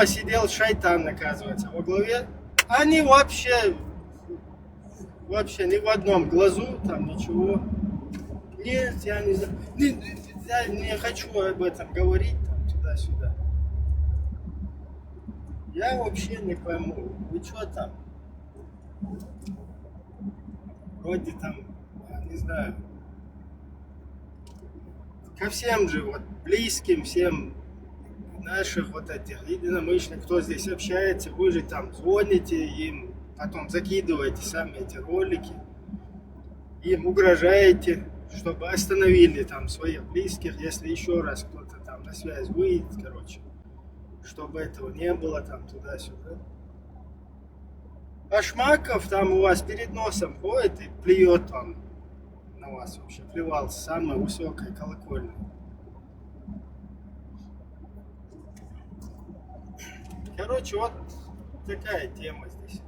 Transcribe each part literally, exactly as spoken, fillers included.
сидел шайтан, оказывается, во главе. Они вообще, вообще ни в одном глазу, там ничего. Нет, я не знаю. Не, я не хочу об этом говорить, там, туда-сюда. Я вообще не пойму, вы что там? Вроде там, я не знаю, ко всем же вот близким, всем наших вот этих единомышленников, кто здесь общается, вы же там звоните им, потом закидываете сами эти ролики, им угрожаете, чтобы остановили там своих близких, если еще раз кто-то там на связь выйдет, короче, чтобы этого не было там туда-сюда. А Шмаков там у вас перед носом ходит и плюет он на вас вообще, плевал с самой высокой колокольни. Короче, вот такая тема здесь.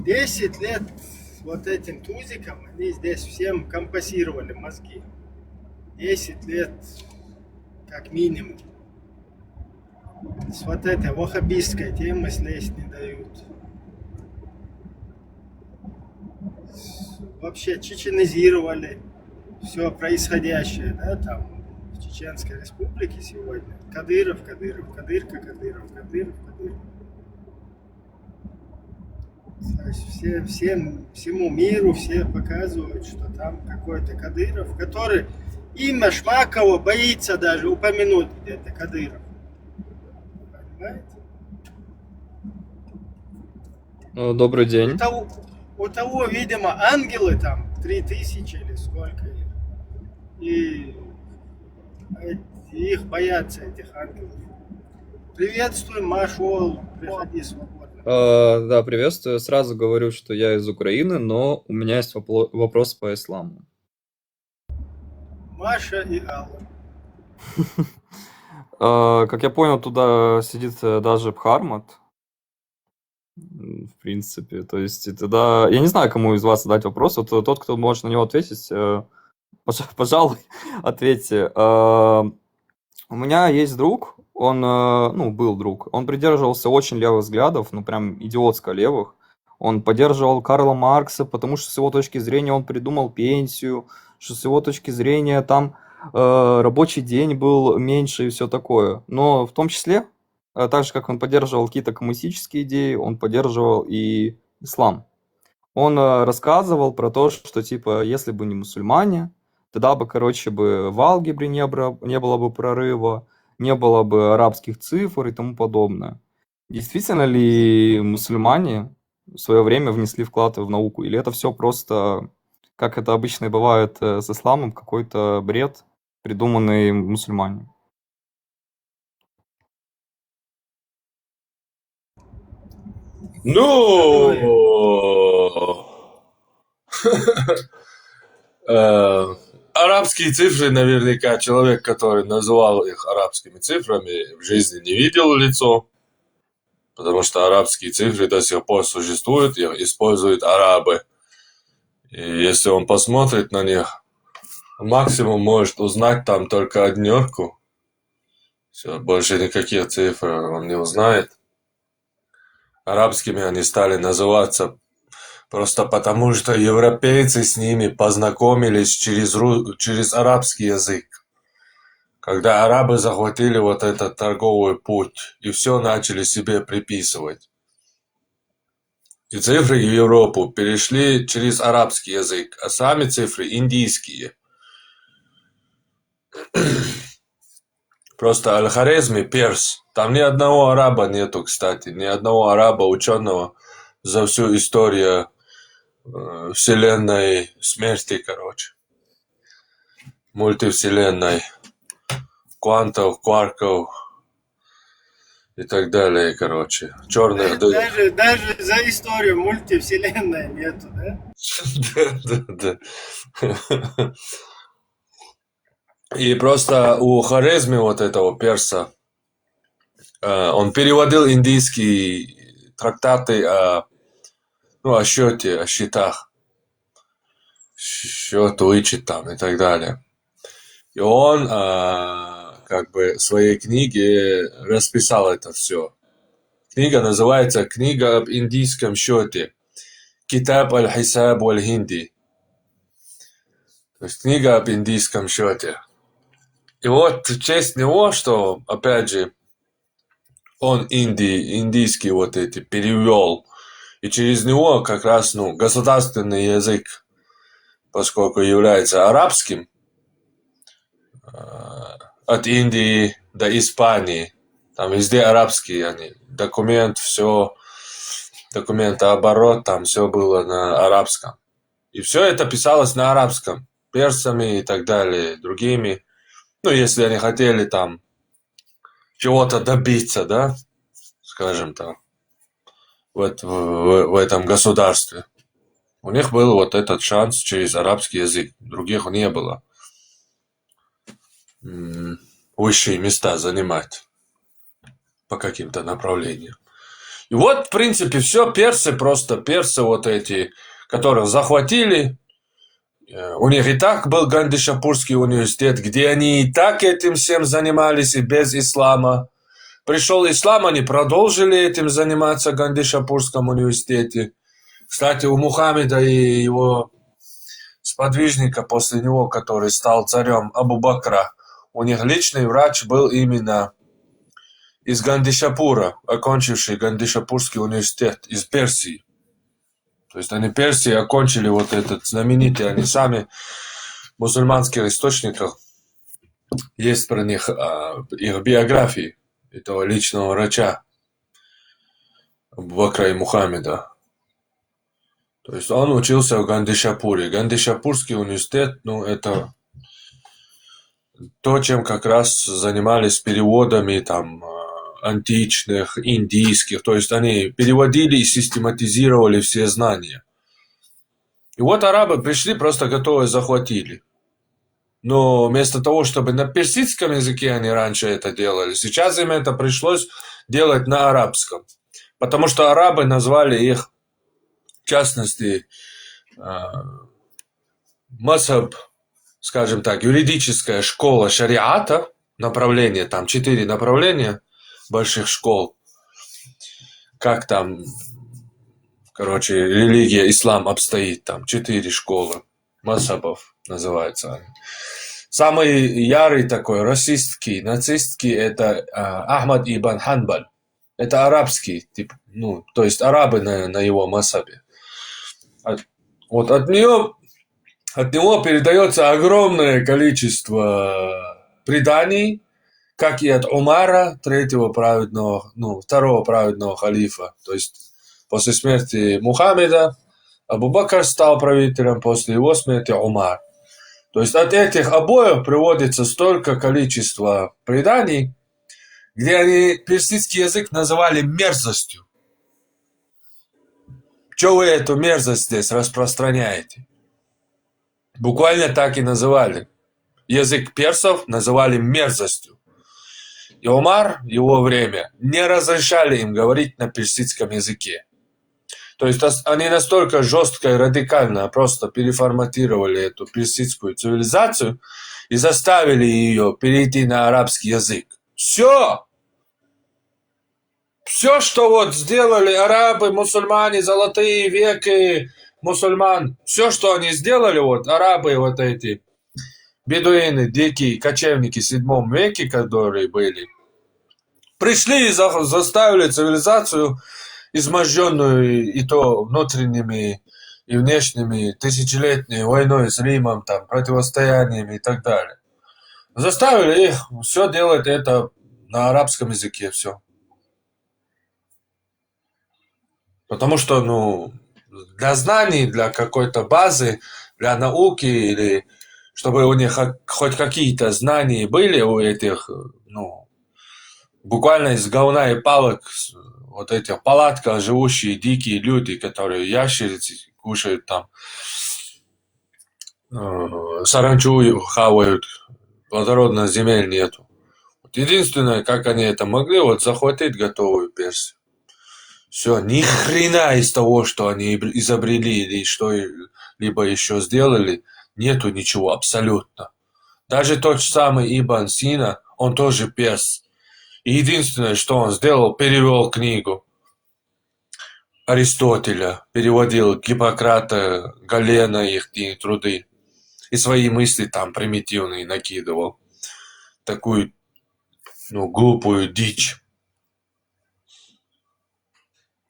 Десять лет вот этим тузикам, они здесь всем компасировали мозги. Десять лет, как минимум. С вот этой ваххабистской темы слезть не дают. Вообще чеченизировали все происходящее, да, там в Чеченской Республике сегодня. Кадыров, Кадыров, Кадырка, Кадыров, Кадыров, Кадыров. То есть все, всем, всему миру все показывают, что там какой-то Кадыров, который имя Шмакова боится даже упомянуть где-то, Кадыров. Понимаете? Э, Добрый У день. того, у того, видимо, ангелы там, три тысячи или сколько их. И э, их боятся, этих ангелов. Приветствуем, Машол, приходи свободно. Э, Да, приветствую. Сразу говорю, что я из Украины, но у меня есть вопло- вопрос по исламу. Маша и Алла. Э, Как я понял, туда сидит э, даже Бхармат. М, В принципе, то есть и тогда... Я не знаю, кому из вас задать вопрос. Вот э, тот, кто может на него ответить, э, пож- пожалуй, ответьте. Э, У меня есть друг, он, э, ну, был друг, он придерживался очень левых взглядов, ну, прям идиотско левых. Он поддерживал Карла Маркса, потому что с его точки зрения он придумал пенсию, что с его точки зрения там э, рабочий день был меньше и все такое. Но в том числе, э, так же, как он поддерживал какие-то коммунистические идеи, он поддерживал и ислам. Он э, рассказывал про то, что, типа, если бы не мусульмане, тогда бы, короче, бы в алгебре не, бра- не было бы прорыва, не было бы арабских цифр и тому подобное. Действительно ли мусульмане в свое время внесли вклад в науку? Или это все просто, как это обычно и бывает э, с исламом, какой-то бред, придуманный мусульмане? Ну, э, арабские цифры наверняка человек, который называл их арабскими цифрами, в жизни не видел в лицо, потому что арабские цифры до сих пор существуют, их используют арабы. И если он посмотрит на них, максимум может узнать там только однерку. Все, больше никаких цифр он не узнает. Арабскими они стали называться просто потому, что европейцы с ними познакомились через, ру- через арабский язык, когда арабы захватили вот этот торговый путь и все начали себе приписывать. И цифры в Европу перешли через арабский язык, а сами цифры индийские. Просто Аль-Хорезми перс. Там ни одного араба нету, кстати, ни одного араба ученого за всю историю э, вселенной смерти, короче. Мультивселенной. Квантов, кварков и так далее, короче. Черных дыр. Даже, даже за историю мультивселенной нету, да? Да, да, да. И просто у Хорезми вот этого перса Э, Он переводил индийские трактаты о, ну, о счете, о счетах, счет вычет там и так далее. И он э, как бы в своей книге расписал это все. Книга называется «Книга об индийском счете». Китаб аль-Хисаб валь-Хинди. То есть книга об индийском счете. И вот в честь него, что, опять же, он инди, индийский вот эти перевел, и через него как раз, ну, государственный язык, поскольку является арабским, э, от Индии до Испании, там везде арабские они, документ, все, документооборот, там все было на арабском. И все это писалось на арабском, персами и так далее, другими. Ну, если они хотели там чего-то добиться, да, скажем там, вот в, в этом государстве. У них был вот этот шанс через арабский язык, других не было. Высшие места занимать по каким-то направлениям. И вот, в принципе, все, персы просто, персы вот эти, которых захватили, э, у них и так был Гандишапурский университет, где они и так этим всем занимались и без ислама. Пришел ислам, они продолжили этим заниматься в Гандишапурском университете. Кстати, у Мухаммеда и его сподвижника после него, который стал царем, Абу Бакра, у них личный врач был именно из Гандишапура, окончивший Гандишапурский университет из Персии. То есть они Персии окончили вот этот знаменитый, они сами в мусульманских источниках есть про них а, их биографии этого личного врача Абу Бакра и Мухаммеда. То есть он учился в Гандишапуре. Гандишапурский университет, ну, это то, чем как раз занимались переводами там э, античных, индийских. То есть они переводили и систематизировали все знания. И вот арабы пришли, просто готовые захватили. Но вместо того, чтобы на персидском языке они раньше это делали, сейчас им это пришлось делать на арабском. Потому что арабы назвали их, в частности, э, мазхаб, скажем так, юридическая школа шариата, направление, там четыре направления больших школ, как там, короче, религия, ислам обстоит, там четыре школы, мазхабов называются они. Самый ярый такой, расистский, нацистский, это а, Ахмад ибн Ханбаль. Это арабский, типа, ну, то есть арабы на, на его мазхабе. От- вот от нее, от него передается огромное количество преданий, как и от Умара, третьего праведного, ну, второго праведного халифа. То есть после смерти Мухаммеда Абу Бакр стал правителем, после его смерти Умар. То есть от этих обоих приводится столько количества преданий, где они персидский язык называли мерзостью. Что вы эту мерзость здесь распространяете? Буквально так и называли. Язык персов называли мерзостью. И Умар, его время, не разрешали им говорить на персидском языке. То есть они настолько жестко и радикально просто переформатировали эту персидскую цивилизацию и заставили ее перейти на арабский язык. Все! Все, что вот сделали арабы, мусульмане, золотые веки мусульман, все, что они сделали, вот арабы вот эти, бедуины, дикие кочевники в седьмом веке, которые были, пришли и за- заставили цивилизацию, изможденную и то внутренними и внешними, тысячелетней войной с Римом, там, противостояниями и так далее. Заставили их все делать это на арабском языке, все. Потому что, ну, для знаний, для какой-то базы, для науки или чтобы у них хоть какие-то знания были у этих, ну, буквально из говна и палок, вот этих палатках живущие дикие люди, которые ящерицы кушают там, э, саранчу хавают, плодородных земель нету. Единственное, как они это могли, вот захватить готовую Персию. Все, ни хрена из того, что они изобрели или что-либо еще сделали, нету ничего абсолютно. Даже тот же самый Ибн Сина, он тоже перс. И единственное, что он сделал, перевел книгу Аристотеля, переводил Гиппократа, Галена, их труды. И свои мысли там примитивные накидывал. Такую, ну, глупую дичь.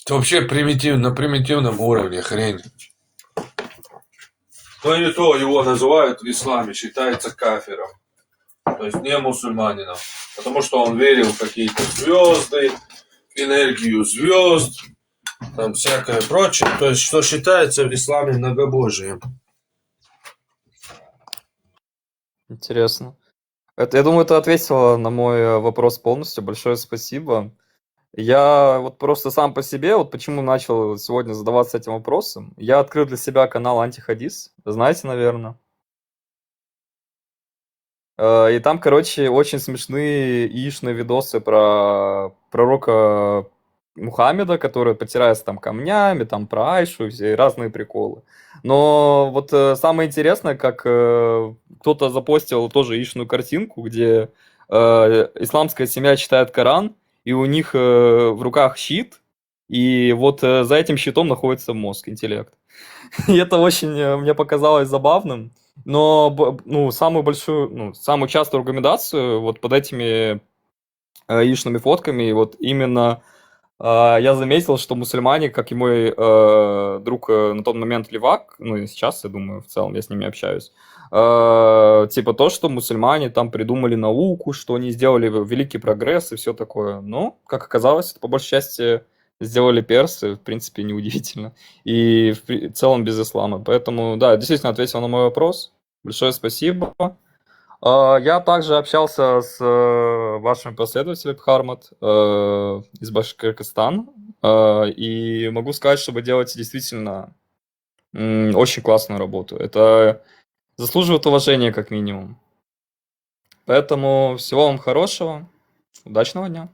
Это вообще примитив, на примитивном уровне хрень. Но и то его называют в исламе, считается кафиром. То есть не мусульманином. Потому что он верил в какие-то звезды, энергию звезд, там всякое прочее. То есть что считается в исламе многобожием. Интересно. Это, я думаю, это ответило на мой э, вопрос полностью. Большое спасибо. Я вот просто сам по себе, вот почему начал сегодня задаваться этим вопросом. Я открыл для себя канал Антихадис, знаете, наверное. Э, И там, короче, очень смешные яичные видосы про пророка Мухаммеда, который подтирается там камнями, там про Айшу, и все разные приколы. Но вот э, самое интересное, как э, кто-то запостил тоже яичную картинку, где э, исламская семья читает Коран, и у них э, в руках щит, и вот э, за этим щитом находится мозг, интеллект. И это очень э, мне показалось забавным. Но б- ну, самую большую, ну, самую частую рекомендацию вот под этими э, яичными фотками, и вот именно э, я заметил, что мусульмане, как и мой э, друг э, на тот момент левак, ну и сейчас, я думаю, в целом я с ними общаюсь, э, типа то, что мусульмане там придумали науку, что они сделали великий прогресс и все такое. Но, как оказалось, это по большей части сделали персы, в принципе, неудивительно. И в целом без ислама. Поэтому, да, действительно ответил на мой вопрос. Большое спасибо. А, я также общался с э, вашим последователем Хармат э, из Башкортостана, э, и могу сказать, что вы делаете действительно очень классную работу. Это заслуживает уважения, как минимум. Поэтому всего вам хорошего, удачного дня.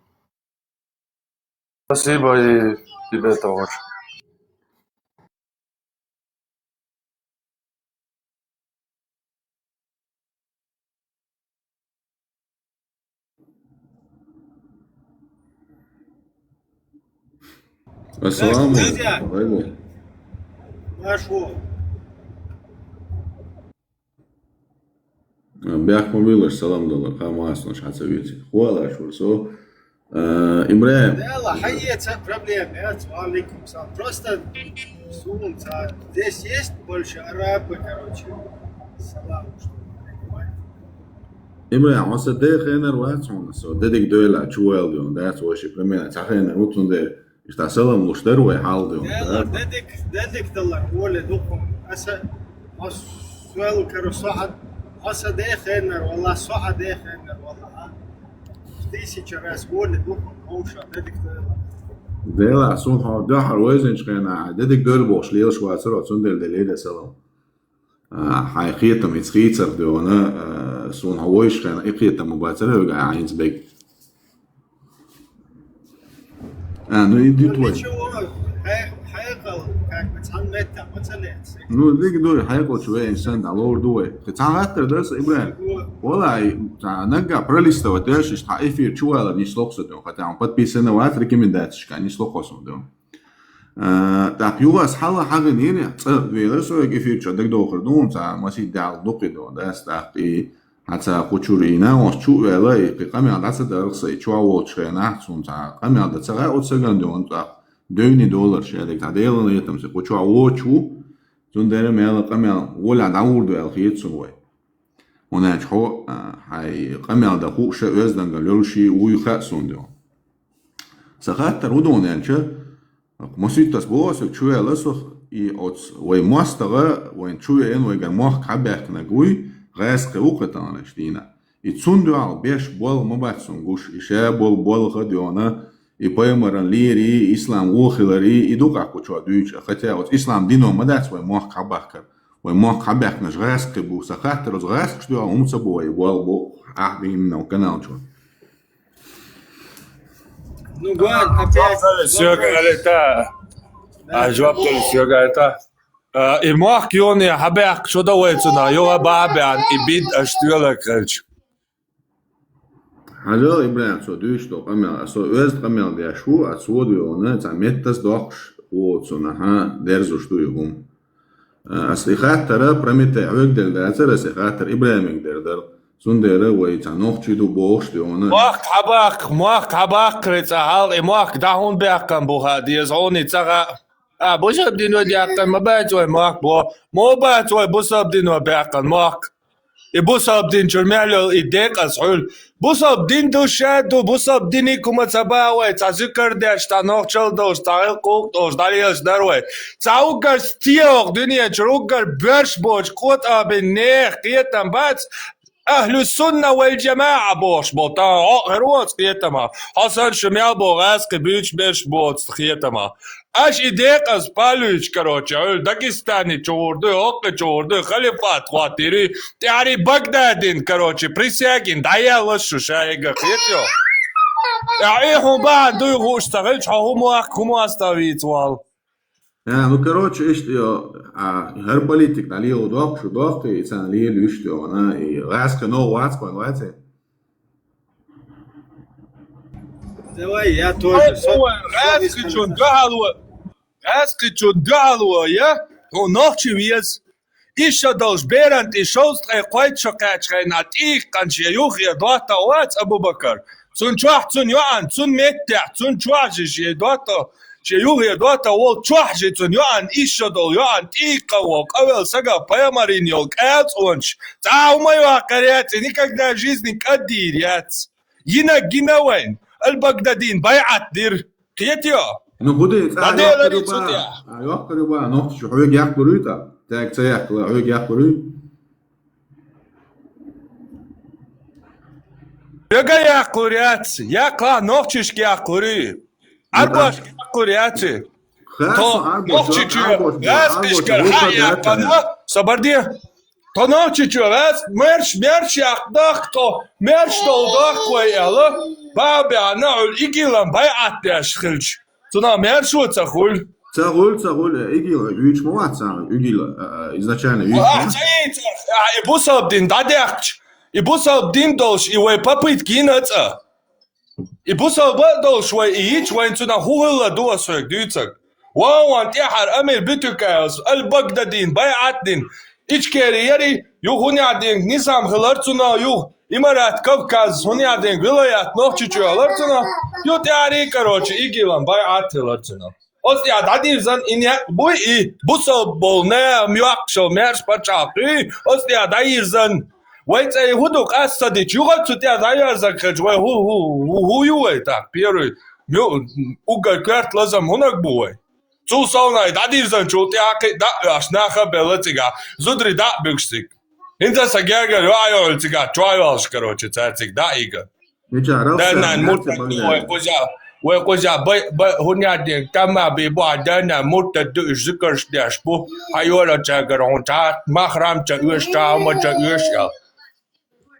Спасибо и тебе того же. Ассаламу алейкум. Бяхма вилаш салам далар, ха, масанаш хьаца веци. Хуалаш вар со. Э, Ибрахим. Да, ла, хайе, ца проблема, я, ва алейкум салам. Просто сумца, здесь есть больше арабы, короче. Салам, что ли, понимаете? Ибрахим, оса де хенар вац хона со. Дедик дойла, чуэл дон, да, со ши племена, ца хенар, утун де. Иштта салам луштар вай хьал де. Дедик, дедик далар, воле духум. Аса, ас суэл кару сахад, аса де хенар, вала сахад де хенар, вала. Тысяча раз воле духум, хауша, дедик далар. Дела, сун хо, да, хар вайзен чхена, дедик дөл бош, лел швацар, отсун дел, дел, дел, салам. Хай хетам, иц хицар дона, сун хо вайш хена, и хетам, бацар, га, айнц бек. А, ну иди твой. Ну, дик дуй, хайкал чуэ инсан, да, лор дуй. Ты цан гаттер дас, Ибрахим. Вала, ай, нагга пролистовать, дальше, что эфир чуала не слохсо, хотя он подписаны ват, рекомендацияшка, не слохосо, да. Так, югас хала хагын ири, цар вела соек эфир чо, даг дохар, дун, ца, маси дал, дукидо, да, так, и Хьаца кхучур и наонс чу вела, и кхы къамел дӀа ца даргса, и чу а волчхена, цунца къамел да ца гӀа оцаган дон цӀакъ. Дойни доллар шадик, цхьа Делан летам се, кху чу а вочу, цун дера мела къамел, воля дӀавур дуэл хет цун вай. Уначхо, хай къамел да ху ша оьзданга лёлши уй ха сун дон. Са хаттар удон янча, Маситтас босуг чуяла сох, и оц вай мостагӀа, вайн чуян, вайгар мохк хьабаьхкнаг вуй, гӀаьскхи вукхатанаш дийна. И цун дуьхьал беш бол ма бац сун гуш, и ша бол болха дёна, и пайхамаран лери, и ислам вохилари, и дукъахкучо дуьйча. Хотя оц ислам дино ма дац вай мохк хьабахкар. Вай мохк хьабаьхкнаш гӀаьскхи бу, са хаттар оц гӀаьскхаш дуьхьал умца бу вай бол бу, ахь дийна канал чу. Ну, Гуан, опять. Всё, говорит, а. А, жоп дала, всё, говорит, а. А, и мохк юни хьабаьккха шу да вай цунах, юха баха беана, и бид аш туьлар хилча. Хьажал, Ибрахим, со дуьйцуш долу къамел, а со оьзда къамел деш ву, а цо дуьйхьуна, цхьа меттас доккхуш, ву цунах, хьан, дерзуш ду и хӀума. А, ас и хаттара Прометей хьоьга делла дацара, ас и хаттар Ибрахимега дер дара. Цундела вай цхьа нохчий ду бохуш дуьйхьуна. Мохк хьабаккха, мохк хьабаккхаре цхьа хьал, и мохк дӀа хӀунда баьккхина бу ха деза, хьуна и ца хаьа. А, бусалба дино баьккхина ма бац вай мохк бо. Ма бац вай бусалба дино баьккхина мохк. И бусалба динчуьра мел йолу и декъаза хьуьлла. Бусалба дин ду ша ду, бусалба диниг хӀума ца баха вай, цхьа зуькар деш, цхьа нохчалла долуш, цхьа гӀиллакх-гӀуллакх долуш дӀалелаш дара вай. Цхьа уггар стен оха дуьнен чуьра уггар боьрша боцу къотӀа бина нехан кхетам бац, Ахьлу-сунна вал-джамаӀа бохуш болу, тахана хьо а хир ву оцу кхетамах. Хьо санна шу мел боху гӀаьскхи буьйцуш берш боцу кхетамах. Аша и декъаза палуьйтуш, короче, хьуьлла Дагестане чугӀур дуй, хӀокху чугӀур дуй, халифат хӀоттийр, тӀаьхьарий Багдадин, короче, присягин дӀаелла шу шайга, кхетайо. Ахьа и хӀун бахьана дуй хууш ца хилча, хьо хӀун мохк, хӀун мостагӀа вийца валла? А, ну, короче, иштта, йо, а, хӀара политик дӀалело доккхуш ду доккху, и царна лело иштта, йо, вана, и гӀаьскхи новкъа вац, ван вац, э? Давай, я тоже. Ой, со-, ой, со-, гӀаьскхичун дуьхьало, гӀаьскхичун дуьхьало, я, хьо нохчи веза. Иштта долуш беран тӀе шовзткъе кхойтта шо кхаьччахьана, тӀийккъан шен юххе доттагӀа вац Абу-Бакар. Цунна чохь цунна йоӀан, цунна меттехь, цунна чохь жи шен доттагӀа, шен юххе доттагӀа волу чохь жи цунна йоӀан, иштта долу йоӀан, тӀийккъан вон, къавелла сага пайхамарийн йолу кӀалцӀонаш. Цхьа а хӀума йоккхур яц, и никогда в жизни кӀаддийр яц. Йинаг гина вайн, Аль-Багдадин байӀат дира. Кхетайо? Ну, хӀун ду, цкъа дӀаделаре йоккхур ю цу бан, тӀехь. А, йоккхур ю бан, нохчаша хьоьга яккхалур юй тӀаккха? Цаьрга ца яккхалур, хьоьга яккхалур юй? Хьоьга яккхалур яц, яккхалахь нохчашка яккхалур юй. Ӏарбошка яккхалур яц. Тхо нохчичоь гӀаьскхичуьнгара хьа а яьккхина, собар де. Тхо нохчичоь гӀаьскхи, мерш, мерш яккха дахка тхо, мерш долу дахка вай аьлла, баха беана, хьуьлла ИГИЛан байӀат деш хилча, цунах мершо ца хуьлу. Ца хуьлу, ца хуьлу, ИГИЛ вуьйцуш ма вац царна, ИГИЛ, а, а, изначально вуьйцуш ма вац. Ах, ца ийцара, а, и бусалба дин дӀадехкча, и бусалба дин долуш, и вай попытка йина цкъа. И бусалба а долуш вай и йича, вайн цунах хӀун хилла ду ас хьоьга дуьйцург? Ван-ван тӀаьхьара Амир Битюкаевс Аль-Багдадин байӀат дина, Ичкери яри, юха хӀунда аьлла динга низам хилар цунах, юха Имарат Кавказ хӀунда аьлла динга вилаят Нохчийчоь хилар цунах, юха тӀаьхьарий, короче, ИГИЛан байӀат хилар цунах. Оцу тӀехь дӀадирзан и некъ буй и, бусалба болу нахана йоккхуш йолу маьрша пачхьалкх юй, оцу тӀехь дӀайирзан. Вай цӀе хӀун ду къаста ца дича, юха цу тӀехь дӀайоьрзург хилча, вай хӀу, хӀу, хӀу, хӀу ю вай тӀаккха, первый, мю-, уггар коьрта лазам хӀунаг бу вай? Цул совнай дӀадирзанчул тӀаьхьа кхин дӀа а оьшуш, нах а белла цигахь, зударий дӀа а буьгуш цига. ХӀинца сан гергара йоӀ а йолу цигахь, чохь йолуш, короче, цара цига дӀа а йигна. Дан-нана муртад ду вай кхуза, вай кхуза бай, бай, хӀун яц ден, тамма бий бу, хьан дан-нана муртад ду, уьш зуькарш деш бу, хьан йолочуьнгара хьуна цхьа махрам ца оьшу, цхьа хӀума ца оьшу аьлла.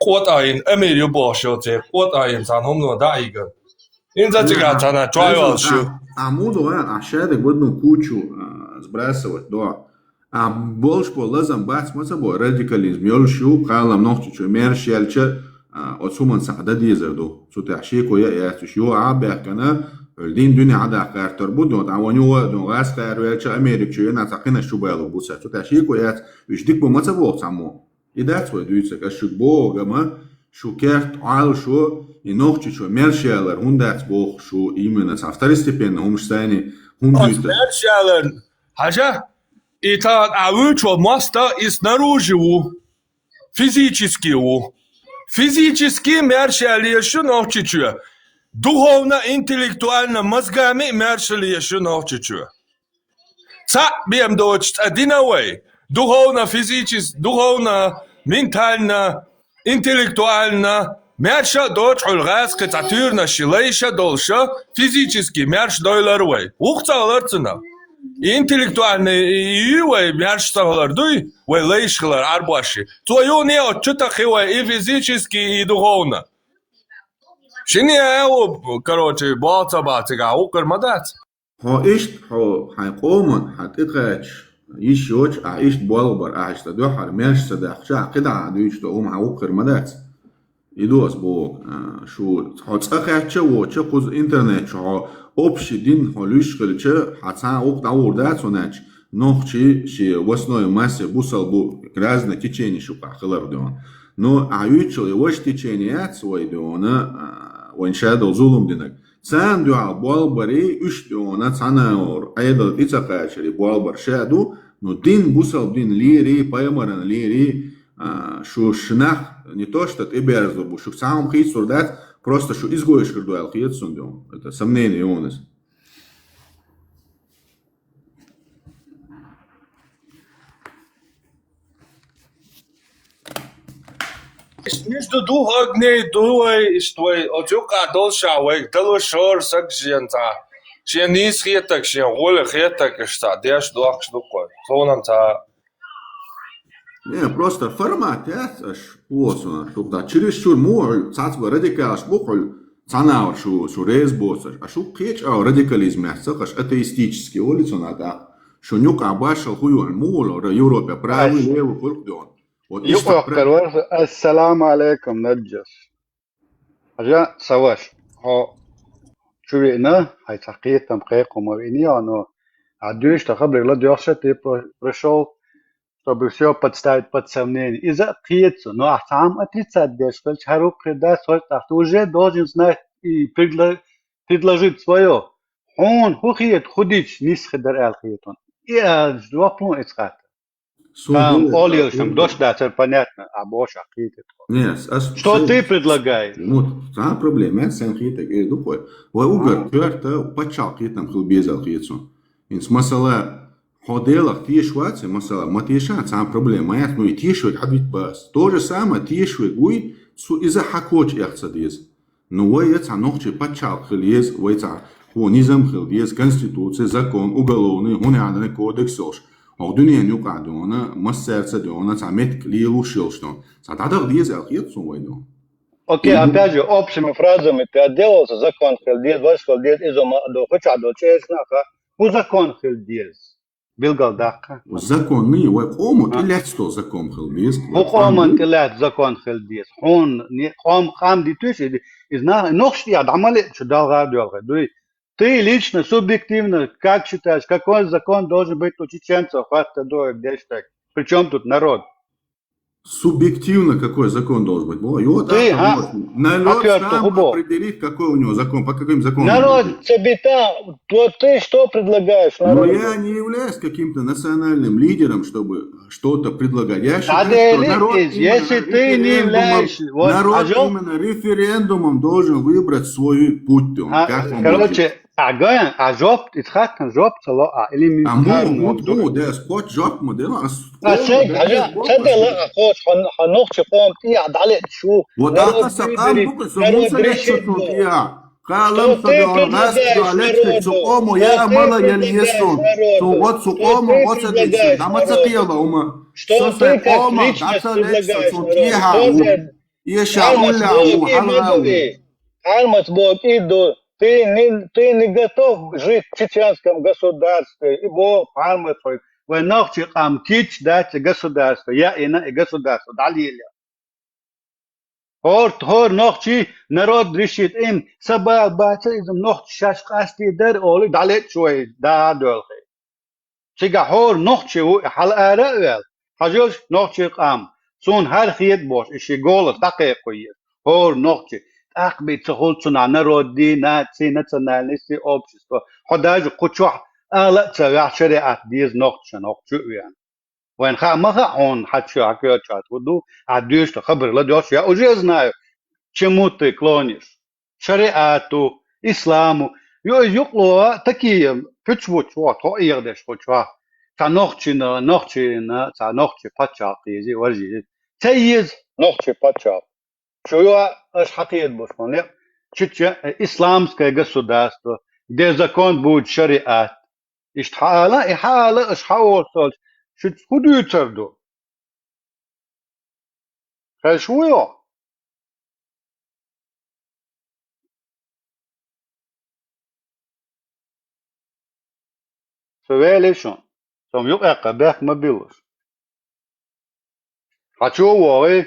КъотӀа йина, Амир ю бохуш йоцу, кхин, кхин цхьана хӀумано дӀа а йигна. ХӀинца цигахь цхьана чохь йолуш ю. А, а муха ду ван, а шадерг бадну кучу, а, сбрасывать до. А болуш бо лазам бац ма ца бо, радикализм йолуш ю, кхалам Нохчийчоь маьрша яьлча, а, оцу хӀуманна схьа дан дезар ду. Цу тӀехь шеко яа яц уьш. Юха а баьхкана, дин дуьне Ӏадаккха гӀертар бу, дон, а ван юха, дон, гӀаскхара ваьлча, Америка чу йина цхьа кхинаш чу балур бу цара. Цу тӀехь шеко яц, уьш дика бу ма ца боху цхьаммо. И дац вай дуьйцург, ас шуьга боху, гама, шу керт Ӏалашо, и Нохчийчоь маьрша ялар хӀунда дац боху шу, именно цхьа второстепенный хӀумаш сайни хӀунда дуьйцу? Маьрша ялар, хьажа, и тхан а вуьйчу мостагӀа и снаружи ву, физически ву. Физически маьрша ялар шу Нохчийчоь, духовно, интеллектуально, мозгами а маьрша ялар шу Нохчийчоь. Цхьаъ бен доцуш цӀа дина вай, духовно, физически, духовно, ментально, интеллектуально, маьрша а доцуш хьуьлла гӀаьскхи цхьа туьйранаш лайша а долуша, физически маьрша дойлар вай. ВухӀ ца хилар цунах. И интеллектуальный и ю вай маьрша ца хилар дуй, вай лайша хилар Ӏарбоши. Цо юхане оцу чу тахи вай и физически, и духовно. Шинне а, короче, болх ца бац, цигахь вукхар ма дац. Хьо иштта, хьо хьайн къоман, хьан тӀекхача, йиш йоцуш, ахь иштта болх бар, ахь иштта дуьххьара маьрша ца даьккхича, ахь кхидӀа а дуьйцуш ду, хӀума хьан вукхар ма дац. И дос боху, а, шу, хьо цӀа хаьттича а воцуча, кхуза интернет чу хьо общий дин хьо луьйш хилча, хьан цхьа а вукху дӀагӀур дац хьуна аьлча, нохчий шен в основе массе бусалба бу, разные течения шу къахь хилар дуьйна. Но ахь юьйцучул, и важа течение яц вай дуьйна, а, вайн ша долу зулам динарг. Царна дуьхьал болх барий, уьш дуьйна, цхьана а Ӏедал тӀе ца кхачарий болх бар ша ду, но дин, бусалба дин лерий, пайхамаран лерий, а, шу, шу нах не то что тӀеберзалур бу, шуьга цхьа хӀума хийцалур дац, просто шу изгойш хир ду аьлла хета суна дуьйна. Это сомнение ю хьуна иза. Иштта между двух огней ду вай, иштта вай, оцу юкъахь долуш а вайга дало шора саг шена цхьа, шен нийса хетаг, шен гӀоли хетаг, иштта цхьа деш дохкуш ду-кх вай. Суна-м цхьа Не, просто формат яц аш, оцунах, шу да, чересчур муха хьуьлу, цхьацба радикалаш бу хьуьлу, цхьана а шу, шу реза боцуш. А шу кхечу а радикализм яц ца хаш, атеистический олу цунах тӀаккха. Шун юкъахь башхалла хӀун ю, муха ло, Европе правый, левый хуьлу дуьйна. Вот иштта Юкъахь пра- карор, ассаламу алейкум, Наджас. Хьажа, сан ваша, хьо чу веана, хьайн цхьа кхетам, кхайкхам ма веана, но хьан дуьйцуш дан хабарг ладоьгӀуш а тӀе про-, прошёл, чтобы всё подставить под сомнение. Иза а кхета со, но ахь цхьа хӀума отрицать деш хилча, хӀара хӀун хир дац, хӀорш тӀаккха ты уже должен знать и предла-, предложить своё. Хьуна хӀун хета, хӀун дича нийса хир дара аьлла хета хьуна. И аьлча, жоп лун иза хатта. Суна Там гуллехь олуш дан, дош дацар, понятно, а бошах кхийта тхо. Не, ас, ас Что ты предлагаешь? Ну, цхьа проблема, сан хетаг эр ду-кх вай. Вай уггар коьрта пачхьалкх кхетам хила беза аьлла хета суна. ХӀинца масала, хьо Делах тешаш вац, масала, ма теша, цхьа проблема яц, ну и тешаш верг хьан вит бац. То же самое, тешаш верг вуй, цу иза хьан коча эха ца деза. Ну, вай я цхьа нохчий пачхьалкх хила еза, вай цхьа хӀун низам хила деза, конституция, закон, уголовный, хӀун аьлла кодекс йолуш. ХӀокху дуьненан юкъахь дуьйна, массаьрца дуьйна, цхьа меттиг лелош йолуш дуьйна. Цхьа дӀадахьа деза аьлла хета суна вай дуьйна. Окей, Мгм. Опять же, общими фразами ты отделался, закон хила деза, важа хила деза, иза ма а до, хӀун чохь долчу эшна а хаьа, хӀун закон хила деза? Билгал даккха. Закон ма ю, вай къомо тӀелаьцна закон хила деза. ХӀун къоман тӀелаьцна закон хила деза? Хьуна не-, къом, къам дитуьйш, иза, иза нах-, нохчий тӀехь дӀа ма леъча, далгӀа а доьлхий, дуй? Ты лично, субъективно, как считаешь, какой закон должен быть у чеченцев? Хатта дуй, деш так. При чём тут народ? Субъективно какой закон должен быть? Во, и вот Ты, это а? Вот. Народ Хьан сам хӀун бо? Определит, какой у него закон, по каким законам Народ, будет. Цабита, вот ты что предлагаешь Ну, народу? Я не являюсь каким-то национальным лидером, чтобы что-то предлагать. Я считаю, что Адель народ из, именно если ты не референдумом, являешься, вот, народ а жо- именно референдумом должен выбрать свой путь, он, А, как он короче, будет. А ган, а жоп, иза хаттан жоп ца ло а, или А му, элементарно му, вот, му, да, спот жоп ма делла, а А спот, сега, да, хьажа, спот ца дела, а кхочу хьан, хьан нохчи къом тӀехь дӀалеъча шу, Вот народ ахьа сан къам выберет, бу, со народ муса решит, цу тӀехь. Кхалам со дона, гӀаста дона, лечкхи цу къомо, я а мала ян еза суна. Цу гӀо цу къомо, гӀо ца дийца, дӀа ма ца кхела хӀума. Со сайн къомо, дӀа ца лечкхи цу тӀехьа ву. Эша уллехь ву, хьалха ву. Пхьармац боху и ду, ты не, ты не готов жить в чеченском государстве. И боху Пхьармац хьоьга, вай нохчий къам кийча дац и государство, яа йина и государство дӀалелаян. ХӀора, хӀора нохчий народ решит им, са бала баца иза нохчий шаьш къастийдар олий, дӀалеъча вай да а доьлхий. Цигахь хӀора нохчи ву и хьала ара а ваьлла. Хьажалаш нохчий къам. Суна хӀара хета бохуш, и ши голос дӀакхайкхо еза. ХӀора нохчи. ТӀаккха бен ца хуьлу цунах народи, наци, национальности, общество. Хьо даже кху чохь ала а ца ваьхьа, шариат деза нохчашна, хӀокху чу а веана. Вайн хаа ма хаьа хьуна, хьан чу хьан коьртачу хӀун ду, ахь дуьйцу хабар ладоьгӀуш, я уже знаю, чему ты клонишь. Шариату, исламу. Йо, иза юкъало такие пуьчмуч воху, тхо эгӀадеш кху чохь. Цхьа нохчина, нохчина, цхьа нохчи пачхьалкх ези, важа ези. Ца еза нохчи пачхьалкх. Чу йо, аша хьан кхета бу шуна, чу ча-, исламское государство, где закон будет шариат. Иштта хьаала, и хьаала, аша хьаолуш долчу, шуьца хӀун дуьйцур ду? Хезаш вуй хьо? Со велий шуна. Со юкъеккха бехк ма биллуш. Хьан чу а вогӀий,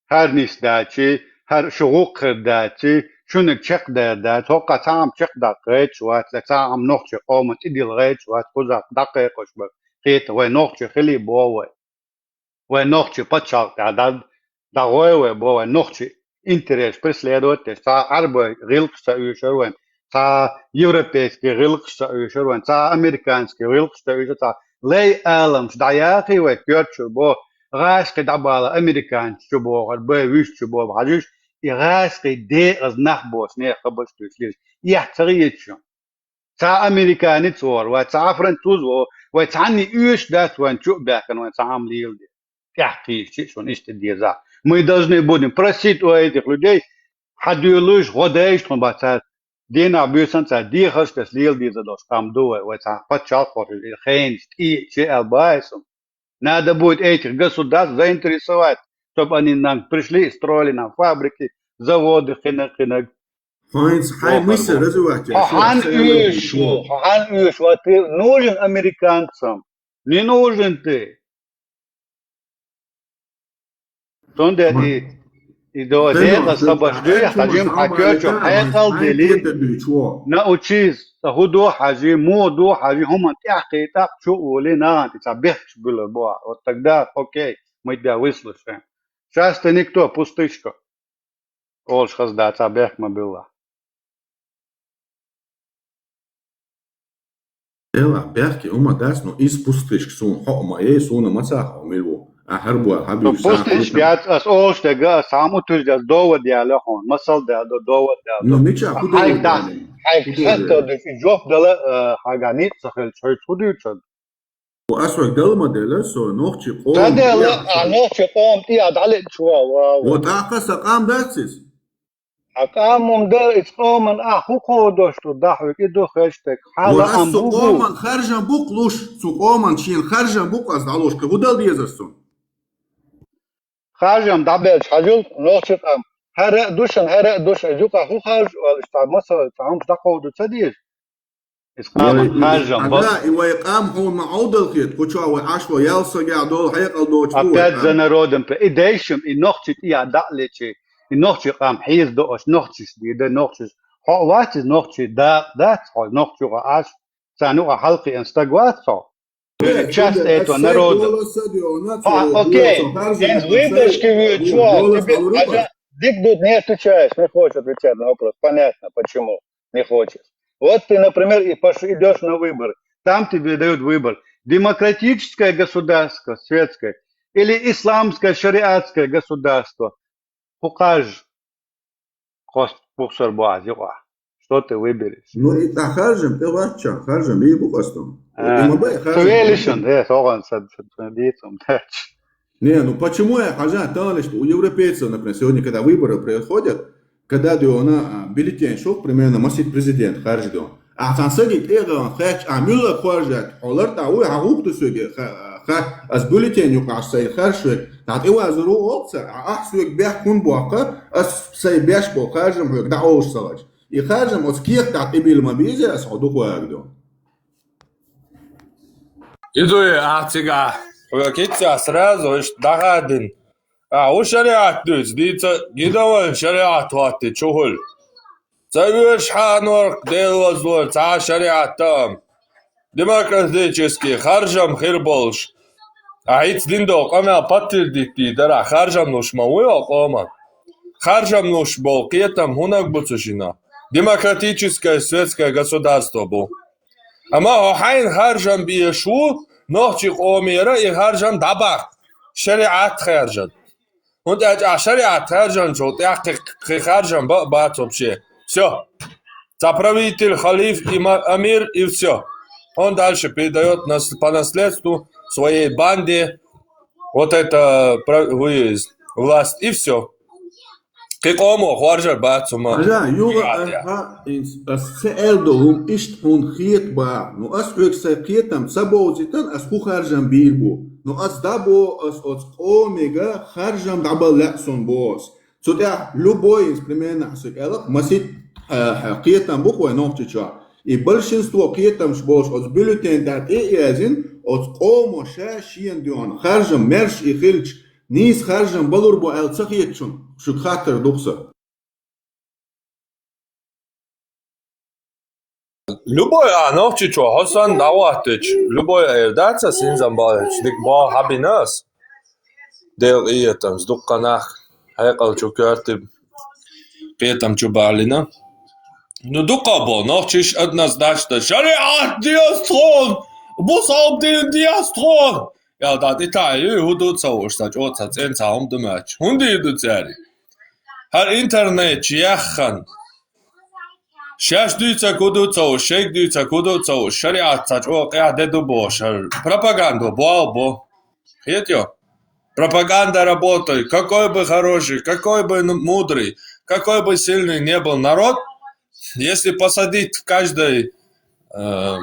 хӀара нис даьчи, хӀара шу гӀуллакх хир даьчи, шуьниг чекхдер даьчи, хӀокхо цхьа хӀама чекхдаккха гӀерташ вац, цхьа хӀама нохчий къоман тӀедилла гӀерташ вац, кхузахь дӀакхайкхаш бара. Кхета вай нохчий хилий боху вай. Вай нохчий пачхьалкх тӀехь дӀа-, дӀагӀой вай бо, вай нохчий интерес преследовать деш. Цхьа Ӏарбой гӀиллакхаш ца оьшура вайн, цхьа европейский гӀиллакхаш ца оьшура вайн, цхьа американский гӀиллакхаш ца оьшура, цхьа лай аламаш дӀаяхий вай коьртачуьра бо, гӀазкхий дӀабала американцаш чу бохура, бай вуьш чу бо, хьажуьш, и гӀазкхий декъаза нах боцу нехан хабарш дуьйцуш лелаш. Эхь ца хеташ ю. Цхьа американец вара, вай цхьа француз вара, вай цхьанний оьшуш дац вайн чу а баьхкина, вайн цхьа хӀама леладе. ТӀехь кхийсчи а шуна иштта деза. Мы должны будем просить у этих людей, хьан дуьйлуш, гӀо дайш тхуна бац цара. Дийнахь буьйсан цара дехарш деш лела деза долуш къам ду вай, вай цхьа пачхьалкх а, хенаш, тӀе а, че аьлла баьхьа суна. Надо будет этих государств заинтересовать, чтобы они нам пришли и строили нам фабрики, заводы, хиннаг, хиннаг. Хьайнца хьайн мысль развивать. Хьо хьан оьшу, хьо хьан оьшу, вот ты нужен американцам. Не нужен ты. Цундела и, и до декъаза хабарш дуй, хьажим, хьан коьртачу хьекъал дели. Научись, ца хӀун ду хьажи, муха ду хьажи, хӀуманна тӀехь кхетахь, чу а волий, нахана тӀе цхьа бехкаш буьллур бу ахь. Вот тогда, окей, мы тебя выслушаем. Сейчас ты никто, пустышка. Олуш хаза дац, бехк ма билла. Делахь, бехке хӀума дац, но иза пустышка суна хьо а ма ей, суна ма ца хьо мила ву. Ахьар бу, хьан буьйса. Пустышка яц, ас олуш дега, ас хьан ма туьжда, ас довод яьлла хьуна, масал даьлла, довод яьлла. Ну, мича, хьайга дац, хьайга хатта деш, и жоп дала, э, хьайга ницкъ ца хилча, хьоьца хӀун дуьйцург? Ва ас вайга дала ма делла, со нохчий къоман. Ца делла, а нохчий къоман тӀе а дӀалеъча ван, ва, ва. Ва тӀаккха сан къам дац иза? Хьан къам ма дара, иза къоман ахь хӀун кховдош ду, дахьа вуьгу, и ду хештег. Хьала ас ам цу бу бу. Къоман харжам бу-кх луш, цу къоман шена харжам бу-кх ас дӀалуш, кхин хӀун дала деза ас цунна? Харжам дӀабелча хьажал, нохчий къам. ХӀара а ду шуна, хӀара а ду шуна, иза юкъа хӀун харж, оалаш, цхьа масала, цхьа хӀумаш дӀакховда ца деза? Иза къаман харжам бу. Ага, и вай къам хьуна ма Ӏовдал хета, кху чохь вай Ӏаш вай ялсагехь долу хьекъал доцуш ду вай къам. Опять за народом пе-, и дайшим, и нохчий тӀехь дӀа а лечи, и нохчий къам хьийза до аша, нохчийс дийр ду, нохчийс. Хьо а вац иза нохчий дакъа дац, хьо нохчий юкъа Ӏаш, царна юкъа хьалакхиъна стаг вац хьо. Ты часть этого народа. А, окей. Хьайна выборашка воьдуш ву, тебе, Аша, дика ду, не отвечаешь, не хочешь отвечать на вопрос. Понятно, почему не хочешь. Вот ты, например, и пош-, идёшь на выборы. Там тебе дают выбор. Демократическое государство, светское, или исламское, шариатское государство. ХӀун кхаж? Кхост бухсар бу аз юкъахь. Что ты выберешь? Ну, и тӀаккха харжам, тӀе ваччахь, харжам, и бу къастам. А, и ма бай, харжам. Велишан, э, согӀан сад, сад, сад, дийцам, тач. Не, ну почему я хьажа, тахана иштта у европейцев, например, сегодня, когда выборы происходят, когда дуьйна, а, бюллетень шух, примерно, масийтта президент харжа дуьйна. Ахьа цхьана саги тӀегӀан хаьттича, а муьлла харжа, хьо лар тӀа вуй, хьан гӀуллакх ду соьга, ха-, ха-, ас бюллетень юкъахь сайн харж соьга, дӀа тӀевазар ву олу цара, а ахь соьга бехк хӀунда боккха, ас сайн беш болу харжам хьоьга дӀа олуш ца хилча. И харжам оцу кехат тӀехь тӀебилла ма беза, ас хьо дукха вагадо. Иза ве ахь цигахь, хьоьга хӀинца сразу иштта дӀахадина. Ахьа хӀун шариӀат дуьйцу, дийца гина вайн шариӀат хӀоттий чухула. Ца оьшу хьан норх Дела вазлора цхьа а шариӀат таам. Демократический харжам хир болуш. Ахьа хӀинца дина долу къамел подтвердить дара, харжам луш ма вуй хьо къоман. Харжам луш болу кхетам хӀунаг бу цу шинна? Демократическое светское государство бу. Амма хьо хьайна харжам беш ву, нохчий къомера и харжам дӀабаккха, шариӀат хаьржина. ХӀунда аьлча ахьа шариӀат хаьржинчул тӀаьхьа кхин, кхин харжам бан а бац вообще. Всё. Цхьа правитель, халиф, има-, амир, и всё. Он дальше передаёт нас-, по наследству своей банде вот это, пра-, ву-, власть, и всё. Кхин къомо хоржар бац хӀума. Хьажа, юха, а, ха, инс-, ас ца аьлла долу хӀума иштта хьуна хета баха. Ну, ас хьоьга сайн кхетам ца бовзийтина, ас хӀун харжам бийр бу. Ну, ас дӀабо, ас оцу къомега харжам дӀабала лаьа суна боху ас. Цу тӀехь любой инс, примерно, ас хьоьга аьлла, масийтта, а, кхетам бу-кх вайн Нохчийчохь. И большинство кхетамаш болуш оцу бюллетень тӀехь тӀе а яздина, оцу къомо ша шена дуьхьал харжам маьрша и хилча, нийса харжам балур бу аьлла ца хета шуна, шуьга хаттар ду-кх сан. Любой а нохчичо хьо санна дӀахӀоттича, любой а эр дац ас хӀинца бахьанаш, дика боху хьабина ас. Делан къинхетамца дуккха нах хьекъал чу коьртира, кхетам чу баьллина. Ну, дуккха а бо, нохчиш однозначно, шариат деза тхуна, бусалба дин деза тхуна. Ял дӀа тӀе таӀийна, хӀун ду ца хууш, сан чӀогӀа ца цӀена ца хӀума ду моьттуш. ХӀунда ду цаьрга? ХӀара интернет чу яьхна. Шаьш дуьйцург хӀун ду ца хууш, шайга дуьйцург хӀун ду ца хууш, шариат ца чӀогӀа къаьхьа де ду бохуш, хӀара пропагандо болх бо. Хетайо? Пропаганда работает. Какой бы хороший, какой бы н- мудрый, какой бы сильный не был народ, если посадить в каждой э,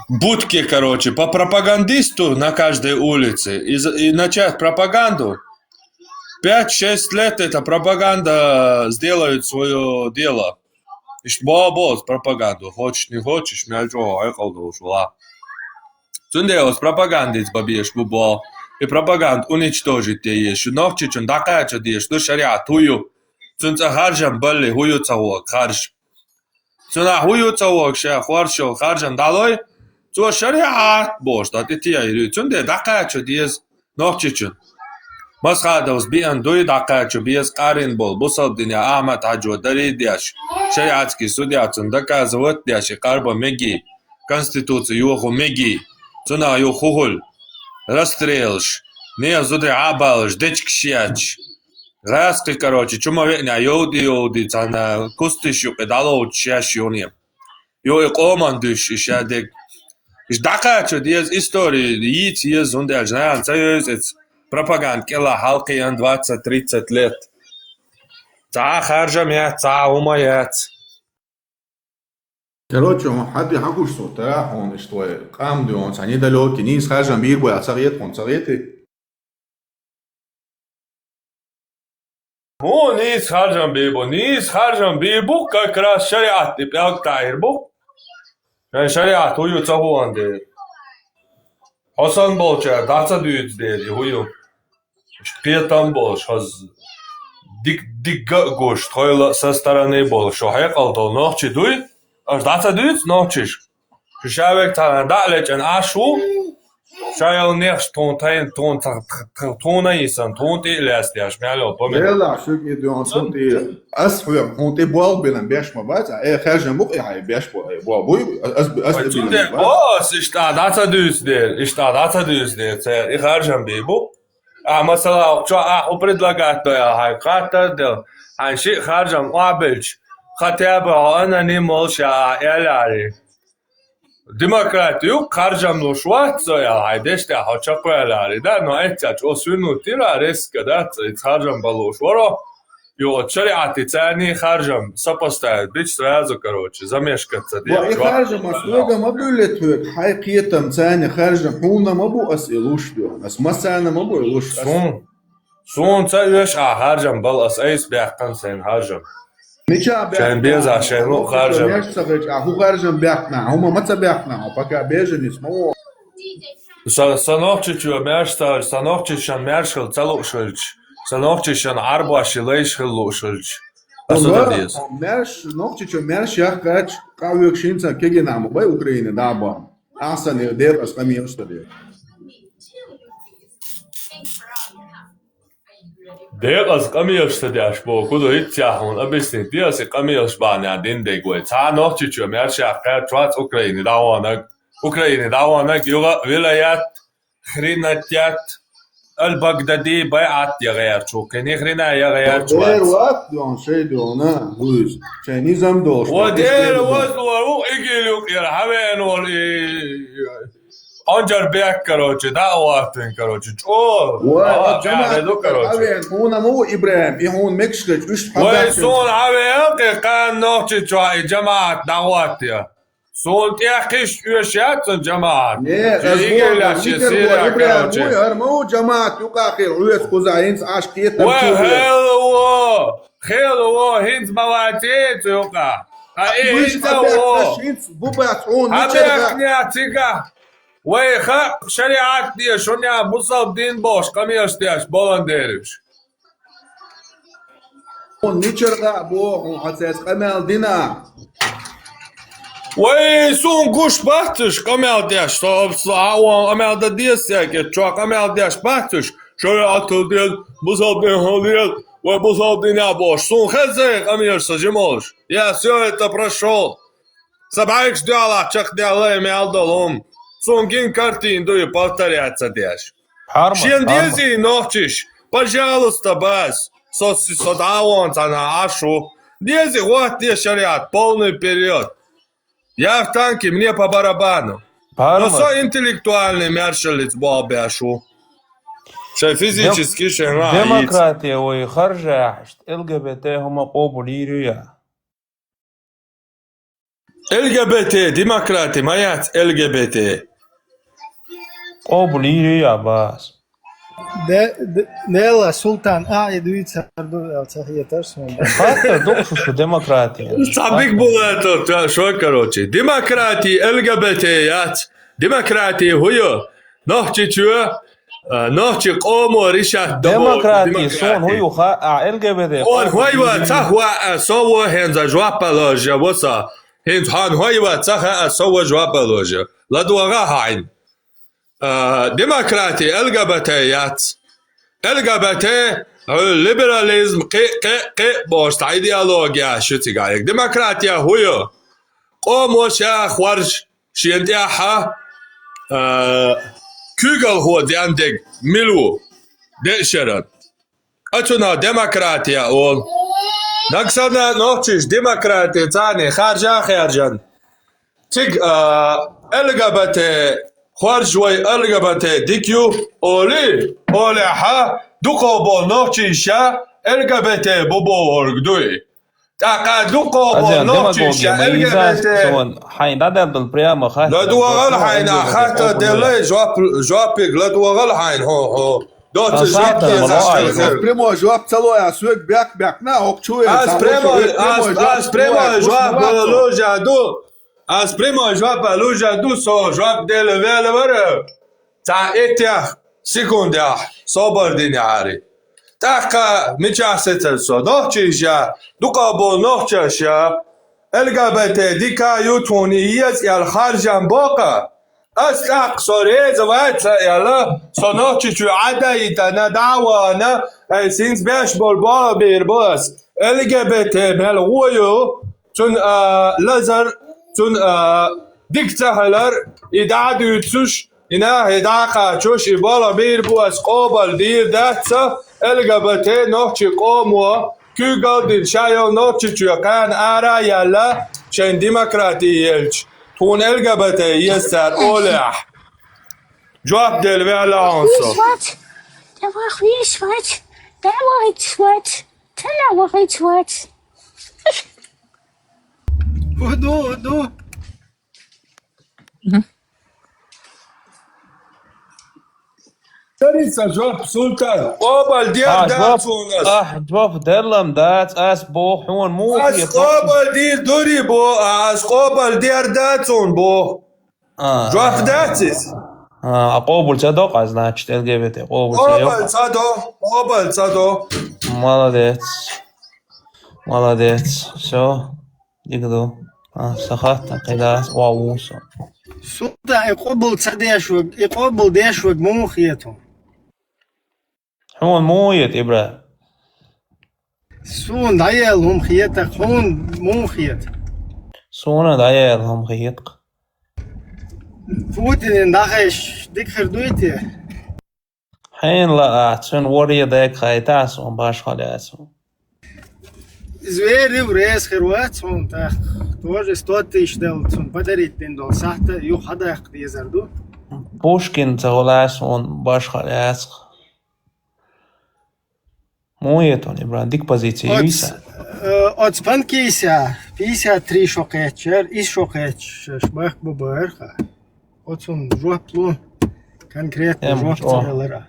будке, короче, по пропагандисту на каждой улице и, за- и начать пропаганду, пять-шесть лет эта пропаганда сделает свое дело. Иштта бо-, бо-, пропаганду, хочешь, не хочешь, мел чӀогӀа хьекъал долуш вала. Цундела оцу пропагандица бан безаш бу бо. И пропаганда уничтожить де еза. Шу нохчичун дӀакхача дезаш ду шариат хӀун ю. Цуьнан цӀа харжам балли, хӀун ю ца хӀокху харж. Цунах хӀун ю ца хӀокху ша хоршо харжам дӀалой, цо шариат бохуш дӀа тӀе тӀе а йири. Цундела дӀакхача деза нохчичун. Масхадовс биъан дуй дӀакхача беза къарин болу, бусалба дине Ахьмад-Хьаьжо дарий деш, шариатский судья цунна доказывать деш, и къарба меги, конституци йоху меги, цунах ю хӀухуьлу, расстрелаш, нехан зударий Ӏабалаш, дечигаш етташ. ГӀаскхи, короче, чу ма веъна йовди-йовди, цхьана кустиш юкъе дӀалоцуш шаьш юне. Йо, и къоман дуьйш, и шадерг. Иштта дӀакхача деза, истори йийца еза, хӀунда аьлча нахана ца йовза иза. Пропаганда кӀелахь хьалакхиъна двадцать-тридцать лет. Цхьа а харжам яц, цхьа а хӀума яц. Короче, хьан хьан де хьан гуш со, тара хьуна иштта вай къам дуьйхьа, цхьа недалёки, нийса харжам бийр бу аьлла ца хета хьуна, ца хетий? ХӀун нийса харжам бийр бу? Нийса харжам бийр бу как раз шариат и пӀелг таӀийр бу. Шайн шариат хӀун ю ца хууш дела. Хьо санна болчара дӀа ца дуьйцу дела, и хӀун ю. Иштта кхетам болуш, хаза дик-, дика а гуш, тхойла а со стороны болуш, шо хьекъал долу нохчи дуй, аша дӀа ца дуьйцу нохчиш? Шу ша верг цхьана дӀа а лечкъина Ӏаш ву, ша йолу нехаш тхуна тайна, тхуна ца-, тх-, тх-, тхуна йисан, тхуна тӀе а лаьцна деш, мел йолу помидор. Делахь, шуьга и дуьйхьа цунна тӀе, ас хьоьга хьуна тӀе болх бина беш ма бац, а, э, харжам бу-кх и хьайн беш бо, э, бо буй, ас, ас, ас Вай, тӀе бина цундела ма бац. Бо ас, иштта дӀа ца дуьйцу дела, иштта дӀа ца дуьйцу дела, церан и харжам бий бу. А, масала, чо а хӀу предлагать до я, хьайн хаттар а делла, хьайн шиъ харжам охьабелча, хотя бы хьо аноним волуш я а, аьлла ари. Демократи ю, харжам луш вац со аьлла, хьайн дешнехь хьо чекхваьлла ари, да, но эццачу оцу вуьнуттира а резко дац, и харжам балуш варо, и оцу шариатица царний харжам сопоставить бича сразу, короче, замешкаться Ва, и деш вац. Харжам ас хьоьга ма буьллу тхоьга, хьайн кхетам царний харжам хьуна ма бу ас и луш дуьхьа, ас массарна ма бу и луш ас. Сун, Суна ца оьшу ахь харжам бала, ас айса баьккхина сайн харжам. Мича баьккхина? Шайн беза, шайн луъу харжам. Меш ца хилча, ахь хӀун харжам баьккхина? ХӀума ма ца баьккхина, ахь пока беженец ма ву. Са, са нохчичо маьрша ца хилча, са нохчишан маьрша хила ца лууш хилча, са нохчишан Ӏарбоши лайш хила лууш хилча. Аса дан деза. Маьрша, нохчичо маьрша яхкача, къа векаш хӀинца кегина ма бай Украине дӀа а бан. Ахьа санна декъаза къамелаш ца деш. Декъаза къамелаш ца деш боху, ду хӀинца хьуна объяснить де аса и къамелаш бахьанехь дина дерг вай. Цхьа нохчичо маьрша яхкхаьрча вац Украине дӀаваханарг. Украине дӀаваханарг юха а вилаят, хренатят, аль-Багдади байӀат ян гӀерташ ву. Кхин хрена ян гӀерташ вац. Дера вац, дуьхьа шайн дуьхьа, вуьйза. Шайн низам долуш. Ва дера вазло ву, игил юкъера хьавеана волу и Хьончара бехк, короче, дӀа а ваттина, короче, чӀо. Ва, а, жамаӀат бехк ду, короче. Хьавеана, хьуна ма ву, ИбрахӀим, и хьуна мегаш хилча, уьш хьо бехк. Вай, суна хьавеана, кхин кхана нохчи чохь и жамаӀат дӀахӀоттае. Суна тӀехь кхиш оьшуш яц цуьнан жамаӀат. Не, аса игеллеш я Сирия, короче. ИбрахӀим вуй, хӀара ма ву жамаӀат юкъахь хила, хьоьца кхузахь хӀинца Ӏаш кхетам чу хила. Вай, хела ву, хела ву, хӀинца ма вац цу юкъахь. А и хӀинца во. Бу бац хьуна, мичара да? Хьабехне цига. Вай хакъ шариат де, шуня бусалба дин бохуш къамелаш деш болан дериш. Хьуна мичара да боху, хьуна хьо цаьрца къамел дина? Вай, суна гуш бацаш къамел деш, со, со а вон къамел дан деза, кхетчо къамел деш бацаш, шариатал деза, бусалба дин хьо деза, вай бусалба дин а бохуш. Суна хеза къамелаш сан жималш. Я всё это прошёл. Сан бӀаьргаш доьлла чекхдаьлла и мел долу хӀума. Суна гина картина ду и повторяться деш. Хьарма, шен хьарма. Дезий нохчиш, пожалуйста, бас, со, со дӀа а вон цхьана Ӏаш ву. Дезий гӀоттаде шариат, полный вперёд. Я в танке, мне по барабану. Хьарма. Но со интеллектуальный маьршаллица болх беш ву. Шайн физически, шайн а йийца. Демократи вай харжахьашт, Л Г Б Т хӀума къобал йийр ю я? Л Г Б Т, демократи ма яц Л Г Б Т. Къобал йийр ю я, бас? Де-, де-, Нела, Султан, а, и дуьйцур ду, аьлла ца хетар суна. Хаттар ду шу, шу демократи. Цхьа биг була это, та, шо, короче. Демократи Л Г Б Т яц. Демократи хӀу ю? Нохчичо, а, нохчи къомо решать дан бу. Демократи, демократи. Суна хӀу ю ха-, а, Л Г Б Т. Хьуна хӀой ва ца хӀуа, а, со ва хӀинца жоп лажа ва со. ХӀинца хьуна хӀой ва ца хаьа, со ва жоп лажа. ЛадогӀа хьайна. А, демократи Л Г Б Т яц. Л Г Б Т, а, либерализм, кхе, кхе, кхе, бохуш цхьа идеология шу цигахь. Демократия хӀу ю? Къомо ша хоржу шен тӀехь, а, куьйгалхо ден дерг мила ву? Деа шеран. Оцунах демократия олу. Нагахь санна нохчаша демократи царна харжа а хаьржина. Цига, а, Л Г Б Т, хоржу вай Л Г Б Т дика ю, олий, олехь, дукхах болу нохчаша Л Г Б Т бу бохург дуй. ТӀаккха дукхах болу нохчаша Л Г Б Т. Хьайн дӀадаьлла прямо хатта. ЛадогӀал хьайна, хатта делай, жоп, жопиг ладогӀал хьайна, хьо, хьо. Доцу жоп дезаш. Ас прямой жоп ца лой, ас соьга бек-бекна, хӀокху чу. Ас прямой, ас, ас прямой жоп луш а ду. Ас прямой жоп луш а ду, со жоп дела ваьлла вара. Цхьа иттех секундехь собар динехьара. ТӀаккха мичахь сецара со? Нохчаша, дукха болу нохчаша, Л Г Б Т дика ю, тхуна еза аьлла харжам боккха. Ас тӀаккха со реза вац ца аьлла, со Нохчийчу Ӏадайтана, дӀа а вахана, ай синца беш болу болх бийр бу ас. Л Г Б Т мел гӀо ю, цунна, а, лазар, цунна, а, дика ца хилар, и дӀа а дуьйцуш, и нахе дӀа а кхачош, и болх бийр бу ас, къобал дийр дац ца, Л Г Б Т нохчи къомо куьйгалла дина, ша йолу Нохчийчоь кхана ара а яьлла, шайн демократи елча, тхуна Л Г Б Т еза цара олехь. Жоп дела ваьлла хьуна со. Виш вац, тӀе ваха виш вац, тӀе ваха виш вац, тӀе ваха виш вац. Ху ду, ху ду. Мгм. Дарица жоп, Султан. Къобал дер дац хьуна ас. Ахь, жоп деллам дац, ас боху хьуна муха. Ас къобал дийр дури бо, ас къобал дер дац хьуна бо. А. Жоп дац иза? А, а къобал ца до, а, значит, Л Г Б Т къобал ца йо. Къобал ца до, къобал ца до. Молодец. Молодец. Всё. Дика ду. А, сан хаттар кхидӀа, ван ву со. Султан, и къобал ца деш ваг, и къобал деш ваг муха хета? Хьуна муха хета, ИбрахӀим? Суна дӀаяьлла хӀума хета, хьуна муха хета? Суна дӀаяьлла хӀума хета. Путинан дӀахаьчча дика хир дуй те? Хьенан лаахь, цуьнан варе дайга хайтахь суна, башхалла яц хьуна. Звери врез хир вац хьуна тӀаккха. Тоже сто тысяч делла цунна подарить дина долу сахьта юха хьадаккха дезар ду. Пушкин ца хуьлахь суна, башхалла яц. Муха хета хьуна, ИбрахӀим, дика позиция ю иза? Оц, э, оц Панкиса пятьдесят три шо кхеччара, иза шо кхеччаш бахка бу бара хьа. Оцунна жоп ло, конкретно жоп ца хилар а.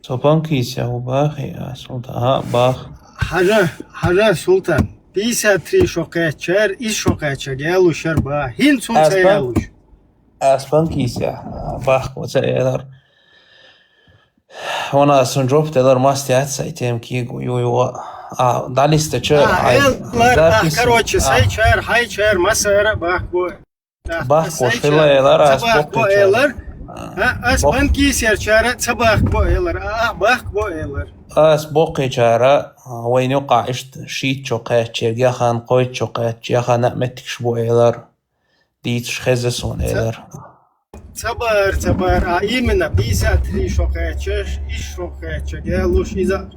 Со Панкиса хӀу бахи, а, Султан, а, бах. Хьажа, хьажа, Султан. Пятьдесят три шо кхаьчар, из шо кхаьчар, ялуш яр ба. ХӀинца хӀун ца ялуш? Аз панкисе бахко ца элар. Вона сон жоп делар, мас яц сай тем кигу, ю, ю, а, далиста ча, А, ай, элар, а, запись, короче, а. Сай чар, хай чар, масара бахко. Бахко шила элар, ас бахко элар. А, ас бахко элар. А, ас бахко элар. Ас бахко элар. А, вайна юкъа ишт шийт шо кхаьчар, яхан кхойтта шо кхаьчар, яхан а меттигаш бу элар. Дийцаш хеза сон элар. Ца бар, ца бар. А именно пятьдесят три шо кхаьчаш, иш шо кхаьча, гелуш, иза,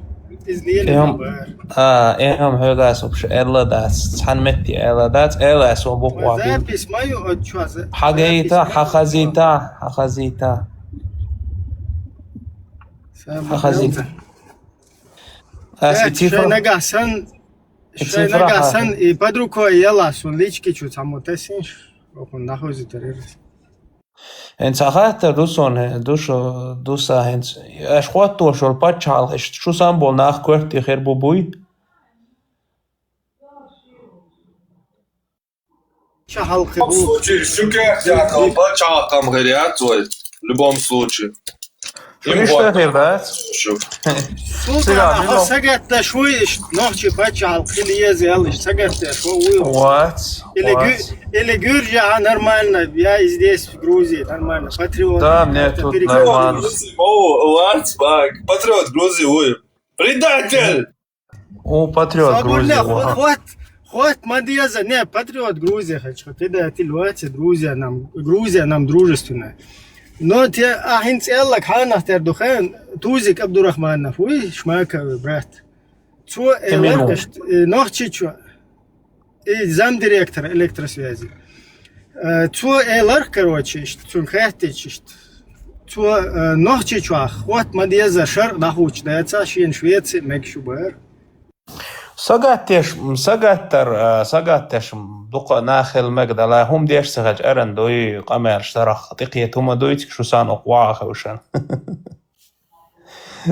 из леле Эм, бар. А, эм хьогас вообще элла дац, цхьан метти элла дац, элла со бухуа бил. Запись мою отчёт. Хьагайта, хьахазита, хьахазита. Хьахазита. Ас и цифра. Шайнагасан, и цифра шайнагасан, и под рукой яла сун лички чу цамутасинш, окун нахузи тарирас. ХӀинца хаттар ду сон, хӀе, ду шо, ду са хӀинца. Аш хӀотто шура паччахьалкхе, шу сан бол нах коьртте хир бу буй? Ча хьалкхе бу. В любом случае, шу кехтякал паччахьалкхам хир яц вай. В любом случае. Им иштта хир дац. Шу. Султан, хьо сагатта шуй иш нохчи паччахьалкхе леза ял иш сагатта шо уй. Вац, или вац. Гю-, или гюржа, а, нормально, я и здесь, в Грузии, нормально, патриот. Да, мне тут нормально. О, вац, баг, патриот Грузии уй. Предатель! О, патриот Грузии, хо-, ага. Хот, хот, ма деза, не, патриот Грузии хочу, предатель вац, Грузия нам, Грузия нам дружественная. Но те ахин целак ханах тер духен, Тузик Абдурахманов, уй, Шмака, брат. Цо элар кашт, э, Нохчичо, и замдиректора электросвязи. Э, цо элар, короче, ишт, цун хаттич ишт. Цо, э, Нохчичо, хот ма деза шар, нахуч, да, ца шин Швеция, мег шубар. Сагаттеш, сагаттар, э, сагаттеш, дукха нахел мег дала, хум деш сагать аран дой, камер шарах, тикет хума дой, тик шусан ок ва хавшан.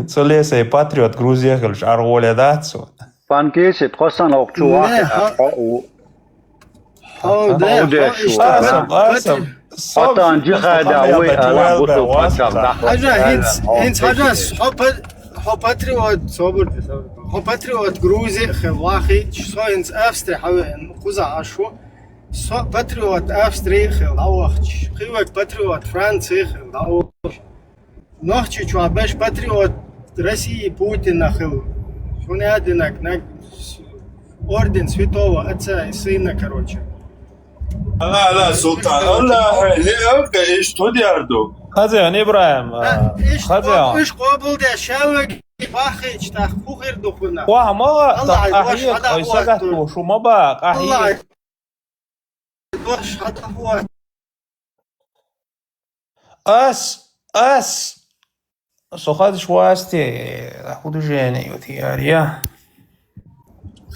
Цо лесай патриот Грузия хилш аргъоле дац цо. Панкиси тхосан окчу вахи хо у. Хо де, хо ишта. Асам, асам. Хатан джихада уй ала буту пачам да. Хажа хинц, хинц хажа хо па-, хо патриот собур. Хо патриот Грузия хил вахи, со хинц Австрия хавен куза ашу. Со патриот Австрия хил авахч. Хивек патриот Франция хил авахч. Нохчичо беш патриот России Путина хил. Хунядинак наг орден святого отца и сына, короче. Ала, ала, султан, Аллах, леалка иш тодярду. Хазян Ибрагим, а, иш хазян. Иш къобул де шавек бахич тах хухир духуна. Ва мага Аллах, тах ахиет, хада ой, сагат хуат. Шума ба, ахиет. Аллах. Ас, ас, со хазаш васте, художение вот ярия.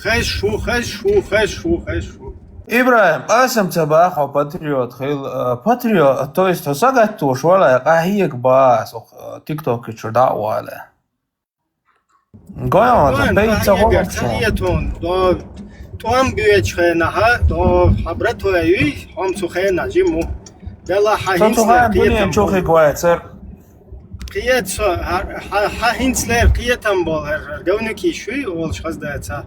Хеш шу, хеш шу, хеш шу, хеш шу. Ибрагим, асам ца бахо патриот хил, э, патриот, то есть, сагат туш вала, къахиек ба, со, э, тикток чур да вала. Гоян, пей ца ца хо ца ца ца тон, до тон бюеч хена ха, до хабра то ю, хом цу хена, жиму. Бела ха хинцлер, дуниям чохи гоя, цер. Киет со, ха, ха, ха хинцлер, киетам бол, хар, хар, гавнуки шуй, ол шхаз да ца.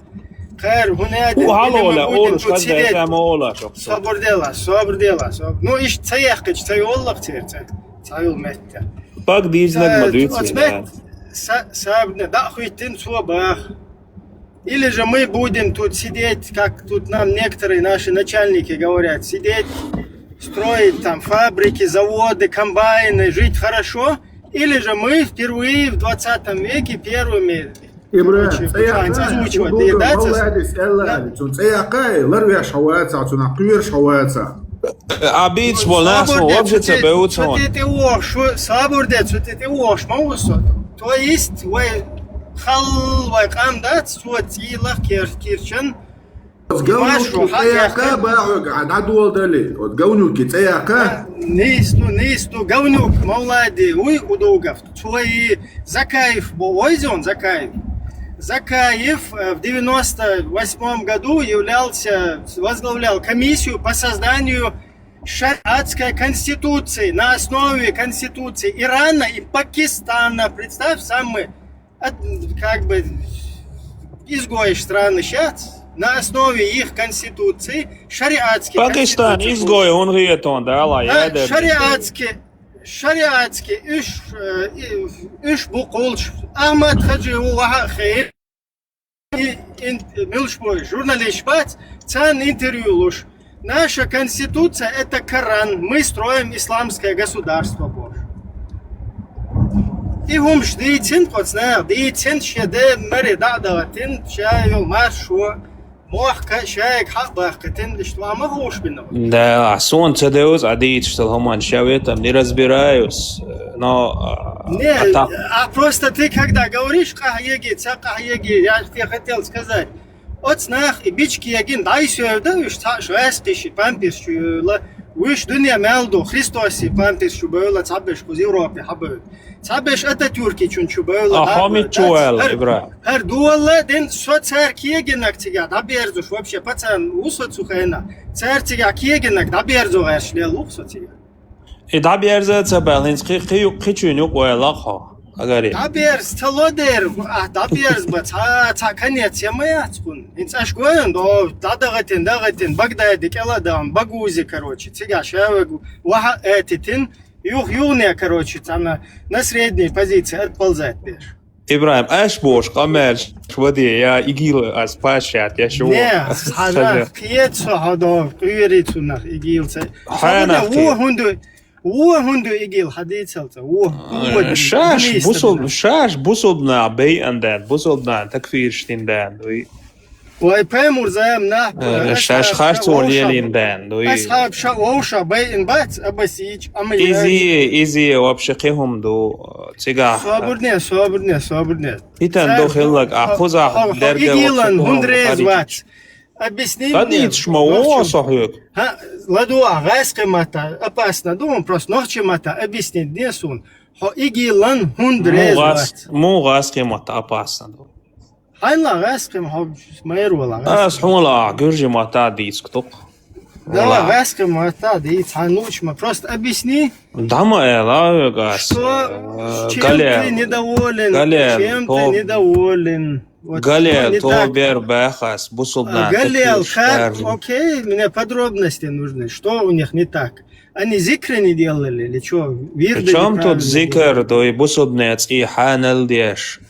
Хар, хуне, у, хало ола, ол шхаз да ца, ма ола, шо. Собр дела, собр дела, собр. Ну, иш ца яхкич, ца йоллах цер, ца, ца йол метта. Пак дизнаг ма дуйци, да. Са-, сабна, да, хуйтин цо бах. Или же мы будем тут сидеть, как тут нам некоторые наши начальники говорят, сидеть, строить там фабрики, заводы, комбайны, жить хорошо, или же мы впервые в двадцатом веке первыми Ибрагим, короче, цӀе яхка, озвучивать, удуга, да, мавладис, эллали, цун цӀе яхка, ларвеш хаваца, цунах куьрш хаваца. А бийц бол нас, вообще ца бевуц хьона. Цу тӀе тӀе вохуш, сабур де, цу тӀе тӀе вохуш ма ву со. То есть, вай хал, вай къам дац, цо цӀийлах кер-, кирчан. Оц говнюки цӀе яхка, бахьуга, хьан дӀадоладали. Оц говнюки цӀе яхка. Нийс ду, нийс ду, говнюк, мавлади, уй, удугав. Цо и Закаев бо, ойзон, Закаев. Закаев э, в девяносто восьмом году являлся, возглавлял комиссию по созданию шариатской конституции на основе конституции Ирана и Пакистана. Представь, самые от- как бы изгои страны сейчас на основе их конституции шариатские Пакистан конституции изгои он гетон да ла А, яда. Шариатские, шариатские уж, э, и- уж букулш Ахмад Хаджи Уаха Хейр и ин- милшбой журналист бац цан интервью луш. Наша конституция — это Коран. Мы строим исламское государство, Боже. И хумш дийцин коцна, дийцин шеде мари дадатин шайол маршо. Мохка шайг хабахкатин иштвама хуш бинна. Да, сон цедеус адийц, что хуман шаветам не разбираюсь. Но а, Не, а так а просто ты когда говоришь, кахьеги, ца кахьеги, я тебе хотел сказать. Оцнах и бички ягин дай сёвда, уж ца швестиши памперсчула, уж дуния мелду, Христоси памперсчу бэла, цабеш куз Европе хабэв. Цабеш Ататюрки чун чу бэла. А хомит чуэл, Ибра. Хар дуала ден со царки ягинак цига, да берзуш вообще, пацан, усо цухайна. Цар цига киягинак, да берзу гаш ле лух со цига. И даберза ца бал, хинц хи хи хи чуйнук уэла хо. Агари. Даберз, ца лодер, а даберз ба, ца ца конец я моя цкун. Хинц аш гоен, до дадагатин, дагатин, Багдади, Келадан, Багузи, короче, цига шавагу, ваха этитин, юх югне, короче, ца на, на средней позиции отползать беш. Ибрагим, аш бош къамел швади я игил аз пашат я шо. Не, хада киет со хада куйрицунах игил се. Хана Особенно у хунду у хунду игил хадицалца. У Шаш бусул шаш бусулна бей анден бусулна такфир штинден. Ой пемур заем на Шаш хаш цол елинден. Асхаб ша оуша бей ин бац абасич ама Изи изи вообще кихум ду. Цига. Собрне, собрне, собрне. Питан ду хиллак а хуза дерге игилан хундрез вац. Объясни мне. Кадит шма о сохюк. Ладу а гайс кемата опасно ду, он просто нохчи мата объяснить не сун. Хо игилан хундрез вац. Му гайс кемата опасно ду. Хайла гайс кем хо майр вала. Ас хула гюржи мата диск тук. Дала васка мата да и цанучма. Просто объясни. Дама эла гас. Что, чем ты недоволен? Чем ты недоволен? Галел то бер бахас бусулна. Галел как? Окей, мне подробности нужны. Что у них не так? Они зикры не делали или что? Вирды Причем тут зикр, то и бусулнец и ханел деш.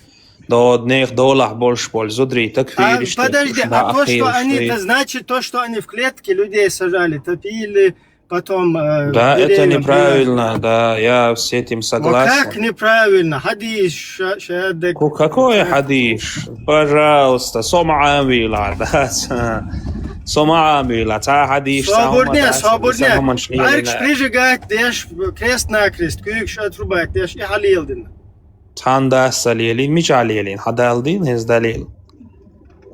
До одних долах больше пользу дри, так А, видишь, подожди, а то, что они, это значит то, что они в клетке людей сажали, топили, потом... э, Да, это беременных неправильно, брали. Да, я с этим Вот согласен. Как неправильно? Хадиш, ша- шадек. Ку- Какой хадиш? Пожалуйста, сома амвила, да. Сома амвила, та хадиш, Соборне, соборне. Аркш прижигать деш, крест на крест, кюкш отрубать деш, и халил дин. Цхьан дас ца лелин, мича лелин, хьа дал дин, хӀинз далил.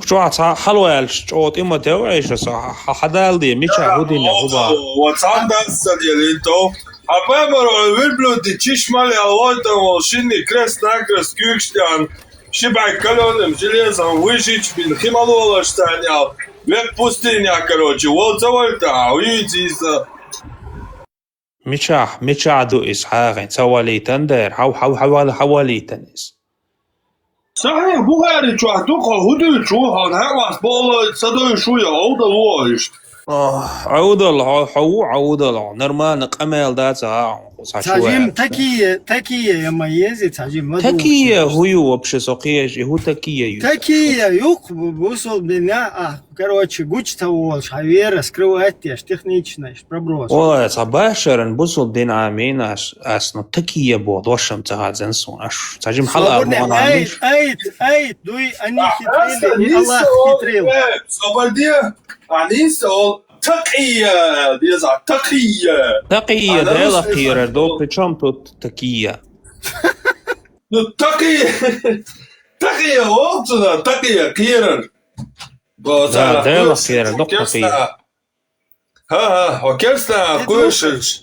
Чохь цхьа хьалваьлча, чӀогӀа тӀима тевгӀеш аса, хьа- хьа- хьа дал дин, мича хӀу дина, хӀу бан. Ва цхьан дас ца лелин, то. Хьа бамар верблюди чиш мали алвайтан вол шинни крест-накрест куьйгаш тӀехь, ши бӀай каленым железом выжечь бин, хи ма лолаш царна аьлла, век пустыня, короче, вол ца вайта, уьйца иза. Мичахь, мичахь ду иза хьагӀин? Ца валийтан дера, хьав-, хьав-, хьавал-, хьавалийтан иза. Сахьихь Бухари чохь ду, хьо хӀун дуьйцу, хьо хьан хьаьвас бохула, ца дойуш ву я, Ӏовдал ву хьо иштта? Ӏовдал хьо, хьо ву, Ӏовдал хьо. Нормально къамел дац а хьо, хьо Ца чу жим ваьлча. Такие, такие я ма ези, ца жим ладугӀуш Такие ваьлча. ХӀу ю вообще со кхеш, и хӀу такие ю? Такие юкх бу-, бусулбина, а, короче, гучта волуш, хьан вера скрывать деш, техничная. Проброс. Ола, цхьа башаран бусул дин амин аш, ас, ну, такие бо, дошам ца хазен сун, аш, ца жим хала Соборне, муана айт, миш. Айт, айт, дуй, они А, хитрили, просто и Аллах Ниса, хитрил. Э, Соборде, а Ниса, он такие, без а, такие. Такие, А на дела русский кира, язык до, он при чем тут такие? Ну, такие, такие, он сюда, такие, кира. Да, дела кира, до такие. ХӀа-хӀа, хьо керста кхуьйшуш.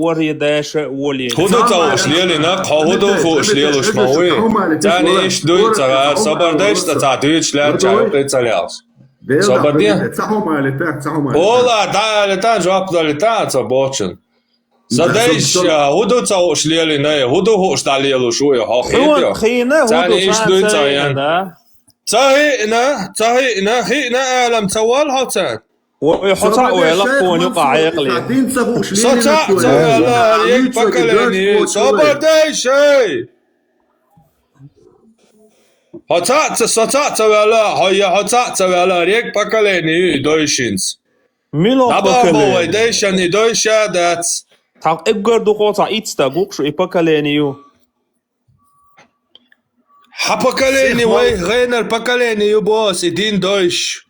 варе дайша а воле. ХӀу ду ца хууш лелийна, хьо хӀу ду хууш лелуш ма вуй. Царна иштта дуй ца гӀа, собар дайш цӀа ца дуьйцуш лаьрча юкъе ца лелаш. Собар де. Ола, дӀа алита, жоп далита, ца бочун. Ца дайш, хӀу ду ца хууш лелийна, хӀу ду хууш дӀалелуш вуй, хьо хетар. Царна иштта дуй ца ян. Ца хиъна, ца хиъна, хиъна алам ца вал хьо царна. Ой, хьо ца ойла кхони юкъа Ӏекъли. Со ца ца ойла, ек поколени, собар дайшай. Хьо цаӀ ца, со цаӀ ца ваьлла, хьо я хьо цаӀ ца ваьлла, регӀ поколени ю и дойшинца. Мила набахма вай поколени? Дайшан и дойша дац. Тхьа эггар дукха цхьа итт стаг ву-кх шу и поколени ю. Хьа поколени вай гӀенар поколени ю бос, и дин дойш.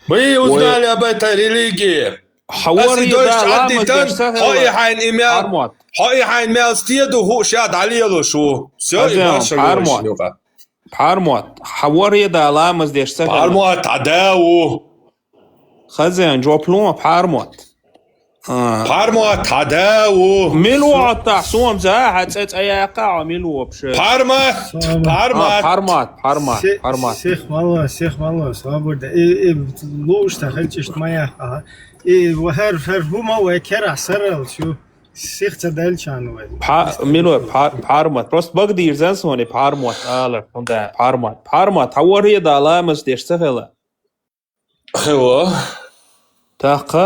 Мы узнали об этой религии. Аса и дойш чӀаддитан, хьо и хьайн и мел, хьо и хьайн мел стеду хӀу ша дӀалелуш ву. Всё, и марша Пхьармот. Пхьармот, хьа варе да ламаз деш ца хила. Пхьармот, хьа да ву. Хазен, жоп лума, Пхьармот. А. Пхьармот, хьа да ву. Мил ву хьо тахь, сом за, хьа цӀе цӀа яьккха, хьо мил ву вообще. Пхьармат, Пхьармат. А, Пхьармат, Пхьармат, Пхьармат. Сех мало, сех мало, свобода. И, и, луш та хачишт ма яьккха. И, хӀар, хӀар хӀума вай кера сарал шу. Сих ца делчан вай. Пхьа-, мил ву, Пхьа-, Пхьармат. Просто багдир зан сони Пхьармот, ала, хунда, Пхьармат. Пхьармат, хьа варе да ламаз деш ца хила. Хила. ТӀаккха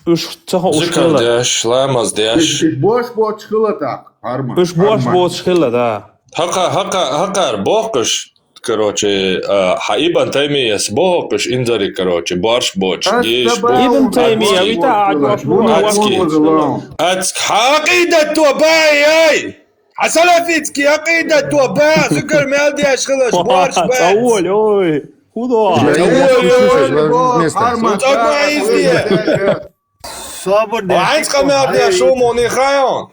уьш ца хо уьш зикар хила. Деш, ламаз деш. Уьш, уьш борш боцуш хила тӀаккха, Пхьармат. Уьш борш боцуш хила, да. ХӀакъа-, хӀакъа-, хӀакъар бохкаш, короче, а, хьа Ибн Таймияс бохкаш инзари, короче, борш боцуш, геш бо-, Ибн Таймия, вита а борш боцуш хила. Ацки. Ацки. Хьа акъидат ва бай, ай! Хьа салафитский акъидат ва ба, зугар мел деш хилаш, борш ба. Цаволь, ой. Худо. Цаволь, ой. Цаволь, ой. Собур де. Айц къамел деш шу муни хайон.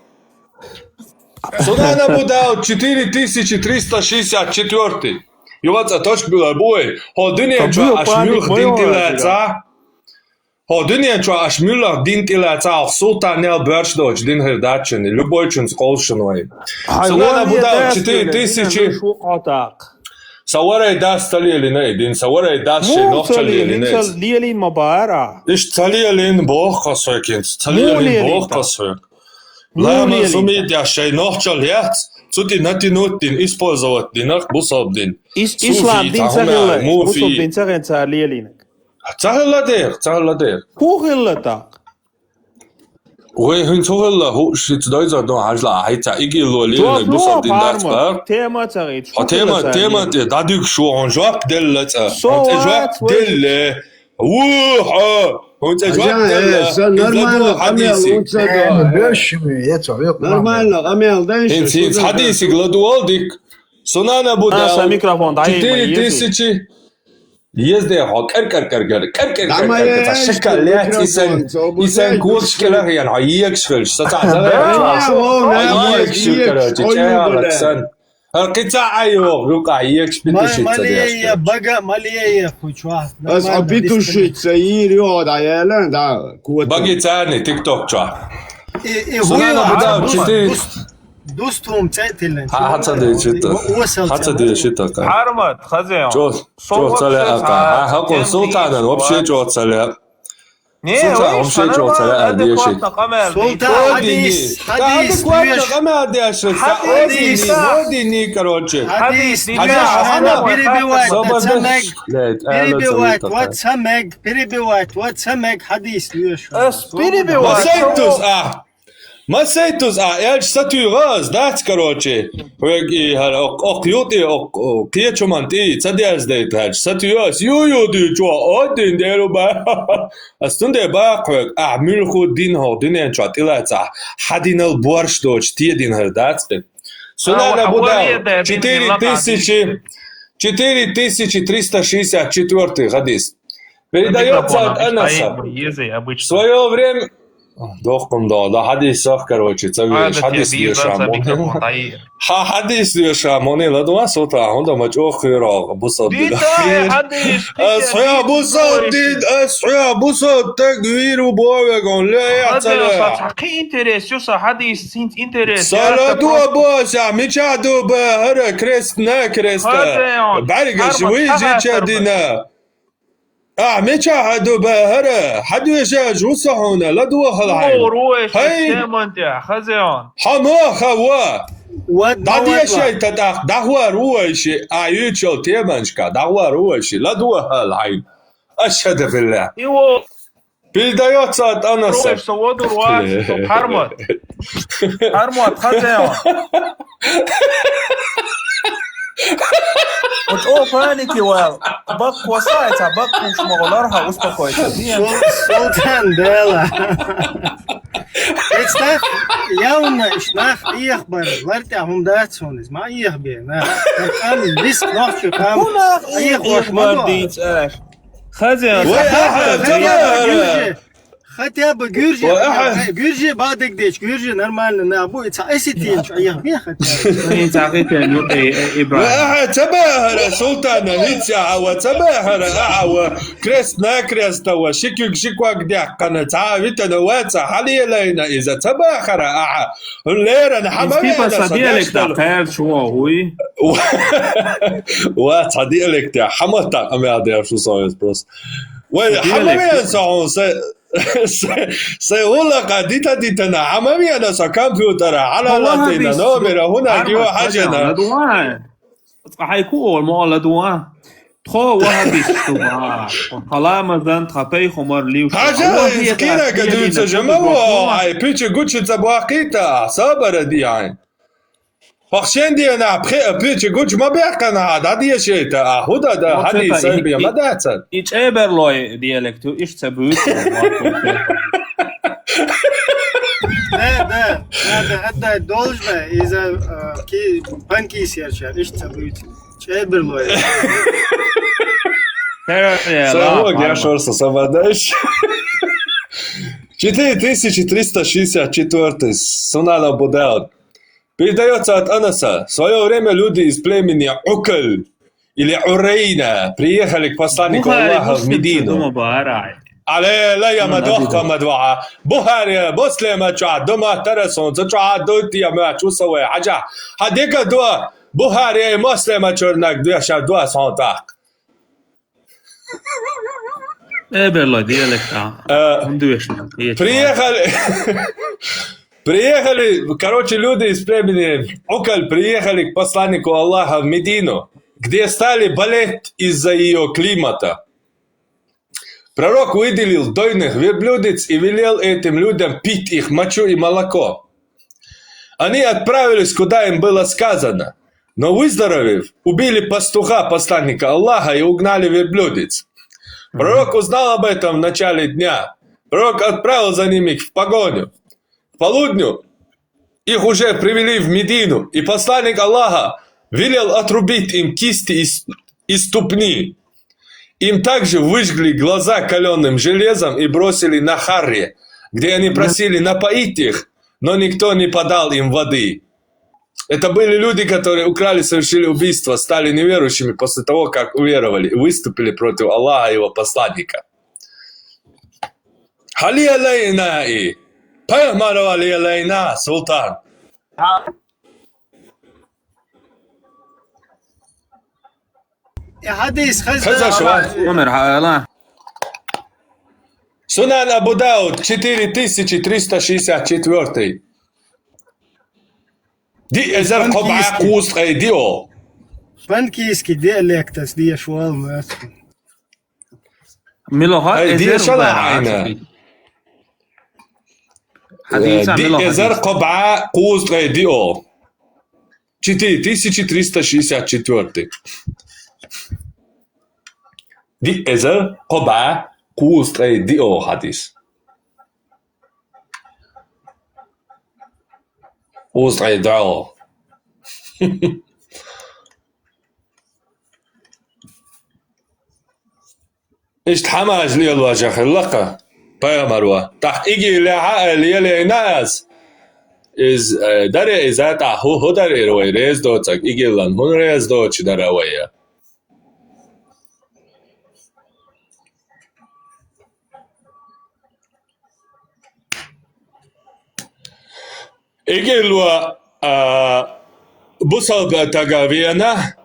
Сунан Абу Дауд, четыре тысячи триста шестьдесят четвёртый. Юваца точка была буй. Хо дуния чо аш мюх дин тилаца. Хо дуьнен чу аш муьллах дин тӀилаьцахь султанел боьрш доцу дин хир дац шуна, любой чунца къовсуш шуна вай. Сунана Абу Дауд четыре тысячи. Са варай дас ца лелина и дин, са варай дас шей нохчал лелина. Лелин ма бара. Иш ца лелин боху хасойкинца, ца лелин боху хасойк. Ламан сумидя шей нохчал яц, цу дин натинут дин, использовать динах бусалб дин. Ислам дин ца хилла, бусалб дин ца хилла цара лелинаг. Ца хилла дера, ца хилла дера. ХӀун хилла тӀаккха? Вай хӀинца хӀун хилла, хӀу шица дойзар дон хьажла, хьайца игилло лелинаг бусалб дин дац бара. Тема ца гӀийца. Хьо тема, тема тӀе дӀадуьгу шу, хьуна жоп делла цӀа. Хьуна цӀе жоп делла. Ву, хьо, хьуна цӀе жоп делла. Сан нормально къамел унца да. Бешми, я цо, нормально къамел дай. ХӀинца, хӀинца хьадисиг ладувал дик. Сунана Абу Дауд. Сан микрофон дӀа четыре тысячи. Езде хьо кар-кар-кар-кар, кар-кар-кар, ца шакал лец, исан, исан курчкелах ян, хьо егаш хилш, са ца загӀа, хьо егаш хилш, короче, чаялак сан. Хьо кхица айо, юкъа егаш питушица деш. Бага, малея, хуйчва. Ас а питушица, ир, ё, да, яла, да, куот. Баги царни, тикток чва. И, и, Сунана Абу Дауд четыре. Дустум цӀе тиллан. Хьа, хьа ца дийшита. Хьа ца дийшита. Хьармат, хаза. Чо, чо ца ле ака. Хьа, хьа кху султанан вообще чо ца ле. Не, султан вообще чо ца ле, а дийши. Султан, хьадис, хьадис, адекватно къамел деш. Хьадис, хьадис, короче. Хьадис, хьадис, перебивать, ца мег. Перебивать, вот ца мег, перебивать, вот ца мег, хьадис, ас перебивать. Масайтус, а. Масайтус а, элча сатуьйгӀа ас, дац, короче. Хьоьга и хӀара, окх, окх ю тӀе, окх, окх кхечу ман тӀе, ца дерзадайта хьаьжа, сатуьйгӀа ас, ю-ю дуьйчу, о, дин деру ба. Ас цундела баккха хьоьга, ахь муьлхха дин хӀокху дуьнен чохь тӀелаца, хьан динал борш доцуш, те дин хӀара дац кхин. Сунана Абу Дауд, четыре тысячи, четыре тысячи триста шестьдесят четвёртый хадис. Передаётся от Анаса. В своё время Дохкун догӀу, да, хьадисах, короче, ца веш, хьадис леша моне. Хьа хьадис леша моне, ладва, султан, хӀунда ма чӀогӀа кхоьру бусалб дин. Ас хьоьга бусалб дин, ас хьоьга бусалб таг вийр ву бовег, он ле, я ца ле. Са кхин интерес ю, са хьадис синц интерес. Са ладва бося, мича ду ба, хӀара, крест на креста. БӀаргаш вижича дина. Ахь мичахь а ду бахара? Хьан доьшаш ву со хьуна? ЛадогӀахьал хьайна. Хьай! Теман тӀехь, хазеон. Хьо моха ва? ДӀадешайта тӀаккха, дӀахӀор ву вайши, а юьйчул теманашка, дӀахӀор ву вайши, ладогӀахьал хьайна. Ашхьаду биллахь. Иво. Передаётся от Анаса. Со водур вац, со Пхьармат. Пхьармат, хазеон. Оцо паники вал. Бакквасай, ца баккуш моголарха успокойся. Сул-, Султан Бела. Представь, явно иш нах иех бар, лартя хум дац хунис, ма иех бе, на. Кам риск нах чу кам. Хунах иех иех ваш бар мадо. Диц аш. Хазя, Вай, хазя, аха, хазя, тема. Гюржи. Хотя бы гюржи, Ой, аха. Гюржи бадык деч, гюржи нормально, на, бу, ца, эситин, чё, я, я хотя бы. Ин цаги тен, ну, э, э, Ибрагим. Ва аха, ца бахара, Султана, вица, ава, ца бахара, ава, крест на крест, ава, шикюк шиквак дяккана, ца, витана, ва, ца, хали лайна, иза, ца бахара, аха. Лера, на, хама Из типа вена, са са диалекта, дяштал. Кайр, чё, уй. Ва, ца диалекта, хама та, а мя дер, шу союз просто. Вай, Са хама диалекта. Вена, са, он, са, Се, се улака дита дитана, амавиана са компьютера, ала Аллаха латина бису. Номера, хуна Арма, гио хажена. Хадяна, дуа. Хай ку ол мо ала дуа. Тхо ваха бису дуа. Халамазан тха пей хумар лив. Хажа, Аллаха искина я гадуца хадяна, жама дуа. Во, ай, пичи гучи ца буахита, сабара диай. Пахшендия на пхе-, пичи гуч ма бяхкана, да дия шейта, а худа да, Мо хади цета, сарбия и, ма и, даца. И чеберлой диалекту, иш ца бут. Да, да, надо отдать должное и за, э, ки-, панки серча, иш ца бут. Чеберлой. Сорок, я шорса, совпадаешь? Четыре тысячи триста шестьдесят четвёртый, Сунан Абу Дауд. Передаётся от Анаса. В своё время люди из племени Укаль или Урейна приехали к посланнику Аллаха в Медину. Аллилуйя, мадох ка мадваа. Бухари, Муслима чуа, дома тарасун, за чуа дойти я мя чусовая. Хажа, хадига дуа, Бухари, Муслима чорнак дуя ша дуа сон так. Эберло диалекта. Э, Он дуешна. Приехали, приехали, короче, люди из племени Укаль приехали к посланнику Аллаха в Медину, где стали болеть из-за её климата. Пророк выделил дойных верблюдец и велел этим людям пить их мочу и молоко. Они отправились, куда им было сказано. Но, выздоровев, убили пастуха посланника Аллаха и угнали верблюдец. Пророк узнал об этом в начале дня. Пророк отправил за ними в погоню. К полудню их уже привели в Медину, и посланник Аллаха велел отрубить им кисти и с-, и ступни. Им также выжгли глаза калёным железом и бросили на Харре, где они просили напоить их, но никто не подал им воды. Это были люди, которые украли, совершили убийство, стали неверующими после того, как уверовали и выступили против Аллаха и его посланника. Хали алайна и. Пайхмар али алайна, Султан. Э, хадис, хаза. Хаза шва. Умер, ха, ала. Сунан Абу Дауд, четыре тысячи триста шестьдесят четвёртый. Ди эзер кобаа куст кайдио. Панкийский диалектас диа шуал мас. Милоха Ай, эзер диа шала уба айна. Хадиса Э, ди милоха эзер хадис. Кобаа куст кайдио. Четыре тысячи триста шестьдесят четвёртый. Ди эзер кобаа куст кайдио хадис. Куст кайдио. Ишт хӀамаш лелважа хӀиллакха пайхамарва. Тахкъиги лехӀа лелейнас. Из, э, даре иза тӀа хӀу, хӀу дарира вай рез доцаг, игиллан хӀун рез доч дара вая. Игилва, а, бусалба тага вена,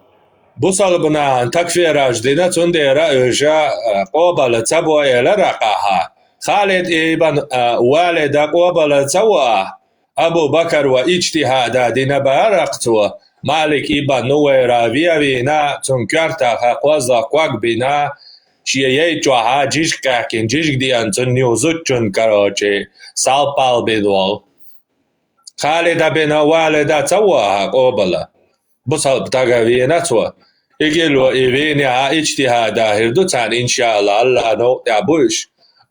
бусалбана такфираж дина, цундера уже, а, къобала цабуэла ракъаха. Халид ибн, а, Валида къобала цава, Абу Бакр ва ичтихада дина баракъ цава, Малик ибн Нувайра виавина, цун картаха къваза къваг бина, Шия яй чӀваха жижиг къяхкин, жижиг диан цунни узуччун, короче, салпал бидвал. Халида бина Валида цаваха къобала. бусалба дага вена цо. Игилла и вене а иштиха дахир ду царна, иншаалла, Аллах новкъа тӀехь бу уьш.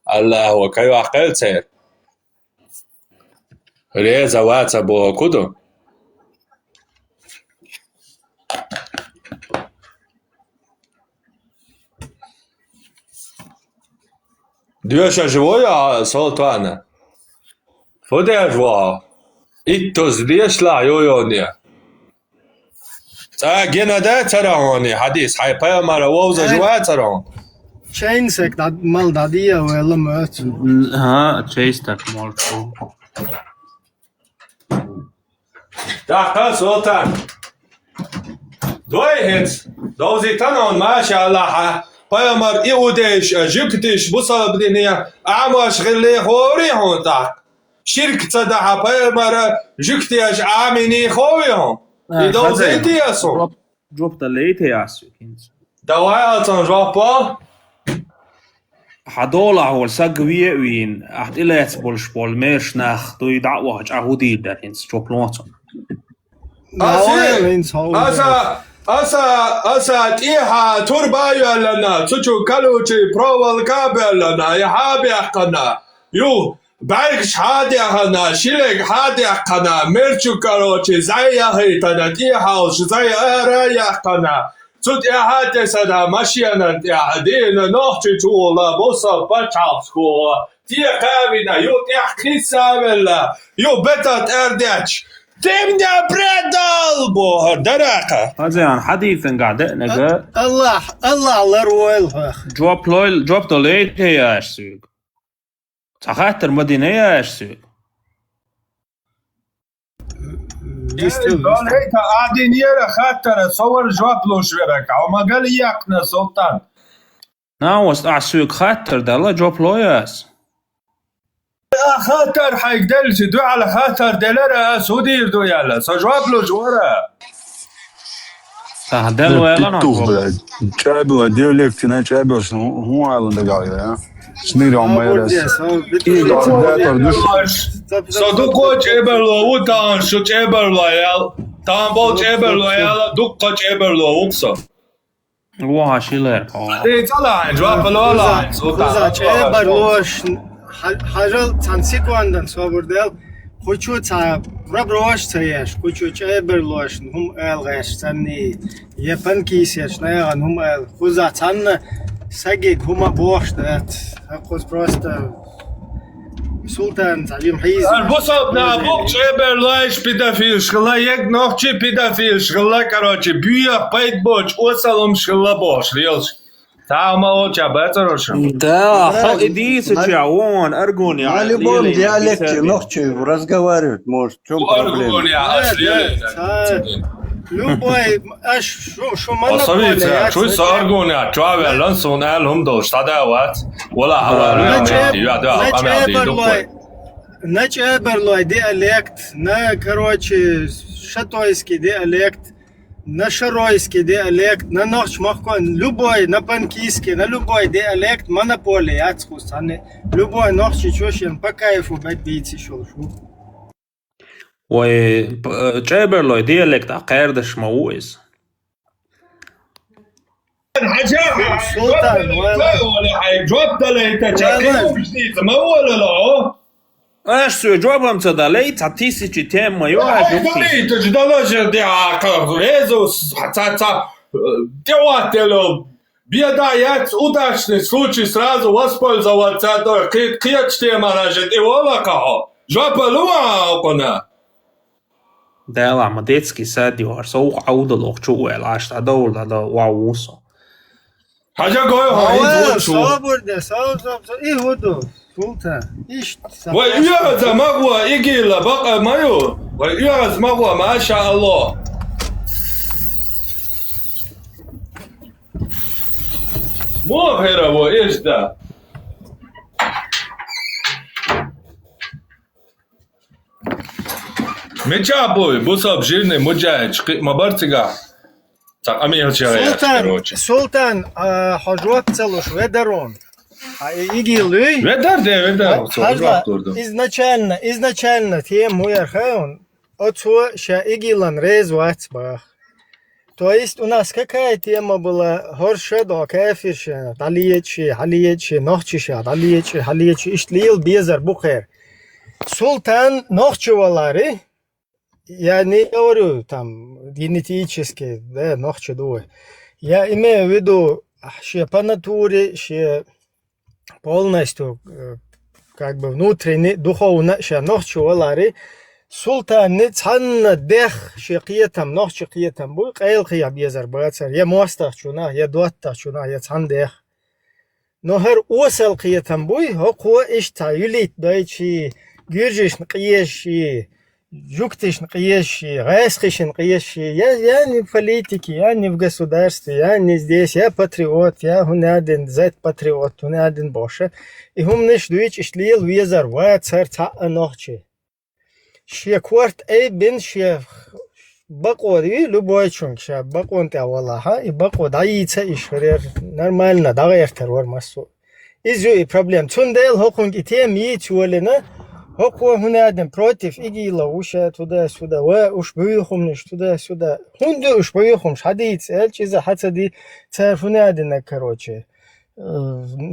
Аллахо кайохкхел церан. Реза ваца боху ку ду? Доьшаш вой а, Султана? Фу деш ву хьо? Иттуза дешла йо йоне. Цкъа гина да цара хьоне хьадис, хьайн пайхамара вовзаш вацара хьо? Чайн сек дӀа-, мал дӀадия вела моьцу. ХӀа, чай стак мал чу. ТӀаккха, Султан, дой хӀинца, довзийтан хьуна, машааллахь, пайхамар иудейш а, жуьгтиш, бусалба дине Ӏамош хилли ховрий хьуна тӀаккха? Ширк ца дахьа пайхамара жуьгтеш Ӏамийний ховий хьуна? И довзийтий ас хьуна? Жоп далийта яц хӀинца. Давай, алцан жоп. Хьан долахь волу саг ве а вийна, ахь тӀелаьцна болуш болу мерш нах дуй дӀа а вахча, ахь хӀун дийр дара хӀинца, жоп лоцун? Аса, аса, аса, аса тӀехьа турба а йоьллана, цу чу колючий проволока а боьллана, и хьа а баьккхина, ю, бӀаьргаш хьа а дехана, шилег хьа а даьккхина, мерчу, короче, зӀе яхийтана, тӀехьалш зӀе ара а яьккхина, цу тӀехьа а тесана, машенан тӀехьа дина, Нохчийчу волу бусалба пачхьалкхо тӀе кхавина, ю тӀехь кхисса а велла, ю бета тӀаьрдечу, «Ты меня предал!» боху, дараха. Хазан, хьадийцинга деънага. Аллах, Аллах лар войла хьох. Жоп лой, жоп далийта яц соьга. Цхьа хаттар ма дина яц соьга. Дон Рейта, а динера хаттара, со вара жоп луш верг, хьо ма гал яьккхина, Султан. Наост, ахь соьга хаттар дала, жоп лой ас. А хаттар хьайга делча, дуьхьал хаттар делара ас, хӀун дийр ду аьлла, со жоп луж вара. Ах, дел ваьлла нах. Петух, блядь. ЧӀебала диалектина, чӀебалшна хӀун, хӀун аьлла дагахь, а? Шнир ма ярас. Со дукха чӀебарло ву тахана, шу чӀебарло ял. Тахана бол чӀебарло ял, дукха чӀебарло ву со. Ваха шилер. Ди цала, жоп лола. Куза, чӀебарлош, хьажал цхьана секундан собар дел. Кху чу цхьа проброш ца еш, кху чу чӀебарлош, хӀума ала гӀеш санний, я панкийсеш, наягӀан хӀума ала. Куза цхьанна сагиг хӀума бохуш дац. Аккхуз просто Султан цхьа жим хьийза. Ар бусалбна букъ чӀебарлойш педофилш хилла, егг нохчи педофилш хилла, короче, буьйах пайда боцу осалумш хилла бохуш лелаш. Цхьа а ма олча бацароша. Да, хьо и дийцача, вон, аргуни, на любом диалекте нохчи разговаривать может. Чём проблема? Любой, аш шу, шу манна. Особенно, чуй со аргуни, чуа веллан, сун ал хум долш, сада вац. Вала хавалу, я да, амял ди дукой. На чеберлой диалект, на, короче, шатойский диалект, на шаройский диалект, на нохч махкон, любой, на панкийский, на любой диалект, монополия, ацхус, ани, любой нохчи чушен по кайфу бать бийци шулшу. Вай, п-, чӀеберлой диалект а кхаьрдаш ма ву иза. Хьажа, Султан, вала. Хьай жоп далайта, чаккхи ма вала ло. Аш соьга жоп ца далай, цхьа тысячи тема ю, а, хьай жоп далайта, далажа де, а, резус, ца, ца, э, тӀеваттело. Беда яц, удачный случай, сразу воспользоваться, а то кхе-, кхечу темара же тӀе вола кхахьо. Жоп лу а окхуна. Дела, ма детский сад ю, хӀара со вукху Ӏовдалохчу а ваьлла, аш дӀадовла, дӀадовла, ван ву со. Хьажа гой хьо, хӀинца ву чу. Собар де, со-, со-, со-, и хӀу ду, Султан, иштта. Вай уьгӀаза ма гӀо, игила бакъа ма ю. Вай уьгӀаза ма гӀо, маша Алло. Муха хӀара ву иштта? Мича буй, бусалба жирни муджаьхӀидаш, кхиъ ма бара цигахь. Цхьа къамел чу яц, Султан, короче. Султан, а, хьо жоп ца луш, ведар вон. А и-, игил луй? Ведар де, ведар, хьажа, жоп лур ду. Изначально, изначально тема муяр хайон. Оцо ша игилан реза вац бах. То есть у нас какая тема была? ХӀорш а до кафирша дӀалечи, хьалечи, нохчиша дӀалечи, хьалечи, иштта лела безар бу кхер. Султан нохчи валари, я не говорю там генетически, да, нохчи ду. Я имею в виду, ше по натуре, ше полностью, э, как бы внутренне, духовно ша нохчи валари, султанни цхьанна дех ше кхетам, нохчи кхетам буй, къайлакхе безар бацар, я мостагӀчунах, я доттагӀчунах, я цхьан дех. Но хӀара осал кхетам буй, хӀокхо иштта юлит дойчи, гуьржишна къеши, жугтишна къеши, гӀайсхишна къеши, я, я не в политике, я не в государстве, я не здесь, я патриот, я хӀунадин, зет патриот, хӀунадин боша. И хӀуманаш дуйчи иштта лела везар вацар цхьа а нохчи. Ше корта айбин ше бакъо ю, любой чунг ша бакъон тӀа валахьа, и бакъо дӀайийца иш хӀарер нормально дӀагӀертар вар массо. Иза ю и проблема. Цундела хӀокхунга и тема йийца йолина, хӀокхо хӀунадин против ИГИЛа вуша туда-сюда, ва уж буюхумнаш туда-сюда. ХӀунда уж буюхумш хьадийца, элчи иза хьа ца ди, цар хӀунадинаг, короче. Э,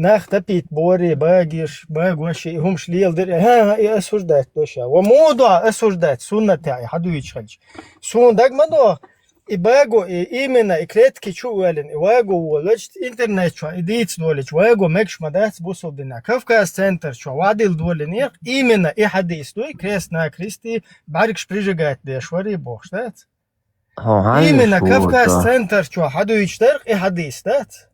нах тапийта бори, багиш, багоши, и хӀумаш леладир, хӀа, хӀа, и осуждать доша. Ва модо осуждать, суннатехь и хьадуьйчу хилча. Суна даг ма до, и баго, и именно, и клетки чу уьллина, и ваго волочу, интернет чу, и дийца доличу, ваго мегаш ма дац бусулбина. Кавказ центр чу, вадил долинех, именно, и хьадийс дуй, крест на крести, бӀаргаш прижигать деш вари бохуш дац. Хьо хьан Именно шу Кавказ центр чу хьадуьйчу дарх и хьадийс дац.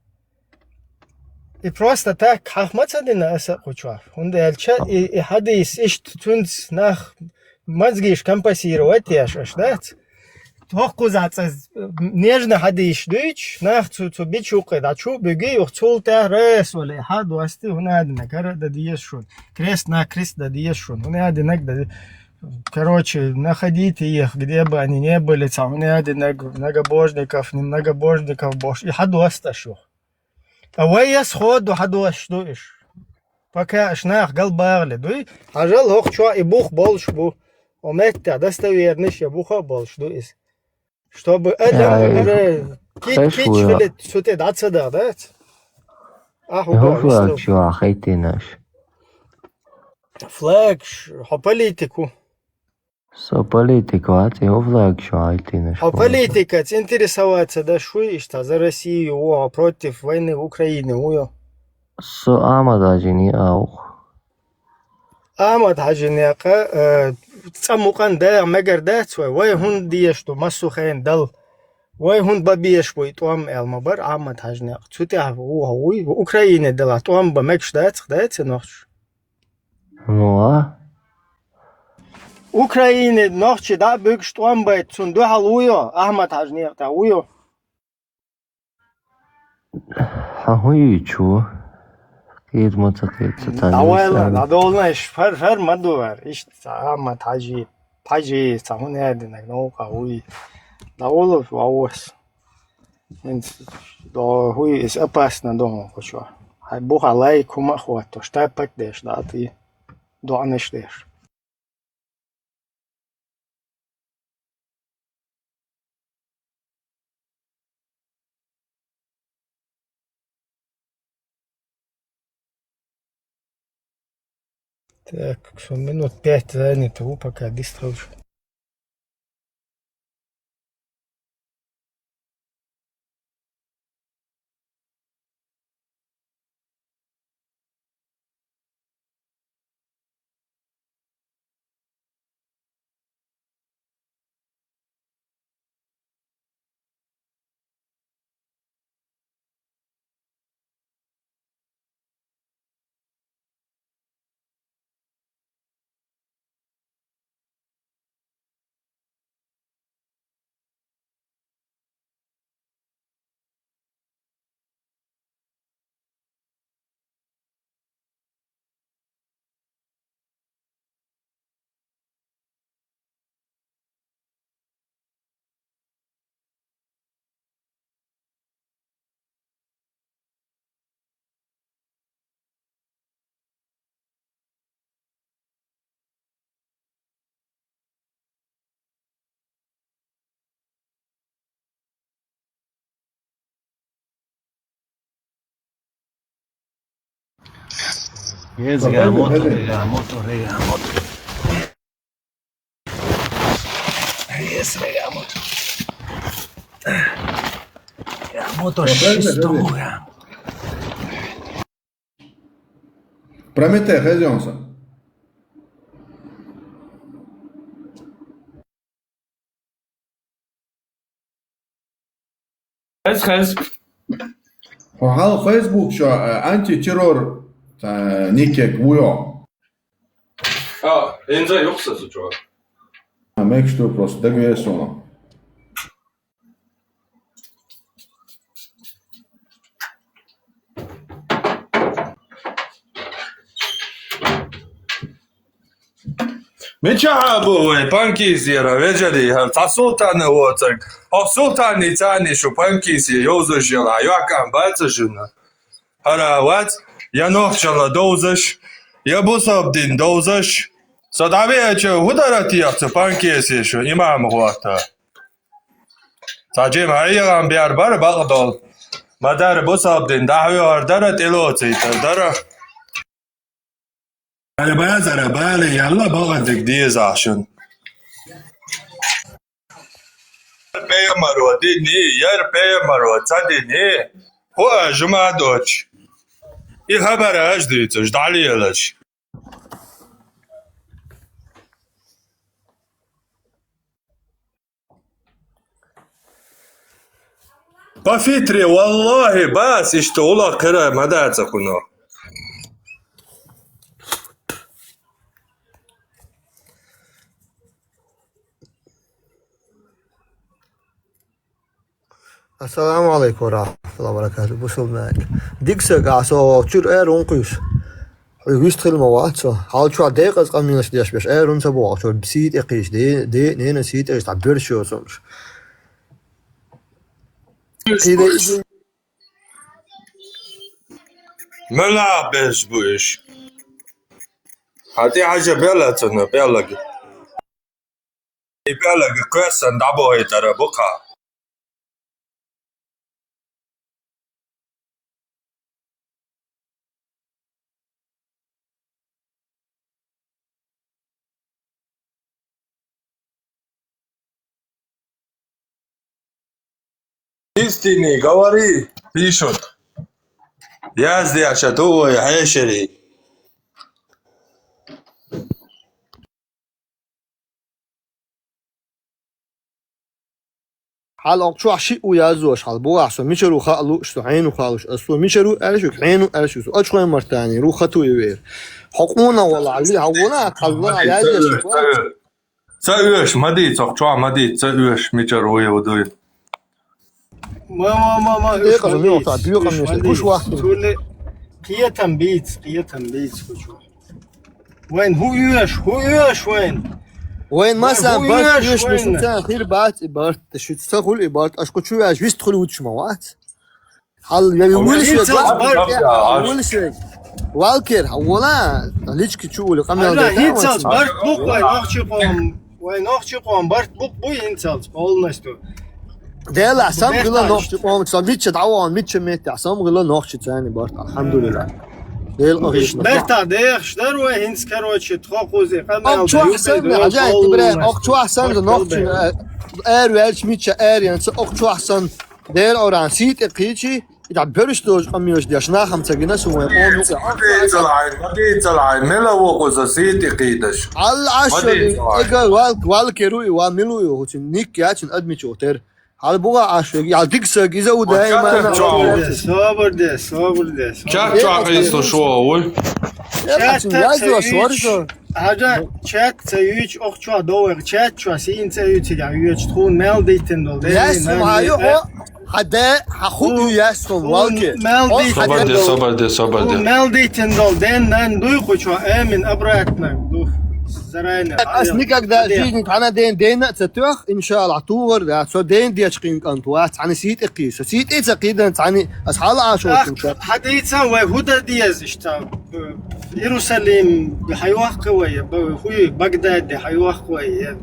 И просто так хьах ма ца дина аса а кхучохь. ХӀунда аьлча и, и хьадийс иштта цуьнца нах мозгиш компенсировать еш аш дац. Тохкхуза цӀа нежна хьадийш дуьйчу, нах цу, цу бичу кхе дӀачу а буьги, юха цул тӀаьхьа рес вале, хьа а дости, хӀунадинаг, хӀара а дан деза шуна. Крест на крест дан деза шуна. ХӀунадинаг дан Короче, находите их, где бы они ни были, цхьа хӀунадинаг, многобожников, не многобожников, бош, и хьадоста шу. Ткъа вай яс ходу хьадош ду иш. Пока аш нах галбагӀле дуй, хьажал хӀокху чохь и бух болуш бу. О меттехь достовернаш я буха а болуш ду иза. Чтобы адам Ай, ара кит-, хеш кич вуя. Хилит цу тӀе дӀа ца дахь, дац? Ахь хӀу хӀу боху флагш ислам? Ю ахь хӀиттинаш? Флагш, хьо политику. Со политик вац, и хӀу флагш ю ахь хӀиттинаш? Хьо политикаца интересоваться даш вуй, иштта за Россию ву, хьо против войны в Украине ву ю? Со Ахьмад-Хьаьжин йиъ а ву. Ахьмад-Хьаьжин некъа, э, цӀа мукъан дагӀа мегар дац вай? Вай хӀунда дезаш ду массо а хенахь дала? Вай хӀунда бан безаш бу и тӀом аьлла ма бара Ахьмад-Хьаьжин некъа? Цу тӀехь ву хьо вуй? Украине делахь тӀом бан мегаш дацахь, дац и нохчаш? Ну, а? Украине нохчий дӀа а буьгуш тӀом байта цунна дуьхьал ву йо? Ахьмад-Хьаьжин некъа тӀехь ву йо? Хьан хӀун йийчу? Кхета ма ца кхета, ца цхьа дӀавайла, нисана. ДӀадоллайш, фар, фар ма ду вар. Иштта ца Ахьмад-Хьаьжи, Хьаьжи, цхьа хӀун яьдинарг новкъа вуй. ДӀаволуш вовас. ХӀинца до хӀуй иза опасно ду хьуна кхучо. Хьай буха лайк хӀума а хӀотто, штаппак деш дӀа а тӀе, доӀанаш деш. Так, всё, минут пять занято, у, пока дистал. Еза, я мотор, я мотор, я мотор. Еза, я мотор. Я мотор шестого. Прометей, хезёнса. Хез, хез. Хьо хьал Facebook чу, э, антитеррор, э, никек вуё. А, инза юхса су чу. А, мекш ду просто, дагвесуна. Мичахьа бу вай панкисера, вежарий, хӀара цхьа султана воцаг. Хьо султани цани шу панкисе йовзаш яла, йоаккан баца жуна. ХӀара вац, я нохчала довзаш, я бусалбдин довзаш. Со дӀавеача хӀу дара тех цу панкисе шу, имам гӀота. Ца жем хьайгӀан бяр бара бакъдол. Ма дара бусалбдин, дӀахьоьхар дара, тӀелоцуйтар дара. Ара базара бала ялла бала диг деза шун. Пеймаро дини, яр пеймаро ца дини. Ху а жума доч. И хабар аж дицуш, дали ялаш. По фитре, валлахи, бас, иштта ула кхера ма даца куно. Ассаламу алейкум ва рахматуллахи ва баракатух. Бусалмайк. Диксаг а со чур эр ункуш. Хьуй вист хил ма вац со. Хьал чуа декъаз къамилаш деш беш. Эрун ца боху, чуа сий тӀе кхийч, де, де, нена сий тӀе кхийч, та бер шо сомш. Мела беш бу иш. Хати хьажа бела цана, белаг. И белаг квесан дабо хайтара бука. Истинный говори, пишут. Яздеш а ту вай хьешари. Хьал окъ чохь шиъ ву яззош, хьал бугӀахь со мича ру хаалуш, со хьенан хаалуш, ас со мича ру аьлла шуьга, хьенан аьлла шуьга, со ачхойн мартани ру хату и вер. Хьо къона вала, Али, хьо вала, хьал вала, яззош. Ца оьш, ма дий, цох чохь ма дий, ца оьш, мичара вуй, ву дуй. Ма, ма, ма, ма, оьш ма дий, оьш ма дий. Кхетам бийц, кхетам бийц, хучу. Вайн хӀу оьш, хӀу оьш вайн? Вайн масан барт оьш, вайн. Шуца хир бац и барт, шуца хули и барт, аш кучу оьш, вист хули вуч ма вац. Хьал, я вули шег, вули шег. Валкер, хьа вола, лички чу ули, къамел. Хьинцалц барт букъ вай нохчи къом, вай нохчи къом барт букъ буй хьинцалц полностью. Дела, сам гила нохчи къом, сам мичча дӀаван, мичча метта, сам гила нохчи цани барт, алхьамдулиллах. Дел ахиш. Барта дехш дар вай хьинц, короче, тхо кузи, къамел. Ок чуахсан, хьажай, тибре, ок чуахсан, нохчи, эр велч мичча, эр янца, ок чуахсан. Дел оран, сий тӀе кхийчи, и дӀа берш дожу къамелаш деш, нахам ца гина су вайн къомица. Ма дийцал хьайн, ма дийцал хьайн, мела вокху со сий тӀе кхийдаш. Алла ашшали, эга вал, вал керуй, ва милуй, хуцин ник ячин адмичу тер. Хьал бугӀа ашшали, ял диксаг, иза удай ма. Собар де, собар де, собар де. Чат чохь хьийсу шо, вуй? Чат ца юйч, хьажа, чат ца юйч, ох чохь довер, чат чохь сийна ца юйч, цига юйч, тхун мел дийтин дол. Яс ма ю, о. Хьа де, хьа ху ю яс ху валки. Собар де, собар де, собар де. Мел дийтин дол ден нан дуй кучу, амин, обратно. Ду, зарайна. Ас никогда в жизни тхьана ден дена ца тох, иншаллах, тугъар да, со ден дечкъин кӀант вац, хьана сий тӀе кхийса. Сий тӀе ца кхийдан цхьани, ас хьала ашо. Ах, хьадийца вай хӀуда диез иштта. Иерусалим хьайвахка вай, ба-, хуй Багдаде хьайвахка вай.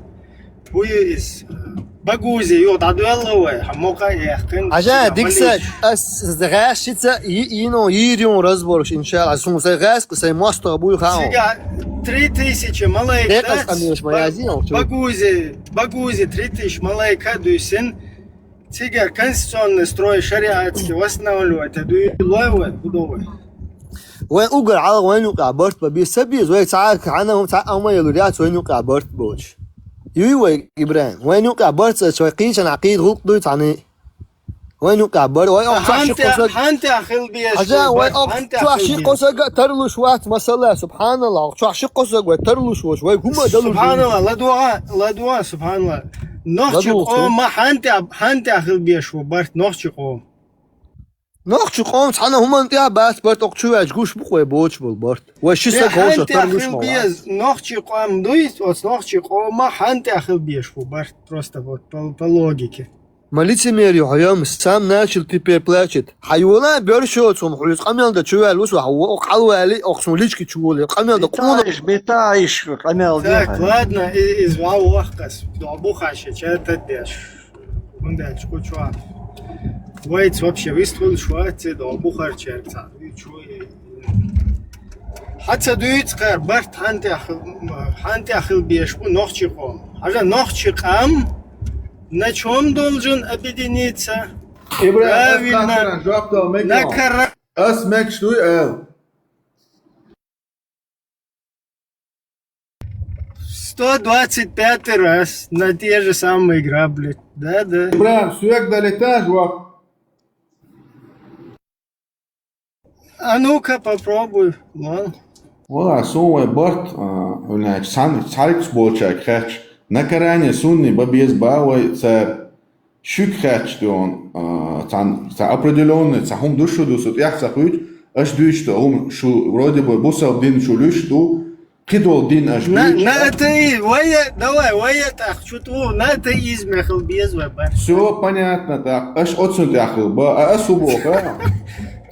Хуй из, э, Багузе, юха дӀадоьлла вай, хьа мукъа а яьккхина. Хьажа, дика са, ас гӀаьшшица йи-, йино, йийр юн разбораш, иншалла, сун сай гӀаьскъа, сай мостагӀа буй хаун. Цига три тысячи малайка Декъас дац, къамеш ма ба-, язин, охчу. Багузе, Багузе три тысячи малайка дуьйсин, цигара конституционный строй шариатский восстанавливать а дуй лой вай, худо вай. Вайн угар хьалха вайн юкъа барт ба, би са беза, вай цхьа хьана, цхьа амма ялур яц вайн юкъа барт боч. Юй вай, Ибрахим, вайн юкъа барт ца, вай кхийчана кхийд гӀулкъ дуй цхьана. Вайн юкъа бар, вай ох чохь ши хӀанта, кхосаг. ХӀанта хила беза Хьажа, вай барт, ох хӀанта чохь хила ши беза. Кхосаг тарлуш вац, масала, субханалла, ох чохь ши кхосаг вай тарлуш вош, вай хӀума далуш. Субханалла, ладугӀа, ладугӀа, субханалла. Нохчи ЛадугӀа, къома хӀанта, хӀанта хила беза ву барт, нохчи къома. Нохчи къом цхьана хӀуман тӀехь бац барт, окху чу ваьча гуш бу-кх вай боцуш болу барт. Вай ши са хӀанта хила беза, нохчи къом дуй, оцу нохчи къома хӀанта хила беза ву барт, просто вот по, по логике. Ма лицемер ю хьо, ям, сам начал теперь плачет. Хьайола, бер шо цунна, хьуьйца къамел дан чу ваьлла ву со, хьо окху хьалваьлли, окху суна лички чу волий, къамел дан къона. Битаиш, битаиш, къамел дан. Так, ладно, и-, из ван вахкас, догӀу бухаш, ча таддеш. ХӀунда аьлча кху чохь вайца вообще вист хуьлуш вац, ци догӀу бухарчаьрга цхьа дуьйцу вай. Хьан ца дуьйцу кхара барт хьан тӀехь, хьан тӀехь хила безаш бу нохчи къом. Хьажа нохчи къам, на чом должен объединиться? Ибрахим, ас Правильно. Хаттаран жоп дала мегаш На ду. Кара- Ас мегаш дуй ала. Сто двадцать пятый раз на те же самые грабли. Да, да. Ибрахим, соьга далийташ ваха. А ну-ка, попробуй, вон. Вала, суна вай барт, а, хӀунда аьлча, цхьаьна, цхьаьргаш болчаьрга хаьттича, на Коране, сунне бан беза бах вай цара. Шуьга хаьттича дуьйна, а, цхьаьна, цхьа определённый, цхьа хӀума ду шу ду, со тӀехь ца хуьйцу, аша дуьйцуш ду хӀума, шу вроде бы бусалба дин шу луьйш ду, кхидолу дин аша На, дуьйцуш на ду. Атеи-, вай, давай, вай тӀаккха чу тӀу, на атеизме хила беза вай барт. Всё понятно, тӀаккха аша оццунна тӀехь хила бан, а ас хӀун боху, а?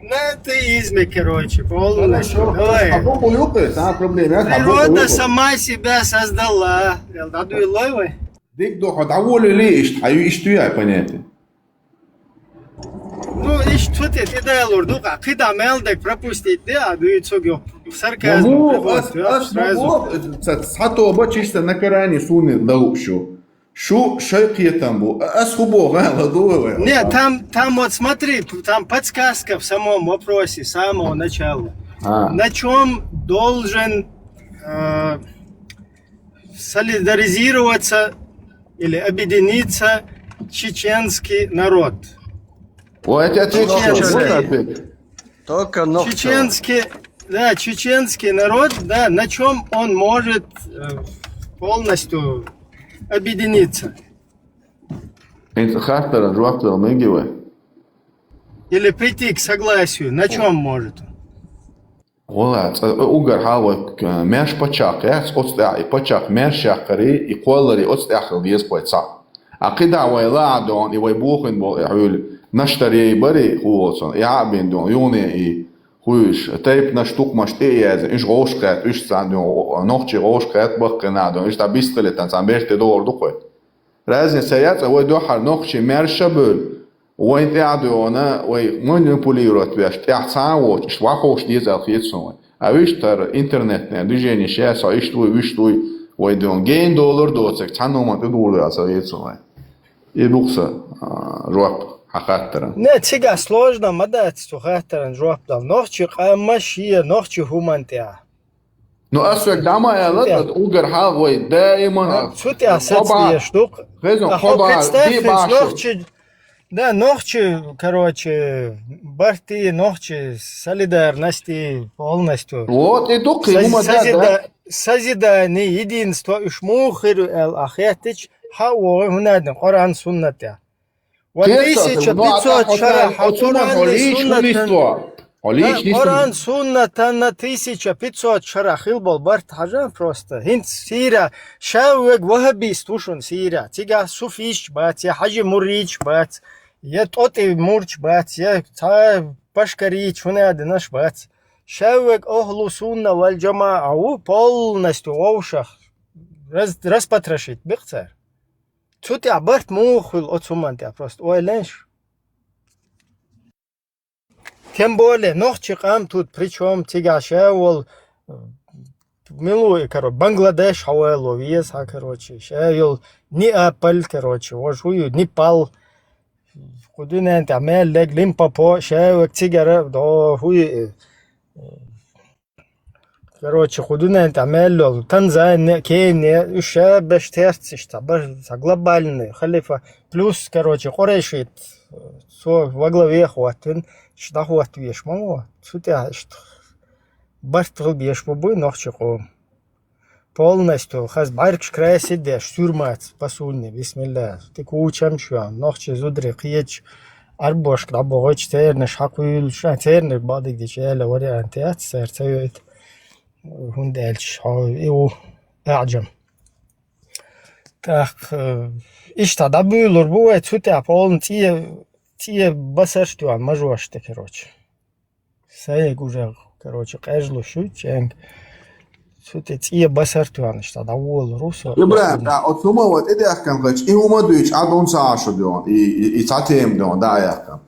На атеизме, короче, полностью. Хорошо. Давай. Хьан букъу юкъе, цхьа проблема яц, хьан букъу Природа юкъе. Сама себя создала. Эл дӀадуьйлой вай? Дика ду, хьо дӀаволале иштта, хьан ю иштта ю яй понятие? Ну, иштта цу тӀе тӀедалур ду, къа кхидӀа мел дерг пропустить де, а дуьйцург ю. Сарказм. Ну, ас, ас ма боху, ца, цхьа тоба чисто на Коране суна дан лууш ю. Шу шайн кхетам бу. А ас хӀун боху, а, ладугӀу вай? Не, там, там вот смотри, там подсказка в самом вопросе, с самого начала. А. На чём должен, э, солидаризироваться или объединиться чеченский народ? О, это ответ. Чеченский. Можно ответить? Только ногти. Чеченский, да, чеченский народ, да, на чём он может, э, полностью объединиться? ХӀинца хаттаран жоп дала мегий вай? Или прийти к согласию, на чём может он? Вала, цӀа-, угар хьал вай, э, маьрша паччахь яц, оцу тӀехь и паччахь маьрша яккхари, и кхоллари оцу тӀехь хила деза вай цхьаъ. А кхидӀа вай лаахь дуьйна, и вай бохийна болу и хьуьйла, наштарей бари, хӀун волу цунна, и Ӏа а бина дуьйна, юхане и хуьйш, тайпанаш, тукхамаш тӀе а язйина, уьш вовшахкхетта, уьш цхьаьна дуьйна, нохчий вовшахкхетта баккхий нах дуьйна, уьш дӀа бистхилийтина цхьана берте догӀур ду кхуьй. Разница яц, вай дуьххьара нохчий маьрша а бевлла, вайн тӀе а дуьйна, вай манипулировать веш, тӀехь цхьа а воцуш, вахош деза аьлла хета суна вай. А вуьшта хӀара интернетное движение шаьш со иштта вуй, вуьшта вуй, вай дуьйна гена долар доцург, цхьанна хӀуманна тӀедугӀур ду аьлла ца хета суна вай. И ду-кх сан, а, жоп хьан хаттаран. Не, цигахь сложно ма дац цу хаттаран жоп дала. Нохчий къам ма шен, нохчий хӀуманна тӀехь. Ну, ас вайга дӀа ма аьлла, аса угар хьалха вай даиман. Ну, цу тӀехь саца деш ду-кх. Хезна, а хьо кхо бӀе представь, дий бӀе шу. Нохчий, да, нохчий, короче, барти, нохчий солидарности полностью. Вот, и ду-кх, сози-, хӀума да, созида-, да. Созидание, единство, уьш муха хир ю аьлла, а хеттича, хьа а вогӀий, хӀунда аьлча Къуръан, суннат тӀехь. Ва тысяча пятьсот шарахь, хьо Къуръан, суннатан, хьо личный, Къуръан, суннатан тысяча пятьсот шарахь хила болу барт хьажа просто. ХӀинца Сирия, ша вега ваххабист ву шуна Сирия. Цигахь суфисташ бац, я хьажи мурридаш бац, я тӀотӀи мурдаш бац, я цхьа пашкарийча хӀунадинаш бац. Ша вега ахлу сунна вал джамаа ву, полностью вовшах раз-, распотрошить бикъ цара. Цу тӀехь барт муха хуьлу оцу хӀуманна тӀехь, просто ойла еш. Тем более, нохчи къам тут при чём, цигахь ша волу, мила ву и, короче, Бангладеш хьо вало веза хьан, короче, ша йолу Неаполь, короче, важа хӀу ю, Непал, кху дуьнен тӀехь мел лег, Лимпопо, ша век цигара, до, хӀу ю и, короче, кху дуьнен тӀехь мел йолу, Танзания, Кения, уьш ша беш терцаш, цхьа беш, цхьа глобальный халифа, плюс, короче, къурайшит, цо во главе хӀоттина, иш дӀахӀоттавеш ма ву, цу тӀехь иштта барт хила безаш бу буй нохчи къоман. Полностью хаза бӀаьргаш красить деш, сюрмац, посудни, бисмилла, тӀе кучам чоьхьа, нохчи зударий кхечу, Ӏарбошка дӀабохуьйтуш, цернаш хьакхуьйлуш, а, цернаш бадиг дича эла вариант яц, цара ца йойту, хӀунда аьлча хьо и ву аьӀжам. ТӀаккха, э, иштта дӀабуьйлур бу вай, цу тӀехь полна цӀе, цӀе басарш тоьхна мажош тӀе, короче. Сайга уже, короче, къежлуш ю, ченга. Цу тӀе цӀе басар тоьхна, иштта дӀаволур ву со. Ибрахим, да, оцу хӀума вай тӀедехкина хилча, и хӀума дуьйцуш, Ӏа дун ца Ӏаш ду, и, и, и цхьа тема ду, дӀа а яьккхина.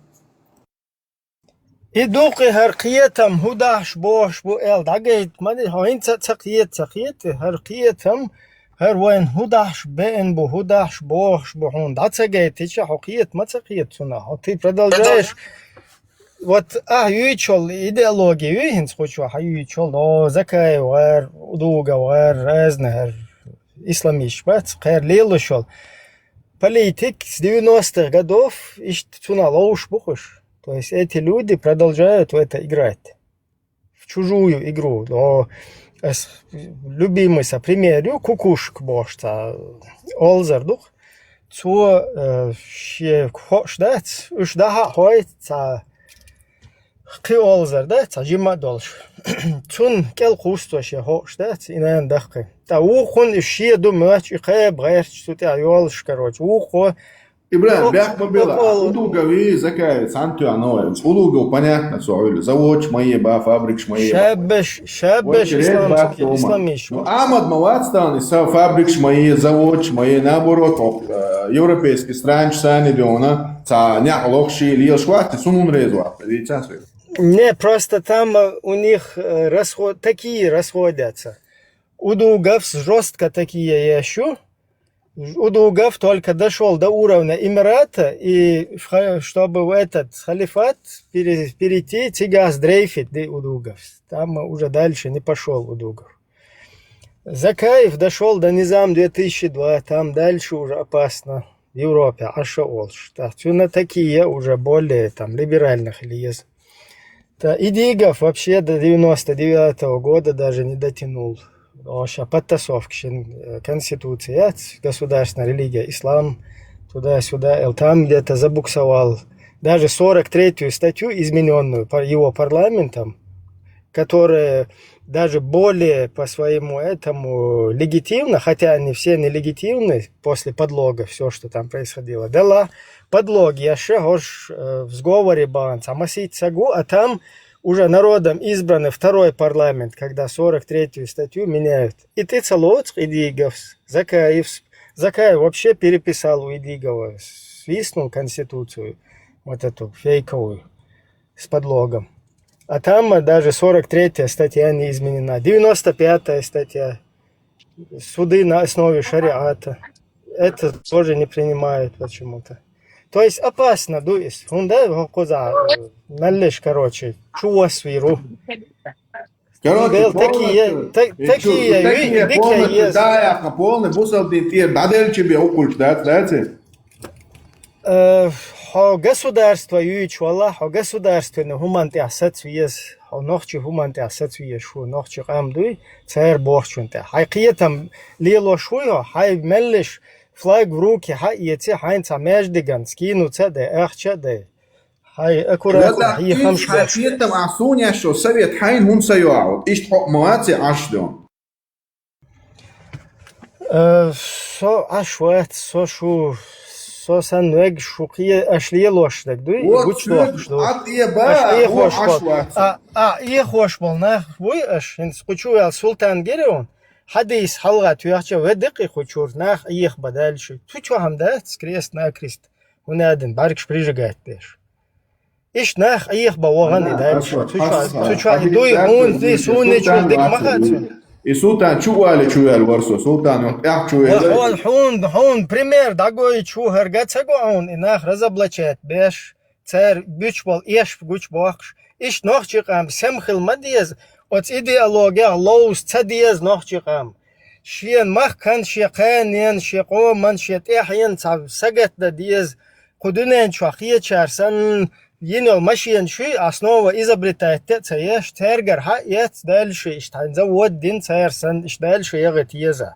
И дуккха хӀара кхетам, хӀун дахьаш бохуш бу аьлла, дӀагайта ма де, хьо хӀинца а ца кхета, ца кхета, хӀара кхетам, хӀара вайна хӀун дахьаш беана бу, хӀун дахьаш бохуш бу хьуна, дӀа ца гайтича, хьо кхета ма ца кхета цунах, хьо ты продолжаешь. Вот ахьа юьйцуш йолу идеология юй хӀинца кху чохь хьан юьйцуш йолу, о, Закаев гӀар, Удугов гӀар, разный хӀара исламисташ бац, кхара лелош йолу политик с девяностых годов, иштта цунах ловш бу хӀуш. То есть эти люди продолжают в это играть. В чужую игру. О, ас любимый са пример ю, Кукушка бохуш цхьа олзар ду-кх. Цо, э, шен хууш дац, уьш дӀахьа а хьой, цхьа кхин олзар дац, цхьа жима а долуш. Цунна кӀел кхуссу цо шен хууш дац, и нана дахкхи. ТӀа вукхунна уьш шен ду моьттуш, и кхаба гӀерташ цу тӀехь йолуш, короче, вукхо. Ибрахим, бехк ма била, Удугови Закаевс хьан тоьхна вай? Удугов, понятно, со хьуьлу. Заводаш ма е, ба, фабрикаш ма е. Шаббаш, шаббаш, исламский, исламисташ. Ну, Ахмад ма вац тахана, са фабрикаш ма е, заводаш ма е, наоборот, э, европейский странаш санна дуьйна, цхьа некъ лохуш, лелаш вац, цунна хӀун реза вац, дийца соьга. Не, просто там, э, у них, э, расход-, такие расходятся. Удуговс жёстко такие ещё. Удугов только дошёл до уровня Эмирата, и в ха-, чтобы в этот халифат пере-, перейти, цигахь сдрейфить ди Удуговс. Там уже дальше не пошёл Удугов. Закаев дошёл до Низам две тысячи два, там дальше уже опасно. В Европе, а что лучше? Так, ну, на такие уже более там либеральных или есть. Да, Идигов вообще до девяносто девятого года даже не дотянул. Вообще подтасовки, э, конституция, государственная религия, ислам, туда-сюда, э, там где-то забуксовал. Даже сорок третью статью, изменённую по его парламентом, которая даже более по своему этому легитимна, хотя они все нелегитимны после подлога, всё, что там происходило. Да ла, подлог, я ше, хӀорш, э, в сговоре бан, цхьа масийтта саг ву, а там уже народом избранный второй парламент, когда сорок третью статью меняют. И тӀе ца лоцу Идиговс, Закаевс. Закаев вообще переписал у Идигова, свистнул конституцию, вот эту фейковую, с подлогом. А там, э, даже сорок третья статья не изменена, девяносто пятая статья. Суды на основе шариата. Это тоже не принимают почему-то. То есть опасно, дуйс. ХӀунда хӀокхуза, э, наллеш, короче, чу восвиру. Короче, бел такие, полный, та-, и чу-, такие, такие, и дикие полный, есть. Да, яхна, полный бусалдин тӀера дӀаделча бен укхулч дац, дац и? Э, хьо государство юьйцуш валахь, хьо государственный хӀуманна тӀехь саца веза, хьо нохчи хӀуманна тӀехь саца везаш ву, нохчи къам дуй, церан бохучунна тӀехь. Хьайн кхетам лелош вуй хьо, хьайн меллиш флаг в руки хьаэци, хьайна цхьа маьждиган скинуца а дай, ахча а дай. Хьайн аккуратно, хьайн хамш хьайн беш. Кхетам ахь суна еш йолу совет хьайна хӀунда ца йоӀу? Иштта хьо ма вац и Ӏаш ду. Э, со Ӏаш вац, со шу, со санна вегаш шу кхе-, аш лелош дерг дуй, вот гучудоккхуш шу ду. Аш Ӏехош болу. А, а, Ӏехош болу нах буй аш, хӀинца кху чу ваьлла Султан Гереун, Хьадийс хьалха тоьхча ве декъи хучур, нах Ӏеха ба дальше. Ту чу хӀама дац, крест-накрест. ХӀуна адан бӀаргаш прижигать беш. Иштта нах Ӏеха ба вогӀан и дальше. Ту чу, ту чу и дуй, хӀун, зи, суни чу дик ма хацун. И султан чу вали чу вел варсо, султан он тӀехь чу вел. Хьун, хьун, хьун, пример дагой чу хӀарга ца го хьун, и нах разоблачать беш. Цар буьч бол эш гуч бохкаш. Иштта нохчи къам сем хил ма деза. Оц идеология ловс ца деза нохчи къам. Шен махкан, шен кханен, шен къоман, шен тӀехьен ца сагатда деза. Кху дуьнен чу хечар санна, йин йол машен шуй, основа изобретать те ца еш, царгар хьа эц дальше, иштта хьайн завод дин цар санна, иштта дальше ягӀи теза.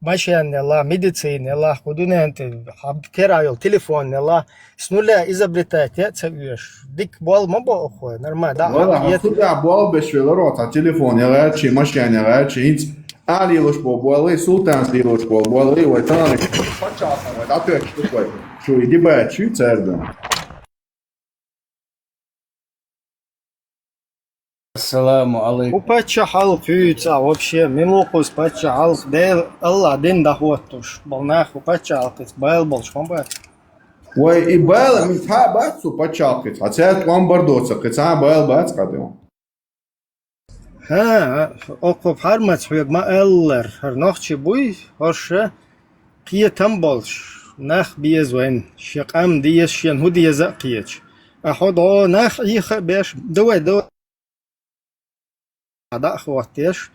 Машен нела, медицина нела, ху дуьнен тӀе хьаб кера йол телефон нела, с нуля изобретать я ца уьш. Дик бол ма бо хой, нормально, да. Вала, хьан куда бол беш веларо, ца телефон ягӀачи, машен ягӀачи, инц али луш бо болы, султан си луш бо болы, вай тани. Пачалхан, вай датуэк штук вай. Шу иди бачи, церден. Ассаламу алейкум. У паччахьалкхуьйца вообще, милукъус паччахьалкх, Дел, Аллах дин дахоттуш, бол нах у паччахьалкхиц байл болчу ма бац. Вай и байла, ми цхьа бац цу паччахьалкхиц, хьа цаьрца тӀом бар доцу, кхин цхьа байла бац кхадио. ХӀа, окху пхьармац хьоьга ма аллар, хӀара нохчи буй, хӀорша кхетам болуш, нах беза вайн, шен къам деза, шен хӀу деза а кхеташ. А хьо дӀо нах Ӏеха а беш, давай, давай. Даа хӀоттеш,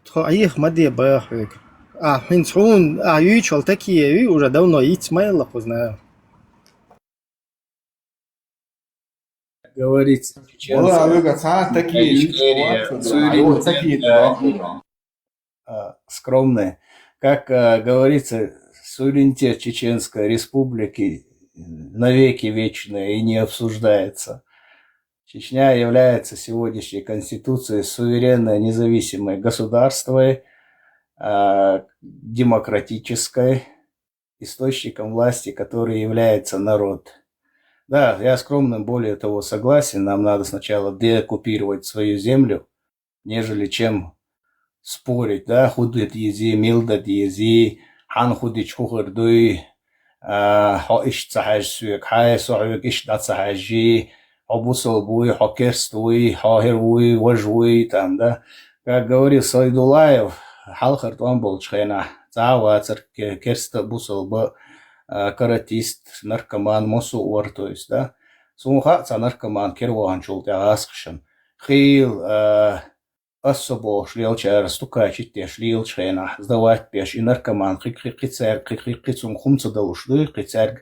тхо Ӏеха ма де баха хьоьга. А хӀинца хьуна, а юьйчул такие юй, уже давно йиц ма елла кхузна. Говорится, Вала, чеченская вега цхьа такие юй, суверенитет, такие, а, скромные. Как, а, говорится, суверенитет Чеченской Республики навеки вечный и не обсуждается. Чечня является сегодняшней конституцией суверенной независимой государствой, а, демократической, источником власти, который является народ. Да, я скромным, более того, согласен, нам надо сначала деоккупировать свою землю, нежели чем спорить, да, хӀу ду дези, мила ду дези, хьан хӀу дича хӀу хир дуй, а, хьо иштта ца хьаьжа соьга, хьай со хьоьга иштта дӀа ца хьаьжжий, хьо бусалба вуй, хьо керста вуй, хьо хӀара вуй, важа вуй, там, да. Как говорил Сайдуллаев, хьалхара тӀом болчу хенахь, цхьа а вацара ке-, керста а, бусалба а, каратист, наркоман, массо а вара, то есть, да. Суна хаьа цхьа наркоман кера ваханчул тӀе гӀаскхашан. Хил, а, ас со бохуш лелачара стукачит деш лелачу хенахь, сдавать беш, и наркоман кхи, кхи, кхи цаьрга, кхи, кхи, кхи цунга хӀума ца далуш дуй, кхи цаьрга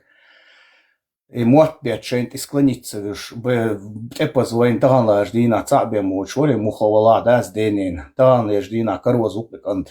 и мотт бетташ шайна тӀе склониться вуьш, б-, тӀепаза вайна таханлерчу дийнахь цхьаъ бен воцуш вара, муха валахь дас денийна, таханлерчу дийнахь кароза ву кхин кӀант.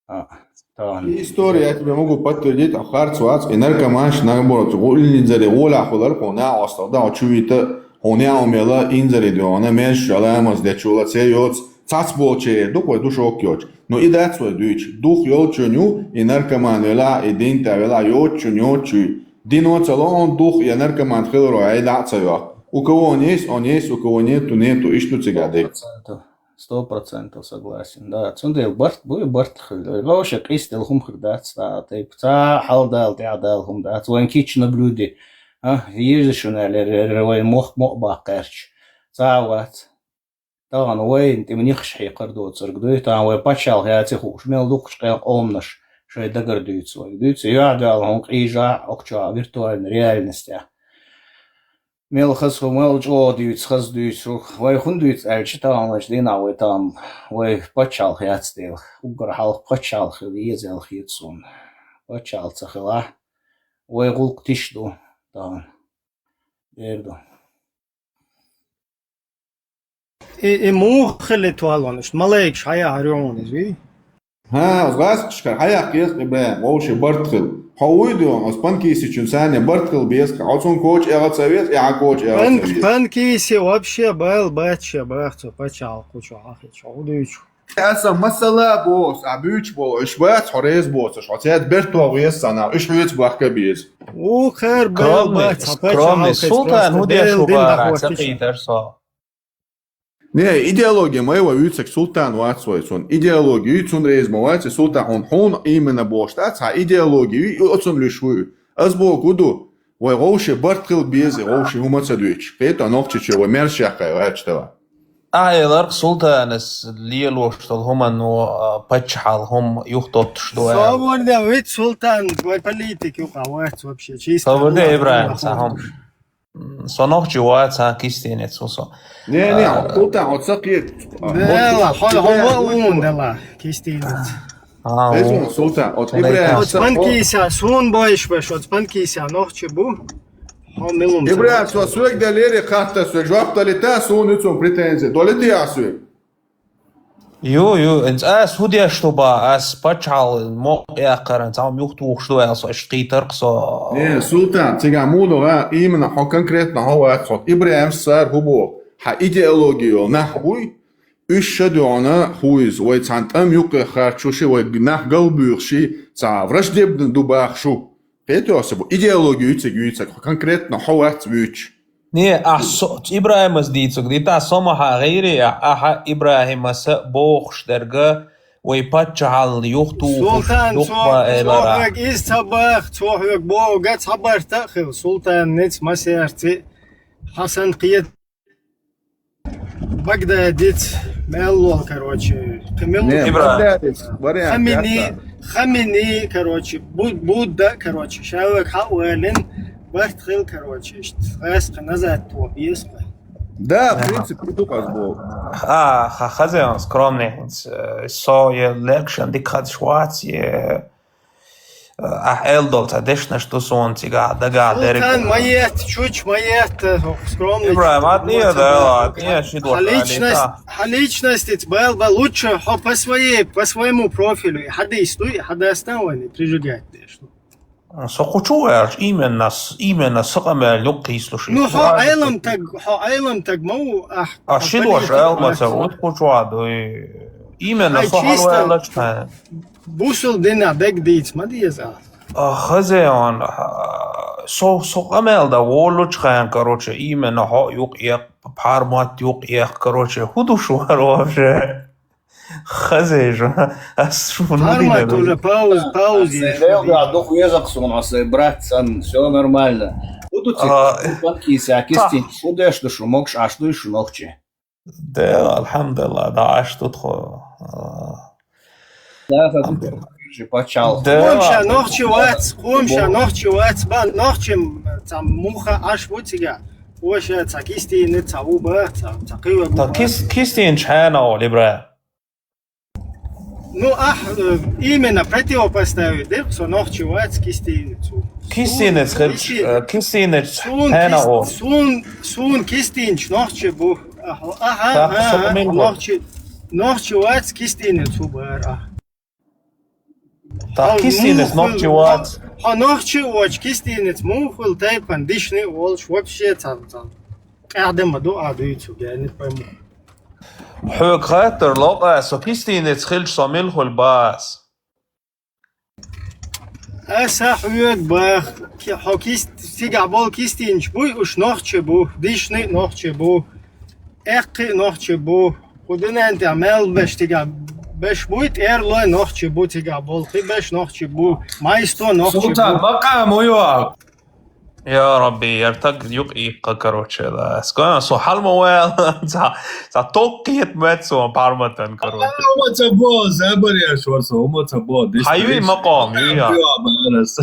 А, тахана. И история я тебе могу подтвердить, а харц вац, и наркоманш, наоборот, гу-, инзаре гӀолехь хуьлар, хьуна а остал, да, хьо чу вита, хьуна а умела, инзаре доьгӀна, меш, аламаз дечула, це йоц, цац болче, дукха вай душок йоч. Но и дац вай дуьйч, дух йолчун ю, и наркоман велахь, и дин тӀе велахь, йоцчун йоцчу. Дино ца ло он дух, я наркоман хиларо, ай дӀа а ца йо. У кого он есть, он есть, у кого нету, нету, ишту цига дек. Сто процентов. Сто процентов согласен, да. Цундела барт буй, барт хир. Вовше къийсделла хӀума хир дац, да, тайпа. Ца хьалдала, тӀаьхьадала хӀума дац. Вайн кийча на блюде. А, еза шуна аьлла, эр-, эр-, вайн мохк-моӀ баккхаьрча. Ца вац. Тахана вайна тӀе нихаш хьекхар доцург дуй. Тахана вай пачхьалкх яци хууш, мел дукхачу къе-, къоманаш шайн дагара дуьйцу вай. Дуьйцу, юьхь-дуьхьал хьуна къийжахь, окхучохь виртуальная реальность. Мел хаза хӀу, мел чӀогӀа дуьйцу, хаза дуьйцу. Вай хӀунда дуьйцу аьлча, таханлерчу дийнахь вай тахана, вай пачхьалкх яц дела. Уггар хьалха пачхьалкх хила еза аьлла хета суна. Пачхьалкх ца хилахь, вай гӀуллакх тиша ду тахана. Эр ду. И, и муха хили тоьлла, иштта малайкаш хьаяхьар ю хьуна иза, вий? ХӀа, гӀаскхашкара хьаяккха еза, ИбрахӀим, вовше барт хила. Хьо вуй дуьйхьа, оцу Панкисичун санна барт хила беза, хьо цунна коча эгӀа ца веза, и хьан коча эгӀа ца веза. Панкиси вообще байла бац ше баха цу пачхьалкхо чу хьахича, хьо хӀу дуьйцу? Аса масала боху, а буьйцу боху, уьш бац хьо реза боцуш, хьо цаьрца бертох веза санна, уьш хьоьца бахка беза. Вукхара байла бац, хьо пачхьалкхица султан просто хӀу деш Делан ву дин бара, дахоттича. Ца кхийтар со. Не, идеология ма вай вуьйцург, Султан вац вай, цунна идеология ю, цунна реза ма вац, Султан, хьуна, хьуна именно бохуш дац, хьан идеология ю, оцунна луьйш ву. Аз боху ду, вай вовше барт хила беза, вовше хӀума ца дуьйцуш. Кхета, Нохчийчоь вай мерза шахкхай ваьча дала. Ахьа эларх Султанас лелош долу хӀумано, а, паччахьал хӀума юхатоттуш ду аьлла. Со вон де вит Султан, вай политик юкъа вац вообще. Чисто Со вон де Ибрахим, ца хӀума. М, со нохчи вац, а, кистенец ву со. Не, не, А, Султан, оцу кхета. Дела, хьо, хьо ма вон дела, кистенец. А, Беза у. Султан, оцу Ибрахим. Оцу панкиса, сун бойш баш, оцу панкиса нохчи бу. Хьо милум Ибрахим, со соьга далери кхатта, соьга жоп далита, суна ю цунна претензи. Долита я соьга? Ю, ю, ин ас хӀу деш ду ба, ас пачхьал мокъ яккхаран, цхьа юхтухуш ду аьлла, со иштта кхийтарх со. Не, Султан, цига муну ва, именно хьо конкретно хьо вац, хьо Ибрахимс сар хӀу боху, хьан идеология йолу нах хуй, уьш ша дуьгӀуна хуйза, вай цхьана тӀам юккъе харчу ши, вай нах галбуьйху ши, цхьа враждебно ду баха шу. Кхетоьсса бу, идеология юьцург юьйцург, хьо конкретно хьо вац вуьйцуш. Не, ахь со, Ибрахимас дийцург дита, со ма хьа гӀийри, ахь, ахьа Ибрахимаса бохуш дерга, вай паччахьална юхтухуш Султан, цо, дукха цо элара. Хьоьга иза ца бах, цо хьоьга боху га цхьа барта а хила, Султан ниц масерци, Хьасан кхета Багдадиц, мел лол, короче, кхин мел Не, Ибра. Багдадиц, вариант Хамини, яц. Хамини, короче, Бу-, Будда, короче, шавег хьа а валин, барт хил, короче, ишт, гӀаскха назад то, бесха. Да, в Ага. принципе, ду къаз бу. А, ха-, хаза, скромный, э, со е лекшен дик хадш вац, е Ахь эл долу цхьа дешнаш ду суна цигахь дагахь дерг. Султан ма етта, чуч ма етта, скромный. Ибрахим, а тӀе а дала, а тӀе а ши дош Хьан личность, алита. Хьан личностица бал ба лучше, хьо по своей, по своему профилю, и хьадийс дуй, и хьадастан вайна, и прижигать деш ду. Со кху чу ваьлча, именно с-, именно са къамел юккъийслуш. Ну, хьо Ӏелам таг, хьо Ӏелам таг ма ву, ахь. А хьо ши дош политик ала ма ца ву, кху чу а дуй. Именно со хьалваьллачхьа. Бусул дина бег дийца ма деза. А, хазеон, а, со, со къамел да волучу хайн, короче, именно хьо юкъ екъ, пхьармат юкъ екъ, короче, хӀу ду шу вара вообще? Хазежа, ас шу ну Пхьармат дина уже пауз-, пауз еш Лев ду. Да, дух везах суна, ас брат сан, всё нормально. ХӀу ду ци, А, панкиса, та. Кистин, хӀу деш ду шу, могуш аш дуй шу нохчи. Да, алхьамдулилла, да, аш тут хо. А, Да, алхьамдулилла. Пачал. Да, Хомша ладно. Нохчи вац, хомша нохчи вац, ба нохчим ца муха аш ву цига. Оша ца кистийни ца ву ба, ца, ца кива ву Та ба. Кис-, кистин чхьана ол, Ибра. Ну, ах, э, именно противопоставить, дер, со нохчи вац кистийни цу. Кистинец Сун хилч, кисти-, э, кистинец сун хьана кис-, ол. Сун, сун кистинч нохчи бу. Аха, аха, Так, аха, со мин бу. Нохчи, нохчи вац кистинец ху бар, а. Так, Хьо кистинец муха нохчи вац. Хьо нохчи воч кистинец муха тайпан дишни волш вообще цам, цам. Къаьхьдама ду а дуйцу, я не пойму. Хьоьга хаттар локъа, со кистинец хилч со мил хул бас. Аса хьоьга бах, ки-, хьо кист-, цигахь бол кистинч буй, уш нохчи бу, дишни нохчи бу, эккхи нохчи бу, ху динан тӀе мел беш цигахь беш буй, тӀерлой нохчи бу цигахь бол, хи беш нохчи бу, майсто нохчи Султан, бу. Макъам уйвал. Я Рабби, яртаг юкъ иккха, короче, да. Скоро со хьалма ваьл, ца, ца токкхет мет со парматан, короче. Ума ца бо, забар я шо со, ума ца бо. Хайви макъом, ю я. Ю я, барас.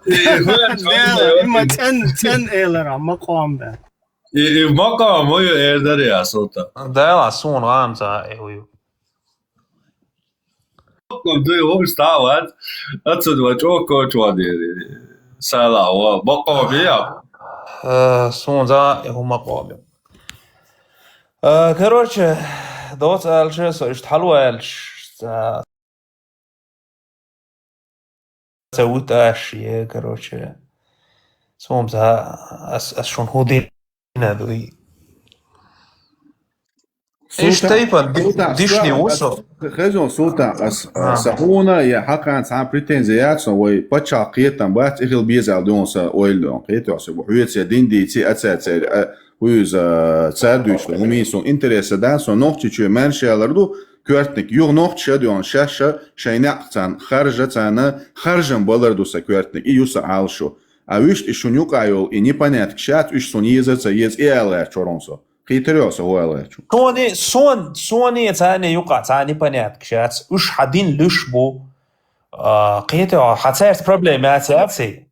Дела, има цен, цен элара, макъом да. И, и макъом, ю эрдар я, Султан. Дела, сун гам ца, э, ю. Ком дуй, вовш стават. Отсюда ва чо ко чо дери. Сала ва, бакъо бияб. Э, сунза, э, хӀума къоби. Э, короче, доц алча, со ишт хьалу алч. Ца, ца вут аш, е, короче. Сунза, ас, ас шун худина дуй. Иш Султан, тайпан ди-, Султан, дишни Султан, вусо. Ас, хезон, Султан, ас, А. Ас хьуна, я хьакъан цхьан претензи яц, вай паччахь кхетам бац, ихил безал дон са ойл дон, кхетоьхса, бу хьоьца дин дийци, аца цер, а, Хьуьза, цар дуьйцу, хӀума суна интереса да, со Нохчийчоь маьрша ялар ду, коьртаниг юха нохчаша а доьгӀна, шаьш а шайн некъ царна харжа, царна харжам балар ду сан коьртаниг, и ю сан Ӏалашо. А вуьшта и шуна юкъа йолу и непонятка шац, уьш суна езар ца еза, и ала гӀертачу хӀума со. Кхетарий со хӀун ала гӀертачу? Сони, сон, сони царна юкъа царна непонятка шац, уьш хьан дин луьш бу. А, кхетарий, хьан цаьрца проблема яц, яций?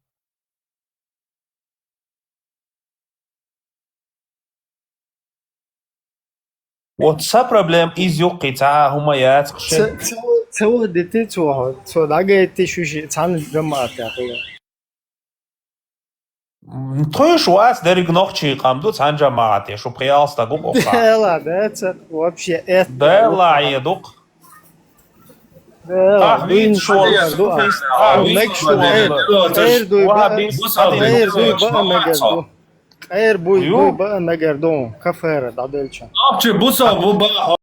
Вот сан проблема иза юккъе цхьа а хӀума яц. Ца, ца, ца ваха дити цо хьо, цо дӀагайти шу ши цхьана жамаӀатехула. М, тхуьш вац дерриг нохчий къам ду цхьана жамаӀате, шу пхиалстаг ву кху. Дела, да, ца, вообще, это. Дела, я дукх. Ахь вийца шуна ду. Ахь вийца шуна. Къер дуй баа, къер дуй баа мегар ду. Къер буй, буй баа мегар ду. Кафера дӀаделча. Ахча буса бу баа.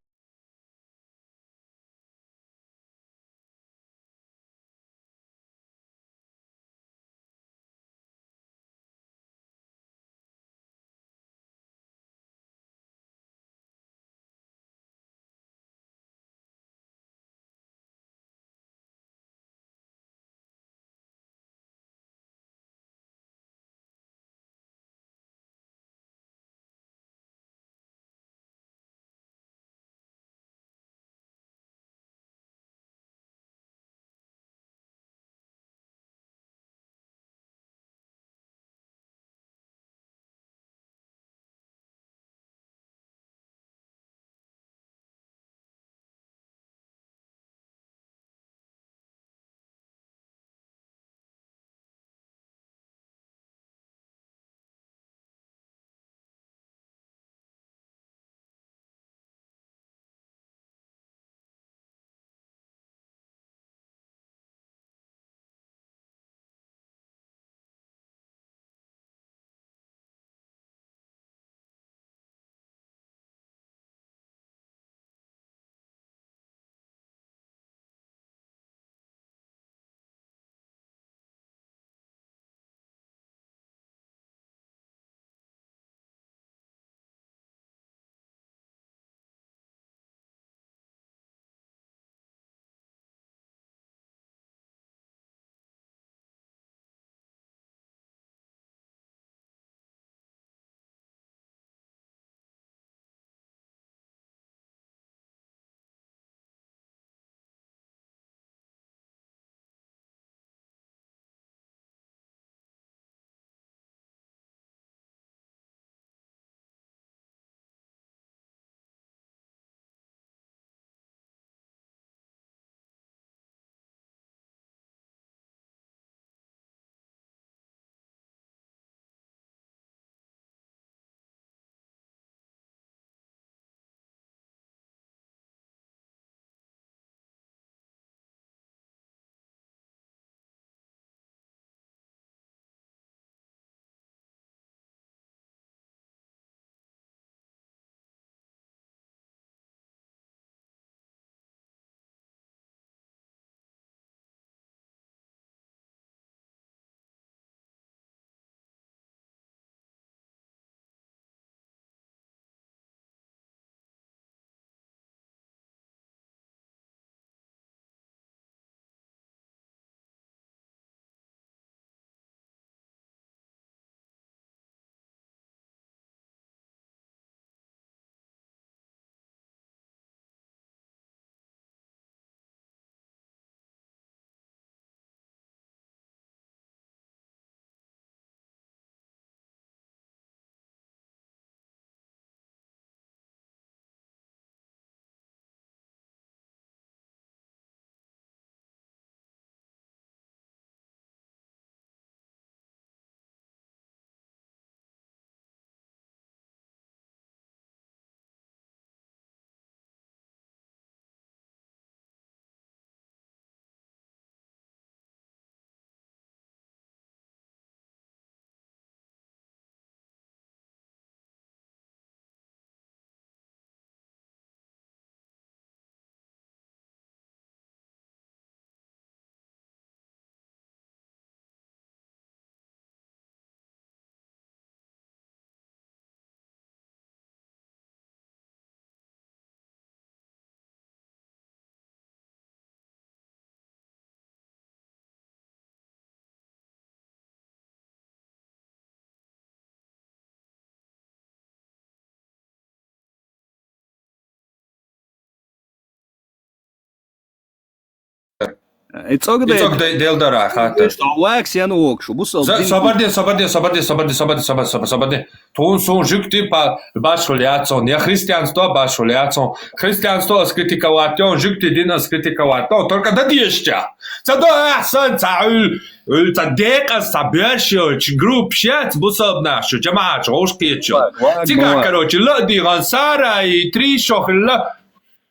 И цӀогда И цӀогда Делдара хатта. Вакс ян вокшу, бусал За- дин. Собарде, собарде, собарде, собарде, собарде, собарде, собарде, собарде. Тхун сун жугти па башхул яцун. Я христианство башхул яцун. Христианство ас критиковать, он жугти дин ас критиковать. Но только да дешча. Ца до ахсан, ца ул, ул ца декъас, ца бершилч, групп шец, бусал нашу, жамаат, ушкичу. Ладно, ладно, Цига, ладно. Короче, лади ган сара и три шохла.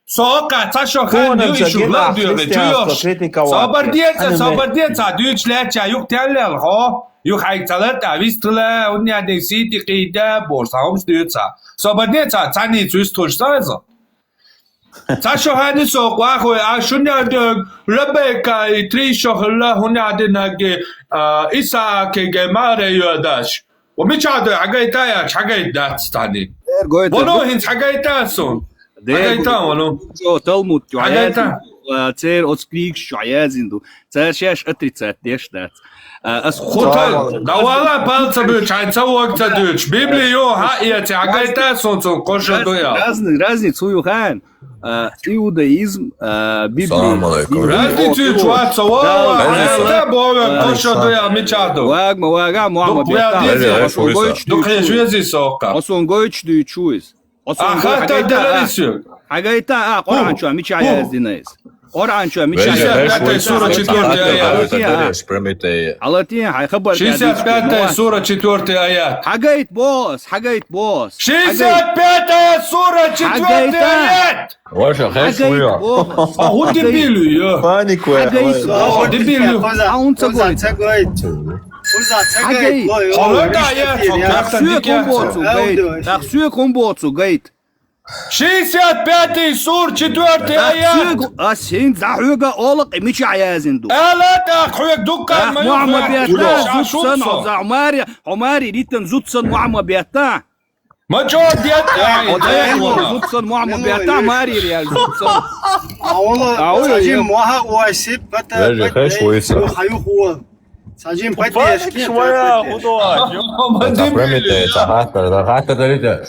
Сока, ца шо хан Кона ю ишу жагина ладуга, христианство чуёш. Критиковать. Собардеца, Ана собардеца, дюч леча, юх тяллел, хо? Юх хайк цалат, а вистла, уння де сити кида, бор, саумс дюца. Собардеца, цани цуис туш сазо. Ца шо хани со, квахуй, а шуня де, Ребека и три шо хла, хуня де наги, а, Исааке ге маре юадаш. Ва мича да, хьагайта я, хьагайт дац тани. Дер гойта Вано ду- хин хьагайта сун. Дер Хьагайта гойта вано. Жо Талмуд чу Хьагайта. Аяти, а, цер оц кригш чу аязин ду. Цер шеш отрицать деш дац. А, ас Хута, Салам алейкум. Давала палца бюч, ай ца вог ца дюч. Библию ха я, ци хьагайта сун сун, коша Раз- дуя. Разни-, разницу ю хан. А, иудаизм, а, Библия, Салам алейкум. Библия, Разницу о, чуат, о, сава, да, а, да, это да. Бога, А, то, что ты, а, меча, да. Ваг, ма, вага, мама, Ну, бета. Бля, Осон, я осон шуйса. Гойч Ну, дю конечно, чуйс. Вези сока. Осон Гойч дю чуйс. Осон А, Гойч хата хагайта, делали а, всё. Хагайта, а, Къуръан Ху, чуа мича ху. Яздинайс. Къуръан чуа мича Вези, Яздинайс. Шестьдесят пятая сура, четвёртый аят. Алатин, хай хабар Шестьдесят пятая сура, четвёртый аят. Хагайт бос, хагайт бос. Шестьдесят пятая сура, четвёртый Хагайта. Аят. Ваша, хай Хагайт шуя. Бос. А, вот дебилю, я. Панику, Хагайт ой. Бос. Дебилю. А он ца Коза гойт. Ца гойт. Коза ца Хагайт. Гойт. Лой, лой, Хагайт, лой, я, лой, я. Тахсуе кумбоцу гайт. Аудой. Тахсуе кумбоцу гайт. Шестьдесят пятый сур, четвёртый аят. Тахсуе ку-, а син захуга олак мича язинду. Ала тахуе дуккан Ах, маю Мухаммад хуя. Бетта, Ура. Зутсан, Шашуца. Оза Умари, Умари ритан Зутсан Мухаммад Бетта. Мачо дед, ай, О, дед, дай вона. Зутсан Мухаммад Бетта, Мари реал Зутсан. А он, А, ой, сажим ой. Муха уасип, пата, Даже пата, хэш эй, уйса. Ю хаю хуа. Сажим пата, Паник эшки, швая, пата. Худо. Мадим Это промитая, били. Это хатта, это хатта, это это.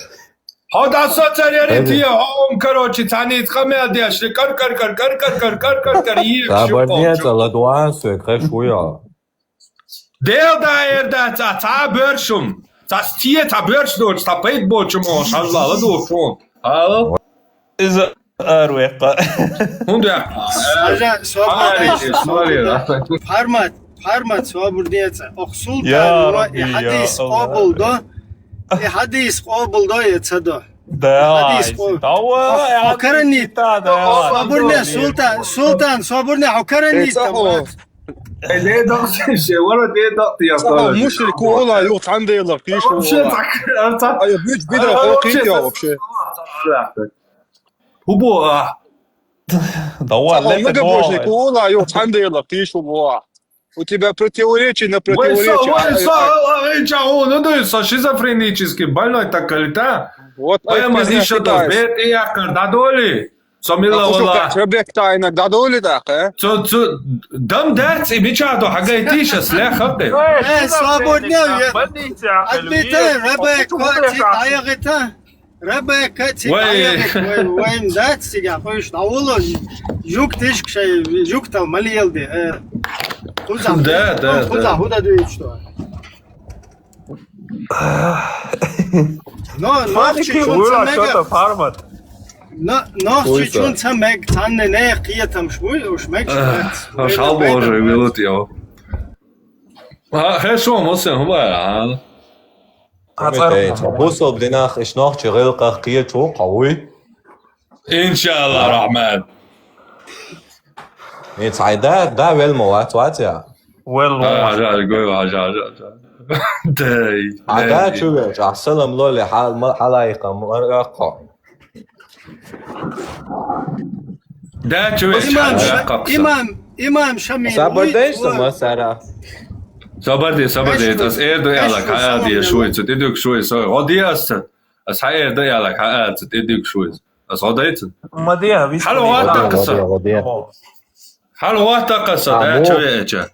Хода со царери Эди. Тия, хом, короче, цани цхамя деш, кар, кар, кар, и Заборнеца, шипом. Ладуансу, это хэш уя. Дел да эр да ца, ца бёршум. Ца стие, ца бёрш дочь, ца пейт бочум, о, шажла, ладу фон. Алло? Из арвека. Хунда. Сажа, Смотри, свободно. Смотри, да. Формат, формат, свободнее ца. Ох, Я султан, Рабби, и хадис я Аллах. Къобул до. И хадис къобул до, и ца до. Да, Хадис ай, къо-, да, ва, Ох, я хокарани. Та, да, Ох, ва, свободнее, да, султан, да. Султан, свободнее, хокарани. Э, ца, там, о. Э, ле дохсише, вара ле дохти я Ца, пара. Мушрик, ула, ю, тандела, пиш, Вообще ула. Так, а, так. Ай, бич, бида, А, о, вообще кит я, так. Вообще. Убо, а. Да, ва, Ца, ле, многобожник, да. Ула, ю, тандела, пиш, ула. У тебя противоречие на Вай со, противоречие. Вай со, а, а, ай, ча, о, ну, да, со шизофренический больной так или та. Вот, Поэма это ниша да, китайцы. Бет и я, кар, да, доли. Со мила А кусок вала. Так, Ребек та иногда доли так, э? Цо, цо, дам дац, и бича до, хагай тиша, сля хапе. Э, свободнее, я. Больница, Адмите, Ребек, квачи, даягита. Ребек, квачи, Вай. Даягит, вай, вай, дац, сига, хойш, да, уло, жук тишк шай, жук тал, малиел де, э. Хуза. Да, да, Хуза, да. Худа дует, что. Но, но, Фаники чучун уйла, ца мега. Чё-то формат. Но, но, Уйса. Чучун ца мег, ца не, не, кия там швуй, уж мег Эх, швец. Аш албо уже, минут, йо. А, хорошо, мы всё, мы, а. А, Ца цар- бусал динах, иш нох чигил ках кия чу, кауй. Иншалла, Рахман. Ин цайда, да, вел мо, вац, вац, я. Вел мо. А, жа, гой, ва, жа, жа, жа. Дай, А, да, дай. Чувеш, а, салам лоли, хал, ма, халайка, ма, рако. Да, чувеш, Имам, халайка, Ша-, капса. Имам, Имам Шамил, Сабар уй, деш, уй. Сама, сара. Сабар де, сабар де, Эшку, тас эрду яла, эшку, ха, салам де, яла. Шуй, цу, дидук, шуй, со, о, диаста. Ас хьаэр даялаг, хьаалца, тӀедуг шуйз. Ас гӀо дайцад? Ма де, вист Хьал вай. ВатӀа кхаса. Гъо де, гъо де. Хьал ватӀа кхаса, А, дай во. Чу веача.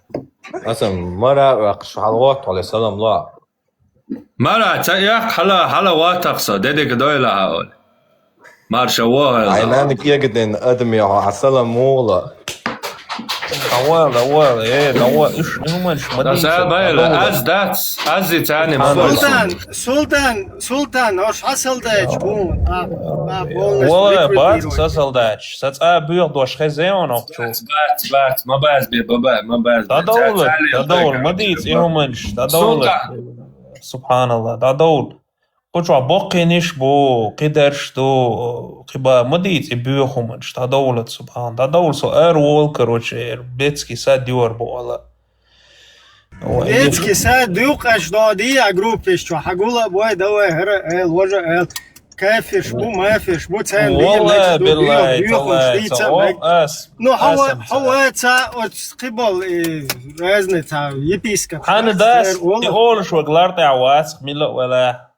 Аса мара вахш хьал ватӀа, салам ла. Мара, ца яхк хьала, хьала ватӀа кхаса, дедик дойла хьаоли. Марша вогӀайла. Ай, нани кегаден адам я, хьа салам мугӀла. ДӀавала, дӀавала, э, дӀавала, уж хӀуманаш ма дийца, дӀавала. Аз дац, аз и царни ма дойсун. Султан, Султан, Султан, ош хьасалдайч бу. Вала, бац, сасалдач. Са цӀа буьйха дош хеза он охчу. Бац, бац, ма бац бе, баба, ма бац бе. ДӀадовла, дӀадовла, ма дийца и хӀуманаш, дӀадовла. Султан. Субханалла, дӀадовла. Кху чохь боккхийниш бу, кхидарш ду, кхиба ма дийца и боьха хӀуманаш, дӀадовла, субхьан, дӀадовла, со ара волу, короче, эр, детский сад юьр бу ала. Детский сад юкъаш доди а группаш чу, хьагула а бой, давай, хӀара, эл, важа, эл. Кафирш бу, мафирш бу, царна валла, биллай, талай, дийца, ца, о, ас, ну, хьо, ас, хьо, ца, оц, кхибол, и, разный, ца, епископ, хьана дас, и олуш ваг лартӀехь вац, мила а вала.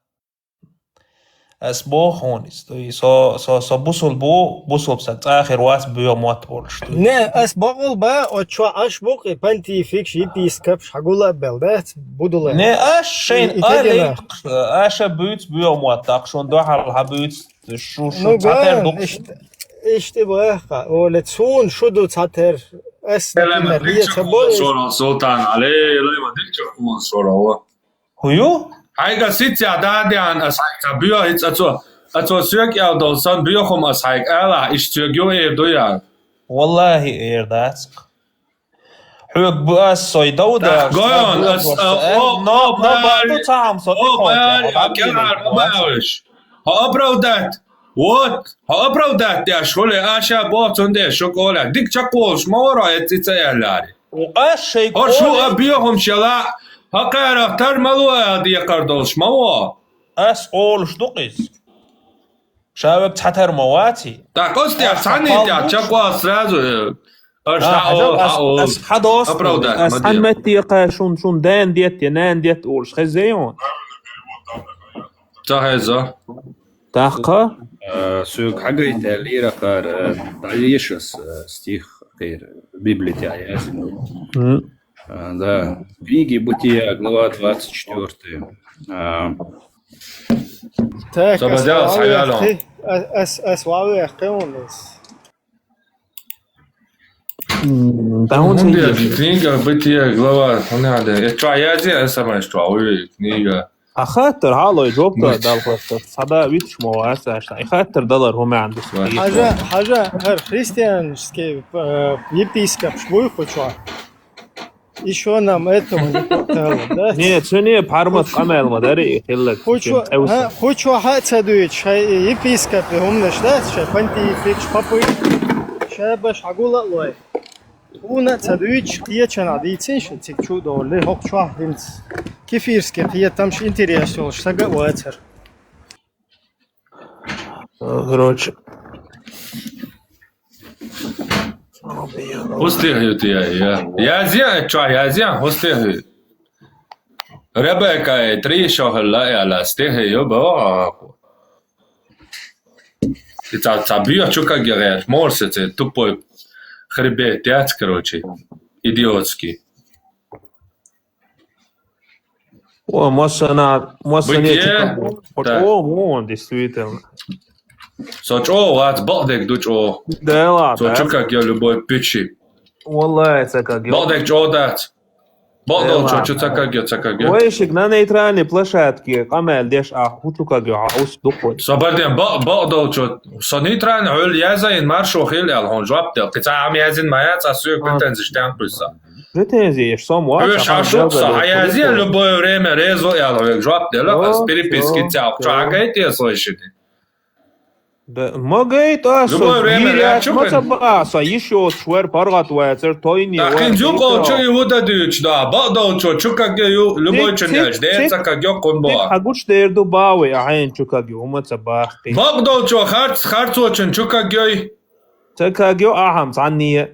Ас боху хьуна иза, дуй, со, со, со бусул бу, бусул сан цӀа хир вац боьха мотт болуш, дуй. Не, ас бакъул ба, оцу чохь аш бу-кх и понтификаш, епископаш, хьагула а бел, дац? Будулай. Не, аш шайн и, и арий, тегина. Аша буьйцу боьха мотт, тӀаккха шун дуьхьал хьан буьйцу, шу, шу, ну, цхьатера ду-кх. Ишт-, ишти баха, оле, цун шу ду цхьатера. Ас, например, ле, ца бой. Шора, Султан, алей, лай, ма дик чаккхун шора, ва. ХӀу ю? Хьайга сиццехь дӀа а деана ас хьайга ца боьху, хӀинца ацо, ацо соьга аьлла долу сан боьхум ас хьайга ала, иштта соьга ю эр ду яра? Валлахи, эр дац. Хьоьга бу ас сой дов даха, гойон, ас, а, о, но, о, но, баьлла ду ца хьама со, о, тӀе баьлла, кхочу, кӀелхьара ма баьллаш. Хьо оправдать. Вот, хьо оправдать деш хуьле, аша боху цундела шу кӀоле. Дика чекхволуш ма вара, эцци ца аьллари. Вукъа шайн хӀорш хӀу кӀоле а боьхамаш яла, хӀокхарах тар ма ло аьлла декхар долуш ма во. Ас олуш ду-кх иза. Ша век цхьатар ма ваций. Так, оцу тӀехь цхьанна тӀехь чекхвал сразу, э, аша хьаол, хьаол. Ас хьадос, оправдать ас ма де. Хьан метте кхай шун, шун ден детта, я нан детта олуш хеза юн? Ца хеза. Тахка? Э, соьга хьагайта аьлла иракара, э, дӀаеша ас, э, стих кхера, Библия тӀехь яздина. М. А, да. Книги Бытия, глава двадцать четвёртая. А. Так, ас ваьлла вехкхи, ас, ас, ас ваьлла вехкхи вон ас. М, да, хӀун ца хӀунда еза? Книга Бытия, глава, хӀун яде? Я чохь язде, аса ма чохь, ой, книга. А хаттар хьалой жоп дар дала хаттар. Схьада виташ ма вац аьшна. И хаттар далар хӀу маьӀна ду? Хьажа, хьажа, хӀара христианский, э, епископаш буй кху чохь? Ещё нам этого не хватало, да? Не, цуьне пхьармат къамел ма дари и хилларг. Кху чохь, а, кху чохь а ца дуьйцуш, хьай епископы хӀуманаш дац, шай понтификаш, папы. Шабаш хьагула а лой. Хьуна а ца дуьйцуш, кхечанхьа дийцина шу цига чу а довлий, хӀокху чохь хӀинца кефирский кхетамаш, интерес йолуш сага а вацара. Короче. ХӀун стих ю те, я? Язъян, чохь язъян, хӀун стих ю? Ребекка, э, три шо хилла, я, ла стих ю, бо. И ца, ца био чукаг я гӀерт, морсе це тупой хребет яц, короче, идиотский. О, массана, массане чукаг. О, вон, действительно. Со чӀогӀа вац, бакъдерг ду чӀогӀа. Да ладно. Со чукаг я любой пичи. Валлай, цакаг я. Бакъдерг чӀогӀа дац. Бакъдолчо чу цакаг я, цакаг я. Вай шик на нейтральной площадке къамел деш а хӀу чукаг я, а ус дукхой. Со барден бакъ-, бакъдолчо, со нейтральный хьуьлла язйина маршо хилла аьлла, хьуна жоп дел. Кхин цхьа хӀама язйина ма яц, а соьга претензиш тӀе ма кхуьссу. Претензи еш сом вац. Хьоьга ша шуьца хьаязъе, любое время резво аьлла, хьоьга жоп делла, ас переписки цӀе чу хьагайта я со шуьга. Да, ма гайта аса, любое время виряш ма ца баа, аса йиш йоцуш вара, паргӀат вацара, тойне вара. ТӀаккха хӀинца юкъолчу и хӀу дан дуьйцуш да, бакъдолчо чукаг я ю, любой чу неш, ден цакаг я кхунбо. Хьан гучу дер ду бавай, а хьайна чукаг ю, хӀума ца бахкий. Бакъдолчо харц, харцочун чукаг йой. Цакаг ю ахьам цхьанне.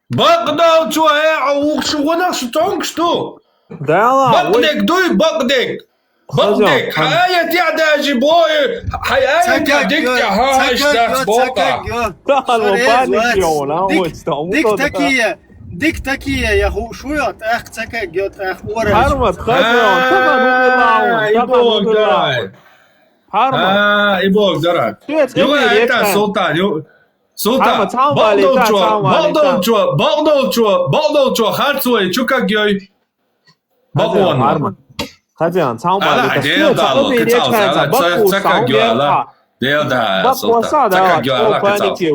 Бакъдолчо, э, а вукху шу гӀунах шу цомгуш ду? Дала, бакъдерг дуй, бакъдерг. Бакъдерг. Хьан аят я даже бой, хьай аят я дикка, хьан иш дац бокъа. Тахана ва паник йона, дик такие, дик такие, я ху шу я, тӀаккха цакаг я, тӀаккха ура. Хармат, хаза, тахана ху лаун, тахана ху лаун. Хармат. А, и бог дара. Юга айта, Султан, ю- Султан, бакъдолчо, бакъдолчо, бакъдолчо, бакъдолчо харцой, чу кагйой. Бакъдолчо. Хазяин, цхьа хӀума. Ала, дел дала, кицалца, ала, ца, ца кагйо, ала. Дел дала, Султан, ца кагйо, ала, кицалца.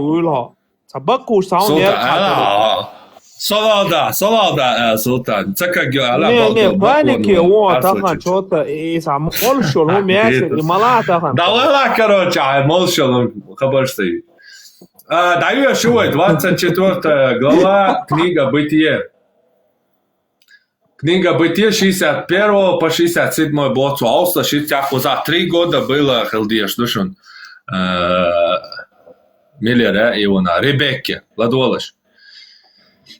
Ца баккхуш, ца хӀума. Султан, ала. Салалда, салалда, э, Султан. Ца кагйо, ала. Не, не, паники, о, тахан чё-то, и сам, молчал, ну, мясо, и мала тахан. Да ладно, короче, а, молчал, ну, хабар стоит. А, даю я шивой, двадцать четвёртая глава, книга Бытие. Книга Бытие шестьдесят первого по шестьдесят седьмой боху, Алса шитя хуза три года было хилдеш, душун. Э, Миллер, э, Иона, Ребекке, ладволаш.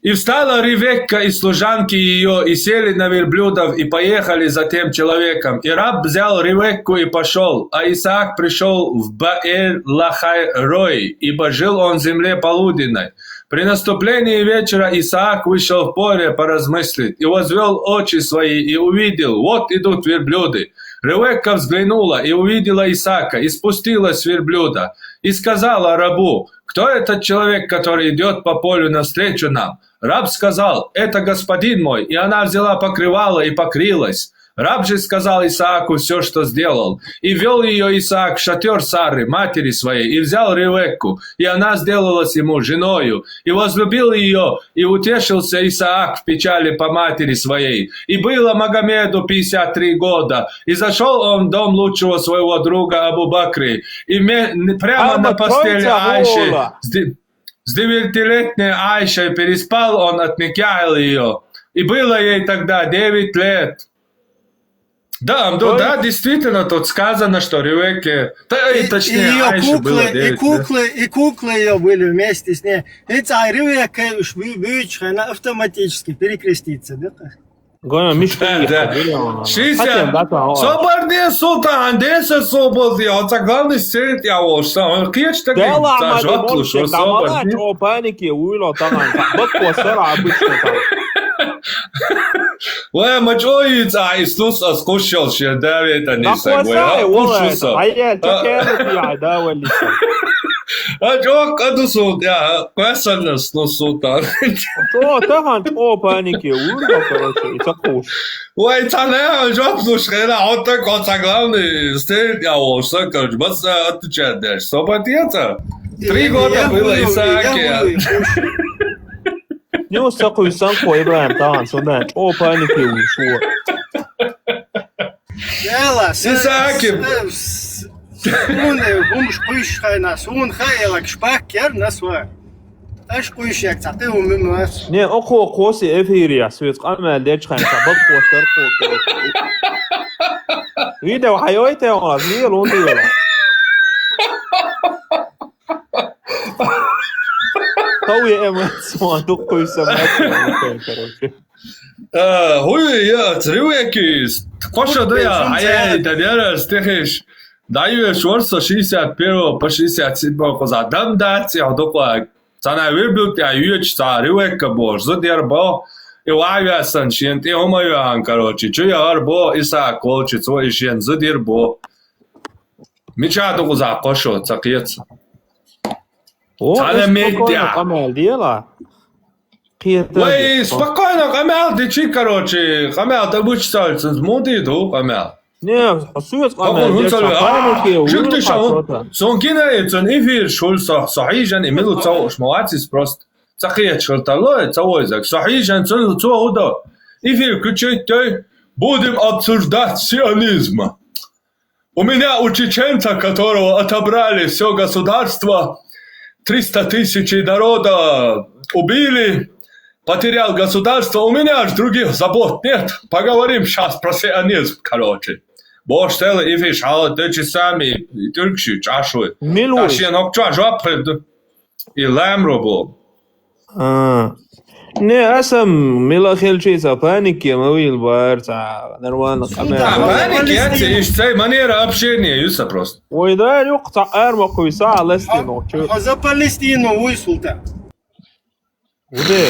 И встала Ревекка и служанки ее, и сели на верблюдов, и поехали за тем человеком. И раб взял Ревекку и пошел, а Исаак пришел в Баэль-Лахай-Рой, ибо жил он в земле полуденной. При наступлении вечера Исаак вышел в поле поразмыслить, и возвел очи свои, и увидел, вот идут верблюды. Ревекка взглянула и увидела Исаака, и спустилась с верблюда, и сказала рабу: «Кто этот человек, который идет по полю навстречу нам?» Раб сказал: «Это господин мой», и она взяла покрывало и покрылась. Раб же сказал Исааку все, что сделал. И вел ее Исаак в шатер Сары, матери своей, и взял Ревекку, и она сделалась ему женою, и возлюбил ее, и утешился Исаак в печали по матери своей. И было Магомеду пятьдесят три года, и зашел он в дом лучшего своего друга Абу Бакры, и ме-, прямо на постели Айши с де-, с девятилетней Айшей переспал он, отнекяял ее. И было ей тогда девять лет. Да, ну да, действительно, тут сказано, что Ревекке, да, и, и точнее, и её Айше куклы, было девять лет. И куклы, и куклы её были вместе с ней. И царь Ревекка уж вы-, выучена автоматически перекреститься, да? Гона, Мишка, да, да. Шестьдесят. Собар де, Султан, десять собар де, он главный сценит я волш, он кечта. Да ладно, собар. О, паники, уйло, там, бак, косар, обычно там. Вай, ма чӀоагӀа йиц а, и слус а скушал шер, да, вета ниса, вай, а кушуса. А я чакеру я, да, валиса. А чӀоагӀа каду сул, я, квасана слус султан. То, тахан, о, паники, урга, короче, и такуш. Вай, цана, жоп слуш, хера, вот так вот, главный, стоит, я, вот, что, короче, бац, отвечает дальше. Собатьяца? Три года было, Исааке. Не успокойся, Ибрагим, тахан, сюда. О, паники, ушло. Дело, Исааке. Сун, э, гумш пыш хайна, сун хай, элак шпак кер на сва. Аш куйш як цакы умим вас. Не, о ко коси эфири я, свет къамел деч хайна, бак костар ко. Видео хайой те он, не лон. Тау я эмоцион, дук куйса, короче. Э, хуй, я, цривекис. Коша да я, ай, ай, да я, стихиш. Даю я шорса шестьдесят первого по шестьдесят седьмой коза. Дам да, ци, а докла. Цана вирбил тя юч, ца, ривекка бор, зудер бо. И вавя сан шен, ти хумаю ан, короче. Чу я ар бо, Исаак волчи, цо и шен, зудер бо. Мича докуза кошо, ца кец. О, цана медя. Спокойно, камал дела. Вай, спокойно, къамел дичи, короче, къамел да буч цалцин, муди ду, къамел. Не, сует къамел, дичи, а, паники, жик ты шо, сон кина, и сон эфир шул со, со хижан, и милу цо уж молодец просто. Цакиет шул тало, цо ойзак. Со хижан, сон цо удо. Эфир включить, то будем обсуждать сионизм. У меня, у чеченца, которого отобрали все государство, триста тысяч народа убили, потерял государство, у меня аж других забот нет. Поговорим сейчас про сионизм, короче. Бош целый эфир, шала, ты часами, и только чашу. Милуш. Ташья ног чё, жопы. И лам робо. А. Не, асам мила хелчи ца паники, ма вил бар ца нормально камера. Да, паники, я ца иш ца манера общения, юса просто. Ой, да, юк, ца арма куйса, Палестину, чё? А за Палестину, уй, султан. Уде.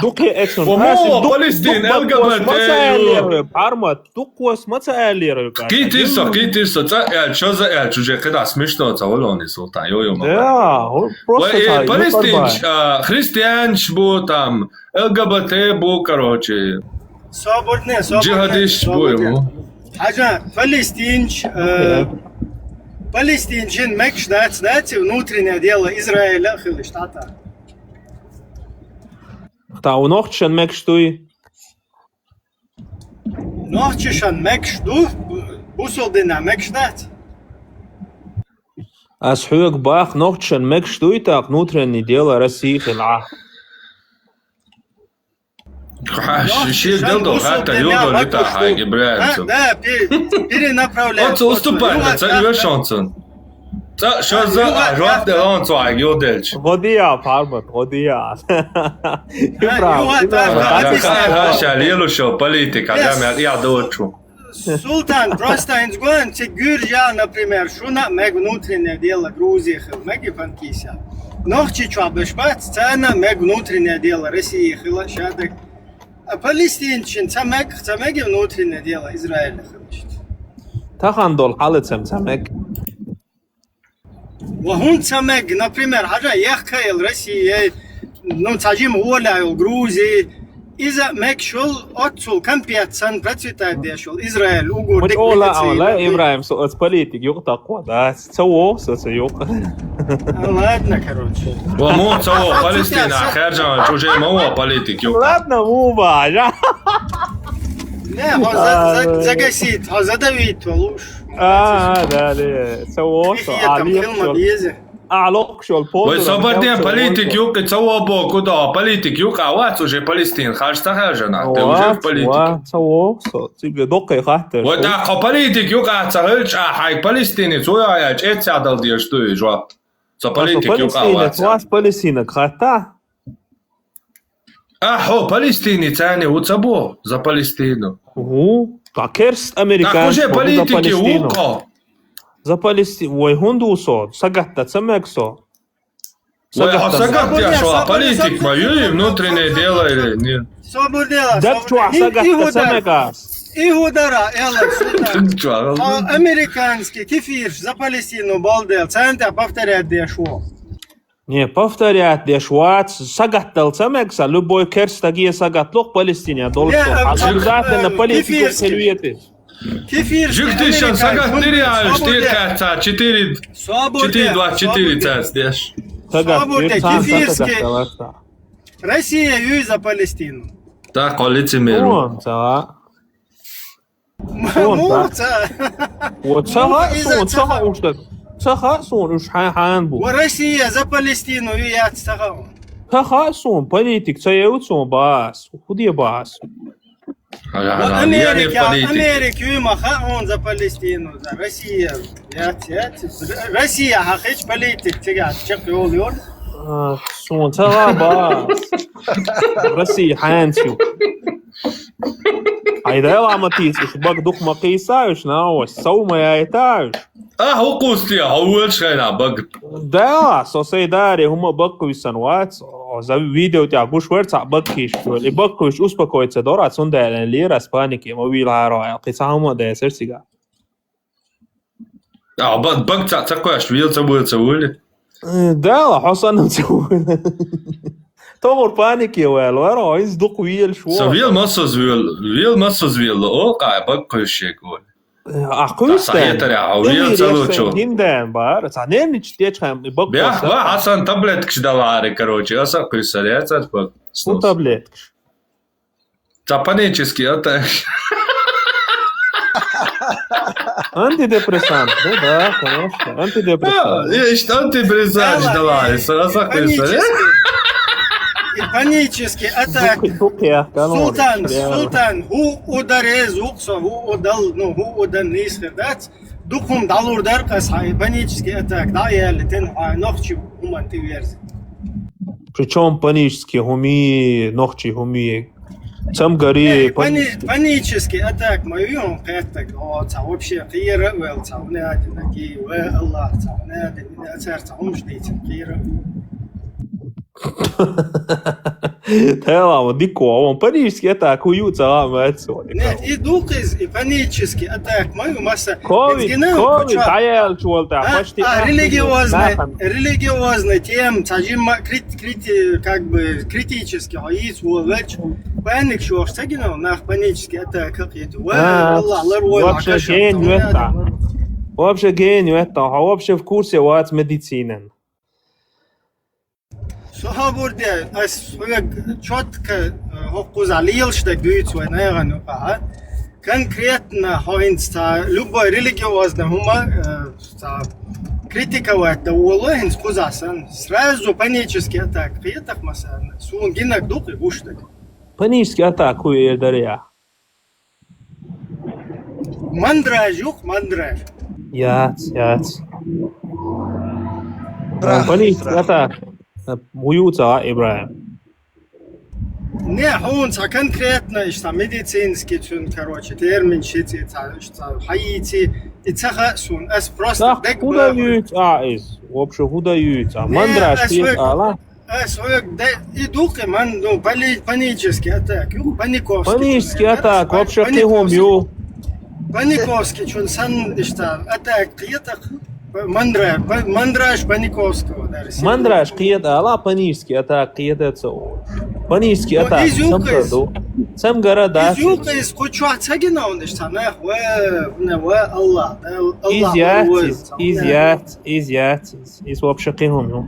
Дукхе эцун. Ва мо Палестин, Л Г Б Т, Армат, дукхос ма ца аьллера. Кхийтира со, кхийтира со, цӀа аьлча, шозза аьлча, уже кхидӀа смешно ца валони, Султан, йо, йо, ма. Да, просто. Ва, э, палестинч, а, христианч бу, там, Л Г Б Т бу, короче. Соборне, соборне, джихадист бу, соборне. Ему. Хьажа, палестинч, э, палестинчин мегаш дац, дац, внутреннее дело Израиля хилиш тата. Та у нохчан мегаш дуй? Нохчишан мегаш ду, бусулдина мегаш дац. Ас хьоьга бах, нохчишан мегаш дуй, так внутреннее дело России хила. Ха, ши-, ши дел до хатта, ю до лита хай, Ибраим. Да, пере-, перенаправляй. Вот уступай, да, ца, ю шансон. Ца, шозза, а, жоп де он цо ай, ю дельч. Годия, Пармат, годия. Ибраим, Ибраим. Ха, ша, лелу шо политика, да, мя, я дочу. Султан, просто инзгон, ци гюржа, например, шуна мег внутреннее дело Грузии хил, меги панкиса. Нохчи чуа бешбац, цана мег внутреннее дело России хила шадек. А палестинчин ца мег, ца меги внутреннее дело Израиля хилчит. Тахан дол хьалацам ца мег. Ва хӀун ца мег, например, хьажа, яхкаял Россия, ну, ца жим гӀола йол Грузия, иза мег шул, оццул компет сан процветать деш йол Израиль, угур дик ола, Ибраим, со оц политик юкъа такъва, да, ца воху со ца юкъа. А, ладно, короче. Ва му ца воху Палестина, хержан, чуже ма воху политик юкъа. Ладно, му бажа. Не, хо за-, за-, загасить, хо задавить, хо луш. А, да, да. Ца воху, а лохушол. А лохушол, вай собарден политик юкъи ца воху, куда политик юкъа вац уже Палестин, хаш ца хажана, ты уже в политике. Ца воху, со, цига доккхай хаттар. Вай да, хо политик юкъа ца хилча, а хай Палестине цу я, я, чӀеццадал деш ду, жоп. Ца политик юкъа вац. Вас Палестина хатта? А, хьо Палестине царне ву ца бо, за Палестину? Ву. Та керст американец. Так уже политики ву кхо. За Палестину. Вай хӀунда ву со? Сагатта ца мег со? Вай хьо сагатта я шо, политик ма ю, внутреннее дело или нет? Даг чуа сагатта ца мег ас. Игудара, эла, сута. Даг чуа. Американский кефирш за Палестину болдел, царна повторять деш ву. Не, повторять деш вац, сагатдал ца мег сан, любой керстаге сагатлух Палестине долуш. Не, обязательно политику кефирский. Кефирский. Жугтиша сагатдири аш, тир каца, четыре, четыре двадцать четыре цац деш. Сагат, свобода, кефирский. Россия юй за Палестину. Так, лицемер. Вон, ца. Сон, да? Ца. Вот, ца хаьа сон, ца хаьа уж так. Ца хаьа сон уж хьан-, хьан бу. Ва Россия за Палестину ю яц ца хаьа. Ца хаьа сон, политик ца еву сон баас. Худе баас. Ва Америка, Америка ю ма хаьа он за Палестину, за Россия. Яц, яц. Россия хьахич политик цигас чекх йол йол. А, сон ца хаьа баас. Россия хьанца ю. Хьай дела ма тийса, уьш бага дукха ма кхийса уьш, науш, сов ма яйта уьш. А, хӀу кхуьссте, хьо вуьйлуш хенахь бага. Да, со сайн даре хӀума бага кхуьйсана вац, за видео тӀехь гуш вара цхьаъ бага кхийсаш вара. И бага кхуьйсуш успокоиться дора, цундела лера ас панике ма вийлахьара аьлла, кхин цхьа хӀума а дацара цига. А, ба-, бага цхьаъ ца кхоьссича, вела ца вуьйлу ца вуьйлу? Э, да, хьо санна ца вуьйлу. Тохур панике ваьлла вара, хьо иза дукха велаш ву. Со вела массаза вела, вела массаза вела, о, къай бага кхуьссуш шег ву. Э, а кхуьйсу. Цхьа хетарехь, хьо вела ца лучу. Гиндан бара, цхьа нервничать дечхьа, бага кхуьссу. Бех, ва, Хьасан таблеткаш дала ари, короче, аса кхуьссара, яцара бага. Снус. Таблеткаш. Ца панический атак. Антидепрессант, ну да, конечно, антидепрессант. А, я ишта антидепрессант дала, и сразу панический. И панический атак. Султан, Султан, хӀу ударез вукъ со, хӀу удал, ну, хӀу удан нийсхир дац. Дукхум далур дар къас хьай, панический атак, да, яли, тен хьай, нохчи хӀуман тӀе верзи. Причём панический хӀуми, нохчи хӀуми? Цамгари, э, пани-, пани-, панический атак ма ю, кхеттаг, о, ца вообще кхера а вел, ца вне один, ва Аллах, ца вне один, ацар ца хӀумаш дийцин, кхера а вел. Тела, вон дикко, вон панический атака, хӀу ю ца ма цо. Не, и дукха из, и панический атака ма ю масса. Ковид, Эцгина, ковид, куча. Даял чуолта, А, почти а, ахуй религиозный, нахам. Религиозный тема, ца жимма крит-, крити-, как бы, критический, хо, из, во, веч. Паник шош, ца гина, нах панический атака, хит. Ва, А, Аллах, лар, вой, вообще лакаша, ген там, ветта. Вообще ген ветта, хо вообще в курсе вац медицинан. Со хабар де, ас хьоьга чётко, э, хӀокхуза лелаш даг дуьйцу вай наягӀан юкъа, а? Конкретно хьо хӀинца ца любой религиозный хӀума, э, ца критиковать да волу хӀинца кхуза сан. Сразу панический атака кхетах, масала, суна гинаг дукха гуш даг. Панический атака хӀу эр дара я? Мандраж юх, мандраж. Яц, яц. Страх, Панический страх. Атака. ХӀу ю ца, Ибрахим? Не, хьуна ца конкретно, ишта медицинский цун, короче, термин шици, ца, ишта хьаийци, и ца ха сун. Ас просто Сах даг худа ба. Юйц а из? Вообще худа юйц а? Не, Мандраж ас кхет век ала? Ас хьоьга де-, и дукха, ман, ну, пани-, панический атака, ю, паниковский. Панический атака, вообще кхин хӀума ю. Паниковский, чун сан, ишта, атака кхетах, мандра-, па-, мандраж паниковского, да, Россия. Мандраж кхет ала, панический атака кхет а ца о. Панический Ну, атака, из ю сам кхиз. Ду. Сам гара да. Из ю кхиз, кху чохь ца гина он, ишта, нах, ва, не, ва, Аллах, да, Аллах, Из яц, ва, из, из яц, из яц. Иза вообще кхин хӀума ю.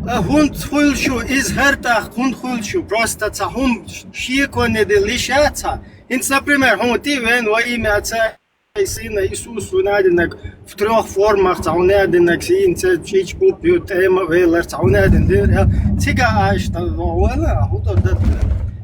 А хӀунда хуьлу шу, иза хӀара тӀаккха хӀунда хуьлу шу? Просто цхьа хӀума шеконе де лиша цхьа. ХӀинца, например, хьуна тӀе вен ва имя Отца и Сына Иисус хьуна а динарг в трёх формах, цхьа хьуна а динарг сийна ца чич пуп ю, тӀема велар цхьа хьуна а дин дин. Цига аша та вала, а хӀу до дат.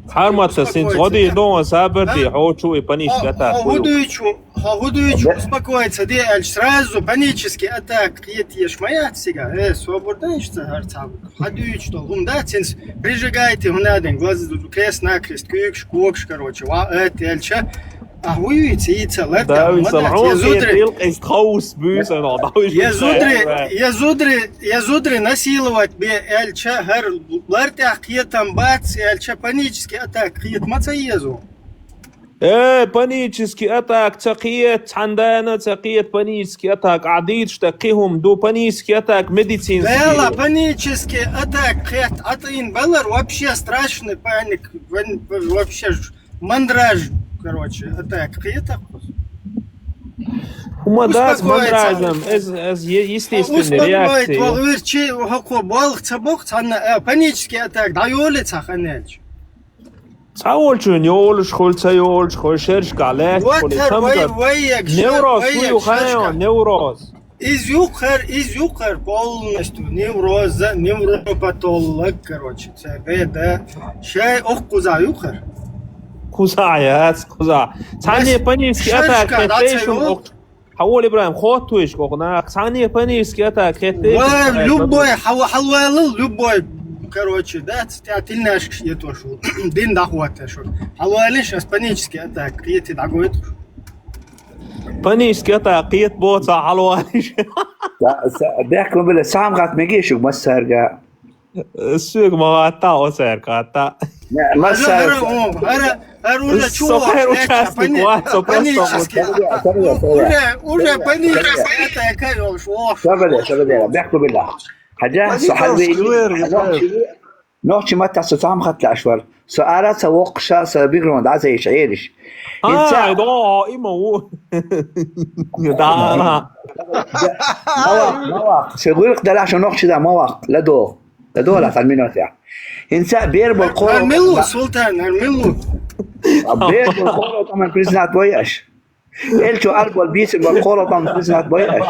Хармата син Успокоиться, цгӀоди да. Дон сабарди, А? хьо чу и паниш Хьо, гата хьо хӀу ю. ХӀу дуйчу, хьо хӀу дуйчу, Да. Успокоиться де аьлча, сразу панический атака кхеташ ма яц цига. Э, собар дай, ишта хӀара цхьа хьадуьйцуш долу хӀума дац, хӀинца прижигайте хӀуна а ден, глаз крест-накрест, куьйгаш, когаш, короче, ва ат аьлча, а хӀу юйца, йийца лар Да, тӀехь ма висал дац. Я хьо зудри, хетийла, къист хаус буьйса, но, да, уж я зудри, я зудри, я зудри насиловать бе аьлча, хӀара лар тӀехь кхетам бац аьлча, панический атака кхета ма ца езо. Э, панический атака ца кхета, цхьана дана ца кхета панический атака. Ахьа дийцаш дан кхин хӀума ду, панический атака медицинский Бела, дийла. Панический атака кхета, Ӏатийна балар вообще страшный паник, ван-, вообще ж-, мандраж, короче, атака кхета. ХӀума дац Успокоиться. Мандражем, эз, эз е-, естественная Успокоить реакция. Вал вирчи, хӀокхо болх ца боху, цхьанна, э, панический атака дӀайоле ца ханелча. Цхьа волчун йолуш хуьлу, ца йолуш хуьлу, шерашкахь лаьтташ хуьлу, Ватар вай, цамгар. Вай ягаш, Невроз вай хӀу ю ягаш хаьий, шерашкахь. Невроз. Из юкхар, из юкхар полностью невроза, невропатолог, короче, ца беда. Шай ох куза юкхар. Куза яц, куза. Цхьанне Бас панический атака шерашкахь хетта дацайо. Шун ох. Хьан волу, Ибрахим, хоттуьйш кху нах, цхьанне панический атака хетта Ва, хьан любой, хьан, хьан валал, любой, короче, да, ц-, тя тилнашкаш етош ву. Дин дӀахотташ ву. Хьан валиш, ас панический атака кхети дӀагойтуш. Панический атака кхета боца хьан валиш. Са, са, бехк ма била, сам гӀат мегий шуг массарга. Соьга ма гӀатта, оцаьрга гӀатта. Не, хӀара, массара хӀара, о, хӀара, хӀара уже Со чувак, хӀара знаете, участник пани-, вац, со просто панический. Сабаде, сабаде, сабаде. Уже, уже панический атака йолуш, о. Сабаде, сабаде, бехк ма била. Хьажа, со хьалве, Панический вер, нохчи, нохчи матта со цхьа хӀума хатта лааш вара. Со ара ца воккхуша, со бигрон дӀа ца йиш, Ӏелиш. Ай, Инца да, има ву. Да, да. Ма ваккха, ма ваккха. Со гӀуллакх далаш нохчи да, ма ваккха. ЛадогӀа. ЛадогӀа цхьана минотехь. ХӀинца бер болу кхоро Ар милу, Султан, ар милу. А бер болу кхоро тӀаман признат бой аш. Элчо албол бийсин болу кхоро тӀаман признат бой аш.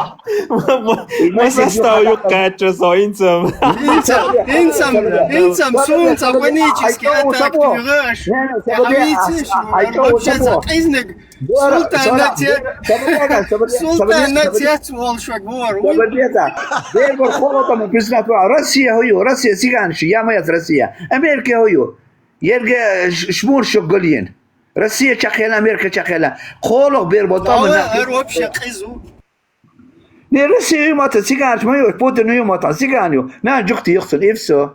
Ма состав юккхаччо со инцам. Инцам, инцам, инцам, сунца панический атак тюгаш. Я вициш, вообще за признак. Султан, Султан, Султан, Султан, волшеб вор. Бер бер холодом признать ва. Россия хӀу ю, Россия циган ши, я моя Россия. Америка хӀу ю. Ерге ш-, шмур шо голиен. Россия чакхела, Америка чакхела. Холох бер бо там. Ар вообще къизу. Не, Россия ю мата циган ш ма ю, Путин ю мата циган ю. На жукти юхсун, и всё.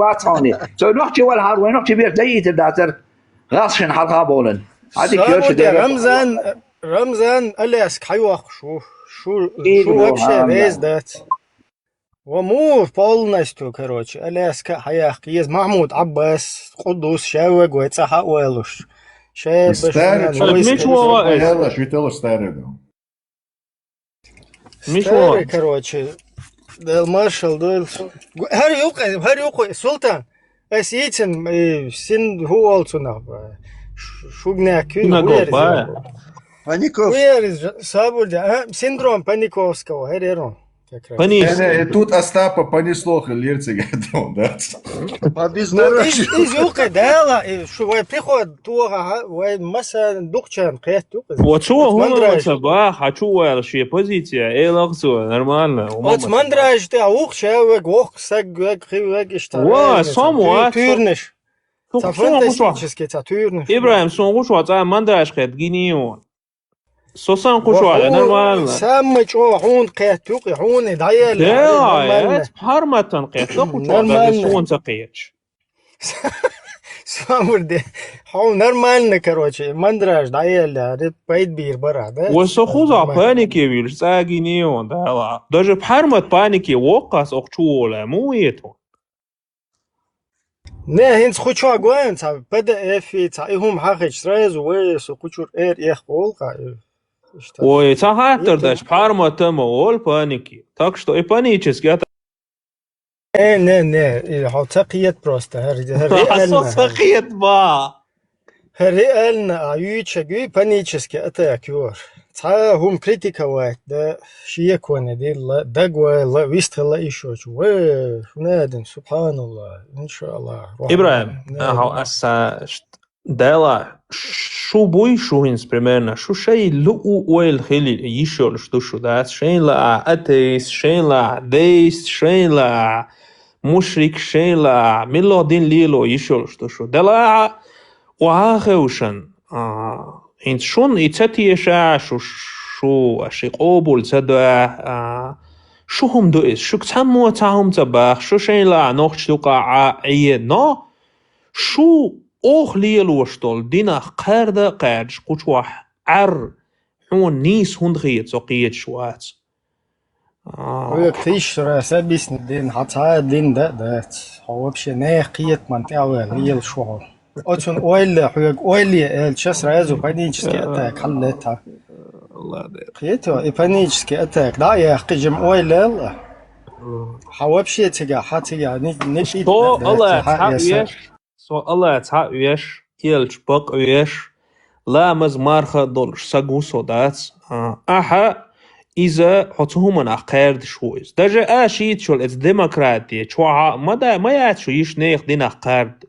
вац хьуна. Со нохчи валахьара, вай нохчи бераш дайийтар дацар. ГӀалгӀашна хьалха болан. Хьадика йолча Сауди, дера. Рамзан, Рамзан, Аляска хьайоаккхаш ву. Шу, Ида шу ву, вакше Рамзан. Веза дац. Ва мур полностью, короче, Аляска хьаяккха еза. Махьмуд Ӏаббас, Къуддус, шаьвваг вай цӀа хьа а валуш. Шаьбаш, Старый, Ман, Чё, вайс Миш вова эс? Ялла, швитело старый, да. Миш Старый, вова. Короче, Дала маршал дойла. ХӀара юкъе, хӀара юкъе, Султан. Ас ийцин, э, син хӀу олцунах, ба. Ш-, шугнак куьн, Синагог, хӀу яр ба. Из? Паниковский. ХӀу яр из, Сабурди, а? Синдром Паниковского, хӀара яр он. Как раз. Панис. Не, не, и тут Остапа понесло, хилер цигатом, да? По Ну, из, бездорожью. Из юкъе Дала, э, шу вай приход тоха, вай масса духчан кхет юкъе. Вот что, вот мандраж. Хьачу ваьлла ши позиция, э, лагцо, нормально. Оц мандраж тӀа вукх шаьвваг, вокх саг вег, хи вег, иштта. Ва, разница. Сом Ту-, ва, со-, туьрнаш. Со-, Ца со-, фантастический, ца туьрнаш. Ибрагим, сон гуш ва, ца мандраж кхет гини он. Со сан кхушвала, нормально. Самый чӀо хьуна кхетта юкъе, хьуна дӀаелла. Да, нормально. Э, хьарматан кхетта, кхушвала, нормально. Сон ца кхеташ. Самурде. Хьо нормально, короче, мандраж дӀаелла, ре пайда бийр бара, да? Ва со хуза панике вилш, цаги не он, да, ла. Даже хьармат панике воккхас ох чу вола, му ето. Не, хӀинца кхучо гоьн, ца П Д Ф, ца и хӀума хьахича, сразу вай со кхучур эр эх болха. Ой, цхьа хаттар даш, пхьармата ма волу паники. Так что и панически ата. Не, не, не, и хьо ца кхета просто, хӀара, хӀара реально, ца кхета ма. ХӀара реально, а юьйцург юй панически атак юр. Цхьа хӀума критиковать да, шеконе дилла, дагвайла, вистхила ишочу. Вай, хӀунадин, субханаллах, иншааллах. ИбрахӀим, ахьа аса Дела, шу буй, шу хӀинца примерно, шу шай луу ойла хили йиш йолуш ду шу, дац? Шайн лаа атеист, шайн лаа дейст, шайн лаа мушрик, шайн лаа милло дин лело йиш йолуш ду шу. Дела, охьа а хевшан, а, хӀинца шун и ца теша, шу, шу, а, ши къобул ца до, а, шу хӀума ду иза, шуьга цхьаммо цхьа хӀума ца баха, шу шайн лаа нохча юкъа а Ӏе, но Шу оха лелош долу динах кхарда а кхаьрдаш кху чохь Ӏар, хьуна нийса хӀунда хета, со кхеташ вац. А. Хьоьга тиша раса бисна дин, хьан цхьа а дин дан а дац. Хьо вообще нехан кхетаман тӀехь ваьлла лелаш ву хьо. Оцунна ойла, хьоьга ойла е аьлча, сразу панический атак хьаллетта. Ладно. Кхетий, и панический атак дӀа а яьккхи, жима ойла ел а. Хьан вообще цигахь, хьан цигахь, ни, ни Со Алла цхьаъ веш, со Алла цхьаъ веш, элча бакъ веш, ламаз марха а долуш саг ву со, дац. А, ахьа иза хьо цу хӀуманах кхаьрдаш ву иза. Даже а шийца шол эца демократи чохьа ма да, ма яц шу йиш нехан динах кхарда.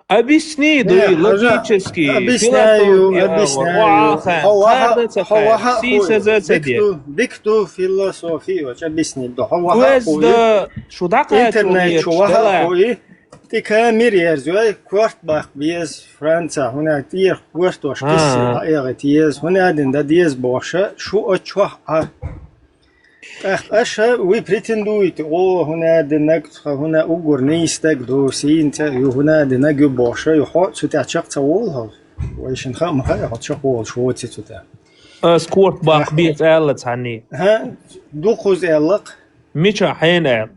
Объясни, дуй, логически, объясняю, философия, объясняю. Хьо ваха, хьо ваха, сийсаза ца де. Дика ду, дика ду философия, объясни ду. Хьо ваха, шу дӀакхачо интернет чу ваха, и тӀе камера ерзой, корта баккха беза, Франца, хӀуна тӀера кортош киссе дӀаэгӀа теза, хӀуна дин да деза боша, шу а чохь а. ТӀаккха аша вы претендуете, о, хӀуна динаг, хӀуна уггар нийса даг ду, сийна цӀа ю, хӀуна динаг ю боша, ю хьо цу тӀехь чекх ца волу хьо. Вай шин хаа ма хаьа, хьо чекх волуш воци цу тӀехь. Ас корта баккха беза аьлла цхьанний. ХӀа, дукхуза аьллакх. Мича хьена аьлла?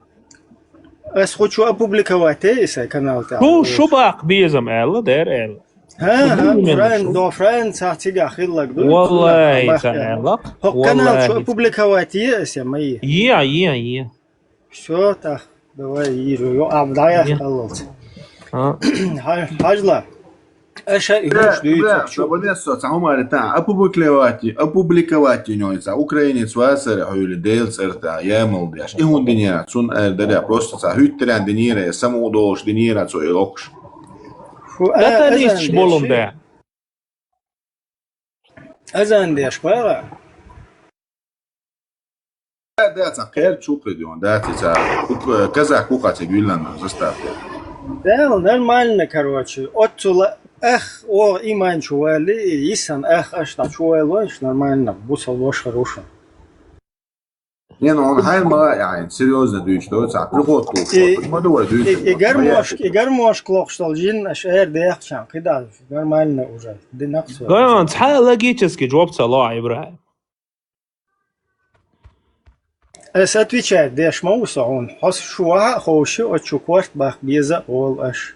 Ас хучу опубликовать те и сай канал тӀехь. Шу, шу баккха безам аьлла, дер аьлла. ХӀа, хӀа, Фран-, до Франца цигахь хиллаг ду. Валлай, ца аьллакх. ХӀокху канал чу опубликовать е аса, ма е? Е, е, е. Всё, так, давай, йийр, йо, аб дӀаяхь аллалц. Хьажла, аша и хӀуш дуьйцу. Бля, бля, со цхьа хӀумаре тахьа, опубликовать, опубликовать йинойца, украинец вацаре хьуьли, Дела цӀарта, ямал деш. И хӀун динера, цун эр даря, просто цхьа хӀуьттарян динера, я саму долуш динера, цо и локхуш. Фу, а, Сатанисташ азан болун деш. Бе. Азан деш бара. Да, да, цхьа кхел чу кхидон, да, ти ца, ук-, казак кухаца гуьллан заставте. Да, нормально, короче. Оццула ах, о, иман чу вали, исан ах, аш та чу валош, нормально, бусал бош хорошо. Не, ну он хай мала, я, серьёзно, дуй, что, ца, приход тут, и, что, почему ты говоришь, и, и гармошка, и гармошка лох, что, жин, аш, эр, дэх, чам, кида, нормально уже, динак, всё. Да, он, ца, логически жоп, ца, ло, Ибрахим. Ас отвечать деш ма ву со хьуна. Хьо шу ваха а ховши, оцу чу корта баккха беза а волу аш.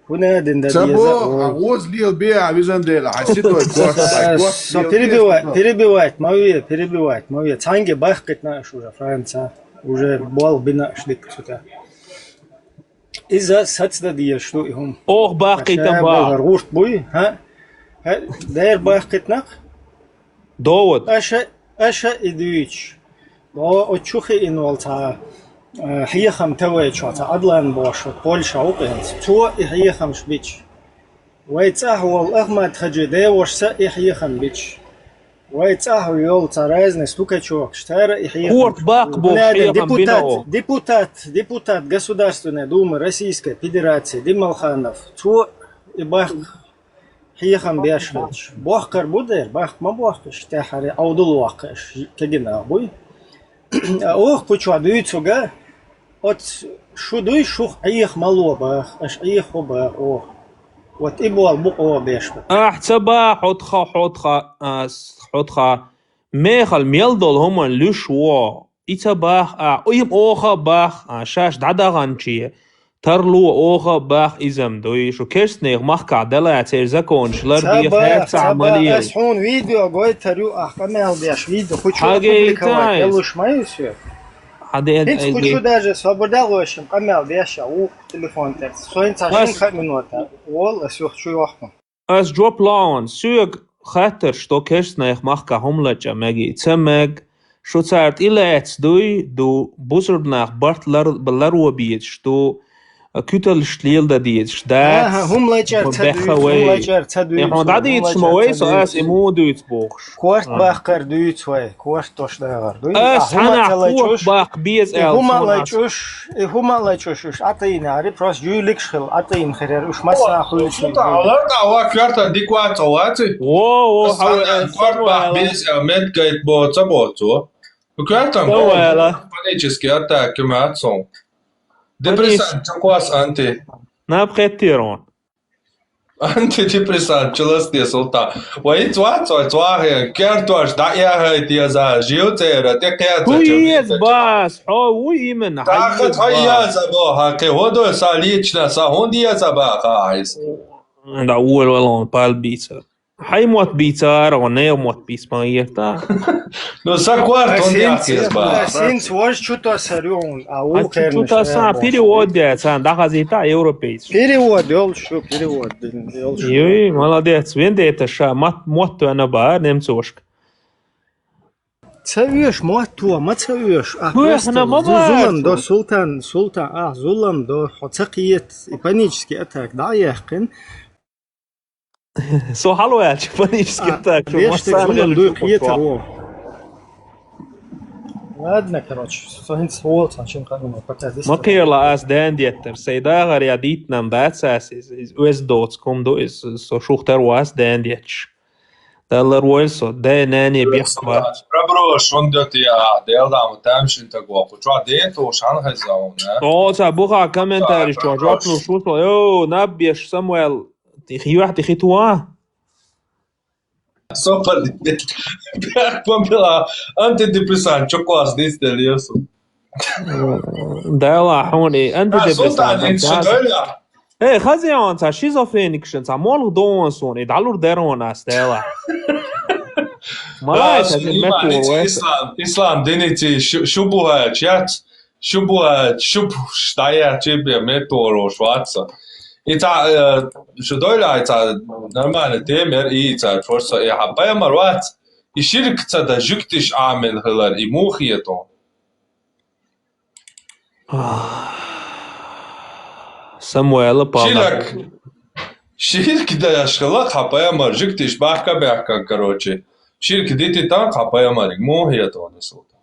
ХӀуна дин дан беза а волу. Ца бо, а гӀоз лел бе, а визан дела, а сидой корта, а корта. Со перебивать, перебивать ма ве, перебивать ма ве. Цхьанге баккхитна аш уже, Франца. Уже бол бина аш дикка цу тӀа. Иза сацда дезаш ду и хӀума. Ох, баккхитам ба. Ша бахар гӀурт буй, хӀа? ХӀа, дер баккхитнах? Довод. Аша, аша и дуьйцуш. О, оцу чу хиъна волу цхьа, э, хьехам тавайчо, цхьа Адлан бош, вот Польша ву кхинца. Цо и хьехамаш бича. Вай цӀахь волу Ахмат-Хаджи девашца и хьехам бича. Вай цӀахь йолу цхьа разный стукачокаш, цара и хьехам. Корта баккха бохуш хьехам бина оха. Депутат, депутат Государственной Думы Российской Федерации Дималханов. Цо и баккха хьехам беш хилча. Бохкар бу дера, баккха ма бохкуш, тӀаьхьаре Ӏовдал воккхуш, кегина буй. А оха кху чохь дуьйцурга, оц шу дуй, шух Ӏеха ма ло баха, аша Ӏеха хӀу баха оха. Вот и бол бу къо беш бу. Ахь ца ба хьо тха, хьо тха, а, с-, хьо тха мехал мел долу хӀуман луьш во. И ца бах а, уьм оха а бах а, шаьш дӀадаханче, Тарло оха бах изам дуй, шу керстнех махка дала цер законш лар Ца бих ба, хер ца ца ба, ма лиел. Ас хун видео гойтар ю, ах, къамел деш видео, хочу Хагей публиковать, тайс. Елуш маю сю. Хаден Хинц ай хочу гей. Даже свобода лошим, къамел деш, а у телефон текст. Соин ца Ас шин ха минута. Ол, ас юх чу йохму. Ас жоп лаун, сюг хаттар, што керстнех махка хумлача меги, ца мег, шу царт илац дуй, ду бусурнах барт лар-, ларо биет, што кютал шлел да диет, шда. Аха, хумлачар ца дуй, бехавай. Хумлачар ца дуй, Яхо да диет, хумлачар шмавай, ца со дуй. Ас иму дуйц бохш. Корт А. Бахкар дуйц вай, корт тош дагар дуй. Ас А, хумлача хана лачуш, хумлача бах без и эл хумлача сонас. Лачуш, и хумлача лачуш, уш атайна, ари просто юйлик шхил, атайна херер, уш масса А, хуйш шта, юйлик. Алар да ава кварта диквац оваци. О, о, Ас хава, хана ас корт бах хава. Без эл мед гайт бо ца бо цо. Кварта Ца бо. Вала. Панический атак кемат сон. Панич- Депрессант чаквас анти. Наб хеттирон. Антидепрессант чулас те султа. Вай цва, цва, цва, хе, кертуаш, да, я, хе, те за, жил цера, те, кертуаш, Хуй ез бас, о, у именно, Да, хуй ез хат, хай, я, бас. За, бо, ха, ке, ходо, са, лично, са, хун, я, за, ба, ха, айс. Да, уэл, уэл, он, пальбица. Хай мот бица, ара, он, не мот бис, пан, ерта. Ну, са кварт, он, Синц, я, хес, ба. Синц, вож чуто сарюн, а А у чу-, кернеш, чуто са, перевод, я, са, да, хазита, европейц. Перевод, ёл шу, перевод, ёл шу. Юй, молодец, венде это ша, мат, мот, она, ба, немцошка. Ца веш, мот, туа, ма ца веш. А, Веш, просто на, ма зу-, зулам веш. До султан, султан, а, зулам до, хо, ца киет, и панический атак, да, яхкин. Со хало яч, панический А, атак, шу веш, масан так, гэл дуй, шу киет, пошла. Во. Ладно, короче, со хин свол, сан чин как бы, пока здесь. Ма кирла ас дэн деттер, сейда гар я дит нам дац ас, из, из, уэс доц, ком до, из, со шухтер вас дэн детч. Даллар уэль со, дэ нэни бихва. Пробро, шон дэт я, дэл дам, там шин так во, пуча дэн то шан хэ заун, а? О, ца буха комментарий, Ца, шо, пробро. Жоп, ну, шо, шо, ё, наб беш, Самуэл, ты хиюах, ты хитуа? Сопер, бэх помила, антидепрессант, чё класс, дис, дэл, ёсу. Дала, хуни, А, антидепрессант, султан, ин, антидепрессант. Шо, дэл, я? Э, хазиан, ца шизофреник шин, ца молх доон сун, и далур дэрон ас, дела. Малай, А, ца сун, жин иман, мекур, ин, вэс. Ислам, ислам, дин, ин, ци, шу-, шубуха, чат, шубуха, шуб, штая, чебе, меторо, шваца. И ца, э, шу дойла, и ца, нормально, темер, и ца, просто, и хапая марвац, и ширк ца да жуктиш амен хылар, и мухиетон. Самуэла пала. Ширк. Ширк да яшхала хапая маржик тиш бахка бяхка, короче. Ширк дити тан хапая марик. Мухиет он султа.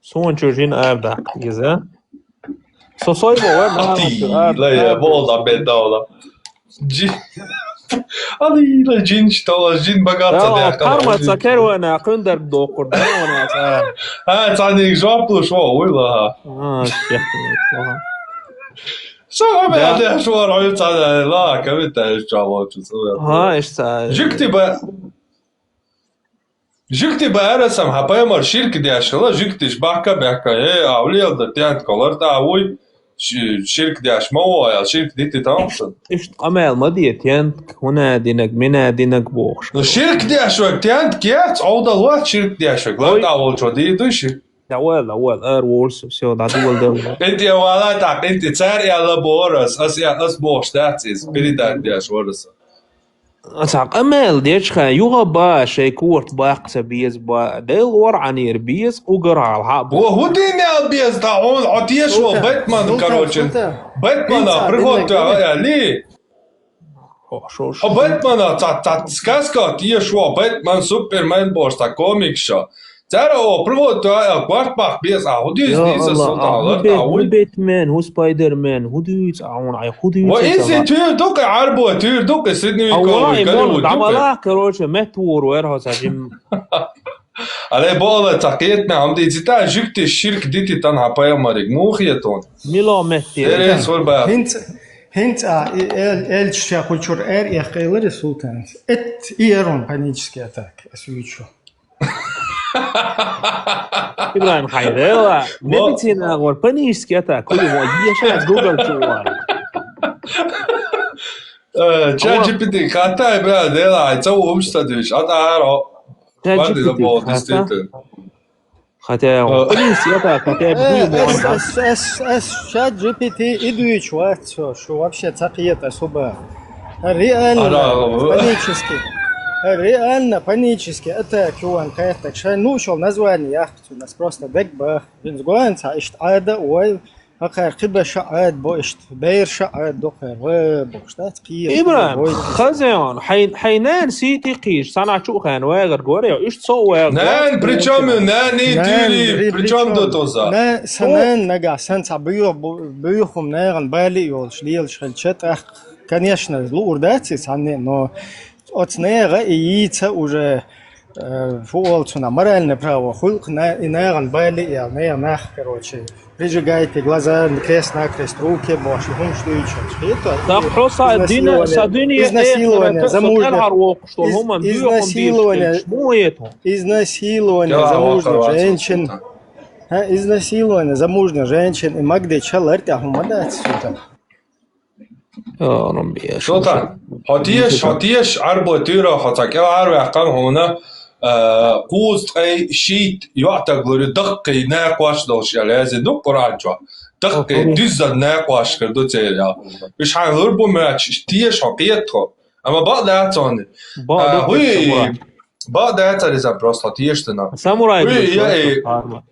Сон чужин арда. Иза. Со сой бо, э, Ати, ла, я, бол да, бедаула. Джи-, Али, ла, джин, что ла, джин богатца. Да, да, карма, ца кервана, кундар докур, да, она, ца. А, ца не жопу шо, уйла. А, чё, ага. Шо, Да. Бля, шо, рой, ца, да, ла, кавита, шо, вот, что, да. Ага, ишта. Жик ты ба-, жик ты ба, ара сам, хапая мар, ширк дяш, ла, жик ты ж бахка, бяхка, э, а, влиял да, тянт, колор, да, уй. Ши-, ширк дяш ма воял, ширк дити тамсын. Ишт къамел ма дие тент, хуна динаг, мина динаг бохш. Ну, ширк дяш вак тент, кец, овда луат ширк дяш вак. Ой. Ладно, а вол чо ди души. Да, уэл, да, уэл, эр волсу, всё, да, дуэл, да, уэл. Эти вала так, эти царь я лаборас, ас я, ас бохш, that's is, передать дяш вораса. Ца къамел дечха, юга ба, шей курт бакъса биез ба, дел вар анир биез, угар алха ба. Во худин ял биез да, он отеш во Султан, Бэтмен, Султан, короче. Султан. Бэтмена, Бинца, приход бинца, я, бинца. Ли. О, шо, шо. О, Бэтмена, ца, ца, сказка, отеш во Бэтмен, Супермен, бош, та комик шо. Цара о, приход я, кварт бах биез, а худин Йо из, Аллах, Султан, а алар ху Бэт-, та, ху уй. Бэтмен, ху Спайдермен, ху дуйц, а он, ай, ху дуйц, Ва а изи сама. Тюр дукъи, арбо тюр дукъи, средневековый А, валай, Голливуд мол, дукъи. Давала, короче, мет тур вэр, хо, сажим. Але бола, цакет на, ам ди цита, жик ти ширк дити тан хапая марик, мухиетон. Мило мет тир. Серен сорба. Хинц, хинц, а, и, эл, эл, ча, кучур, эр, я, кайлари Султан. Эт, и эрон панический атак, асуичу. Ибрагим Хайрела, Мо- медицина гор, панический атак, куди мо, ешац Google чувар. Э, чат G P T хаттай, бля, дела, ца умста диш, а та аро. Чат Ванди G P T да бо хатта? Действительно. Хотя, Э. Плюс это, хотя бы Э, думаю, эс, да? эс, эс, эс, чат G P T и дуйч, вот, всё, что вообще цапиет особо. Реально, Ара, э. Панически. Реально, панически. Это кюан кайт так шай. Ну, шо название, я хочу, нас просто дек бах. Винзгуан, ца, ишт, ада, ой. Акар киба ша ад, бо ишт, бейр ша ад, докар, ва, бо, штат, киев, Ибрагим, бой. Хазян, хай, хай нан сити киш, сана чу хан, вагар горе, ишт со вагар. Нан, при чём, нан, и Нан, тири, при при чём чём? До тоза? На, санан, нага, сан, ца, бюх, бу-, бюхум, наган, бали, ёлш, лиел, шхел, чет, ах, конечно, лу урдаци, санне, но от нега и яйца уже, э, фу олцуна, моральное право, хулк на, и наган, бали, я, наган, нах, короче, прижигайте глаза, крест-накрест, руки, бо, шо хум, что и чё, что это? Так, просто Изнасилование, один, с один, изнасилование, э, замужних, сотен харвок, что из-, ломан, бюхум, изнасилование, бюхум, что это? Изнасилование Я замужних Аллах женщин. Аллах. Ха, изнасилование замужних женщин и магде чалар тя хумадат сюта. Ё, Рамби, я Султан, шо, шо. Хо тиеш, хо тиеш, арбо тюро, хо ца кел арве кам хуна, э, куз ткъей шит, юатак лури, дакъи не кваш долш я лези, ну, Къуран чо. Дакъи Окей. Диза не кваш кар ду целя. Иш хан лур бу мяч, тиеш, хо киет хо. Ама ба да цони. Ба А, да хуй, цони. Ба да цари за просто тиеш тана. Самурай Хуй, да я цони и Парма.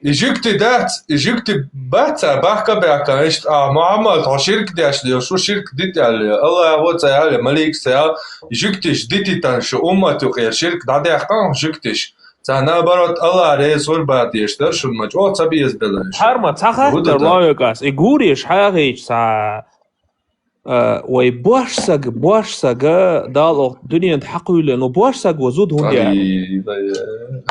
И жигти дац, и жигти баца, бахка бяка, ишт, а, Мухаммад, хо ширк дяш ли, шу ширк дит яли, Аллах, вот ца яли, Малик ца яли, и жигти ж дити тан, шу уммат юкъер ширк, да дяхкан жигтиш. Ца наоборот, Аллах рез хур ба деш, дар шун мач, о, ца биез белеш. Харма, ца хаттар Гуда да. Лоюкас, и гуриш, хагич, ца, э, ой, бош саг, бош саг, дал о, дуниян хакуйле, но бош саг ва зуд хундя. Али, да,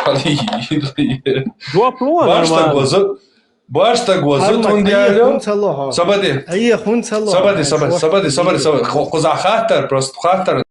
али, да. Жуап луан, Бош саг нормально. Ва зуд, бош саг ва зуд Харма, хундя, ая лё? Хун цало, ха. Сабади. Ая хун цало, Сабади, ха. Сабади, Шо сабади, сабади, хун сабади, цало. Сабади. Хо-, хуза хаттар, просто хаттар.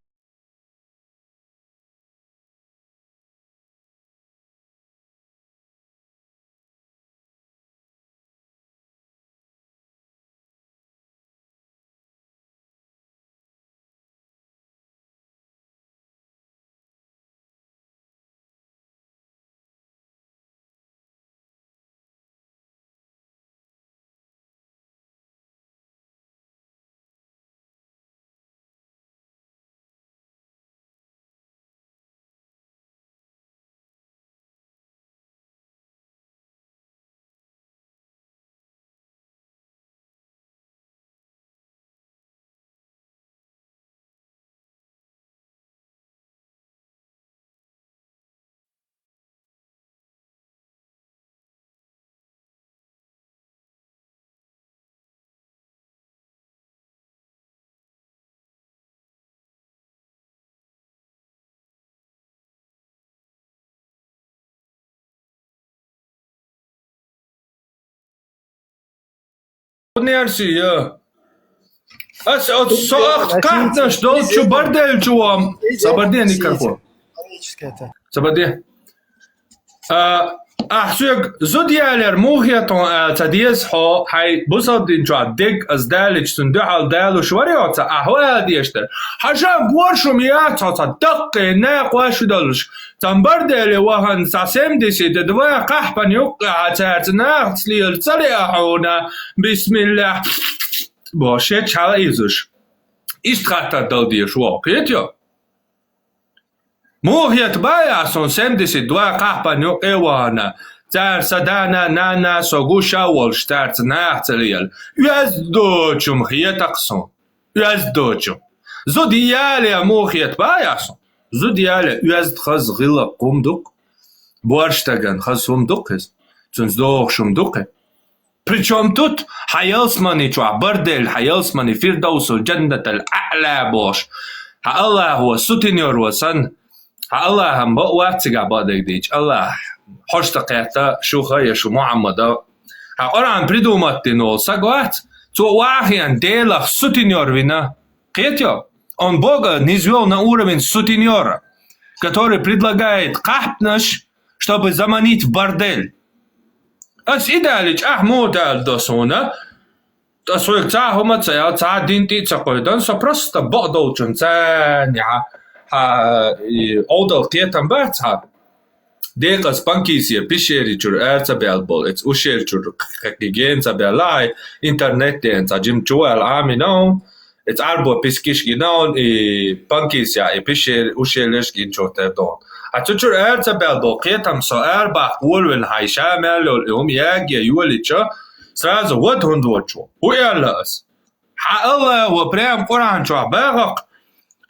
Нерси, я. Ас, от, со ахт катнаш дол чу бардел чу вам. Сабарди, никакой. Сабарди. А, ахсуг зуд ялер мухьятон, а, ца диез хо, хай бусалдин чуа дег аз далич сун духьал далуш вариоца, а хо ал диештер. Хажа горшум я ца, ца даккъе не къвашу далуш. Цамбар дели вахан ца семьдесят два къахпан юккъа ца царц нахц лил цали ахуна. Бисмиллах. Боше чала изуш. Ист хатта дал диеш во. Кет ё? Мухьят бая сон семьдесят два къахпан юккъе вахан. Цар садана нана согуша волш царц нахц лил. Уяз дочум хьетакъ сон. Уяз дочум. Зуд яле мухьят бая сон. Зуд яле уяз хаз гъила къум дукъ. Борштаган хаз хум дукъ из. Цунц дохшум дукъ. Причём тут хьаялсмани чуа бардел, хьаялсмани фирдавсул джаннатал а'ла бош. Хьа Аллах ва сутинёр ва сан. Хьа Аллахам ба ва цига бадег дич. Аллах хьошта къетта шуха я шу Мухаммада. Хьа Къуран придумать динол сагвац. Цо вахиян делах сутинёр вина. Кет ё? Он Бога низвёл на уровень сутенёра, который предлагает къахпнаш, чтобы заманить в бордель. Ас идалич ахмутал досуна. Ткъа соьга цхьа а хӀума ца аьлла, цхьа а дин тӀе а ца кхойдана, со просто бакъдолчун царна хьа, хьа, и, Ӏовдал кхетам бац хьа. Декъаза Панкисье пещерий чура ара ца баьлла болу, эца ущелье чура кхе-, кхе-, гена ца баьлла, хьай интернет дена цхьа жима чу ваьлла Ӏамийна хьуна, эца Ӏарбо пискиш гина хьуна, и Панкисья, и пещерий ущельеш гинчух тера доху. Хьа цу чура ара ца баьлла болу кхетам со ара баккха волавелла хьай ша мел йолу и хӀума яге йолийча, сразу вада хӀунда волчу. ХӀун аьлла ас? Хьан Аллахо прям Къуръан чохь бахарх,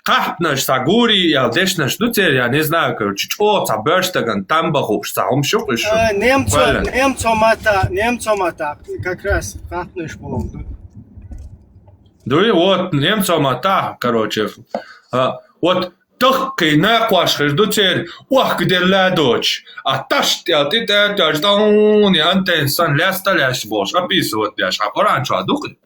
кхахьпанаш цхьа гури ял дешнаш ду церан, я не знаю, короче, чӀогӀа цхьа боьрша стагана там бан хууш цхьа хӀума шу кхуьйшу. А, немцо-, немцо мата, немцо мата, как раз кхахьпанаш боху ду. Дуй, вот, немцо мата, короче. А, вот, тахкхий накхош хир ду церан, охка делла доцуш. А таш тӀел тӀе тӀе тӀе тӀе тӀе антенна сан лаьста лаьш болуш, описывать деш, хьан Къуръан чохь ду-кх и?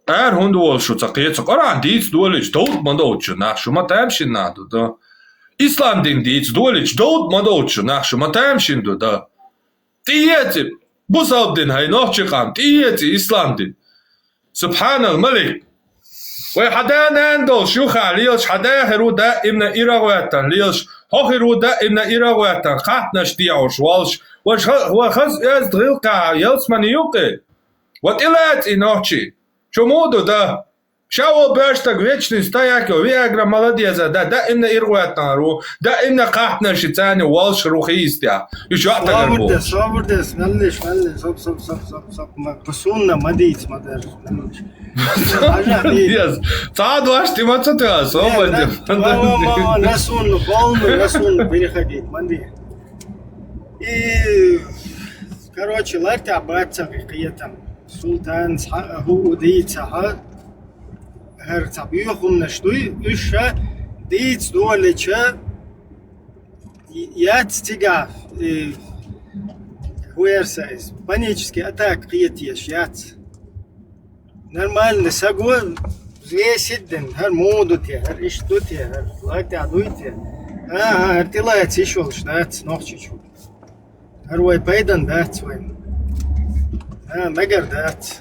Ара хӀунда волу шу ца кхета? Къуръан дийца долийча, довда ма довда шу нах, шу ма тамашийна нах ду, да? Ислам дин дийца долийча, довда ма довда шу нах, шу ма тамашийна ду, да? ТӀеэци, бусалба дин, хьай нохчи къам, тӀеэци ислам дин. Субхьанал Малик. Вай хьан да-нана долуш юха лелаш, хьан да хир ву даимна ирагӀоьттан лелаш, хьо хир ву даимна ирагӀоьттан кхахьпанаш дехьуш волуш, вай ха-, вай хаза оьзда гӀиллакхехь ялсамани ю-кх и? Ва тӀелаца и нохчий. Чу муха ду, да? Ша вон боьрша стаг вечный стояк йо, Виагра молодец, да, даимна ирагӀоьттинарг ву, даимна кхахьпанаш царна волуш ру хи йистехь. И жоп тагар бу. Собар де, собар де, меллиш, меллиш, соп, соп, соп, соп, соп, ма, по сунна ма дийца, ма дер, меллиш. Хьажа, ди. Yes. Цхьа дош тӀе ма ца тоьа, собар де. Ма, ма, ма, ма, на сунну, полный, на сунну переходить, ма ди. И, короче, лартехь бац сан кхетам. Султан цхьа а хӀуъу дийцахьа, хӀара цхьа боьха хӀуманаш дуй, уьш ша дийца долича, яц цигахь, и, хӀу яра сан иза, панический атака кхеташ яц. Нормальный саго взвесить дина, хӀара муха ду те, хӀара иштта ду те, хӀара латта дуй те. ХӀан-хӀа, хӀара тӀелаца йиш йолуш дац Нохчийчу. ХӀара вай пайдан дац вайна. ХӀан, мегар дац.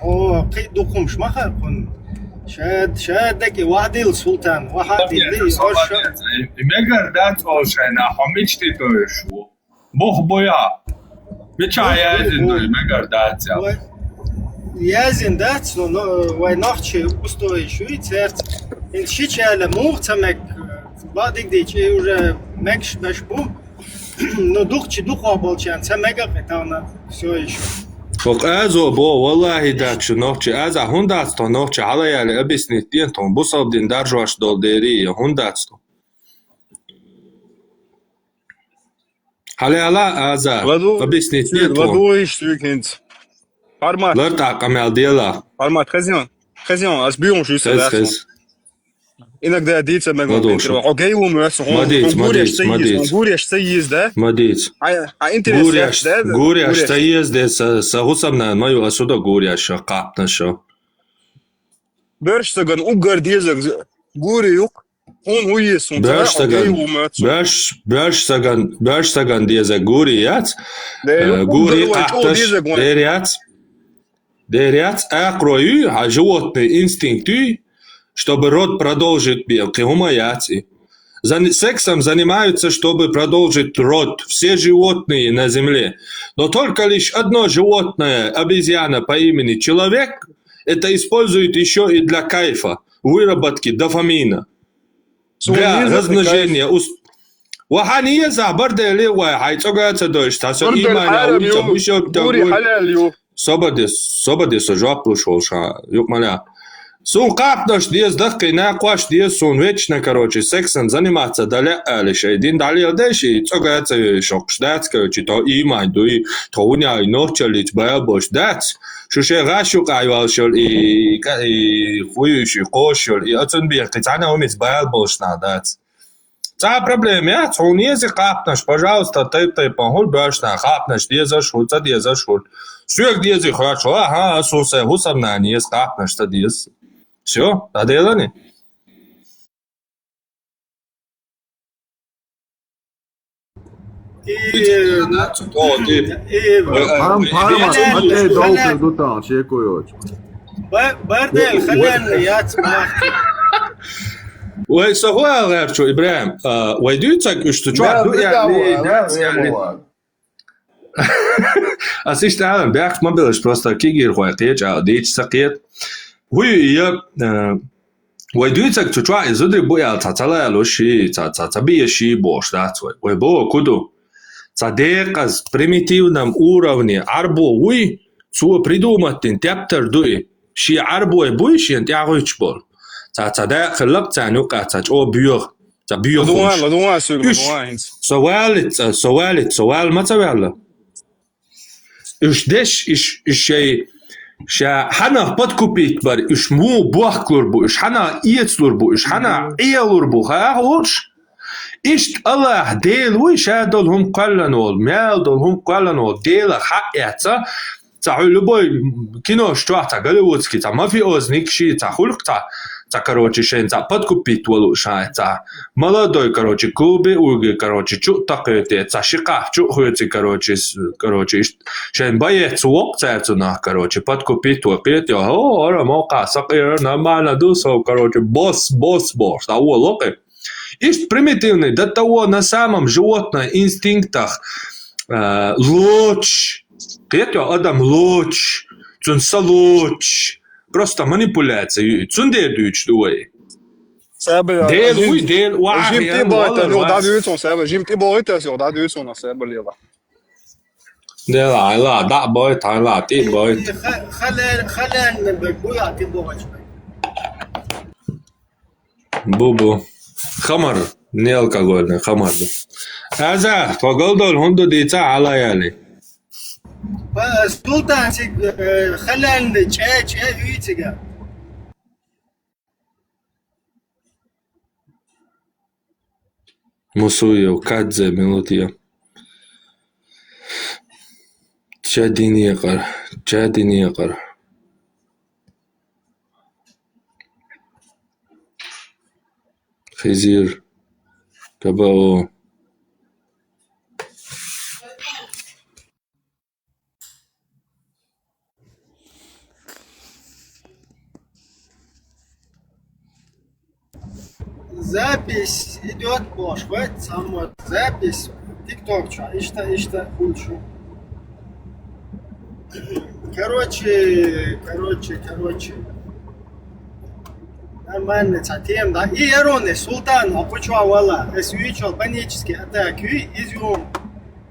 О, кхин а дукха хӀумаш ма хаьа кхунна. Ша, ша дагахь вахьадийла, Султан, вахьадийла, и орша. И мегар дац олу шайна, хьо мича тӀе тойуш ву? Бух буй хьан? Мичахь яздина ду, и мегар дац аьлла? Вай, яздина дац, но, но, вай нохчий устои шу и церца. ХӀинца шича аьлла, муха ца мег, бакъдиг дийча, и уже мегаш беш бу. Ну, дукхачи дукхох болчарна ца мега кхин тахана, всё ещё. ХӀокху азо бо, валлахӀи, дац шу нохчи. Аза хӀунда дац тхо нохчи? Хьала яли объяснить ден тхо. Бусалба дин даржош долу дери, хӀунда дац тхо? Хьалаяла, Аза, ладу, объяснить ден тхо. Ладу иш вик хӀинца. Формат. Лар тӀаккха мел дела. Формат хезион. Хезион, ас биюм шу. Хез, хез. Иногда дийца мегар ладугӀуш. Хьо гей ву моьссу, хьо, ма дийца, хьо ма гуреш дийца, ца ма еза, дийца. Хьо гуреш ца еза, да? Ма дийца. Хьай, хьай интерес гуреш, яц, да? Гуреш, гуреш ца еза, де са, са хӀусамнана ма ю, ас хӀу дан гуреш ша, кхаптан ша. Берш саган уггар дезаг гури юкъ, хьуна хӀу еза, хьуна ца, хьо гей ву моьссу. Берш, берш саган, берш саган дезаг гури яц. Де, э, юкъ гури уггар вай чӀо кхапташ дезаг вай. Дер яц. Дер яц, акхарой юй, хьан животный инстинкт юй, чтобы род продолжить бен, кхин хӀума яц и. Зан-, сексом занимаются, чтобы продолжить род, все животные на земле. Но только лишь одно животное, обезьяна по имени человек, это использует ещё и для кайфа, выработки дофамина. Для размножения. Ус-, ва хьан еза, бардели вай, хьай цӀога ца дойш, та со иман а вуй, ца бушо, та гури гуй. Хьалал ю. Собаде, собаде со жоп луш волуш хьан, юкъ ма лаьа. Суна кхаптанаш деза, даккхий накхош деза, суна вечно, короче, сексом заниматься дан лаьа аьлла, шайн дин дӀалеладеш, и цӀога ца йойш хӀокхуш дац, короче, тхо иман дуй, тхо хӀуняй нохчаллица баьлла болуш дац. Шу шайн гӀаш юкъахь йолуш йолу и, и, и хуьйуш, и кхош йолу, и оцун бен кхин цхьана хӀумица баьлла болуш нах дац. Цхьа а проблема яц, хьуна еза кхаптанаш, пожалуйста, тайп-тайпана хуьлу боьршна кхаптанаш дезаш хуьлу, ца дезаш хуьлу. Соьга дезий хоьттуш, а, хьан, ас хӀун сайн хӀусамнана еза кхаптанаш ца деза. Всё, дӀаделани. И, и, Пам, пам, Белен, хатӀе долчу Хален. Ду тахана шекойочу. Ба-, Бардел, Хален, яц бахти. Вай, со хӀу аьлла гӀертачу, ИбрахӀим? А, вай дуьйцург уьш цу чохь ду аьлла, дац аьлла. Ас иштта алан, бехк ма белаш, просто кегийрхой кхеча а дийча ца кхета. ХӀу ю и, э, вай дуьйцург цу чохь и зударий бу аьлла, цхьа ца лалуш ши, цхьа, цхьа ца биъеш ши бохуш дац вай. Вай боху ку ду? Цхьа декъаза, примитивном уровне Ӏарбо вуй, цо придумать дина тептар ду и. Шен Ӏарбой буй шена тӀаьхьа гӀуьттуш болу. Цхьа, цхьа дакъа хиллакх царна юкъахь, цхьа чӀогӀа боьха. Ца бехуш. ЛадугӀан, ладугӀан, соьга ладугӀан хӀинца. Со валлица, со валлица, со валла ма ца ваьлла. Уьш деш, уьш, уьш шай, ша хьанах подкупить бар, уьш муха бохкалур бу, уьш хьанах эцалур бу, уьш хьанах Ӏелур бу, хаьа хӀорш? Иштта Аллахь Дела вуй, ша долу хӀума кхоьллина волу, мел долу хӀума кхоьллина волу, Делах хьаъ эцца, Цхьа хьуьлу бой кинош чохь цхьа голливудский, цхьа мафиозник ши, цхьа хуьлу цхьа, цхьа, короче, шайн цхьа подкупить волу ша цхьа. Молодой, короче, Кубе уьгу, короче, чу а такхуьйту, цхьа ши кхаф чу а хуьйцу, короче, с-, короче, ишт-, шайн боец воккху цаьрца нах, короче, подкупить воккхуьйту, йо, хӀо, ара, мокха, сакъера, нормально ду со, короче, босс, босс, босс, а вон локхи. Иштта примитивный, до того на самом животном инстинктах, э, лоцуш. Кхетий, адам лоцуш, цунна са лоцуш. Просто манипуляция ю и. Цундела дуьйцуш ду вай. Дела вуй, Дела вахьа. Жим тӀе бохуьйту, юха дӀадуьйцу хьуна, Саьба. Жим тӀе бохуьйту аса, юха дӀадуьйцу хьуна, Саьба, лела. Дела, айла, дӀа а бойту, айла, тӀе а бойту. Ха-, хален, хален бу я тӀе бохуьйту. Бу, бу. Хамар, неалкогольный хамар ду. Аза, тхо галдолу хӀунда ду дийца хьала яли? Ба, Султан цига, э, халаьнна чӀе, чӀе хӀуьйцига. Мусуев, Кадзе, Мелодия. Чадинекъар, Чадинекъар. Хизир, Кабао. Запись идёт, бохуш, хӀоьттина цхьаммо запись TikTok чохь. Иштта, иштта хуьлу шу. Короче, короче, короче. Нормально, цхьа тема, да? И яроне, Султан, а кху чохь вала. Ас вуьйчул панический атака юй, иза юн.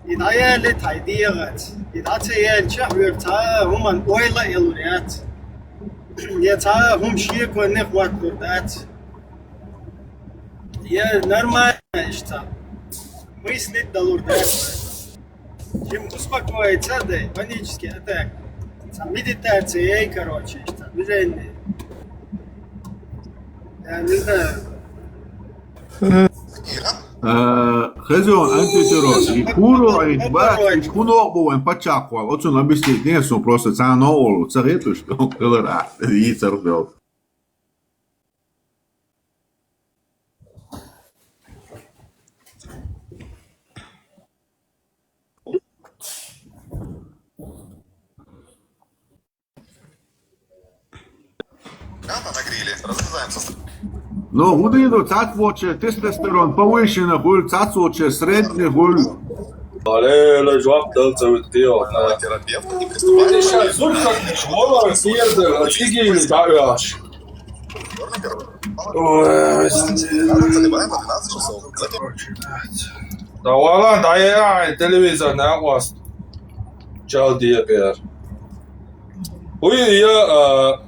И дӀаяьлла тхьай дегӀаца. И дӀа ца яьлча, хьоьга цхьа а хӀуманна ойла а елур яц. Я цхьа а хӀума шеконне хӀоттур дац. Я нормально иштта. Мыслить далур дац. Жим успокоиться дай, панический атак. Цхьа медитация яй, короче, иштта. Движение. Я не знаю. Э, хезон, антитеррор. И куро, и бац, и куно бу вайн пачакхвал. Оцун объяснить не сун просто цхьа новолу. Ца хетуш, хилар а. И царх бел. Рано нагрели. Разрезаем состав. Ну, хӀун ду, цхьацца волчеран тестостерон повышенный хуьлу, цхьацца волчеран средний хуьлу. Алло, жоп дал ца вит кхио. Терапевт, не приступай. Ты щас зуб как воло, съездил, а цигили, да, аж. Ой, надо заливаем в двенадцать часов. Затем Да вала, да я, телевизор на вас. Чал диапер. Уй, я, а,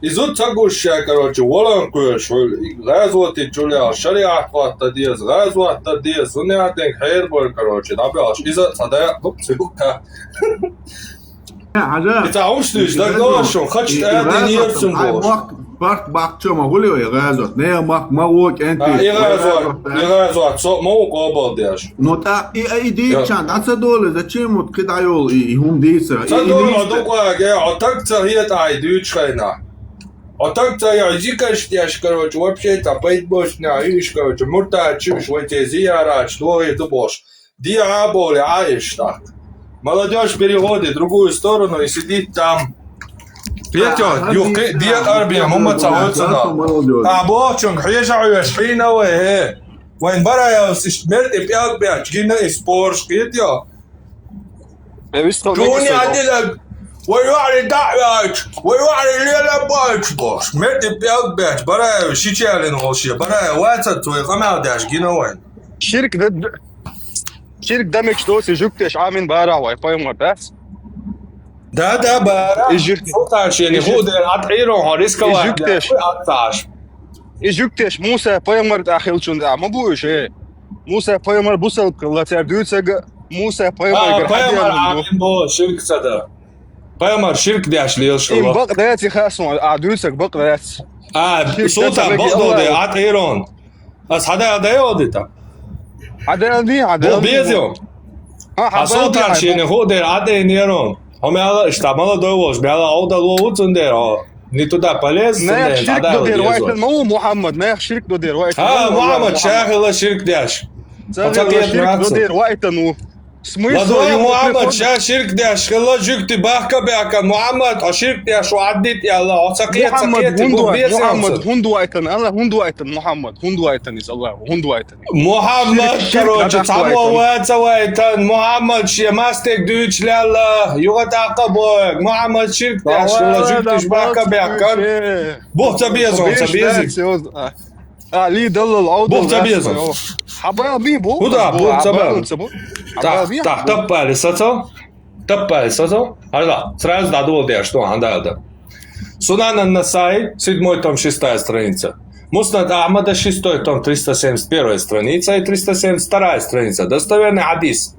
изут цагушья, короче, волан куеш, гӀазоти чуля, шариат ватта дез, гӀаз ватта дез, сунятен хер бор, короче, набраш, иза цадая, ну, психука. Хьажа. И ца хӀумаш дуьйцу, даг дош шун, хача тӀаьхьа динера цун бош. Барт баккхачо ма гӀули вай гӀазот. Не, мах, ма вон кӀентий. А, и гӀазот, и гӀазот, со ма ву къобал деш. Ну, тӀаккха и, и дийцчан, дӀа ца долу, зачем вот кхидӀа йолу и, и хӀума дийцара? Ца долу, ма дукъаге, а так ца хетӀа, ай дуьйцу хайна. А так ца я, зикаш деш, короче, вообще, ца пайдбош, не, иш, короче, муртачуш, вай те зиярач, догӀи ду бош. Де а боли, а иш так. Молодёжь, переходит в другую сторону и сидит там. Петя, юхкы, де арбия, мама цаоцана. А бочун, хьежа уеш, хьина вай, хе. Вайн барая, сиш мерт и пяк бяч, гина и спорш, Петя. Э, вис тол Чуни мегис адила, вай вари даъвач, вай вари лела бач, бош. Мерт и пяк бяч, барая, шичалин холшия, барая, ваца твой, камал дяш, гина вайн. Ширк да, да. Ширк дамикш доси жуктеш амин бара вай, пайма, да? Да, да, бара. И жук- Султан шени, И жук- худер, ат ирон, хо, рисковать, И жуктеш. Ат таш. И жуктеш, Муса пайма, да, хилчун, да, ма буш, э. Муса пайма бусал, ла цер дюцага, Муса пайма, А, гар пайма, хадян, амин бо, ширк сада. Пайма ширк дяш лил Им шула. Бак даяц и хасон, а дюцаг бак даяц. А, Ширк Султан, дяц бак доде, Аллах. Ат ирон. Ас хада ада йодита. Адални, Бу адални. Безио. А, А хабар султан дяй, шени худер, аде нерон. Хо мяла, ишта молодой волш, мяла ауда ло уцун дер, о. Не туда полез, Наях сен, ширк ада додер йодиезо. Вайтан му, Мухаммад, наях ширк додер вайтан Ха, му, Мухаммад, Мухаммад. Шахила ширк дяш. Царила Ацакет ширк нацу. Додер вайтан му. Смысл Ладуа ему Мухаммад, приход- ша ширк дяш, хила жукти бахка бяка. Мухаммад, а ширк дяш, ва аддит, я Аллах, ацакет, Мухаммад, цакет, бу хунду, без Мухаммад, янцу. Хунду айтан, Аллах, хунду айтан, Мухаммад, хунду айтан, из Аллах, хунду айтан. Мухаммад, Ширк, ширк короче, дадах цамо вайтан. Ваца вайтан, Мухаммад, шия мастек дюч ляла, юга така боек, Мухаммад, ширк дяш, хила жукти, бахка бяка. Бу ца безон, ца безик. А, ли далал, ау, Бу далал, ца безон. Хабар би бу? Куда? Бу, Бу ца хабар бе? Ца бу? Хабар Так, би? Так, таппали сацо. Таппали сацо. Арда, сразу надо было, что анда да. Сунан ан-Насаи, седьмой том, шестая страница. Муснад Ахмада, шестой том, триста семьдесят первая страница и триста семьдесят вторая страница. Достоверный хадис.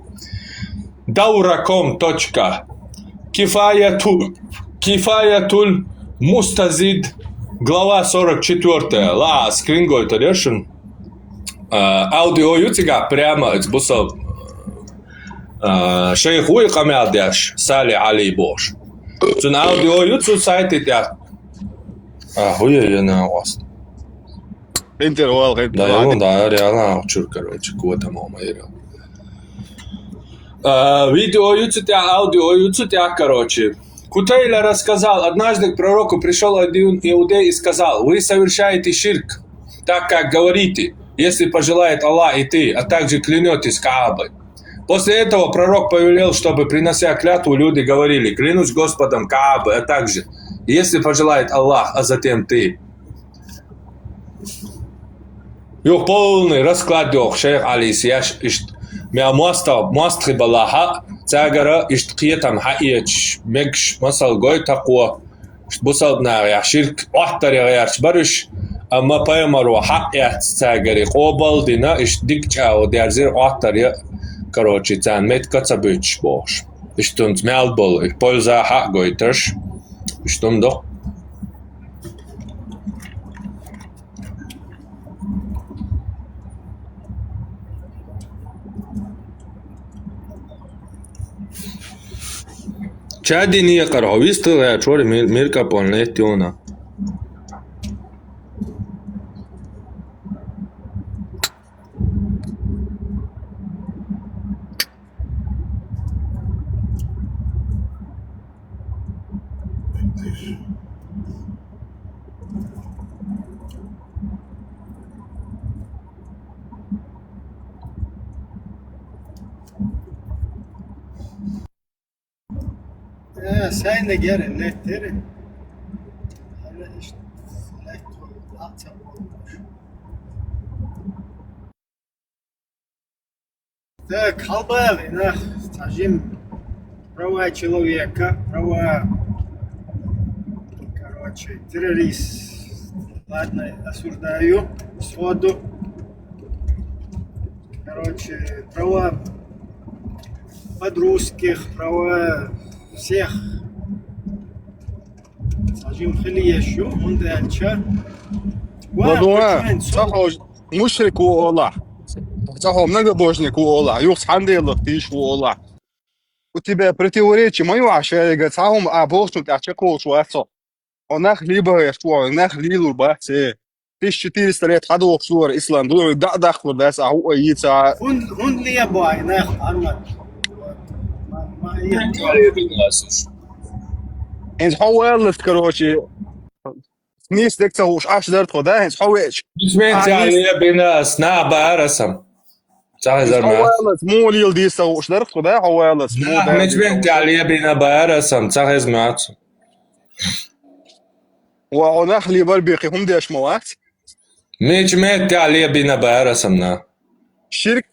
Даураком точка. Кифаяту-, Кифаятуль Мустазид, глава сорок четвёртая. Ла, скрингой то решен. А, аудио ю цига прямо из бусал, а, шейх уй камял дяш, Сали Али Бош. Цун аудио ю цу сайты дя. А, хуя я на вас. Интервал, интервал. Да, я вон, да, реально, чур, короче, кого там, мама, я реально. А, видео ю цу тя, аудио ю цу тя, короче. Кутайля рассказал, однажды к пророку пришёл один иудей и сказал: «Вы совершаете ширк, так как говорите: „Если пожелает Аллах и ты“, а также клянётесь Каабой». После этого пророк повелел, чтобы, принося клятву, люди говорили: «Клянусь Господом Каабы», а также: «Если пожелает Аллах, а затем ты». Юх полный расклад юх шейх Али сияш ишт. Мя моста, мост хи балаха, цагара ишт киетам ха иеч, мегш масал гой такуа. Ишт бусалб нагъя ширк, охтар ягъярч барыш, амма паймару ха яц цагари къобал дина, ишт дик чау дярзир охтар я, короче, цан мет каца бич бош. Иштунц мял бол, их польза ха гойташ. Иштун дох. Чади ниякъар хьо вистхила, я чури мир-, миркӀа пӀон леттиона. Э, сайн гэр, нэтэр. Ана иш, лайк, лаца болмаш. Так, халбал, инах, цажим права человека, права, короче, террорист. Ладно, осуждаю сходу. Короче, права подростковых, права всех. Цажим хили ещё, он дальше. Ладно, Ва, цахо мушрик у Аллах. Цахо многобожник у Аллах. Юхс ханделах тиш у Аллах. У тебя противоречие моё, а шерига цахом, а Бог тут а чекол шуасо. Онах либо я что, онах лилу баце. тысяча четыреста лет хьадохуш вара ислам, дуьхьал дӀа а дахлур дац, а хӀуъа йийца. ХӀунда, хӀунда лебой нах, Мухьаммад? Ма, ма, я. ХӀинца хьо валлалц, короче, нийса дерг ца хууш Ӏаш дара тхо, да? ХӀинца хьо веача. Мича метте лебина ас, нах баарасам. Ца хезар Хьо ма. Валлалц, муха лела дийца ца хууш дара тхо, да? Хьо валлалц, муха Нах дара мича дийца ца метте хууш. лебина баарасам, ца хеза ма. Ва хьо нах лебар бехи хӀума деш ма вац. Мича метте лебина баарасам на. Ширк,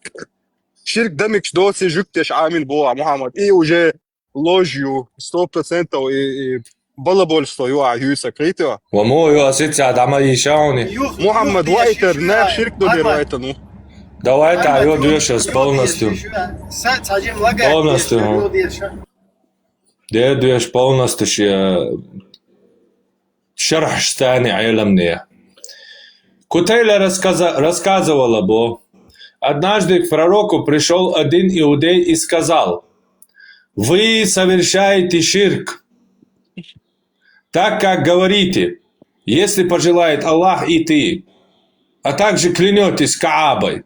ширк дамикс доци жуьгтеш Ӏамин боху Мухьаммад. И уже ложь ю, сто процентов и, и балабольство ю а юьйса кхийто. Ва мо ю асица дама ишауни. Мухьаммад вайтер, нах ширк до дер вайтану. Давай та ю дуьшас полностью. Полностью, а. Де дуьш полностью ши шархь стани Ӏеламне. Кутайла рассказа-, рассказывала бо. Однажды к пророку пришёл один иудей и сказал: «Вы совершаете ширк, так как говорите: „Если пожелает Аллах и ты“, а также клянётесь Каабой».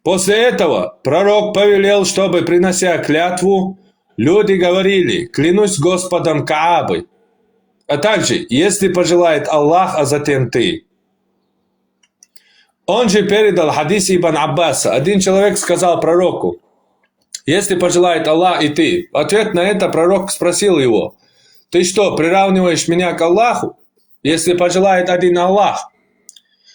После этого пророк повелел, чтобы, принося клятву, люди говорили: «Клянусь Господом Каабы», а также: «Если пожелает Аллах, а затем ты». Он же передал хадис Ибн Аббаса. Один человек сказал пророку: «Если пожелает Аллах и ты». В ответ на это пророк спросил его: «Ты что, приравниваешь меня к Аллаху, если пожелает один Аллах?»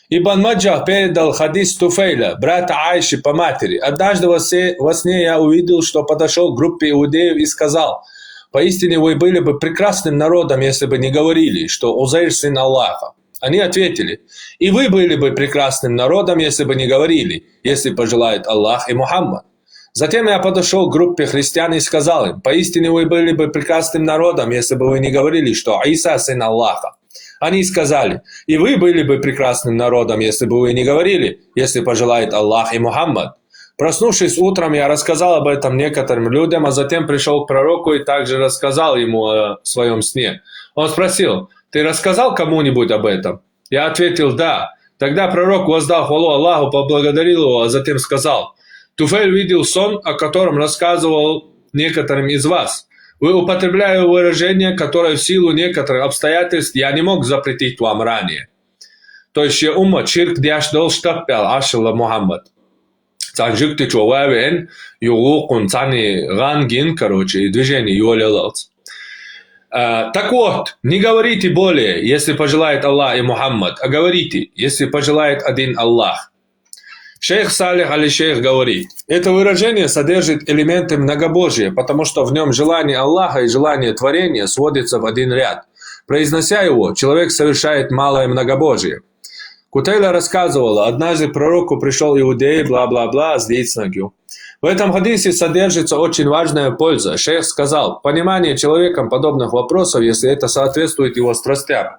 Ибн Маджах передал хадис Туфейля, брата Айши по матери. Однажды во сне, во сне я увидел, что подошёл к группе иудеев и сказал: «Поистине вы были бы прекрасным народом, если бы не говорили, что Узайр сын Аллаха». Они ответили: «И вы были бы прекрасным народом, если бы не говорили: „Если пожелает Аллах и Мухаммад“». Затем я подошёл к группе христиан и сказал им: «Поистине вы были бы прекрасным народом, если бы вы не говорили, что Иса сын Аллаха». Они сказали: «И вы были бы прекрасным народом, если бы вы не говорили: „Если пожелает Аллах и Мухаммад“». Проснувшись утром, я рассказал об этом некоторым людям, а затем пришёл к пророку и также рассказал ему о своём сне. Он спросил: «Ты рассказал кому-нибудь об этом?» Я ответил: «Да». Тогда пророк, воздав хвалу Аллаху, поблагодарил его, а затем сказал: «Туфейль видел сон, о котором рассказывал некоторым из вас. Вы, употребляя выражение, которое в силу некоторых обстоятельств я не мог запретить вам ранее». То есть шен уммат ширк деш долуш таппаьлла Ӏаш хилла Мухьаммад. Цхьана жуьгтичо ван веана, юха вукхунна цхьаьна гӀан гина, короче, и движение йолаялалц. А, так вот, не говорите более: «Если пожелает Аллах и Мухаммад», а говорите: «Если пожелает один Аллах». Шейх Салих Али Шейх говорит: «Это выражение содержит элементы многобожия, потому что в нём желание Аллаха и желание творения сводятся в один ряд. Произнося его, человек совершает малое многобожие». Кутейла рассказывала: однажды к пророку пришёл иудей, бла-бла-бла, сдицнагю. В этом хадисе содержится очень важная польза. Шейх сказал: понимание человеком подобных вопросов, если это соответствует его страстям.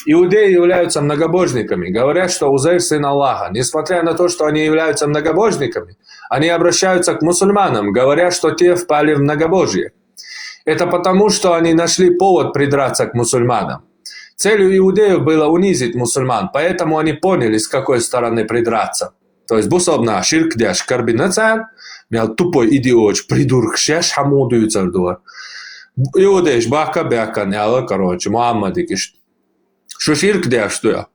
Иудеи являются многобожниками, говорят, что Узайр сын Аллаха. Несмотря на то, что они являются многобожниками, они обращаются к мусульманам, говоря, что те впали в многобожие. Это потому, что они нашли повод придраться к мусульманам. Целью иудеев было унизить мусульман, поэтому они поняли, с какой стороны придраться. То есть бусалба нах ширк деш карбина цара, мел тупой идиоташ, придуркаш, шаьш хьан муха дуьйцур ду. Иудейша бахка а баьхкина аьлла, короче, Мухьаммадига иштта: «Шу ширк деш ду?»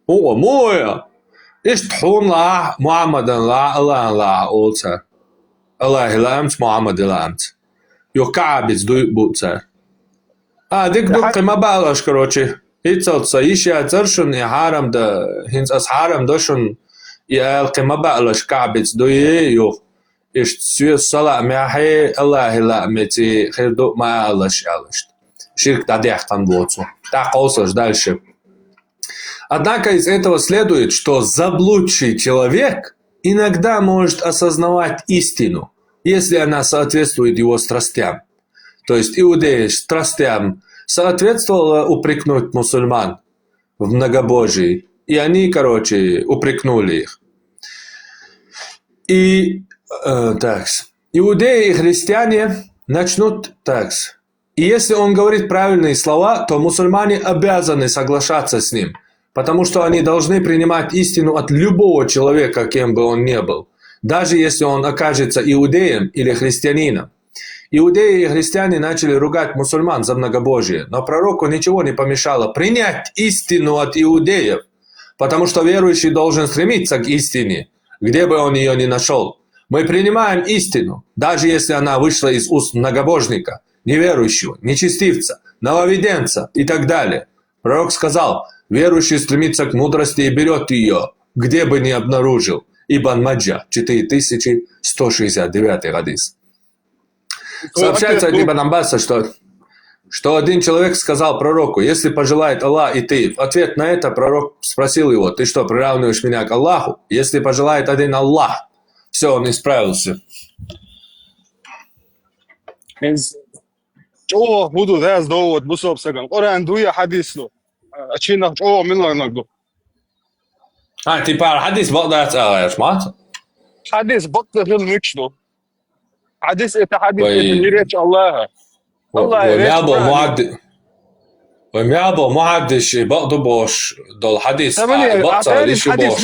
«ХӀун, муха?» «Иштта хьуна лаахь, Мухьаммадана лаахь, Аллахьана лаахь», олу цара. Аллахьи лаамца, Мухьаммади лаамца. Юха Каабица дуй бу цара. А, дика ду, кхин ма баалаш, короче. ХӀинццалц сан йиш яцара шуна и хьарам дан, хӀинца ас хьарам до шуна и ала, кхин ма баалаш, Каабица дуй юха. Иштта соьца сан лаамехьи, Аллахьи лаамеци хир ду, ма алалаш, аьлла иштта. Ширк дӀадаьккхина воцу. ТӀаккха кховсалаш дальше. Однако из этого следует, что заблудший человек иногда может осознавать истину, если она соответствует его страстям. То есть иудея страстям соответствовало упрекнуть мусульман в многобожии, и они, короче, упрекнули их. И, э, так, иудеи и христиане начнут так. И если он говорит правильные слова, то мусульмане обязаны соглашаться с ним. Потому что они должны принимать истину от любого человека, кем бы он ни был, даже если он окажется иудеем или христианином. Иудеи и христиане начали ругать мусульман за многобожие, но пророку ничего не помешало принять истину от иудеев, потому что верующий должен стремиться к истине, где бы он ее ни нашел. Мы принимаем истину, даже если она вышла из уст многобожника, неверующего, нечестивца, нововведенца и так далее. Пророк сказал: «Верующий стремится к мудрости и берет ее, где бы ни обнаружил». Ибн Маджа, четыре тысячи сто шестьдесят девятый хадис. Сообщается от Ибн Аббаса, что, что один человек сказал пророку: «Если пожелает Аллах, и ты». В ответ на это пророк спросил его: «Ты что, приравниваешь меня к Аллаху? Если пожелает один Аллах». Все, он исправился. Из чӀоагӀа хӀу ду дас довод бусалба саган? Къуръан дуй я хьадис ду? Чинах чӀоагӀа миланаг ду? А, типа, хьадис бакъ дац аьлла, ма? Хьадис бакъда хила муьч ду. Хьадис это хьадис, это не речь Аллаха. Аллах речь. Вай мябо муадди. Вай мябо муаддиш бакъ ду бош дол хьадис. Тамани, бакъ ца риш бош.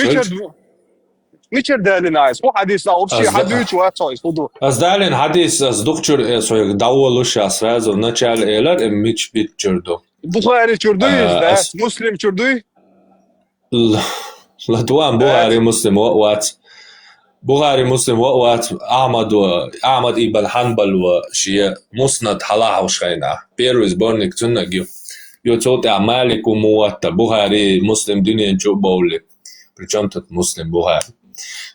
Мичар далина айс? Ху хьадис а вообще хьадуйч вац айс, ху ду. Аз далин хьадис, аз духчур, э, сой даволуша сразу в начале элар, э, мич бит чур ду. Бухари чур дуй, да? Муслим чур дуй? Ладуван Бухари, Муслим ва вац. Бухари, Муслим ва вац. Ахмад ва, Ахмад ибн Ханбал ва шия Муснад хьалахавш хайна. Первый сборник цуннаг ю. Ю цул тӀа Малик ва Муватта. Бухари, Муслим дуьнен чу бовли. Причём тут Муслим, Бухари?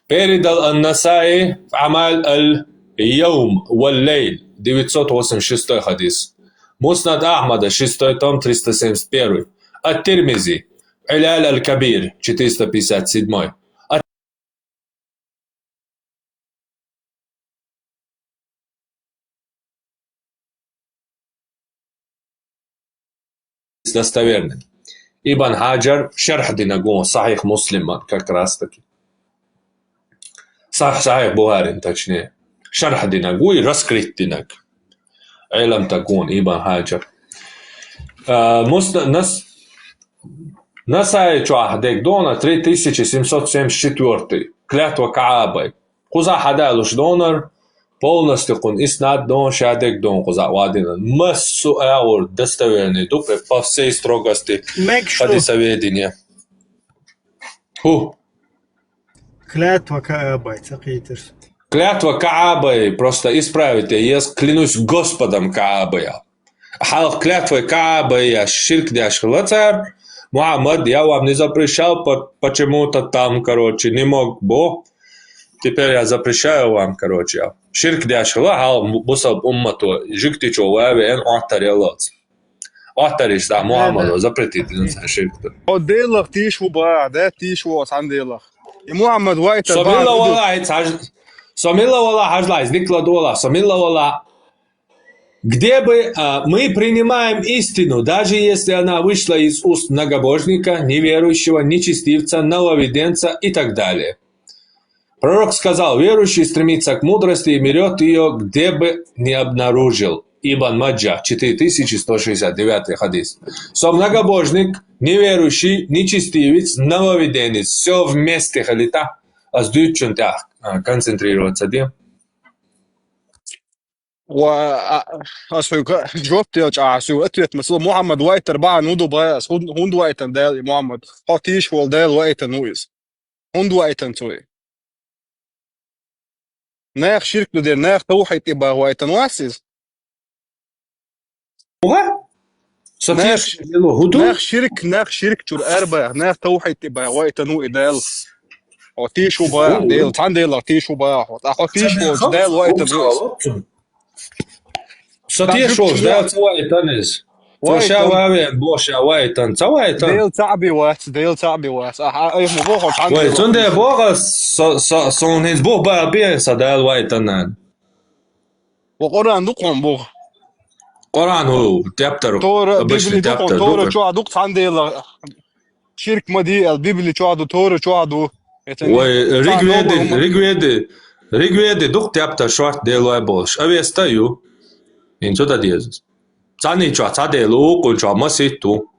Передал ан-Насаи в Амаль аль-Яум валь-Лейль, девятьсот восемьдесят шестой хадис. Муснад Ахмада, шестой том, триста семьдесят первый. Ат-Тирмизи, Иляль аль-Кабир, четыреста пятьдесят седьмой. Достоверный. Ибн Хьаджар шархь динаг ва Сахьихь Муслима как раз таки. Сахь-, Сахьихь Бухарин, точнее. Шархь динаг ва, раскрыть динаг. Ӏелам таг ва Ибн Хьаджар. А, Мусна-, Нас-, Насаи чохь дег дона три тысячи семьсот семьдесят четвёртый. Клятва Каабай. Кхуза хьадалуш донар, полностью кхун иснад дон, ша дег дон кхуза вадина. Массу агӀор достоверный ду, по всей строгости хадисоведения. Ху. Клятва Каабай, ца кхийтерс. Клятва Каабай, просто исправить я, клянусь Господом Каабая. Хьалха клятвой Каабай я ширк деш хила цар, Мухаммад, я вам не запрещал, по-, почему-то там, короче, не мог бо. Теперь я запрещаю вам, короче. Ширк деш хила, хьалха бусалба уммато, жугтичо ваьве, эн оттар яллалц. Оттариш да Мухаммадо запретить дина цхьа ширк ду. Хьо Делах тийш ву бахьа, да, тийш ву цхьан Делах. И Мухаммад вайтар бахьа. Со милла валахь хьаж-, со милла валахь хьажлахь, дикла дола, со милла валахь. Где бы, а, мы принимаем истину, даже если она вышла из уст многобожника, неверующего, нечестивца, нововведенца и так далее. Пророк сказал: «Верующий стремится к мудрости и берёт её, где бы ни обнаружил». Ибн Маджа, четыре тысячи сто шестьдесят девятый хадис. Со многобожник, неверующий, нечестивец, нововведенец, всё вместе хилита, аз дуьйцучун тӀехь, а, концентрироваться де. Ва, а, ас хьоьга жоп делча, ас хьоьга ответ ма ца лу, Мухаммад вайтар бахьана хӀун ду бахьа, ас хӀун-, хӀунда вайтан Дала и Мухаммад? Хьо тийша волу Дала вайтан ву иза. ХӀунда вайтан цо и? Нах ширк ду дер, нах тавхьид тӀе баха вайтан вац иза? Уха? Со нах тийша ш-, хӀу ду? Нах ширк, нах ширк чуьра арабаха, нах тавхьид тӀе баха вайтан ву и Дала. Хьо тийша ву бахьа, Дела, цхьана Делах тийша ву бахьа хьо. Ткъа хьо тийша волчу Дала вайтан ву иза. Со тийша волчу Дала ца вайтан иза. Цо ша вавен бо ша вайтан. Ца вайтан. Дела цхьаъ бен вац, Дела цхьаъ бен вац. Ахьа, айхьа ма боху, цхьана Дела. Вай, цундела боху ас, со, со, со хӀинца бух баха бен сан Дала вайтан нана. Ва Къуръан ду кхунна бух. Къуръан хӀу, тептар, Тора, обычный Библи ду кхунна, тептар ду Тора кхунна. Чохь ду-кх цхьана Дела. Ширк ма де аьлла, Библи чохь ду, Тора чохь ду. Вай, Ригведи, Ригведи, Ригведи ду-кх тептар шортта Дела вай болуш. Авеста а ю. ХӀинца дан деза. Цхьанний чохь цхьа Дела ву, кхунна чохь масийтта ву.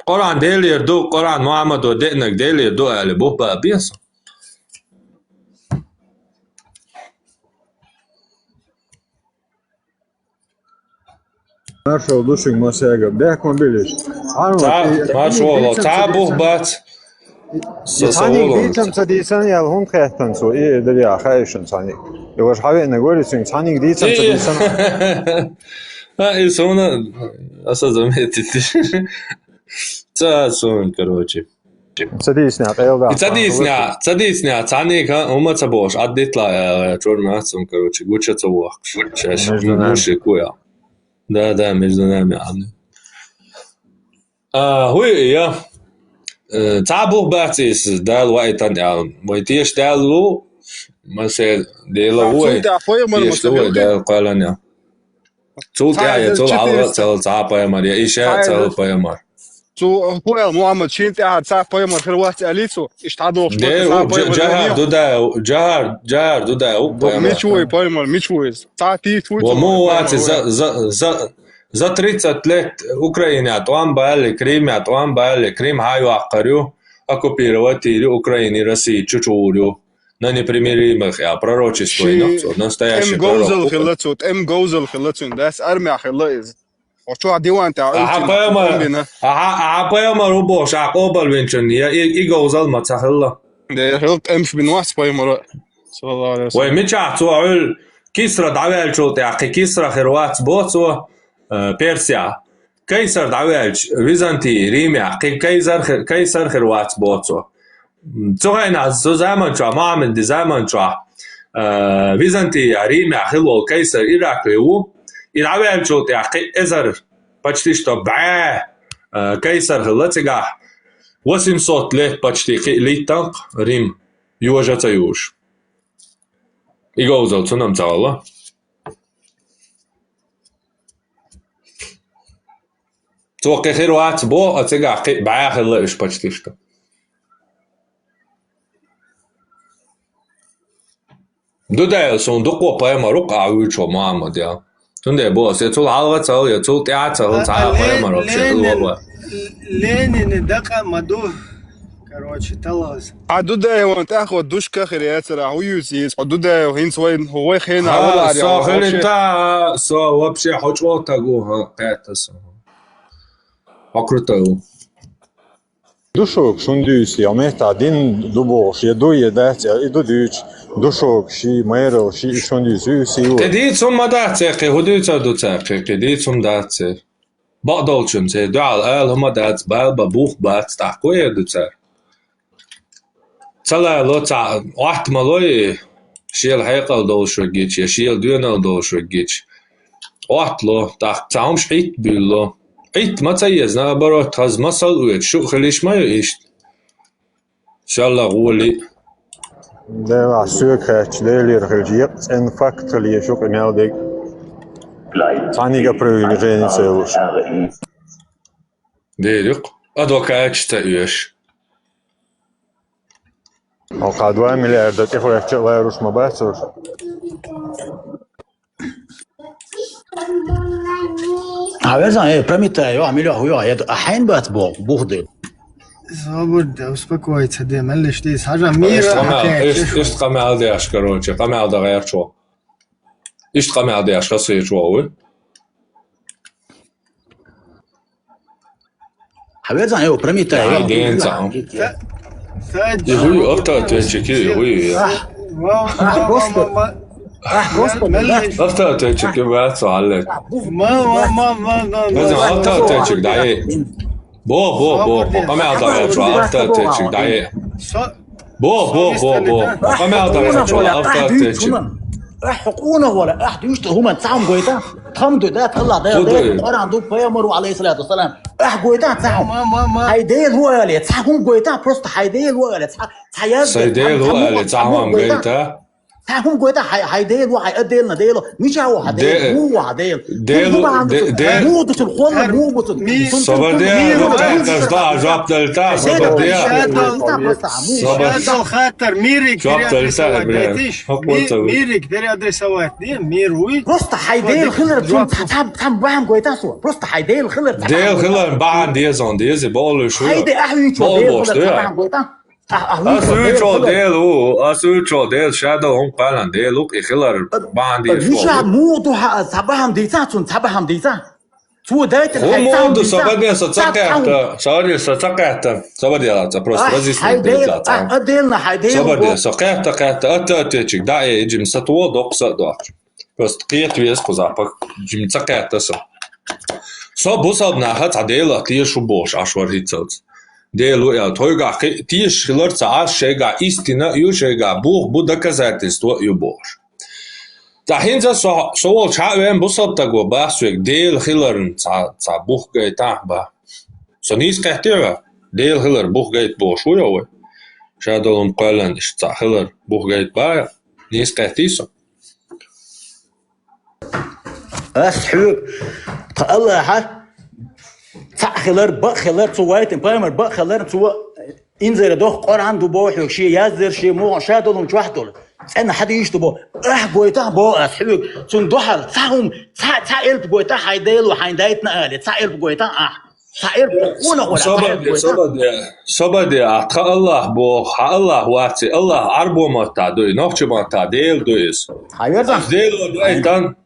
Къуръан Делера ду, Къуръан Мухьаммадо деанарг Делера ду аьле, бух баа беза со. Маршал ду шуьга, масега. Бехк ма билаш. Ца, маршо, ца бух бац. Са, са цхьаниг волонца дийцам ца дийцан, ял хӀунда хеттан цо, и, и дали а хаишан цхьаниг. И ваш хьавеана гори цуьнга, цхьаниг дийцам ца дийцан. А, и суна, аса заметить. Ца суна, короче. Ца дийсна, къел да. И ца дийсна, ца дийсна, цхьаниг, а, ума ца бохуш, Ӏаддитла, а, чур мац ум, короче, гуча ца вохкуш. Шаьш, между нами. Муши куя. Да, да, между нами, Ӏадди. А, хӀуй, я. Э, цхьа бух бац иза, Дала ваийтан аьлла. Вай теша Дала ву, масе Дела ву вай. Цул тӀаьхьа пайхамар теша ву вай, Дала кхоьллина. Цул тӀаьхьа я цул хьалха а ца хилла цхьа а пайхамар, я иша а ца хилла пайхамар. Цу хӀу аьлла, Мухьаммад, шен тӀаьхьа цхьа пайхамар хир вац аьллий цо? Иштта хьадохуш вац цхьа пайхамар. Жахар ду да, жахар, жахар ду да, хӀу пайхамар. Мича ву вай пайхамар, мича ву иза? Цхьа тийта ву цо вай пайхамар. Мо вац, за, за, за, За тридцать лет Украине тӀом балли, Криме тӀом балли, Крим хьайоккхур ю, оккупировать йийр ю Украина, Россия чу чугӀур ю. На непримиримых, я пророчество йина цо, настоящий пророк. ТӀем говзал хилла цо, тӀем говзал хилла цуьнан, дас армехь хилла иза. Хьо чохь диван тӀехь Ахьа уьллучу пайхамар, тӀом бина. Ахьа, ахьа пайхамар ву бохуш, ахьа къобалвинчун, я и, и говзал ма ца хилла. Де, хилла тӀемаш бина вац пайхамара, саллаллаху алейхи ва саллям. Вай мичахь цо Ӏуьллу Кисра дӀаваьллачул тӀаьхьа, кхин Кисра хир вац бо цо, э, Персия. Кайсар дӀаваьлча, Византий, Римехь, кхин кайсар хи-, кайсар хир вац бо цо. Цу хенахь, цу заман чохь, Мухьаммади заман чохь, э, Византия, Римехь хилла волу кайсар Иракли ву. И дӀаваьллачул тӀаьхьа кхин эзар, почти что бӀе, э, кайсар хилла цигахь. Восемьсот лет почти кхин литтанкъ Рим, йожа ца юуш. И говзал цунам ца хилла. Цо кхин хир вац бо, а цигахь кхин бӀе хилла уьш почти что. Ду даьлла суна дукхо пайхамар ву-кх ахь вуьйчу Мухьаммад, я. Цундела бо аса, я цул хьалха ца хилла, я цул тӀаьхьа ца хилла, цхьа а пайхамар вообще хилла вай. Ленина дакъа ма ду. Короче, талаза. Хьан Дудаеван тӀехь хӀо душка хир яцара, хӀун юьйцу иза? Хьо Дудаев хӀинца вай, вай хенахь валахь, со хилита, со вообще хьо чӀогӀа таг ву, хӀан, кхетта со. Хьо крутой ву. Ду шуга, шун дуьйцу, я меттахь дин ду бохуш, я ду, я дац, я и ду дуьйцу, ду шуга, ши, майрал, ши, и шун дуьйцу, юьйцу, юьйцу. Кхин дийца хӀума дац церан, кхин хӀун дуьйцур ду цара, кхин, кхин дийца хӀума дац церан. Бакъдолчун церан дуьхьал ала хӀума дац, бала бан бух бац, тӀаккха кхо эр ду цара. Ца лало, ца Ӏотта ма лой, шел хьекъал долуш верг гича, я шел доьналла долуш верг гича. Ӏотта ло, тӀаккха цхьа хӀумаш Ӏитта буьйлало. Ӏитта ма ца еза, наоборот, хаза масал оьцу, шу а хилиш ма ю иштта. Шалла гӀоли. Делахь соьга хаьттича, Делера хилча, еккъа цӀена факт хила еза шу къамел дерг. Цхьаниг а проявление ца йолуш. Дерриг а адвокаташ ца оьшу. Хьо кхаа два миллиарда тӀехваьчча а ларуш ма бац уьш. А везан, э, Прометей, а миллион хуйо, я а хьайн бац боху, бух де. Собар де, успокоиться де, меллиш де, сажа мира. Иштта къамел, хакеч. Иштта, иштта къамел деш, короче, къамел дан гӀерташ ву. Иштта къамел деш, хасийчу ву. Хьан везан, э, Прометей, хьайн ден цхьа. И хӀуй автоответчик, и хӀуй. Ах, Господи. Ах, Господи. Автоответчик вац хьалле. Ма, ма, ма, ма, ма, ма. Везан, автоответчик дӀае. Бо, бо, бо, бо. Къамел дӀае, автоответчик дӀае. Бо, бо, бо, бо. Къамел дӀае, автоответчик. Ахь хьо къонах вара, ахь дуьйцу хӀуманна цхьа хӀума гойту? Тхам ду, да, Аллах, да, да, Къуръан ду, пайхамар ву, алейхиссалату вассалам. Ахь гойту цхьа хӀума? Хьайн Дела ву али, цхьа хӀума гойту, просто хьайн Дела ву али, цхьа, цхьа язде. Сайн Дела ву али, цхьа хӀума гойту? Цхьа хӀума гойтӀа, хьай, хьай Дела ву, хьай а Делна Дела, мича ву хьа Дела, Де-, муха ву хьа Дела? Дела, Муха ву хьа Де-, Дела? Де-, Муха ду цун, холла, Хар-, муха бу цун? Ми-, Цун, цун, Сабаде, цун, муха бу цун? Де-, Дела, жоп делта, Де-, Сабаде. Шадал, Шадал, Саба-, Шадал хаттар, мирик Жоп делта, переадресовать бля. дайтиш. Хакъ Ми-, болта. Мирик переадресовать, не, мир уй. Просто хьай Дела хилар цун, Жоп. Ца, ца, ца бахьан гойтӀа со. Просто хьай Дела хилар ца Дела бахьан гойтӀа. Хилар бахьан дезон, дези, болу шу. Хьай Де ахьа вичо Бол Дела бош, хилар ца да? бахьан гойтӀа. А, а, Ас вичо, вичо Дела Дела хилар. У, ас вичо Дела шадал хӀума кхалан Дела у, и хилар бахьан А, деш вича вол. Муха ду хьа, ца бахьан дийца, цун ца бахьан дийца. Цо дайтар Ху хьай ца муха ду дийца. Сабаде со ца Ца ца хӀума. кхетта, Сабаде со ца кхетта, Сабаде ца просто Ах, разъяснить хьай Дела, делта ца. а, а Делна хьай Дела Сабаде бо. со кхетта, кхетта, атта, атта чик, да, э, жим са тво, докъ са дохч. Просто кхет вез кхуза, пак жим ца кхетта со. Со бусалба наха цхьа Дела тешу бош, аш вар хӀицалц. Дела у аьлла, тхойгахь кхи-, тешаш хилар ца Ӏаш, шайгахь истина а ю, шайгахь бух бу, доказательство а ю бохуш. Ткъа хӀинца со, со волчу хьа а вен бусалба стаг ван бах соьга, Дела хиларна ца, ца бух гайтахь бах. Со нийса кхетти хьоьга? Дела хилар бух гайта бохуш ву йо вай? Шадолун кхоьллан иштта ца хилар бух гайта бах, нийса кхетти со? Ас хьоьга, тха Аллахьа цхьаъ хилар, бакъ хилар, цу вайтин пайхамар бакъ хилар, цо инзаре доху Къуръан ду боху хьоьга, шен яздер, шен муха ша долун чохь долу. ЦӀенна хьадийш ду бо, ахь гойтахь бо ас хьоьга, цунна дуьхьал цхьа хӀума, цхьа, цхьа элп гойтахь хьайн Дело, хьайн дайтина али, цхьа элп гойтахь ахь. Хьан элп къонах вара, хьан элп Собаде, гойтан? Собаде, собаде, а тха Аллах боху, хьан Аллах вац и, Аллах Ӏарбо маттахь ду и, нохча маттахь Дела ду иза. Хьан верзан? Ас Дело ду ай тан.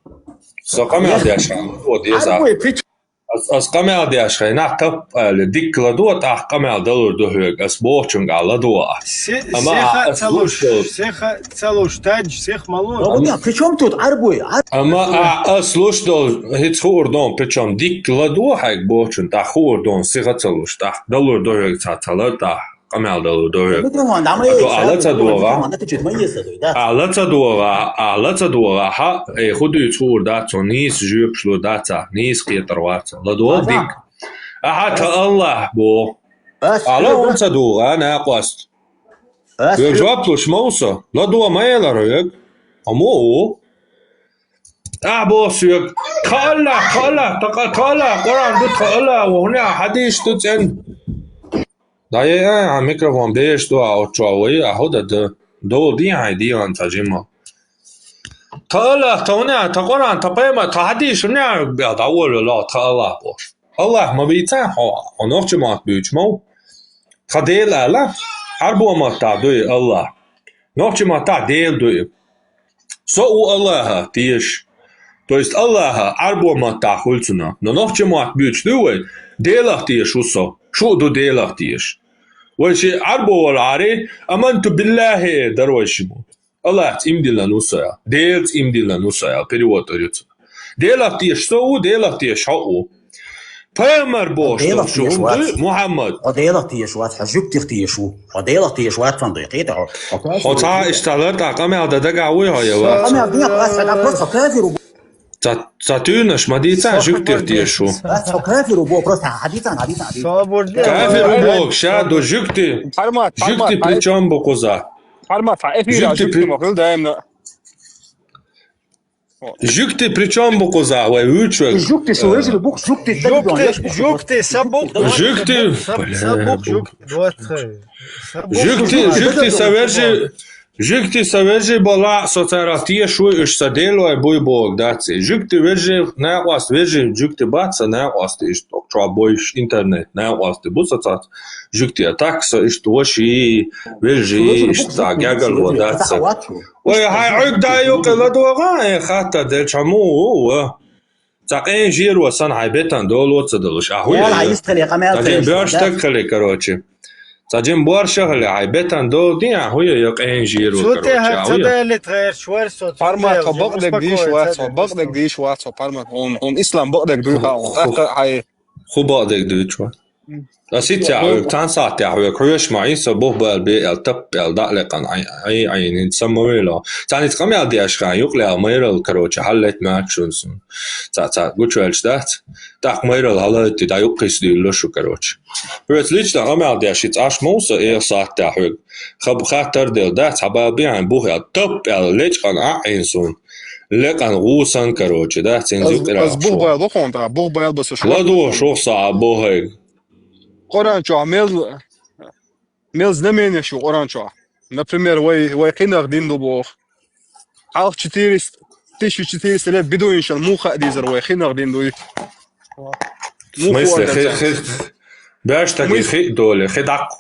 Со къамел деш хьан, вот деза. Ӏарбой пич. Ас, ас къамел деш хьан, нах тап али, дикка ладо, тӀаккха къамел далур ду хьоьга, ас бохучунга ладо а. Се-, Амма сеха ас ца луш, луш долу. Сеха ца луш, тадж, сех ма луш. Амма при чём тут Ӏарбой? Ар- Амма а, ас луш долу, хӀинца хуур дон, причём дикка ладо хьайга бохучун, тӀаккха хуур дон, сиха ца луш, тӀаккха далур ду хьоьга цхьа ца лар, тӀаккха къамел далур ду хьоьга. Микрофон, да, мы А то сейчас ала ца микрофон, догӀа. Микрофон, это чё, мы есть, да. Ала ца догӀа, ала ца догӀа, хьа, эй, хӀу дуьйцу хуур дац, цо нийса жоьпаш лур дац, цхьа нийса кхетар вац, ладо Ага. дикка. Ахьа, тха Аллах боху. Ас Ала хьоьга. ХӀунца догӀа, накъост. Ас Вер хьоьга. жоп луш ма ву со. ЛадогӀа ма элар хьоьга. Аммо ву. Ахь боху соьга. Тха Аллах, тха Аллах, тха, тха Аллах, Къуръан ду тха Аллах, ву хӀуна хьадийш ду цӀен. ДӀае а, хьан микрофон беш ду, а оцу чохь вай, а хӀу дан ду. Дола дий хьайн дегӀан цхьа жима. Тха Аллах, тха хӀуна, тха Къуръан, тха пайма, тха хьадийш хӀуна, бел дӀаволла ло, тха Аллах бохуш. Аллах ма бийца хьо, хьо нохча мотт буьйцу ма ву. Тха Дела ала, Ӏарбо маттахь дуй Аллах. Нохча маттахь Дела дуй. Со ву Аллаха тешаш. То есть Аллаха Ӏарбо маттахь хуьлу цунах. Но нохча мотт буьйцу дуй вай, Делах тешаш ву со. Шу а ду Делах тешаш. Вай ши Ӏарбо вара Ӏари, аманту биллахи, дар вай ши бу. Аллахьца имдиллан ву со аьлла. Делаца имдиллан ву со аьлла. Перевод ар ю цо. Делах тешаш со ву, Делах тешаш хьо а ву. Пайхамар бохуш Делах долу шу тешаш хӀума вац. Дуй, Мухьаммад. Хьо Делах тешаш вац, хьо жуьгтих тешаш ву. Хьо Делах тешаш вац, сан дуй, кхета хьо. Хьо кафир Хьо ву. Цхьа иштта лар тӀаккха къамел дан дагахь вуй хьо, я Со вац? Къамел дехьа, ас хьо просто кафир ву. Ца, ца туьйнаш ма дийца, Со жуьгтих хабар тешаш ву. Ас хьо кафир ву, просто хьадийцан, хьадийцан, хьадийцан. Собур де. Кафир ву боху, ша ду жуьгти. Пармат, жуьгти пармат, при чём бу кхуза? Пармат, эфир Жуьгти жуьгти при- ма хил даимна. Жуьгти при чём бу кхуза, вай вуьйчуьг? Жуьгти шу вежили бух, жуьгти Жугти, жугти, са бук. Жуьгти. Са, са бук, жуг. Вот, э, са бук. Жуьгти, жугти са вежи, жуьгти са вежи бала, со цара тешаш вуй, уьш са делой буй боху дац. Жуьгти вежи, накъост вежи, жуьгти бац, са накъост иш, чо бойш интернет, накъост бу со цац. Жуьгти а так со иштта ваши, вежи, иштта гергарло дац. Вай, хьайн Ӏуьйг дай юкъе ладогӀа, э, хатта делча хьо муха ву, ва? Цхьа къен жиро сан хьайн бетан доло ца далуш, а хӀу я? Цхьа жин боьрша стаг хили, короче. Цхьа жин боьрша хили, хьайн бетан долу дин, а хӀу я, я къен жиро, короче, а хӀу я? Пармат, хьо бакъдерг дийш вац, хьо бакъдерг дийш вац, хьо Пармат, хьуна, хьуна ислам бакъдерг дуй, хьо, хьо, хьай. ХӀу бакъдерг дуьйцу вай? Аса итт сахьат хьоьга, цхьан сахьтехь хьоьга хьоьжуш ма Ӏий со, бух бала бе аьлла, тапп аьлла, дӀа а лекъана, Ӏай, Ӏай, Ӏайна, хӀинца сан ма вуьйлу. Царна иза къамел деш хьан юкъ лаьа, майралла, короче, хьаллетта моьттуш ю суна. Цхьа, цхьа гучуваьлча дац. ТӀаккха майралла хьалаьтти, дӀа юккъе сийдойлла шу, короче. Хьоьца лично къамел деш, иза Ӏаш ма ву со, эх сахьтехь хьоьга. Хаб хаттар делла, дац, хьан бала бе хьан бух аьлла, тапп аьлла, лечкъана Ӏа а Ӏийна суна. Лекъана гӀусан, короче, дац, хӀинца юкъера. Аса бух бала бу хьуна тӀаккха, бух бала бу со шу. ЛадогӀа шух сахьат бохайга. Къуръан чохь мел, мел знаменеш ю Къуръан чохь. Например, вай, вай кхинах дин ду боху. Хьалха четыреста, тысяча четыреста лет бедуиншна муха а дийзар вай кхинах дин дуй. В смысле, хи, хи, баьш таги хи а доли, хи даккха.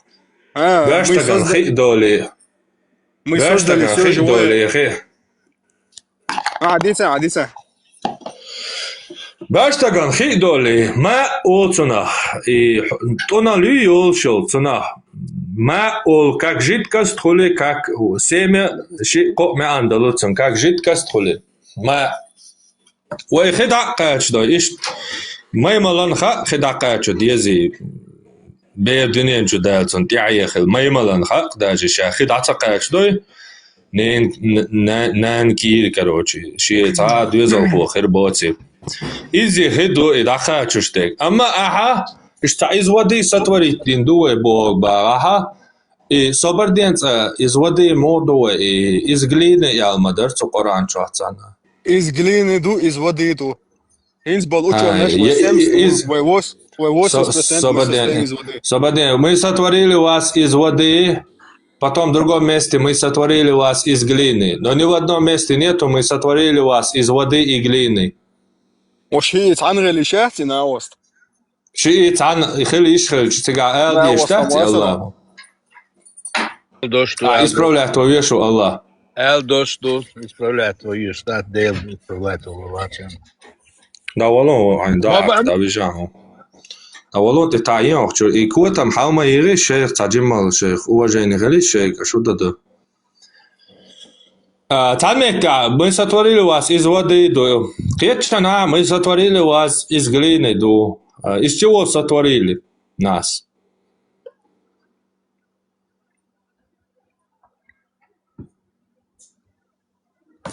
А, баьш таган хи а доли. Баьш таган хи а доли, хи. А, дийца, а, дийца. Баьш таган хи а доли, ма олу цунах, и тӀуна луьй йолуш йолу цунах. Ма олу, как жидкость хуьлу, как семя, ши кхоъ маьӀна долу цунна, как жидкость хуьлу. Ма. Вай хи дӀа а кхачадой, иштта маймалан хаьа хи дӀакхачо дезий, бер дуьнен чу даьлла цунна тӀаьхье хила, маймалан хаьа даже ша хи дӀа ца кхачадой, нен-, н-, на-, нана кийра, короче, шен цхьа а доьзалхо хир боций. Изза хи ду и дӀакхачуш дерг. Амма ахьа, иштта из воды сотворить дина ду вай боху бахахьа, и собар ден цӀа, из воды муха ду вай, и из глина ял ма дара цу Къуръан чохь царна. Из глины ду, из воды ду. ХӀинца болу учёныш вай семьдесят, вай вос-, вай восемьдесят процентов мы состоим из воды. Собаден, мы сотворили вас из воды, потом в другом месте мы сотворили вас из глины. Но ни в одном месте нету мы сотворили вас из воды и глины. Ош хӀинца хьан гӀели шаьццина а ост? Ши и цхьаьна хила йиш хилча, цигахь ала дезаш дац и Аллахо? Аьлла дош ду, а, аьлла ду. Исправлять ван везаш ву Аллах. Аьлла дош ду, исправлять ван везаш дац, Дела исправлять ван ван вац. Да вало, айн, да, да, вижа. Да вало, тӀе таӀин ахчу. И котам хьалма йири шайх, цхьа жиммал шайх, уважение хили шайх, шу да ду. А, цхьана меттехь, мы сотворили вас из воды ду. Кхеччана, мы сотворили вас из глины ду. А, из чего сотворили нас?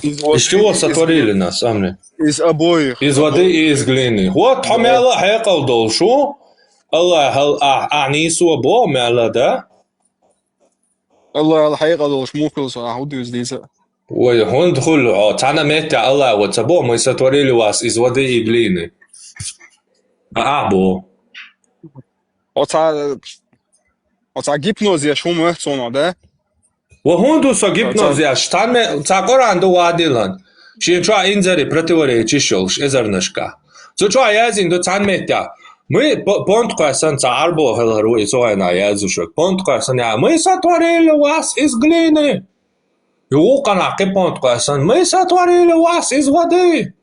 Из чего сотворили нас, амри? Из обоих. Из воды и из глины. Вот, хьо мела хьекъал долуш ву. Аллах, ал-, а, а, нисо бо мела, да? Аллах, ал хьекъал долуш мухкалла со ахь хӀун дуьйцу дийца? Вай, хӀунда хуьлу хьо? Цхьана меттехь Аллах, вот, ца бо, мы сотворили вас из воды и глины. А, а, бо. Оцхьа, оцхьа гипноз еш хӀума моьтту суна, да? Ва хӀунда ду со гипноз еш? Цхьана ме-, цхьа Къуръан ду вадилан. Шен чохь инзаре противоречиш йолуш, эзарнашка. Цу чохь яздина ду цхьана меттехь. Мы по-, понт кхоьссана цхьа Ӏарбо хилар ву и цу гӀайна яздушург. Понт кхоьссана я, мы сотворили вас из глины. И вукхана кхин понт кхоьссана, мы сотворили вас из воды.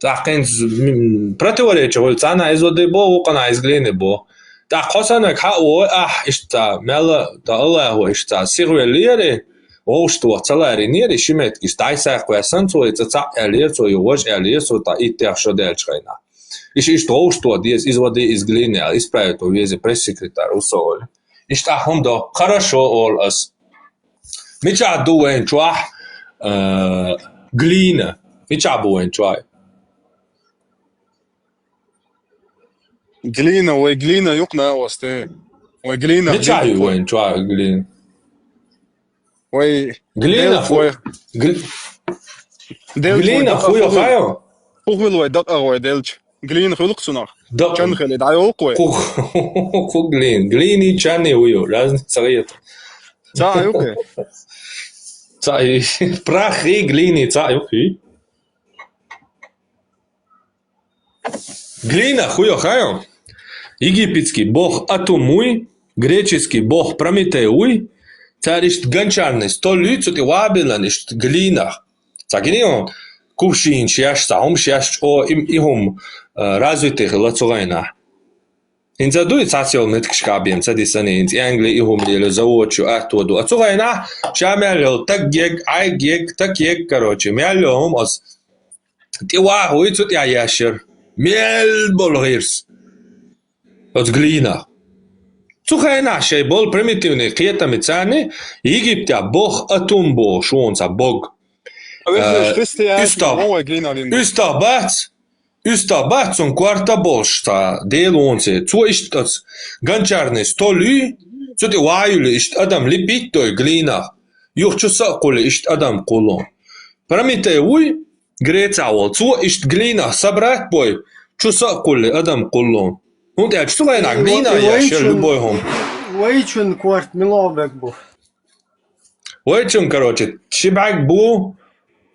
ТӀаккха хӀинца, м, противоречие хуьлу, цхьана из воды бо, вукхана из глины бо. ТӀаккха хьо саннарг хьа а вой, ахь, иштта, мелла, та Аллахо иштта, сихвеллера, вовшашто ца ларийнера, ши меттиг иштта дӀай-схьай кхоьссана цо, и цӀа цхьаъ аьллера цо, и важа аьллера цо, тӀаккха иттех шо даьллачу хенахь. Иштта, иштта вовшашто деза, из воды, из глины аьлла, исправить ван веза пресс-секретарь ву со олу. Иштта ахь хӀума до, хорошо, олу ас. Мичахь ду вайн чохь, э, глина? Мичахь бу вайн чохь? Глина, вай глина юкъна осте. Вай глина. Мичахь ю вайн чохь глина? Вай глина ху-, вай гл-, глина ху ю хайо? Ху хила вай дакъа вай делча. Глина хуьлу-кх цунах. Да. Чан хили, дӀайолу-кх вай. Кху, кху глин. Глини чанни ву ю. Разница гӀета. Цхьаъ ю-кх. Цхьаъ и. Прах и глини цхьаъ ю-кх и. Глина ху ю хайо? Египетский бог Атум вуй, греческий бог Прометей вуй, цара иштта гончарный стол юй, цу тӀе вабилан иштта глинах. Ца гинийон, кувшинаш еш, цхьа хӀумаш еш чӀо, и, и хӀума, э, развитый хилла цу гӀайнахь. ХӀинца дуй цхьацца йолу меттигашкахь бен ца дисана, хӀинца Англи и хӀума лело, заводаш ю, атто ду. А цу гӀайнахь ша мел йолу таг егг, Ӏайг егг, так егг, короче, мел йолу хӀума оцу тӀе вахуй, цу тӀехь еш яра. Мел болу гӀирс. Оцу глийнах. Цу хенахь шайн болу примитивный кхетам царна, Египтехь бох атум бохуш ву цхьа бог. Вежарий, Э, христиан, уьстагӀ. Вон вай глийнах дина. УьстагӀ бац, уьстагӀ бац, цунна корта болуш цхьа дела ву церан. Цо иштта оцу гончарный стол юй, цу тӀе ван юьллу иштта адам лепить дой глийнах. Юха чу са а кхуллий иштта адам кхуллу. Прометей вуй, Грецехь волу. Цо иштта глийнах собрать бой, чу са а кхуллий адам кхуллу. ХӀунда аьлча цу хенахь глийнах еш яра любой хӀума. Вайчун корта мила бег бу? Вайчун, короче, ши бӀаьрг бу,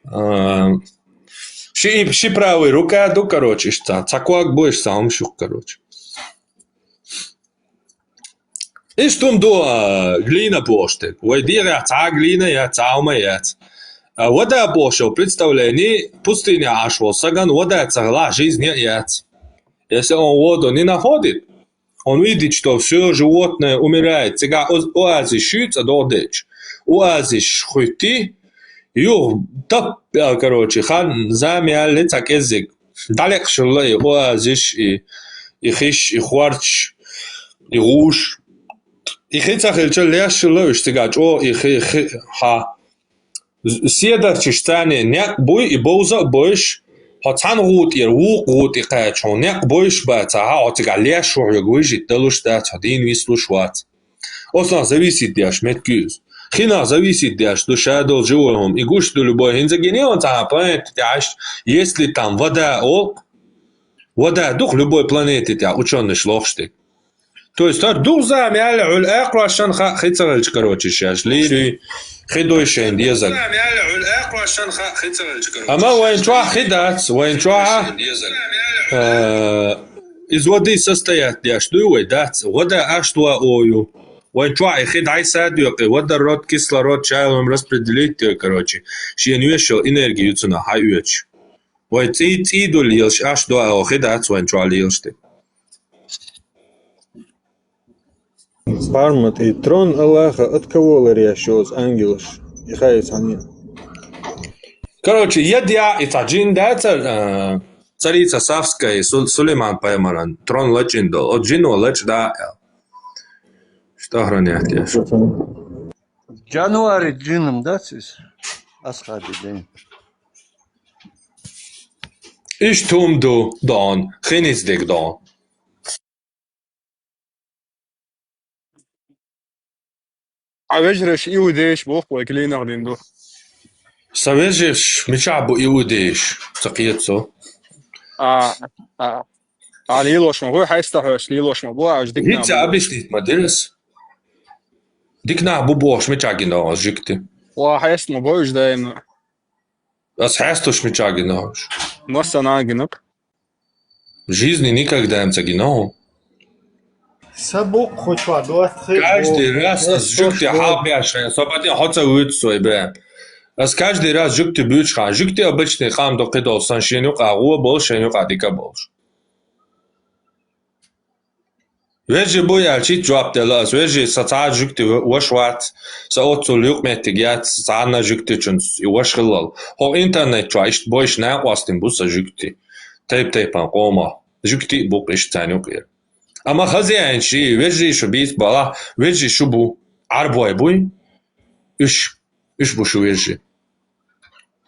а, ши, ши правый рука ду, короче, иштта цхьа ког бу, иштта цхьа хӀума шу, короче. Иштта хӀума ду, а, глина бохуш дерг. Вай дегӀехь цхьа а глина яц, цхьа а хӀума яц. А вода бохуш йолу представление, пустыне Ӏаш волу сагана вода ца хилахь, жизнь а яц. Если он воду не находит, он видит, что всё животное умирает. Цигахь оз-, оазис ю цкъа догӀу дечу. Оазис хӀуьттий, юха тап, а, короче, хан зама яьлла цхьа кӀеззиг. ДӀалекъаш хилла и оазис, и, и хиш, и хорч, и гӀуш. И хи ца хилча, леш хилла уьш цигахь чӀогӀа и хи, хи, хьа. Седарчаш царна некъ буй, и бовза а бойуш, хьо цхьана гӀу тӀера вукху гӀу тӀе кхаьчча, хьуна некъ бойуш бац, хьо цигахь леш ву хьоьга вижить далуш дац, хьо дийна вислуш вац. Оцунах зависит деш меттиг ю иза. Хинах зависит деш ду ша долу живой хӀума. И гуш ду любой. ХӀинца гинехь цхьана планета тӀехь иштта, если там вода олу, вода ду-кх любой планете тӀехь учёныш лохуш дерг. То есть хӀара дукха зама яьлла, Ӏуьллу акхошшан хаьа, хи ца хилча, короче, шаьш лийри, хи дуй шайна дезарг. Амма вайн чохь хи дац, вайн чохь, э, из воды состоят деш дуй вай, дац, вода аш два о ю. Вайн чохь и хи дӀайса а доькъу, водород, кислород, чайлам распределить дой, короче, шена вешал энергию цунах хьаоьцуш. Вай цӀий, цӀий дуьллу лелаш аш два о хи дац вайн чохь лелаш де. Парма, тӀе трон Аллаха от кого ларъеш йоцу ангелаш? И хаийца хьан. Короче, ядъя и цхьа джин дацара, а, царица Савская, Су-, Сулейман пайхамаран трон лачкъийна долу. Оцу джино лачкъийна аьлла. Что охранять деш? Джануари джинам дац иза? Асхьаби ден. Иштта хӀума ду дон, хинис диг дон. Хьан вежарш иудейш боху, вай клинах дин ду? Сан вежарш мичахь бу иудейш? Ца кхета со. А, а, а лелош ма бу, хьайста хьоьш лелош ма бу, аш дикнах ХӀинца бу. Объяснить ма дирас. Дикнах бу бохуш мичахь гина ас жуьгти? Ва хьайста ма бу уж даимна. Ас хьестуш мичахь гина уж? Массанхьа гина. В жизни никогда им ца гина. Са букъ хучва доцхи. Каждый раз ас жуьгти хьалбеш хьайн, со бати хьо ца вуьйцу сой бе. Ас каждый раз жуьгти буьйцу хьайн. Жуьгти обычный къам ду кхидолу сан шен юкъа гӀо болуш, шен юкъа дика болуш. Вежарий бу аьлча, жоп делла ас. Вежарий, сан цхьа а жуьгти ваша вац, сан оццул юкъаметтиг яц, цхьанна а жуьгтичун и ваша хиллал. ХӀокху интернет чохь иштта бойуш накъостий бу сан жуьгти. Тайп-тайпана къомах. Жуьгти а бу-кх иштта царна юкъера. Амма хаза яьнчий, вежарий шу бийца балахь, вежарий шу бу. Ӏарбой буй? Уьш, уьш бу шу вежарий.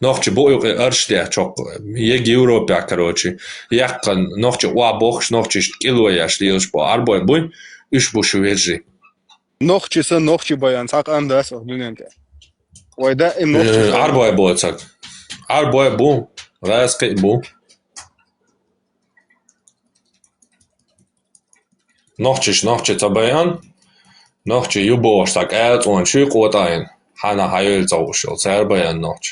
Нохчий бу юкъе арш дехь чоккха. Ег Европехь, короче, яккха нохчий къа бохуш, нохчий иштта кӀило еш лелаш бу. Ӏарбой буй, уьш бу шу вежарий. Нохчий сан, нохчий баян, цхьа къам дац оха дуьнен тӀе. Вай даим нохчий. Э, сан. Ӏарбой бу цхьа. Ӏарбой бу, гӀазкхи бу. Нохчиш нохчи ца байан, нохчи ю бохуш цхьа кӀел цӀонаш ю къотӀайна, хьанна хьайойла ца хууш йолу, цара байан нохчи.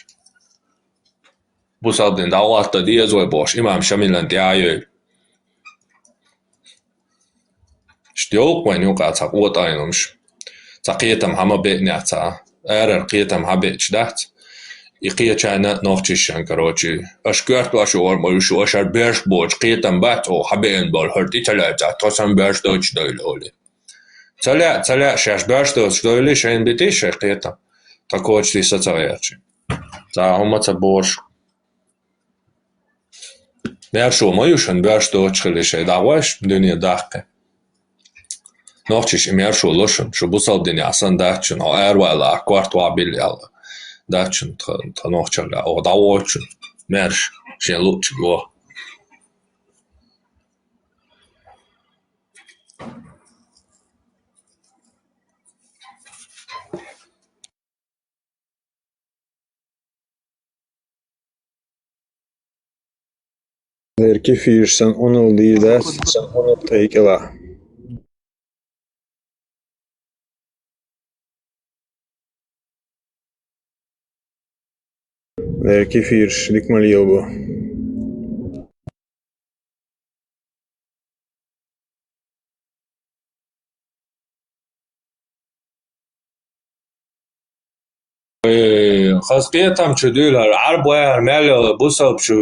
Бусалба дин дӀахӀотта деза вай бохуш, имам Шамилан тӀе а йойла. Иштта йолу-кх вайн юкъа цхьа къотӀайна хӀумаш. Цхьа кхетам хьан ма беънехь цхьа. Арара кхетам хьан беъча дац. И кхечарна а нохчишан, короче. Аша коьрта ваша вара ма ю шу, аша хӀара беш боцу кхетам бац, оха хьан беъна болу хӀара тӀе ца лаьцахь, тхо сан беш доцуш дойла олий. Ца лаьа, ца лаьа, шаьш беш доцуш дойла, шайна битий шайн кхетам. Тхан коча тиса ца гӀерчи. Цхьа хӀума ца бохуш. Беш ма ю шун, беш доцуш хили шайн дӀагӀойш дуьне даккхи. Нохчаша и маьршо ло шуна, шу бусалба динехь санна дац шуна, хьо араваьлла, ахь корта вахьа билла аьлла. Дац шуна тха, тха нохчалла, оха дӀавоьду шуна, маьрша, шен луъучуьнга ваха. Леркий фирш сан Ӏуналла дийр дац, сан Ӏуналла тӀай кӀелахь. Леркий фирш дика ма лела бу. Ой, хаза кхетам чу дуьйла хӀара, Ӏарбой хӀара мел йолу бусалба шу,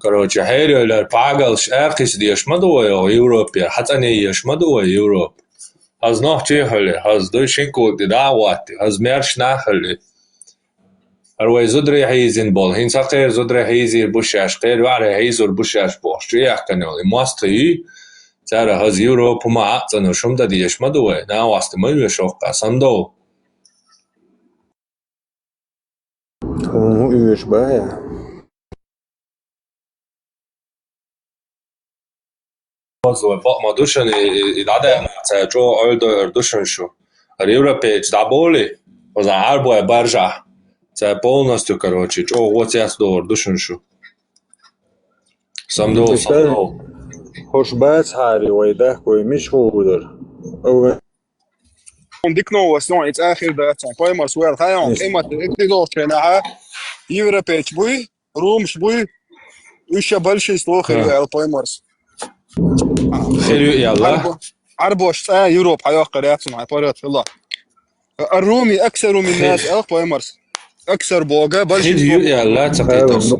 короче, хьерайойла хӀара пхьагалш акхийса дезаш ма ду вай, оха Европера, хьацӀанъеш ма ду вай Европа. Хаза нохчий а хуьлий, хаза дуй шин кулг тӀе дӀа а гӀоттий, хаза маьрша нах а хуьлий. ХӀара вай зударий хьийзина болу, хӀинца хӀокхеран зударий хьийзийр бу шаьш, кхеран йоӀарий хьийзор бу шаьш бохуш, чу яьккхина йолу и мостагӀий, цара хаза Европа хӀума а цӀануш хӀума дан дезаш ма ду вай, нагӀост ма оьшу хӀокху къа, сандов. Тхуна хӀун оьшу баьхьа? Хаза вай бакъ ма ду шуна, и, и, и дӀадаьхна, цара чӀогӀа Ӏойла дойур ду шуна шу. ХӀара европейцаш дӀаболий, хаза Ӏарбой баржахь, цара полностью, короче, чӀогӀа гӀо цецдохур ду шуна шу. Самдо, самдо. ХӀорш бац хьари вай дахкой, миш хӀу дара? Хьуна дика новость, ну, и цӀа хир дац, хьуна поймарс ваьлла, хьайна хьуна къемат, и тӀедогӀучу хенахь, европейцаш буй, румаш буй, уьш ша большинство хир ю аьлла поймарс. Хир ю аьлла? Ӏарбо-, Ӏарбош цӀа Европа хьайоккхур яц, хьуна, хьайн паргӀат хилла. Ар-руми, аксару миннас аьлла поймарс. Аксар бога, хир большинство ю аьлла, ца кхетарс.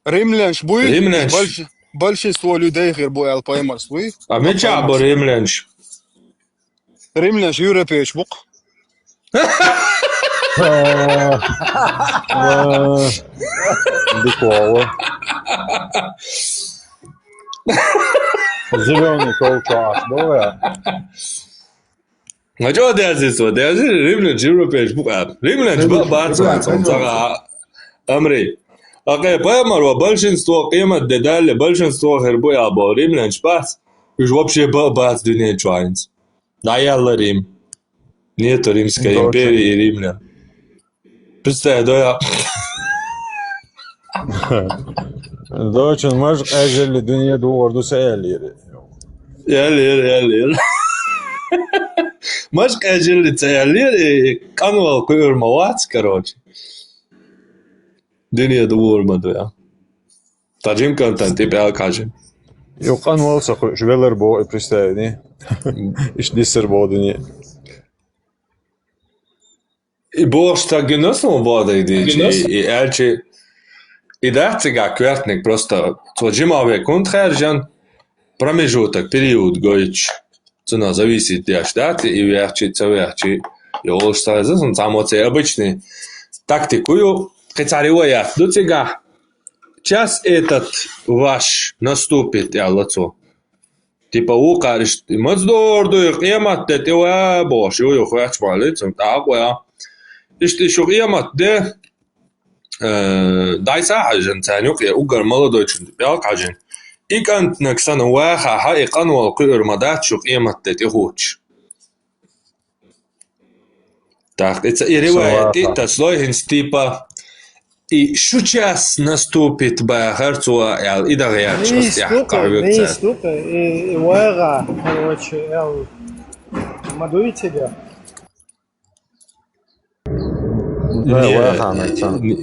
Римлянаш буй? Римлянаш. Больш-, большинство людей хир бу аьлла поймарс буй? А мичахь бу римлянаш? Римлянаш европейцаш бу-кх. Дика вогӀу. Зелёный кол чохь ахь бу вай. Ма чӀогӀа дерзийца ван, дерзий, римлянаш европейцаш бу-кх аьлла. Римлянаш бан бац вайн цунна цагӀа, амри. Акхе, пайхамар ван большинство къемат де далле, большинство хир бу аьлла боху римлянаш бац. Уьш вообще бан бац дуьнен чохь хӀинца. ДӀаелла Рим. Нету Римской империи и римлян. Представь, да, я. Дочун маж къежалли дуьне духар ду ца аьллера. Аьллера, аьллера. Маж къежалли ца аьллера, и къанвал кхуьур ма вац, короче. Дуьне духар ма ду, я. Таджим контент, и пӀелг хьажи. Ю къанвал ца кхуьуш, велар боху и представь, ди. Иштта диссар боху дуьне. И бохуш стаг гина аса хьуна боху дайдийчи, и, и аьлчи, и дац цигахь коьртаниг просто. Цо жима век хӀунда хаьржина, промежуток, период гойтуш. Цунах зависит деш дац, и вехчи, ца вехчи, и олуш ца хеза, сан цхьаммо церан обычный тактику ю, кхин цхьа риваят ду цигахь. Час этот ваш наступит, аьлла цо. Типа, вукхара иштта, и маца догӀур ду, и къемат де тӀе ва бохуш, ю, ю, хоьттуш бахьалли, цунна тӀаккха ваьлла. Иштта и шу къемат де, э, дайса а хьаьжина, царна юкъе уггар молодойчун пӀелг хьаьжина. И кӀантаниг санна вахахь, и къанвал кхуьур ма дац шу къемат де тӀе хӀуттуш. ТӀаккха и ца, и риваят тӀе а тасалой хӀинца, типа, и шу час наступит бахар цо аьлла, и дагӀа яьлча аса тӀехь къахьоьгу цара. Виступа, и, и вагӀа, короче, аьлла, ма дуй цига? Не, вагӀа, не,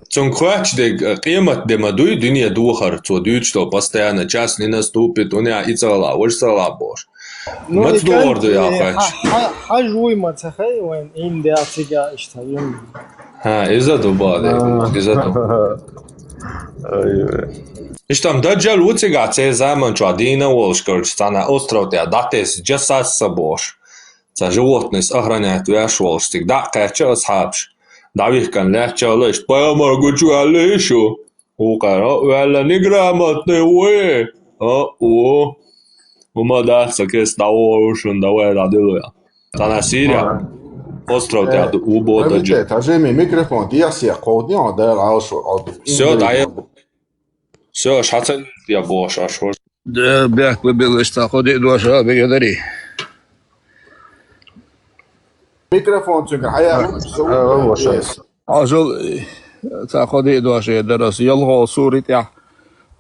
цунга хоьттуш дерг, къемат де ма дуй, дуьне духар, цо дуьйцуш долу, постоянно час не наступит, у неа и ца гӀала, важа ца гӀала бохуш. Ну, маца догӀур ду, я, хьоьттуш? Хьажа вуй ма ца хай вайн, ин дел цига иштта юн. ХӀа, иза ду боху дерг, иза ду. Иштта-м даджал ву цигахь, церан заман чохь дийна а волуш, короче, цхьана остров тӀехь дӀатесна, жасас ца бохуш. Цхьа животныйс охранять веш волуш, цига дӀа а кхаьчча асхьабаш. ДӀавихкина лаьттача а лайш, пайхамар гучуваьлла шу. Вукхара, о, ваьлла неграмотный ву. О, о. Ума дац, ца кес дӀавоалушун, давай дӀадилуя. Тана Сирия. Остров тя убо даджи. Тажеми микрофон, я се кодни, а да алшу. Все, да я. Все, шаца я бош, аш. Да, бяк выбилась, та ходи душа, бегадари. Микрофон цуга хьая. Ажал, э, ца ходи душа, дарас, ялгъо сури тя.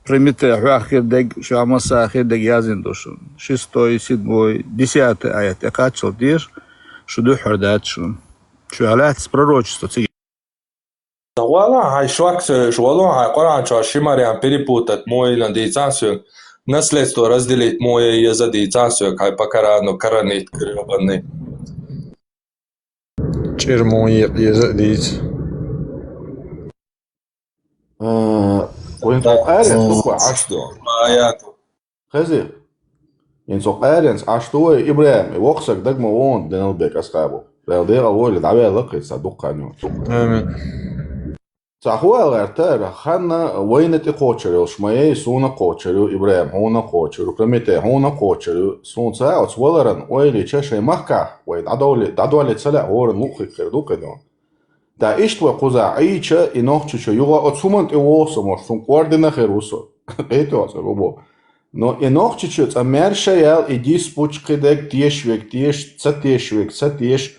Примите, хьахир дег, шамаса хир дег язин душун. Шестой, седьмой, десятый аят, я качал деш, шу духар дачун. Шу алят пророчество, ци. Та вала, хай швак, швалу, хай Коран, чё, шимариан перепутать, мой на дицасю. Наследство разделить, мой еза дицасю, хай покарану, каранит, грёбаный. Чир муйикъ еза диц. Э, куин цо къарен, суква ашдо. Аят. Хези. Ин цо къарен, ашдо вай Ибрахим, и вохсак дагма вон, Деналбек асхабу. Дал дегал войли, давай лакхи, са дукканю. Амин. Ца хуал гӀертара, ханна вайна тӀе кхочарил, шмайей суна кхочарил, Ибрахим хьуна кхочарил, Прометей хьуна кхочарил, сун ца оц валаран, ойли чашай махка, вай дадоли, дадоли цаля гӀоран лухи хир дукхидон. Да ишт вай кхуза Ӏийча, и нохчича югӀа оц хуман тӀе вохса, мож сун кӀордина хир вусо. Къейто ца рубо. Но и нохчича ца мерша ял, и диспуч кхидег теш вег теш, ца теш вег ца теш,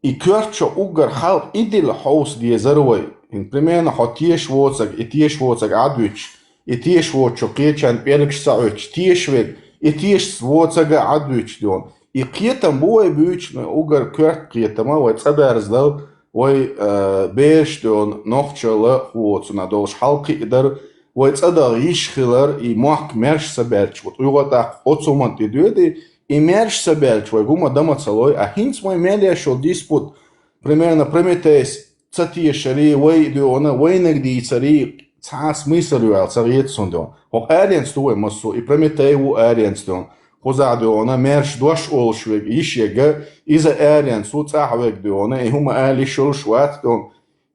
и коьртчо уггар халкъ идил хьовс дезар вай. Ин примерно хьо теш воцаг, и теш воцаг Ӏадвич, и теш воцчо кхечан пӀелгаш ца Ӏуч, теш вег, и теш воцага Ӏадвич дон. И кхетам бу вай буьйч, но уггар коьрт кхетама вай цӀадарздал, вай, э, берш дон, нохчала хуоцуна долш халкъи идар, вай цӀадагъ йиш хилар, и мохк мерш са баьлч, вот уйгъа тӀаккха оцуман тӀе доьди, и мерш са баьлч, вай гума дама ца лой, а хӀинц вай мел яшо диспут, примерно, Прометейс ца тешари, вай дуьгӀуна, вайнаг дийцари, цхьа смысл ю аьл, ца гӀеццун дуьгӀун. Хьо аренц ду вай массо, и Прометей ву аренц дуьгӀун. Кхуза дуьгӀуна, мерш дош олуш вег, йиш ега, иза аренц ву цӀахь вег дуьгӀуна, и хӀума али шулш вац дуьгӀун.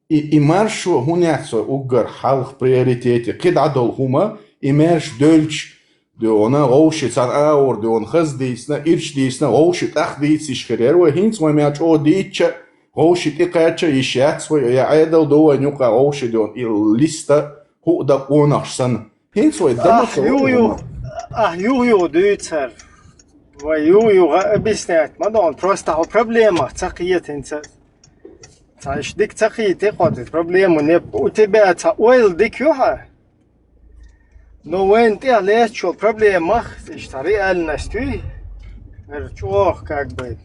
И, и маршо хӀун яц вай уггар халх приоритете, кхидӀа дол хӀума, и мерш доьлч, дуьгӀуна, гӀовши цан аур дуьгӀуна, хаз дийцна, ирч дийцна, гӀовши тӀах дийциш хирер вай, хӀинц вай мя чӀо дийчча, гӀовши тӀекхаьчча, йиш яц вай, я Ӏедал ду вай нюкъа гӀовши дуьгӀуна, и листа хӀу да къонахш сан. ХӀинц вай дама Ах, ю, ю, ах, ю, ю, дуьйцар. Вай ю, ю, объяснять, ма дон, просто хьо проблема, ца кхетинца. Ца иш дик ца кхийти, кхоти проблему не, у тебя ца ойл дик ю хьа? Но вайн тӀехь леччул проблемах, иштта реальность уй, эр чӀох, как бы,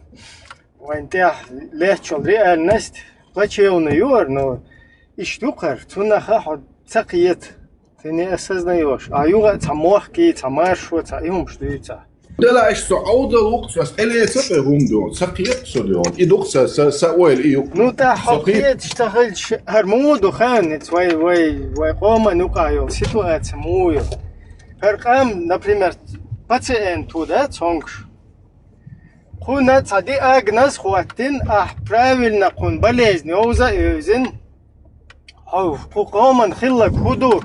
вайн тӀехь леччул реальность плачевна юар, но иш дукхар, цунаха хьо ца кхет, ты не осознаешь. А юга ца мохки, ца маршо, ца юмш дуйца. Дела иш со Ӏовдал вукх, со стеле ца пе гум дуьгӀун, ца кхет со дуьгӀун. И дукх ца, ца, ца ойл и юкъ. Ну, та хьо кхеташ ца хилча, хӀар муду ханниц вай, вай, вай къоман юкъа йол ситуация муу ю. ХӀар къам, например, пациент ву, да, цонгаш. Кхуна ца диагноз хӀоттин, ахь правильно кхун болезнь йовза а йовзин, хьо кху къоман хиллаг хӀу ду?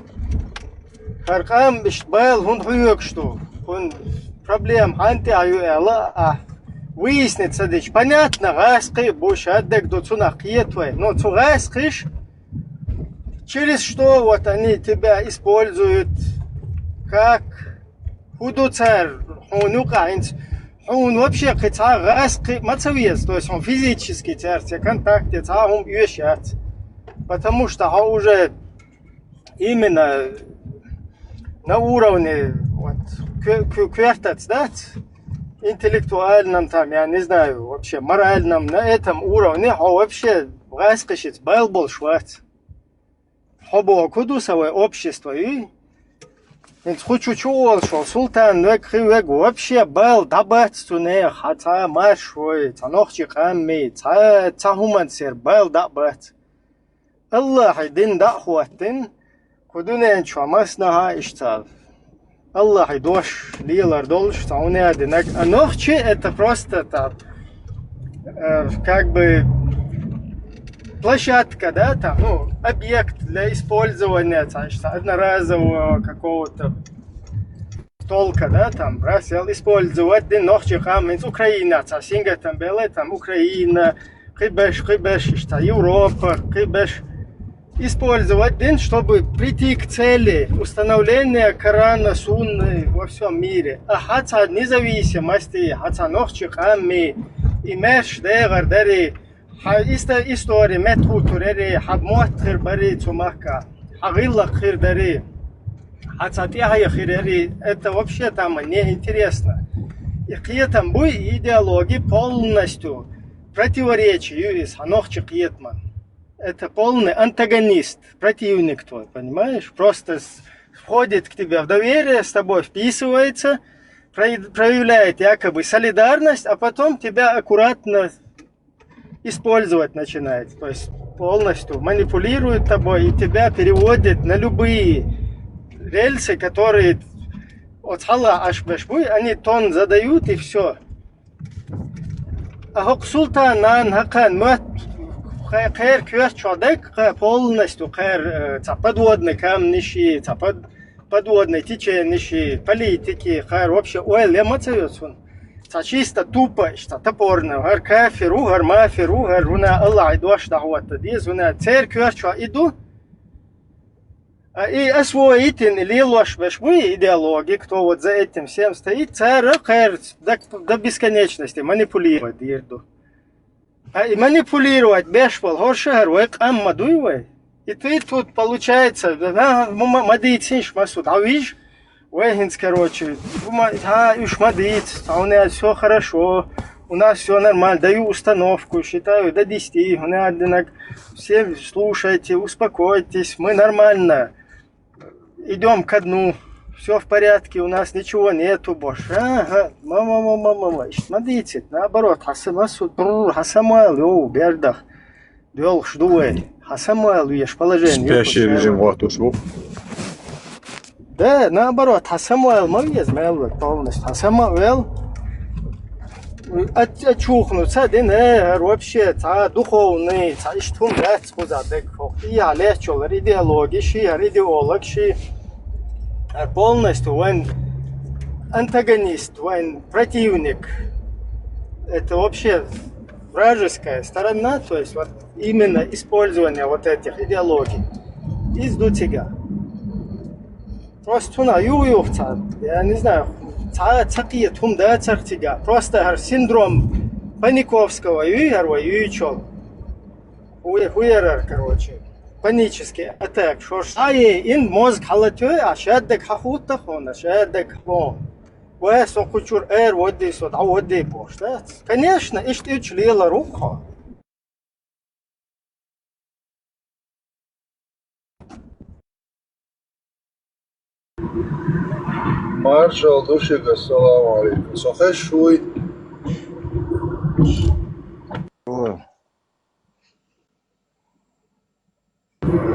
ХӀар къам иштта бала хӀунда хьоьгуш ду? Кхун проблема хьан тӀехь ю аьлла, ахь выяснить ца дича, понятно, гӀаскхи а бу, шаддаг ду, цунах кхета вай. Но цу гӀаскхиш, через что вот они тебя используют, как, хӀу ду цара хьуна юкъа хӀинца? Хьуна вообще кхин цхьа гӀаскхи а ма ца веза, то есть хьуна физически цаьрца контакте цхьа а хӀума оьшуш яц. Потому что хьо уже именно на уровне, вот, кё-, кё-, коьртац дац, интеллектуальном там, я не знаю, вообще моральном, на этом уровне хьо вообще гӀаскхишица бала болуш вац. Хьо боху ду са вай общество, и? ХӀинца ху чу чу олуш волу султан вег, хи вег вообще бала дӀабац цу неха, хьан цхьа марш вой, цхьа нохчи къамми, цхьа, цхьа хӀуманца яра бала дӀа а бац. Аллахьи дин дӀа а хӀоттина, кху дуьнен чохь массанхьа иштта Аллахьи дош лелар долуш цхьа хӀума а динарг. А нохчи это просто так, э, как бы площадка, да, там, ну, объект для использования, цхьа, цхьа одноразового какого-то. только, да, там, бросил, использовать, да, нохчий къам, из Украины, ца сингатам беле, там, Украина, кхы беш, кхы беш, иштта Европа, кхы беш. Использовать дин, чтобы прийти к цели установления Корана, Сунны во всем мире. А хьаца независимости, хьаца нохчий къамми, и мерш дегӀар дари, хьа иста истори метху турери, хьа мотт хир бари цу махка, хьа гӀиллакх хир дари, хьаца тӀехьа хир яри, это вообще там неинтересно. И кхетам буй, идеология полностью противоречие ю из хьа нохчий кхетаман. Это полный антагонист, противник твой, понимаешь? Просто с- входит к тебе в доверие, с тобой вписывается, прояв- проявляет якобы солидарность, а потом тебя аккуратно использовать начинает. То есть полностью манипулирует тобой и тебя переводит на любые рельсы, которые от хала аш беш буй, они тон задают и все. А хӀокху султанан хӀокхуьнан моьтту кхе- кхеран коьрта чохь дерг кхе полностью кхеран, э, цхьа подводный камниши, цхьа под- подводный течениши, политики, кхеран вообще ойла я ма ца йо цунна. Цхьа чисто тупо, цхьа топорно, хӀара кафир ву, хӀара мафир ву, хӀара хӀуна Аллахье дош дӀахӀотта деза, хӀуна церан коьрта чохь и ду. А и освоить йина лелош беш буй идеология, кто вот за этим всем стоит, цара кхеран до, до бесконечности манипулировать дийр ду. А и манипулировать беш болу хӀорш а хӀара вай къам ма дуй вай. И ты тут, получается, да, ма, ма, ма дийцинаш, ма су дӀавижа. Вай хӀинца, короче, хӀума, хьа, уьш ма дийца, цхьа хӀуна всё хорошо, у нас всё нормально, даю установку, считаю до десяти, хӀуна динаг, все слушайте, успокойтесь, мы нормально идём ко дну, всё в порядке, у нас ничего нету больше. Ага, ма-ма-ма-ма-ма-ма, иштта ма дийцит, наоборот, хьан са-, ма су-, бррр, хьан Самуэл, йоу, бердах, доьлхуш ду вай, хьан Самуэл веш положение. Спящий режим вахтуш ву. Да, наоборот, хьан Самуэл ма веза, мел вай полностью, хьан Самуэл, Ат-, ачухну ца дина, э, хӀара вообще цхьа духовный, цхьа иштта хӀума дац кхуза дерг хӀокху. И хьан леччалара идеология ши, хӀара идеолог ши, хӀара полностью вайн антагонист, вайн противник. Это вообще вражеская сторона, то есть вот именно использование вот этих идеологий. Изду цига. Просто цунах юха-юха цхьа, я не знаю, цхьа, цхьа кхета хӀума дацара цига. Просто хӀара синдром Паниковского юй хӀара вай юьйцуш йолу. ХӀу-, хӀу яра хӀара, короче, панический атак. Шо шаьш ин мозг хьалатоь, а шаддаг хьахуттахуна, шаддаг хьо. Вай, со кху чуьра эр водий, со дӀаводий бохуш дац. Конечно, иштта уьш лелар ву хьо. Маршалла ду шуьга, ассаламу алейкум. Со хезаш вуй?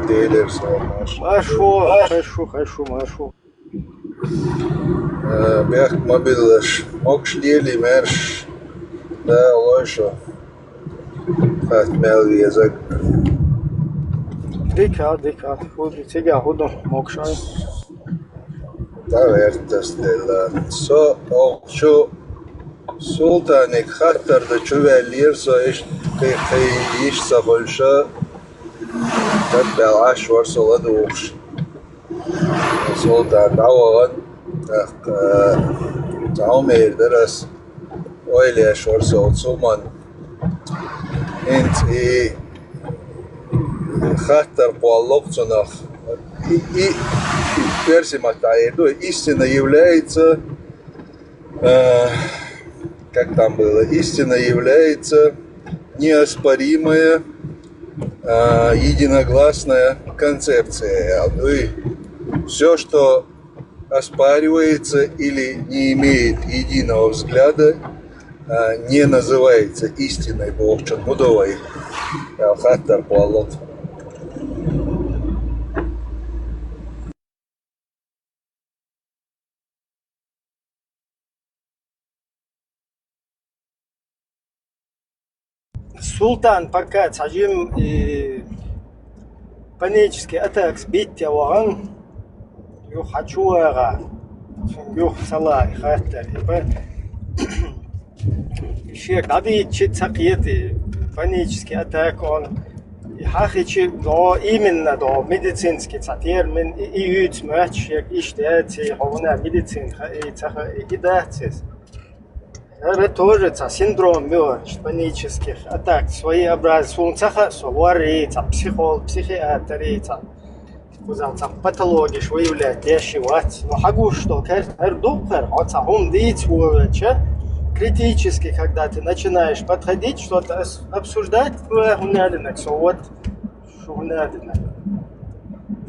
Делер со, марш. Марш ву, хезаш ву, хезаш ву, марш ву. Э, бехк ма биллалаш, могуш лелий, маьрша. Да, лой шо. Хатта мел везаг. Дика, дика. ХӀу ду, цига хӀу ду, могуш ай. ДӀагӀерта ас делла. Со оха чу султаниг хаттар дан чу ваьллера со, иштта кхин, кхин йиш ца хуьлуш, дагабаьлла Ӏаш вара со ладугӀуш. Султан дӀавахана, тӀаккха, э, цхьа хӀума эр дара ас, ойла еш вара со оцу хӀуманна. ХӀинца и хаттар кхоллало цунах. И, и, и перси маттахь эр ду, истина является, э, как там было, истина является неоспоримая, а, единогласная концепция. Ну и всё, что оспаривается или не имеет единого взгляда, а, не называется истиной. Бохучун хӀу ду вай, а, хаттар кхоллало. Султан пока цхьа жим и панический атакас битта вахана, юха хьан чу вагӀа. Юха ца лаьа хаттар. Типа, шега дӀадийцча ца кхета, панический атака он. И хьахичи, но именно до медицинский ца термин, и, и юьйца моьтту шега, иштта яций, хьо вуна медицина хаьий, ца хаьий, и дац иза. ХӀара тоже цхьа синдром ю, панических атак, своеобразие, суна ца хаьа, со варрий, цхьа психолог, психиатрий, цхьа кхузахь цхьа патологиш выявлять деш и вац. Но хьагуш долу керт хӀара ду-кх хӀара, хьо цхьа хӀума дийца вогӀуча, критически, когда ты начинаешь подходить, что-то ос-, обсуждать, хӀунда аьлла, со вот, шу хӀунда аьлла,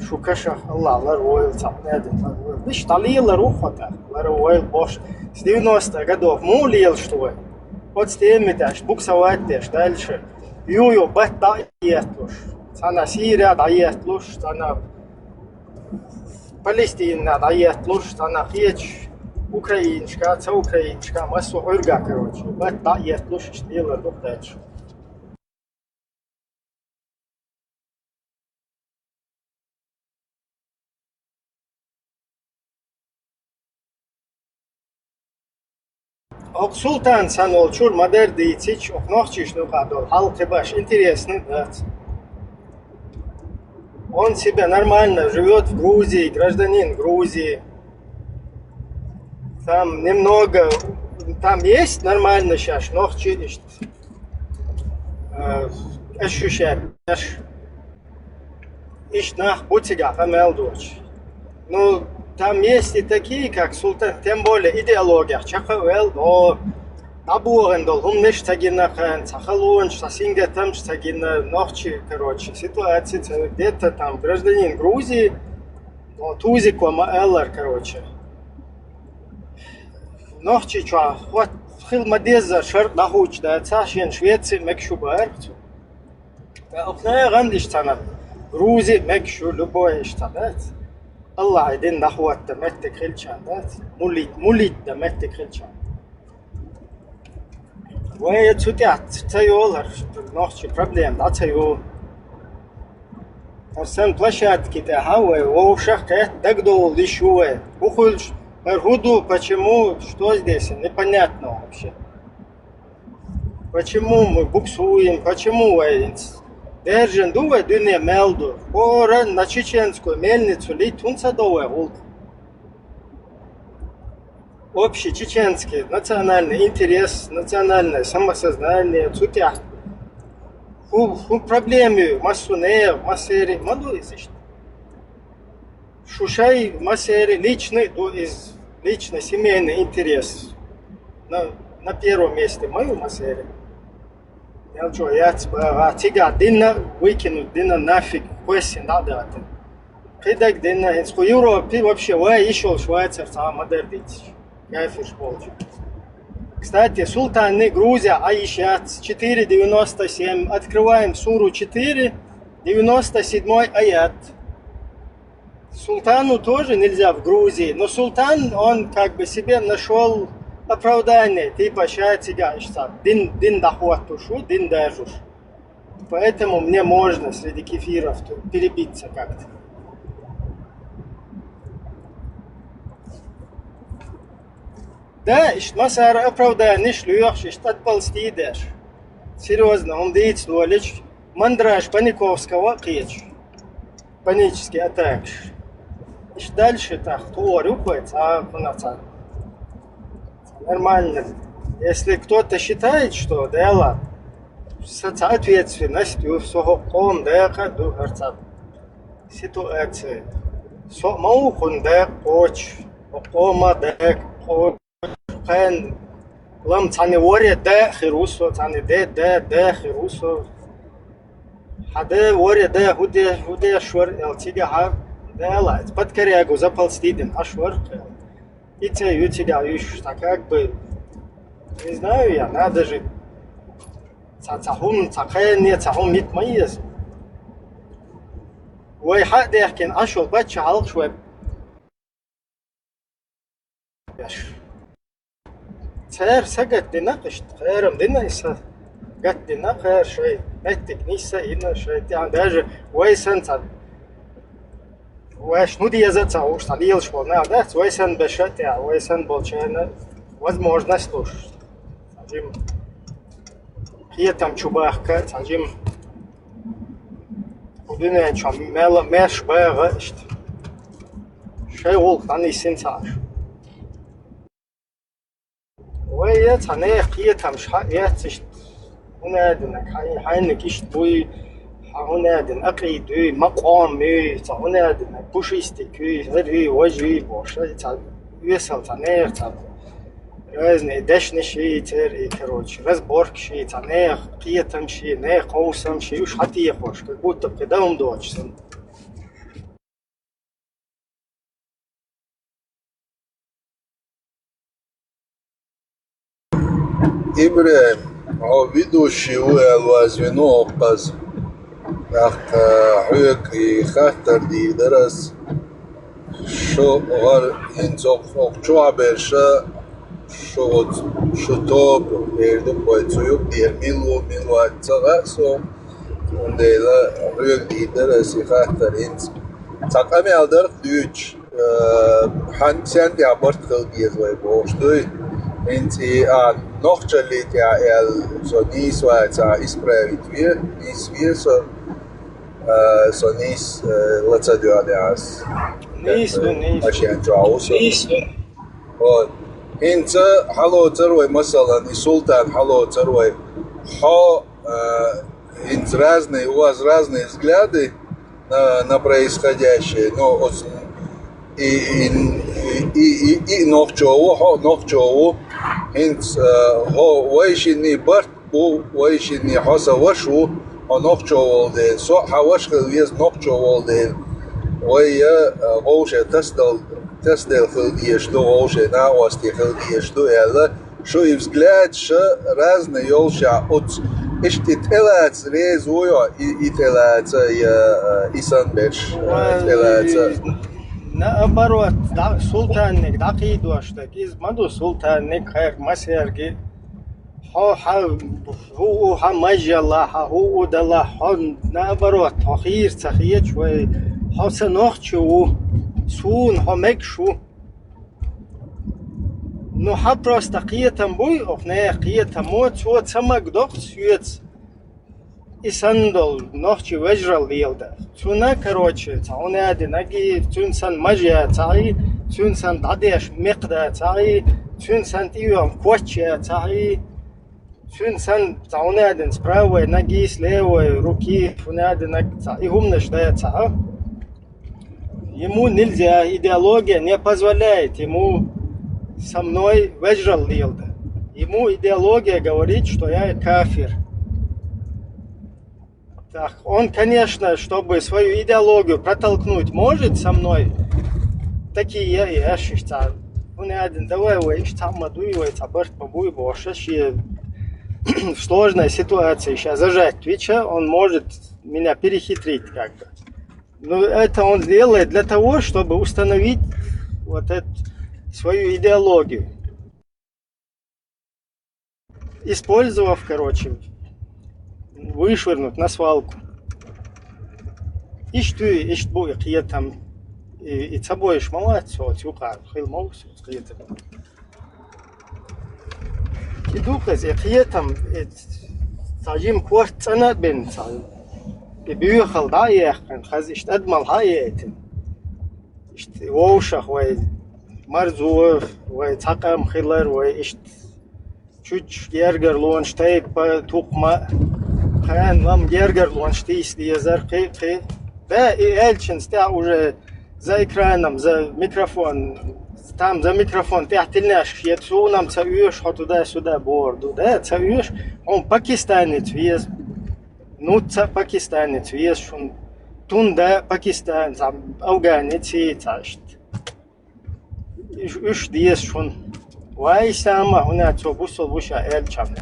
шу кашах Аллах лар войла, цхьа хӀунда аьлла, лар войла. Виш дӀалелар ву хьо тӀаккха, лар войла бохуш. С девяностых годов муха лелаш ду вай? Оцу теми тӀехь буксовать деш дальше. Ю-ю, бат дӀа а етталуш. Цхьана Сирия дӀаетталуш, цхьана Палестина дӀаетталуш, цхьана кхечу Украинашка, ца Украинашка, массо а Ӏуьрга, короче, бат дӀа а етталуш, иштта лелар ду-кх дальше. Оха Султан санна волчуьра ма-дарра дийцича, оха нохчашна юкъахь долу хьал кхин баш интересный дац. Он себя нормально живёт в Грузии, гражданин Грузии. Там немного, там есть нормально шаьш нохчий, иштта, э, ощущать. Иштта нах бу цигахь къамел доцуш. Ну, там есть и такие, как Султан, тем более идеологех чекхваьлла, но дӀабохийна долу хӀуманаш ца гина кхарна, цхьа халонаш, цхьа сингаттамаш ца гина, нохчий, короче, ситуация ца, где-то там гражданин Грузии, но Тузико ма-аллара, короче. Нохчийчохь хӀотта хила ма-деззара шарт дӀахӀуттуш дацахь, шена Швеци мегаш ю боху цо. Ткъа оха нахана иштта цхьана Грузи мегаш ю, любой иштта дац. Аллахьан дин дӀахӀотта меттиг хилча дац. Мулит, мулит дан меттиг хилча. Вай цу тӀехь ца йолу хӀара нохчийн проблема дӀа ца йолу. ХӀара санна площадки тӀехь вай вовшах кхетта дагадовла йиш ю вай. ХӀун хуьлуш, хӀара хӀун ду, почему, что здесь, непонятно вообще. Почему мы буксуем, почему вай хӀинца? Даьржина ду вай дуьне мел ду? ХӀора на чеченскую мельницу литта хӀунда ца до вай гӀуллакх? Общий чеченский национальный интерес, национальное самосознание, цу тӀехь хӀун, хӀун проблема ю, массо а нехан, массеран а ма ду иза иштта. Шу шайн массеран личный а ду иза, личный семейный интерес. На, на первом месте ма ю массеран. Мел чӀогӀа яц боху, цигахь дин а выкинуть, дин а нафиг, кхоьссина дӀа а датта. Кхидерг дин а, хӀинца кху Европе вообще вай йиш йолуш вацара цхьа а ма-дарра дийцича, кафирш болчу. Кстати, Султанна Грузехь Ӏан йиш яц, четыре девяносто семь, открываем суру четыре, девяносто седьмой аят. Султану тоже нельзя в Грузии, но Султан, он как бы себе нашёл оправдание, типа, ша цигахь иштта дин, дин дӀахӀоттуш ву, дин даржуш. Поэтому мне можно среди кефиров тут перебиться как-то. Да, иштта массара оправданеш лоьхуш, иштта отползти деш. Серьёзно, хӀума дийца долуш, мандраж Паниковского а кхеташ. Панический атакаш. Иштта дальше тӀаккха тхо ора ю кхой, цхьа а хӀума ца. Нормально. Если кто-то считает, что дело, со цхьа ответственность ю, со хӀокху къоман дакъа а ду, хӀара цхьа ситуация. Со а ма ву хӀун дакъа кхочуш, хӀокху къоман дакъа кхочуш. Кхин лам цхьана варе да а хир ву со, цхьана де да, да а хир ву со. Хьан да варе да, хӀун де, хӀун деш вара аьлла, цигахь а, да аьлла, под корягу заползти дина Ӏаш вара кхин. И ца ю цигахь уьш, цхьа как бы, не знаю я, надо же, цхьа, цхьа хӀума, цхьа кхане, цхьа хӀума митта ма еза. Вай хьа а дехкина, Ӏаш волу паччахьалкхаш вай. Цара сагатдина-кх иштта, кхерам дина и са, гатдина кхера шайн, меттиг нисса а йина шайн тӀехь, даже вай санна цхьа Вайш ну деза а ца хууш, цхьа лелаш болу нах дац, вай санна беша а тӀехь, вай санна болчарна возможность луш. Цхьа жима кхетам чу бахка, цхьа жима кху дуьнен чохь мел, меш багӀа иштта. Шайн гӀуллакх дӀанисйина ца Ӏаш. Вай я цхьа нехан кхетамаш хьаэццаш, хӀунда аьлла, хьайн-, хьайниг иштта буй, хьан хӀунда аьлла, акъийда юй, макъом юй, цхьа хӀунда аьлла, пушистик юй, хӀара юй, важа юй бохуш, цхьа оьсал цхьа нехан цхьа разные дешнаш йий, церан, и, короче, разборкаш йий, цхьа нехан кхетамаш йий, нехан къовсамаш йий, уьш хьатехош, как будто кхин дан хӀума доцуш санна. ИбрахӀим, хьо ведущий ву аьлла вазвина ву хӀокхуза. ТӀаккха хьоьга и хаттар дийр дара ас. Шу гӀар хӀинца хӀокху чохь берш, шу оцу, шу тоба, эр ду вай цу юкъ дера, мила ву, мила вац ца хаьа суна. Цундела хьоьга дийр дара ас и хаттар хӀинца. Цхьа къамел дара-кх дуьйцуш, э, хьан сен тӀехь барт хила деза вай бохуш дуй. ХӀинца и а нохчаллий тӀехь аьлла, со нийса вацахь, исправить ве, нийса ве со, э, со нийса, э, ла ца доьгӀна ас. Нийса ду, нийса. Машен чохь ву со. Нийса ду. Вот. ХӀинца хьалоцар вай, масалан, и Султан хьалоцар вай. Хьо, э, ХӀинца разные, у вас разные взгляды на, на происходящее. Ну, оц-, и, и, и, и, и нохчо ву, хьо нохчо ву. ХӀинца, э, хьо вайшинний барт бу, вайшинний хьо сан ваша ву, хьо нохчо волу дела. Со а хьан ваша хила веза нохчо волу дела. Вай я, э, вовшех тасадал-, тасаделла хила дезаш ду, вовшех накъостий хила дезаш ду аьлла. Шу и взглядаш разный йолуш а оцу, иштта и тӀелаца реза вуй хьо, и, и тӀелаца, я, и санна берш, э, тӀелаца. Наоборот, дӀа-, Султанниг дӀакхийдош дерг, иза ма ду Султанниг, кхайкха масерги. Хьо хьан хӀу у, хьан мажалла, хьан хӀу у дала, хьо наоборот, хьо хийра ца хеташ вай, хьо сан нохчо ву, суна хьо мегаш ву. Ну, хьан просто кхетам буй, оха нехан кхетамо, цо ца магадоккху соьца. И санна долу нохчи вежаралла леладар. Цунна, короче, цхьа хӀун а динарг, цуьнан санна мажа яцахь, цуьнан санна дӀадеш мекха дацахь, цуьнан санна тӀеоьгӀна коч яцахь, цуьнан санна цхьа хӀун а дина с правой ноги, с левой руки, хӀун а динарг цхьа и хӀуманаш дацахь. Ему нельзя, идеология не позволяет ему со мной вежаралла леладар. Ему идеология говорит, что я кафир. Так, он, конечно, чтобы свою идеологию протолкнуть, может со мной такие я и ашиш цар. ХӀун а дина, давай вай иштта ма дуй, вай цхьа барт ма буй бохуш, шен в сложной ситуации ща зажать вича, он может меня перехитрить как бы. Ну, это он делает для того, чтобы установить вот эту свою идеологию. Использовав, короче, вышвырнуть на свалку. Иштта, иштта бу и кхетам, и, и ца бойуш ма вац, оцу юкъа хила ма ву со кхетам. И ду-кх иза, и кхетам, и цхьа жима корта цӀана а бина, цхьа и боьхалла дӀа а яьккхина, хаза иштта адамалла хьа а яйтина. Иштта и вовшах вай марзо, вай цхьа къам хилар, вай иштта чуьччу гергарлонаш, тайпа, тукхама, кхана-м гергарлонаш тийса дезар, кхин а, кхин а. Да, и аьллачунца тӀехь уже за экраном, за микрофон, там за микрофон тӀехь тилнеш я цунам ца оьшу, хьо туда-сюда бохур ду. Да, ца оьшу, хьуна пакистанец веза. Ну, ца пакистанец веза шуна. Тунда пакистанец, афганец, ца иштта. Уьш, уьш деза шуна. Вай сама, хӀуна цо бусал ву ша аьллачарна.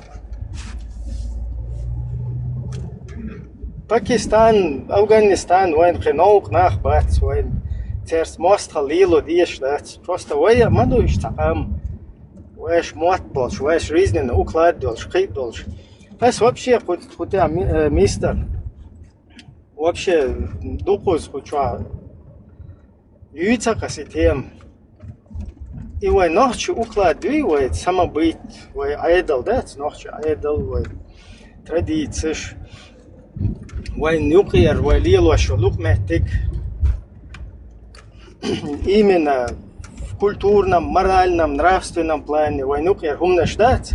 Пакистан, Афганистан, вайн кхин новкъа нах бац, вайн церс мостагӀа лело дезаш дац. Просто вай а ма ду иштта цхьа къам. Вайш мотт болуш, вайш жизненный уклад долуш, кхин а долуш. Ас вообще кху, кху тӀехь ми-, э, мистер. Вообще, дукхуза кху чохь Юй ца кхаси тема. И вай нохчи уклад дуй, вай самобыт, вай Ӏедал дац, нохчи Ӏедал, вай традицеш, вай юкъер, вай лелош йолу меттиг. Именно в культурном, моральном, нравственном плане вай юкъер хӀуманаш дац.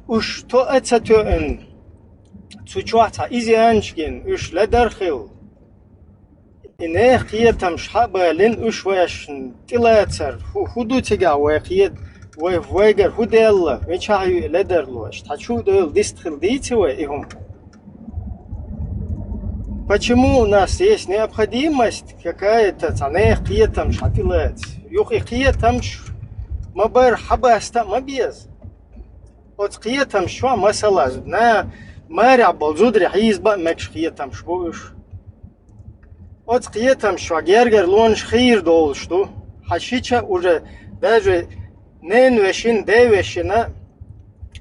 Уьш тоъа ца тоьъна, цу чохь цхьа изъянаш гина, уьш ледар хилла. И нехан кхетамаш хьа а балийна, уьш вайшна тӀелацар, хӀу, хӀу ду цигахь вай кхета, вай, вайгара хӀу делла, мичахь ю и ледарло, аша цхьа чу а девлла дистхила дийци вай и хӀума? Почему у нас есть необходимость какая-то цхьа нехан кхетамаш хьа тӀелаца? Юха и кхетамаш ма-барра хьабаста а ма беза. Оцу кхетамаш чохь, масала, на марехь болу зударий хьийзаба а мегаш кхетамаш бу уьш. Оцу кхетамаш чохь гергарлонаш хийра долуш ду. Хьан шича а уже даже ненан вешина, ден вешина,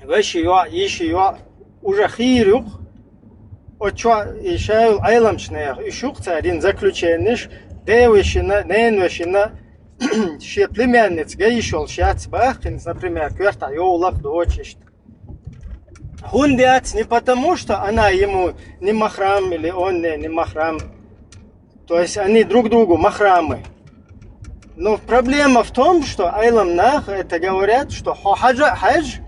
вешин йоӀ, йишин йоӀ уже хийра ю-кх. Оцу чохь и шайолу Ӏеламчу нехан, уьш ю-кх цара йина заключенеш, ден вешина, ненан вешина, шен племянница ган йиш йолуш яц бахкинца, например, коьртахь йовлакх доцуш иштта. ХӀунда яц? Не потому, что она ему не махрам или он не, не махрам. То есть они друг другу махрамы. Но проблема в том, что Ӏелам нах это говорят, что хьо хьажа а хьаьжа,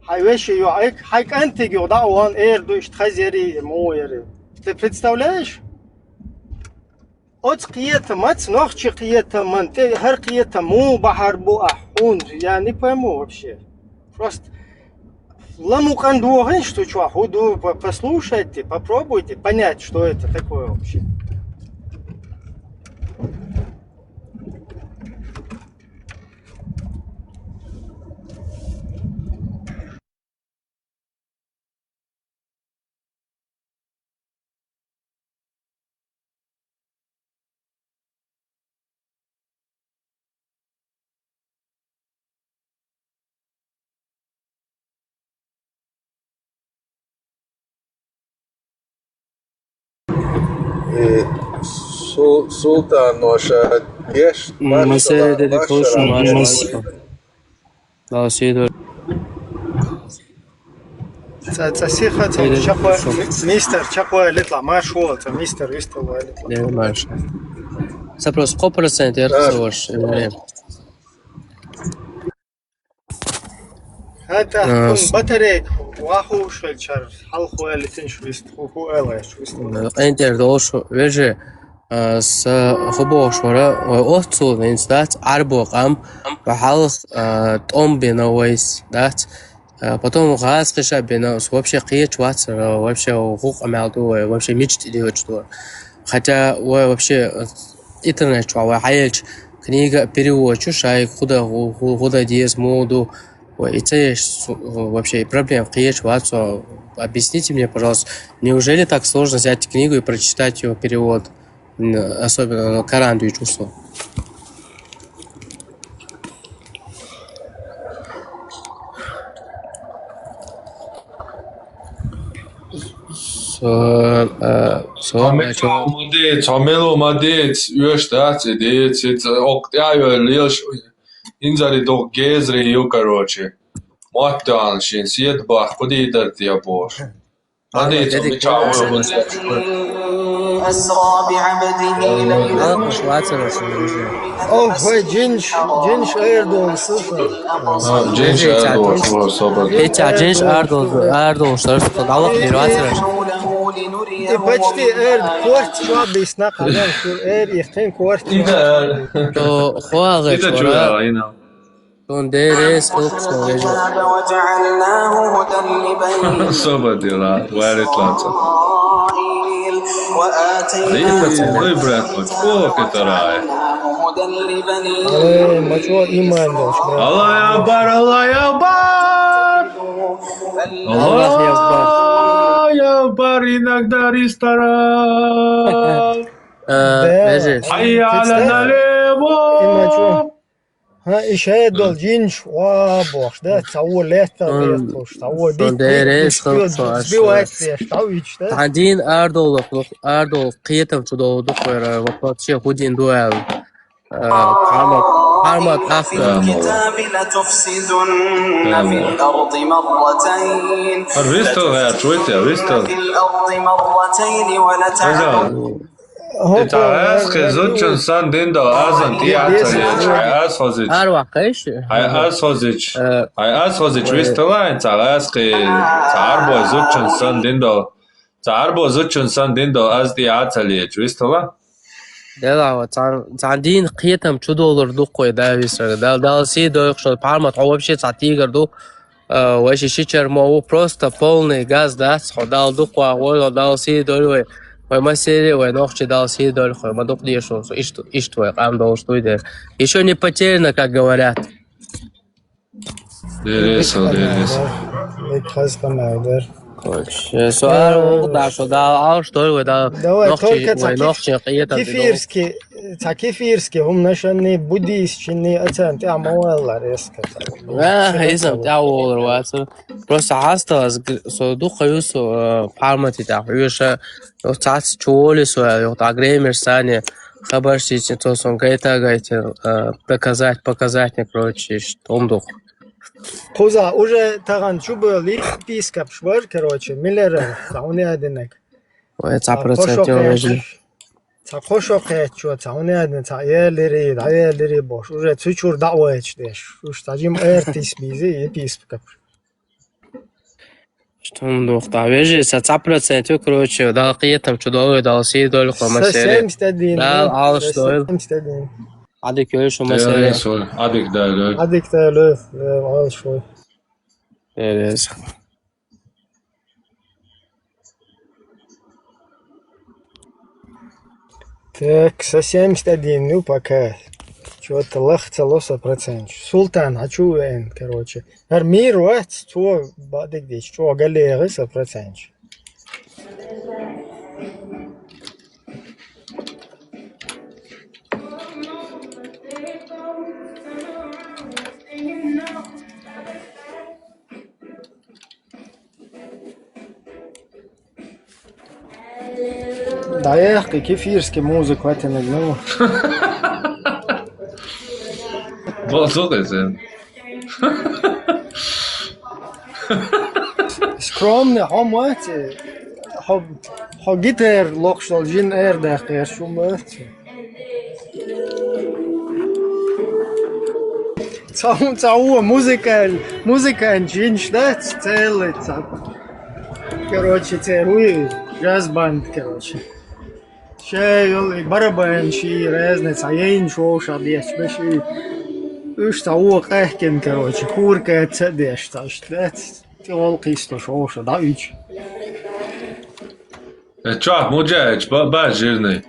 хьайн вешин йоӀиг, хьайн кӀантиг юха дӀа а вон эр ду, иштта хазъяри, муха яри. Ты представляешь? Оцу кхетамаца, нохчи кхетаман тӀе хӀара кхетам муха бахьар бу ахь хьуна? Я не пойму вообще. Просто ламукъан дохийша цу чохь хӀу ду, по-, послушайте, попробуйте понять, что это такое вообще. Э, Су-, Султан, ноша, еш, М, масала, масала, масала, масала. Дала сийдо. Цкъа, цкъа сиха, цкъа чекхве-, мистер, чекхве литла, марш ву, цкъа мистер вистал вай литла. Э, марш. Са просто сто процентов ярца ваш, э. ХӀета, а, хӀун с-, батарейка вахуш хилчара, хьалха вай литинчу вист, хӀу, хӀу ала аьлла вист. Э, къинтӀера долуш, вежа, А, сан хӀун бохуш вара, вай оццул хӀинца дац, Ӏарбо къам, вай хьалха, а, тӀом бина вайс, дац. А, потом гӀазкхаша бина, ас вообще кхеча вацара, вообще гӀу къамел ду вай, вообще мича тӀедоьдуш ду. Хотя вай вообще, а, интернет чохь вай хьаелча книга а перевод чу шайга хӀу дан, хӀу, хӀу, хӀу дан деза, муха ду. Вай и ца еш, су-, вообще и проблема кхеча вац, со, объясните мне, пожалуйста, неужели так сложно взять книгу и прочитать её перевод? М, особенно Коран дуьйцу со. Со, э, со, Цхьа мело ма дец, цхьа мело ма дец, оьшуш дац и дец, и ца оккха тӀаьхьа йойла лелаш, инзаре дукха гезаре ю, короче. Мотт тоьхна шен седа бахка, кху дийдар те бохуш. Ма дийца, мичахь ву хӀун деш. أسرى بعبده ليلا Аллах уж вацараш уже. О, хой, джинш, джинш эр долу сылса. А, джинш эр долу сылса, собар. Эти а джинш эр долу, эр долу сылса, Аллах бир вацараш. И почти эр корт чуа бисна, кхадан шур эр, их тен корт чуа. Ида эр. То хуагъа Ида чуа, чуа, ина. Тун деррес хӀокху вежа. Особо дела, варит лаца. Рита, ой, брат, вот, о, которая. Аллах Акбар, Аллах Акбар! Аллах Акбар! Аллах Акбар, иногда ресторан! Э, вежа. Хайя аля налево! ХӀа, и шаьдал жинаш ваха бохуш, да? Цхьа вон летта Сон, летхуш, цхьа вон сон дитта деррес хилча, халкъ со аш сбивать деш, дӀавича, да? Цхьан дийнахь арадовлуш, арадовлуш кхетам чу довла ду-кх вайра, вот вообще хӀун дина ду аьлла. Э, Пхьармат, Пхьармат Ахка. الكتاب لتفسدن في الأرض مرتين. ХӀара вистал гӀерташ вуй те, вистал. في الأرض مرتين ولتعلن. Хьо И цхьа гӀаьскхи зудчун сан дин до азан тӀе а ца леча, хьай аз хозич. Ар ваккхайш? Хьай аз хозич. Э, Хьай аз хозич висталайн, цхьа гӀаьскхи, цхьа арбой зудчун сан дин до. Цхьа арбой зудчун сан дин до аз тӀе а ца леча, вистала? Дела, ва цхьан, цхьан дийнахь кхетам чу довлар ду-кх вай, да, висар. Дала, Дала сий дойла шуна, Пхьармат, хьо вообще цхьа тигр ду. А, вайши шичар мо ву, просто полный газ дац, хьо Дала дукха вахавойла, Дала сий дойла вай. Вай массеран, вай нохчий Дала сий дойла, хьо ма дукха дешал, иштта, иштта вай къам долуш дуй дера. Ещё не потеряно, как говорят. Деррес а, деррес а. Бек хаза къамел дара. Короче, со ара вогӀу, да, шо Дала Ӏалаш дойла вай, Дала. Давай, нохчий, только вай цхьа нохчий кеф-, кефирский, цхьа кефирский хӀуманашанний, буддийскийний, а царна тӀехь ма валлара эска. А, иза тӀехь волур вацара. Просто хьастагӀа ас г-, со дукха ю со, э, Пхьармати тӀехь хьоьжуш, юха цхьацца чу волий со, юха дӀа гремеш санна, хабарш дийцина, цо сон гайта-гайта, э, доказать, показать, короче, иштта хӀума ду-кх. Кхузахь уже тахана чу бевлла епископаш бара, короче, Миллеров, цхьа хӀун яздинарг. Вай, цхьа процент вежарий. Цхьа кхо шо кхетчо, цхьа хӀун яздина, цхьа ялири, дӀаялири бохуш, уже цу чуьра дӀа а вайташ деш. Уьш цхьа жима артист бийзи, епископаш. Что он дохта? Вежарий, цхьа, цхьа процент ю, короче, Дала кхетам чу довла, Дала сий дойла хьо массеран. Дала Ӏалаш дойла. Ӏадика йойла шун массеран. Ӏадика дойла. Ӏадика дойла, Ӏалаш вой. Деррес. Так, со семьдесят один, ну, пока. Чё-то лахца лоса процент. Султан, а чё вы, короче? ХӀара Мир вац, цо бадиг дича, чё галега со процент. ДӀаехкъи кефирский музыка ватинаг ну. Базукъ иза. Скромный хьо ма вац, хьо, хьо гитар локхуш долу жин эр даьккхира шу ма вац. Цхьа, цхьа вон музыкан-, музыкант жинаш дац, церан ца. Короче, церан вуй, джаз-банд, короче. Шайолу и барабанаш, и разный цхьа яйнаш вовшах детташ, беш и. Уьш цхьа вон къаьхкина, короче, хурка ца а деш, цхьа иштта дац, тӀе гӀолла кхийсташ вовшах дӀа уьйчу. Э, чохь муджаьхьидаш ба-, бан жирний.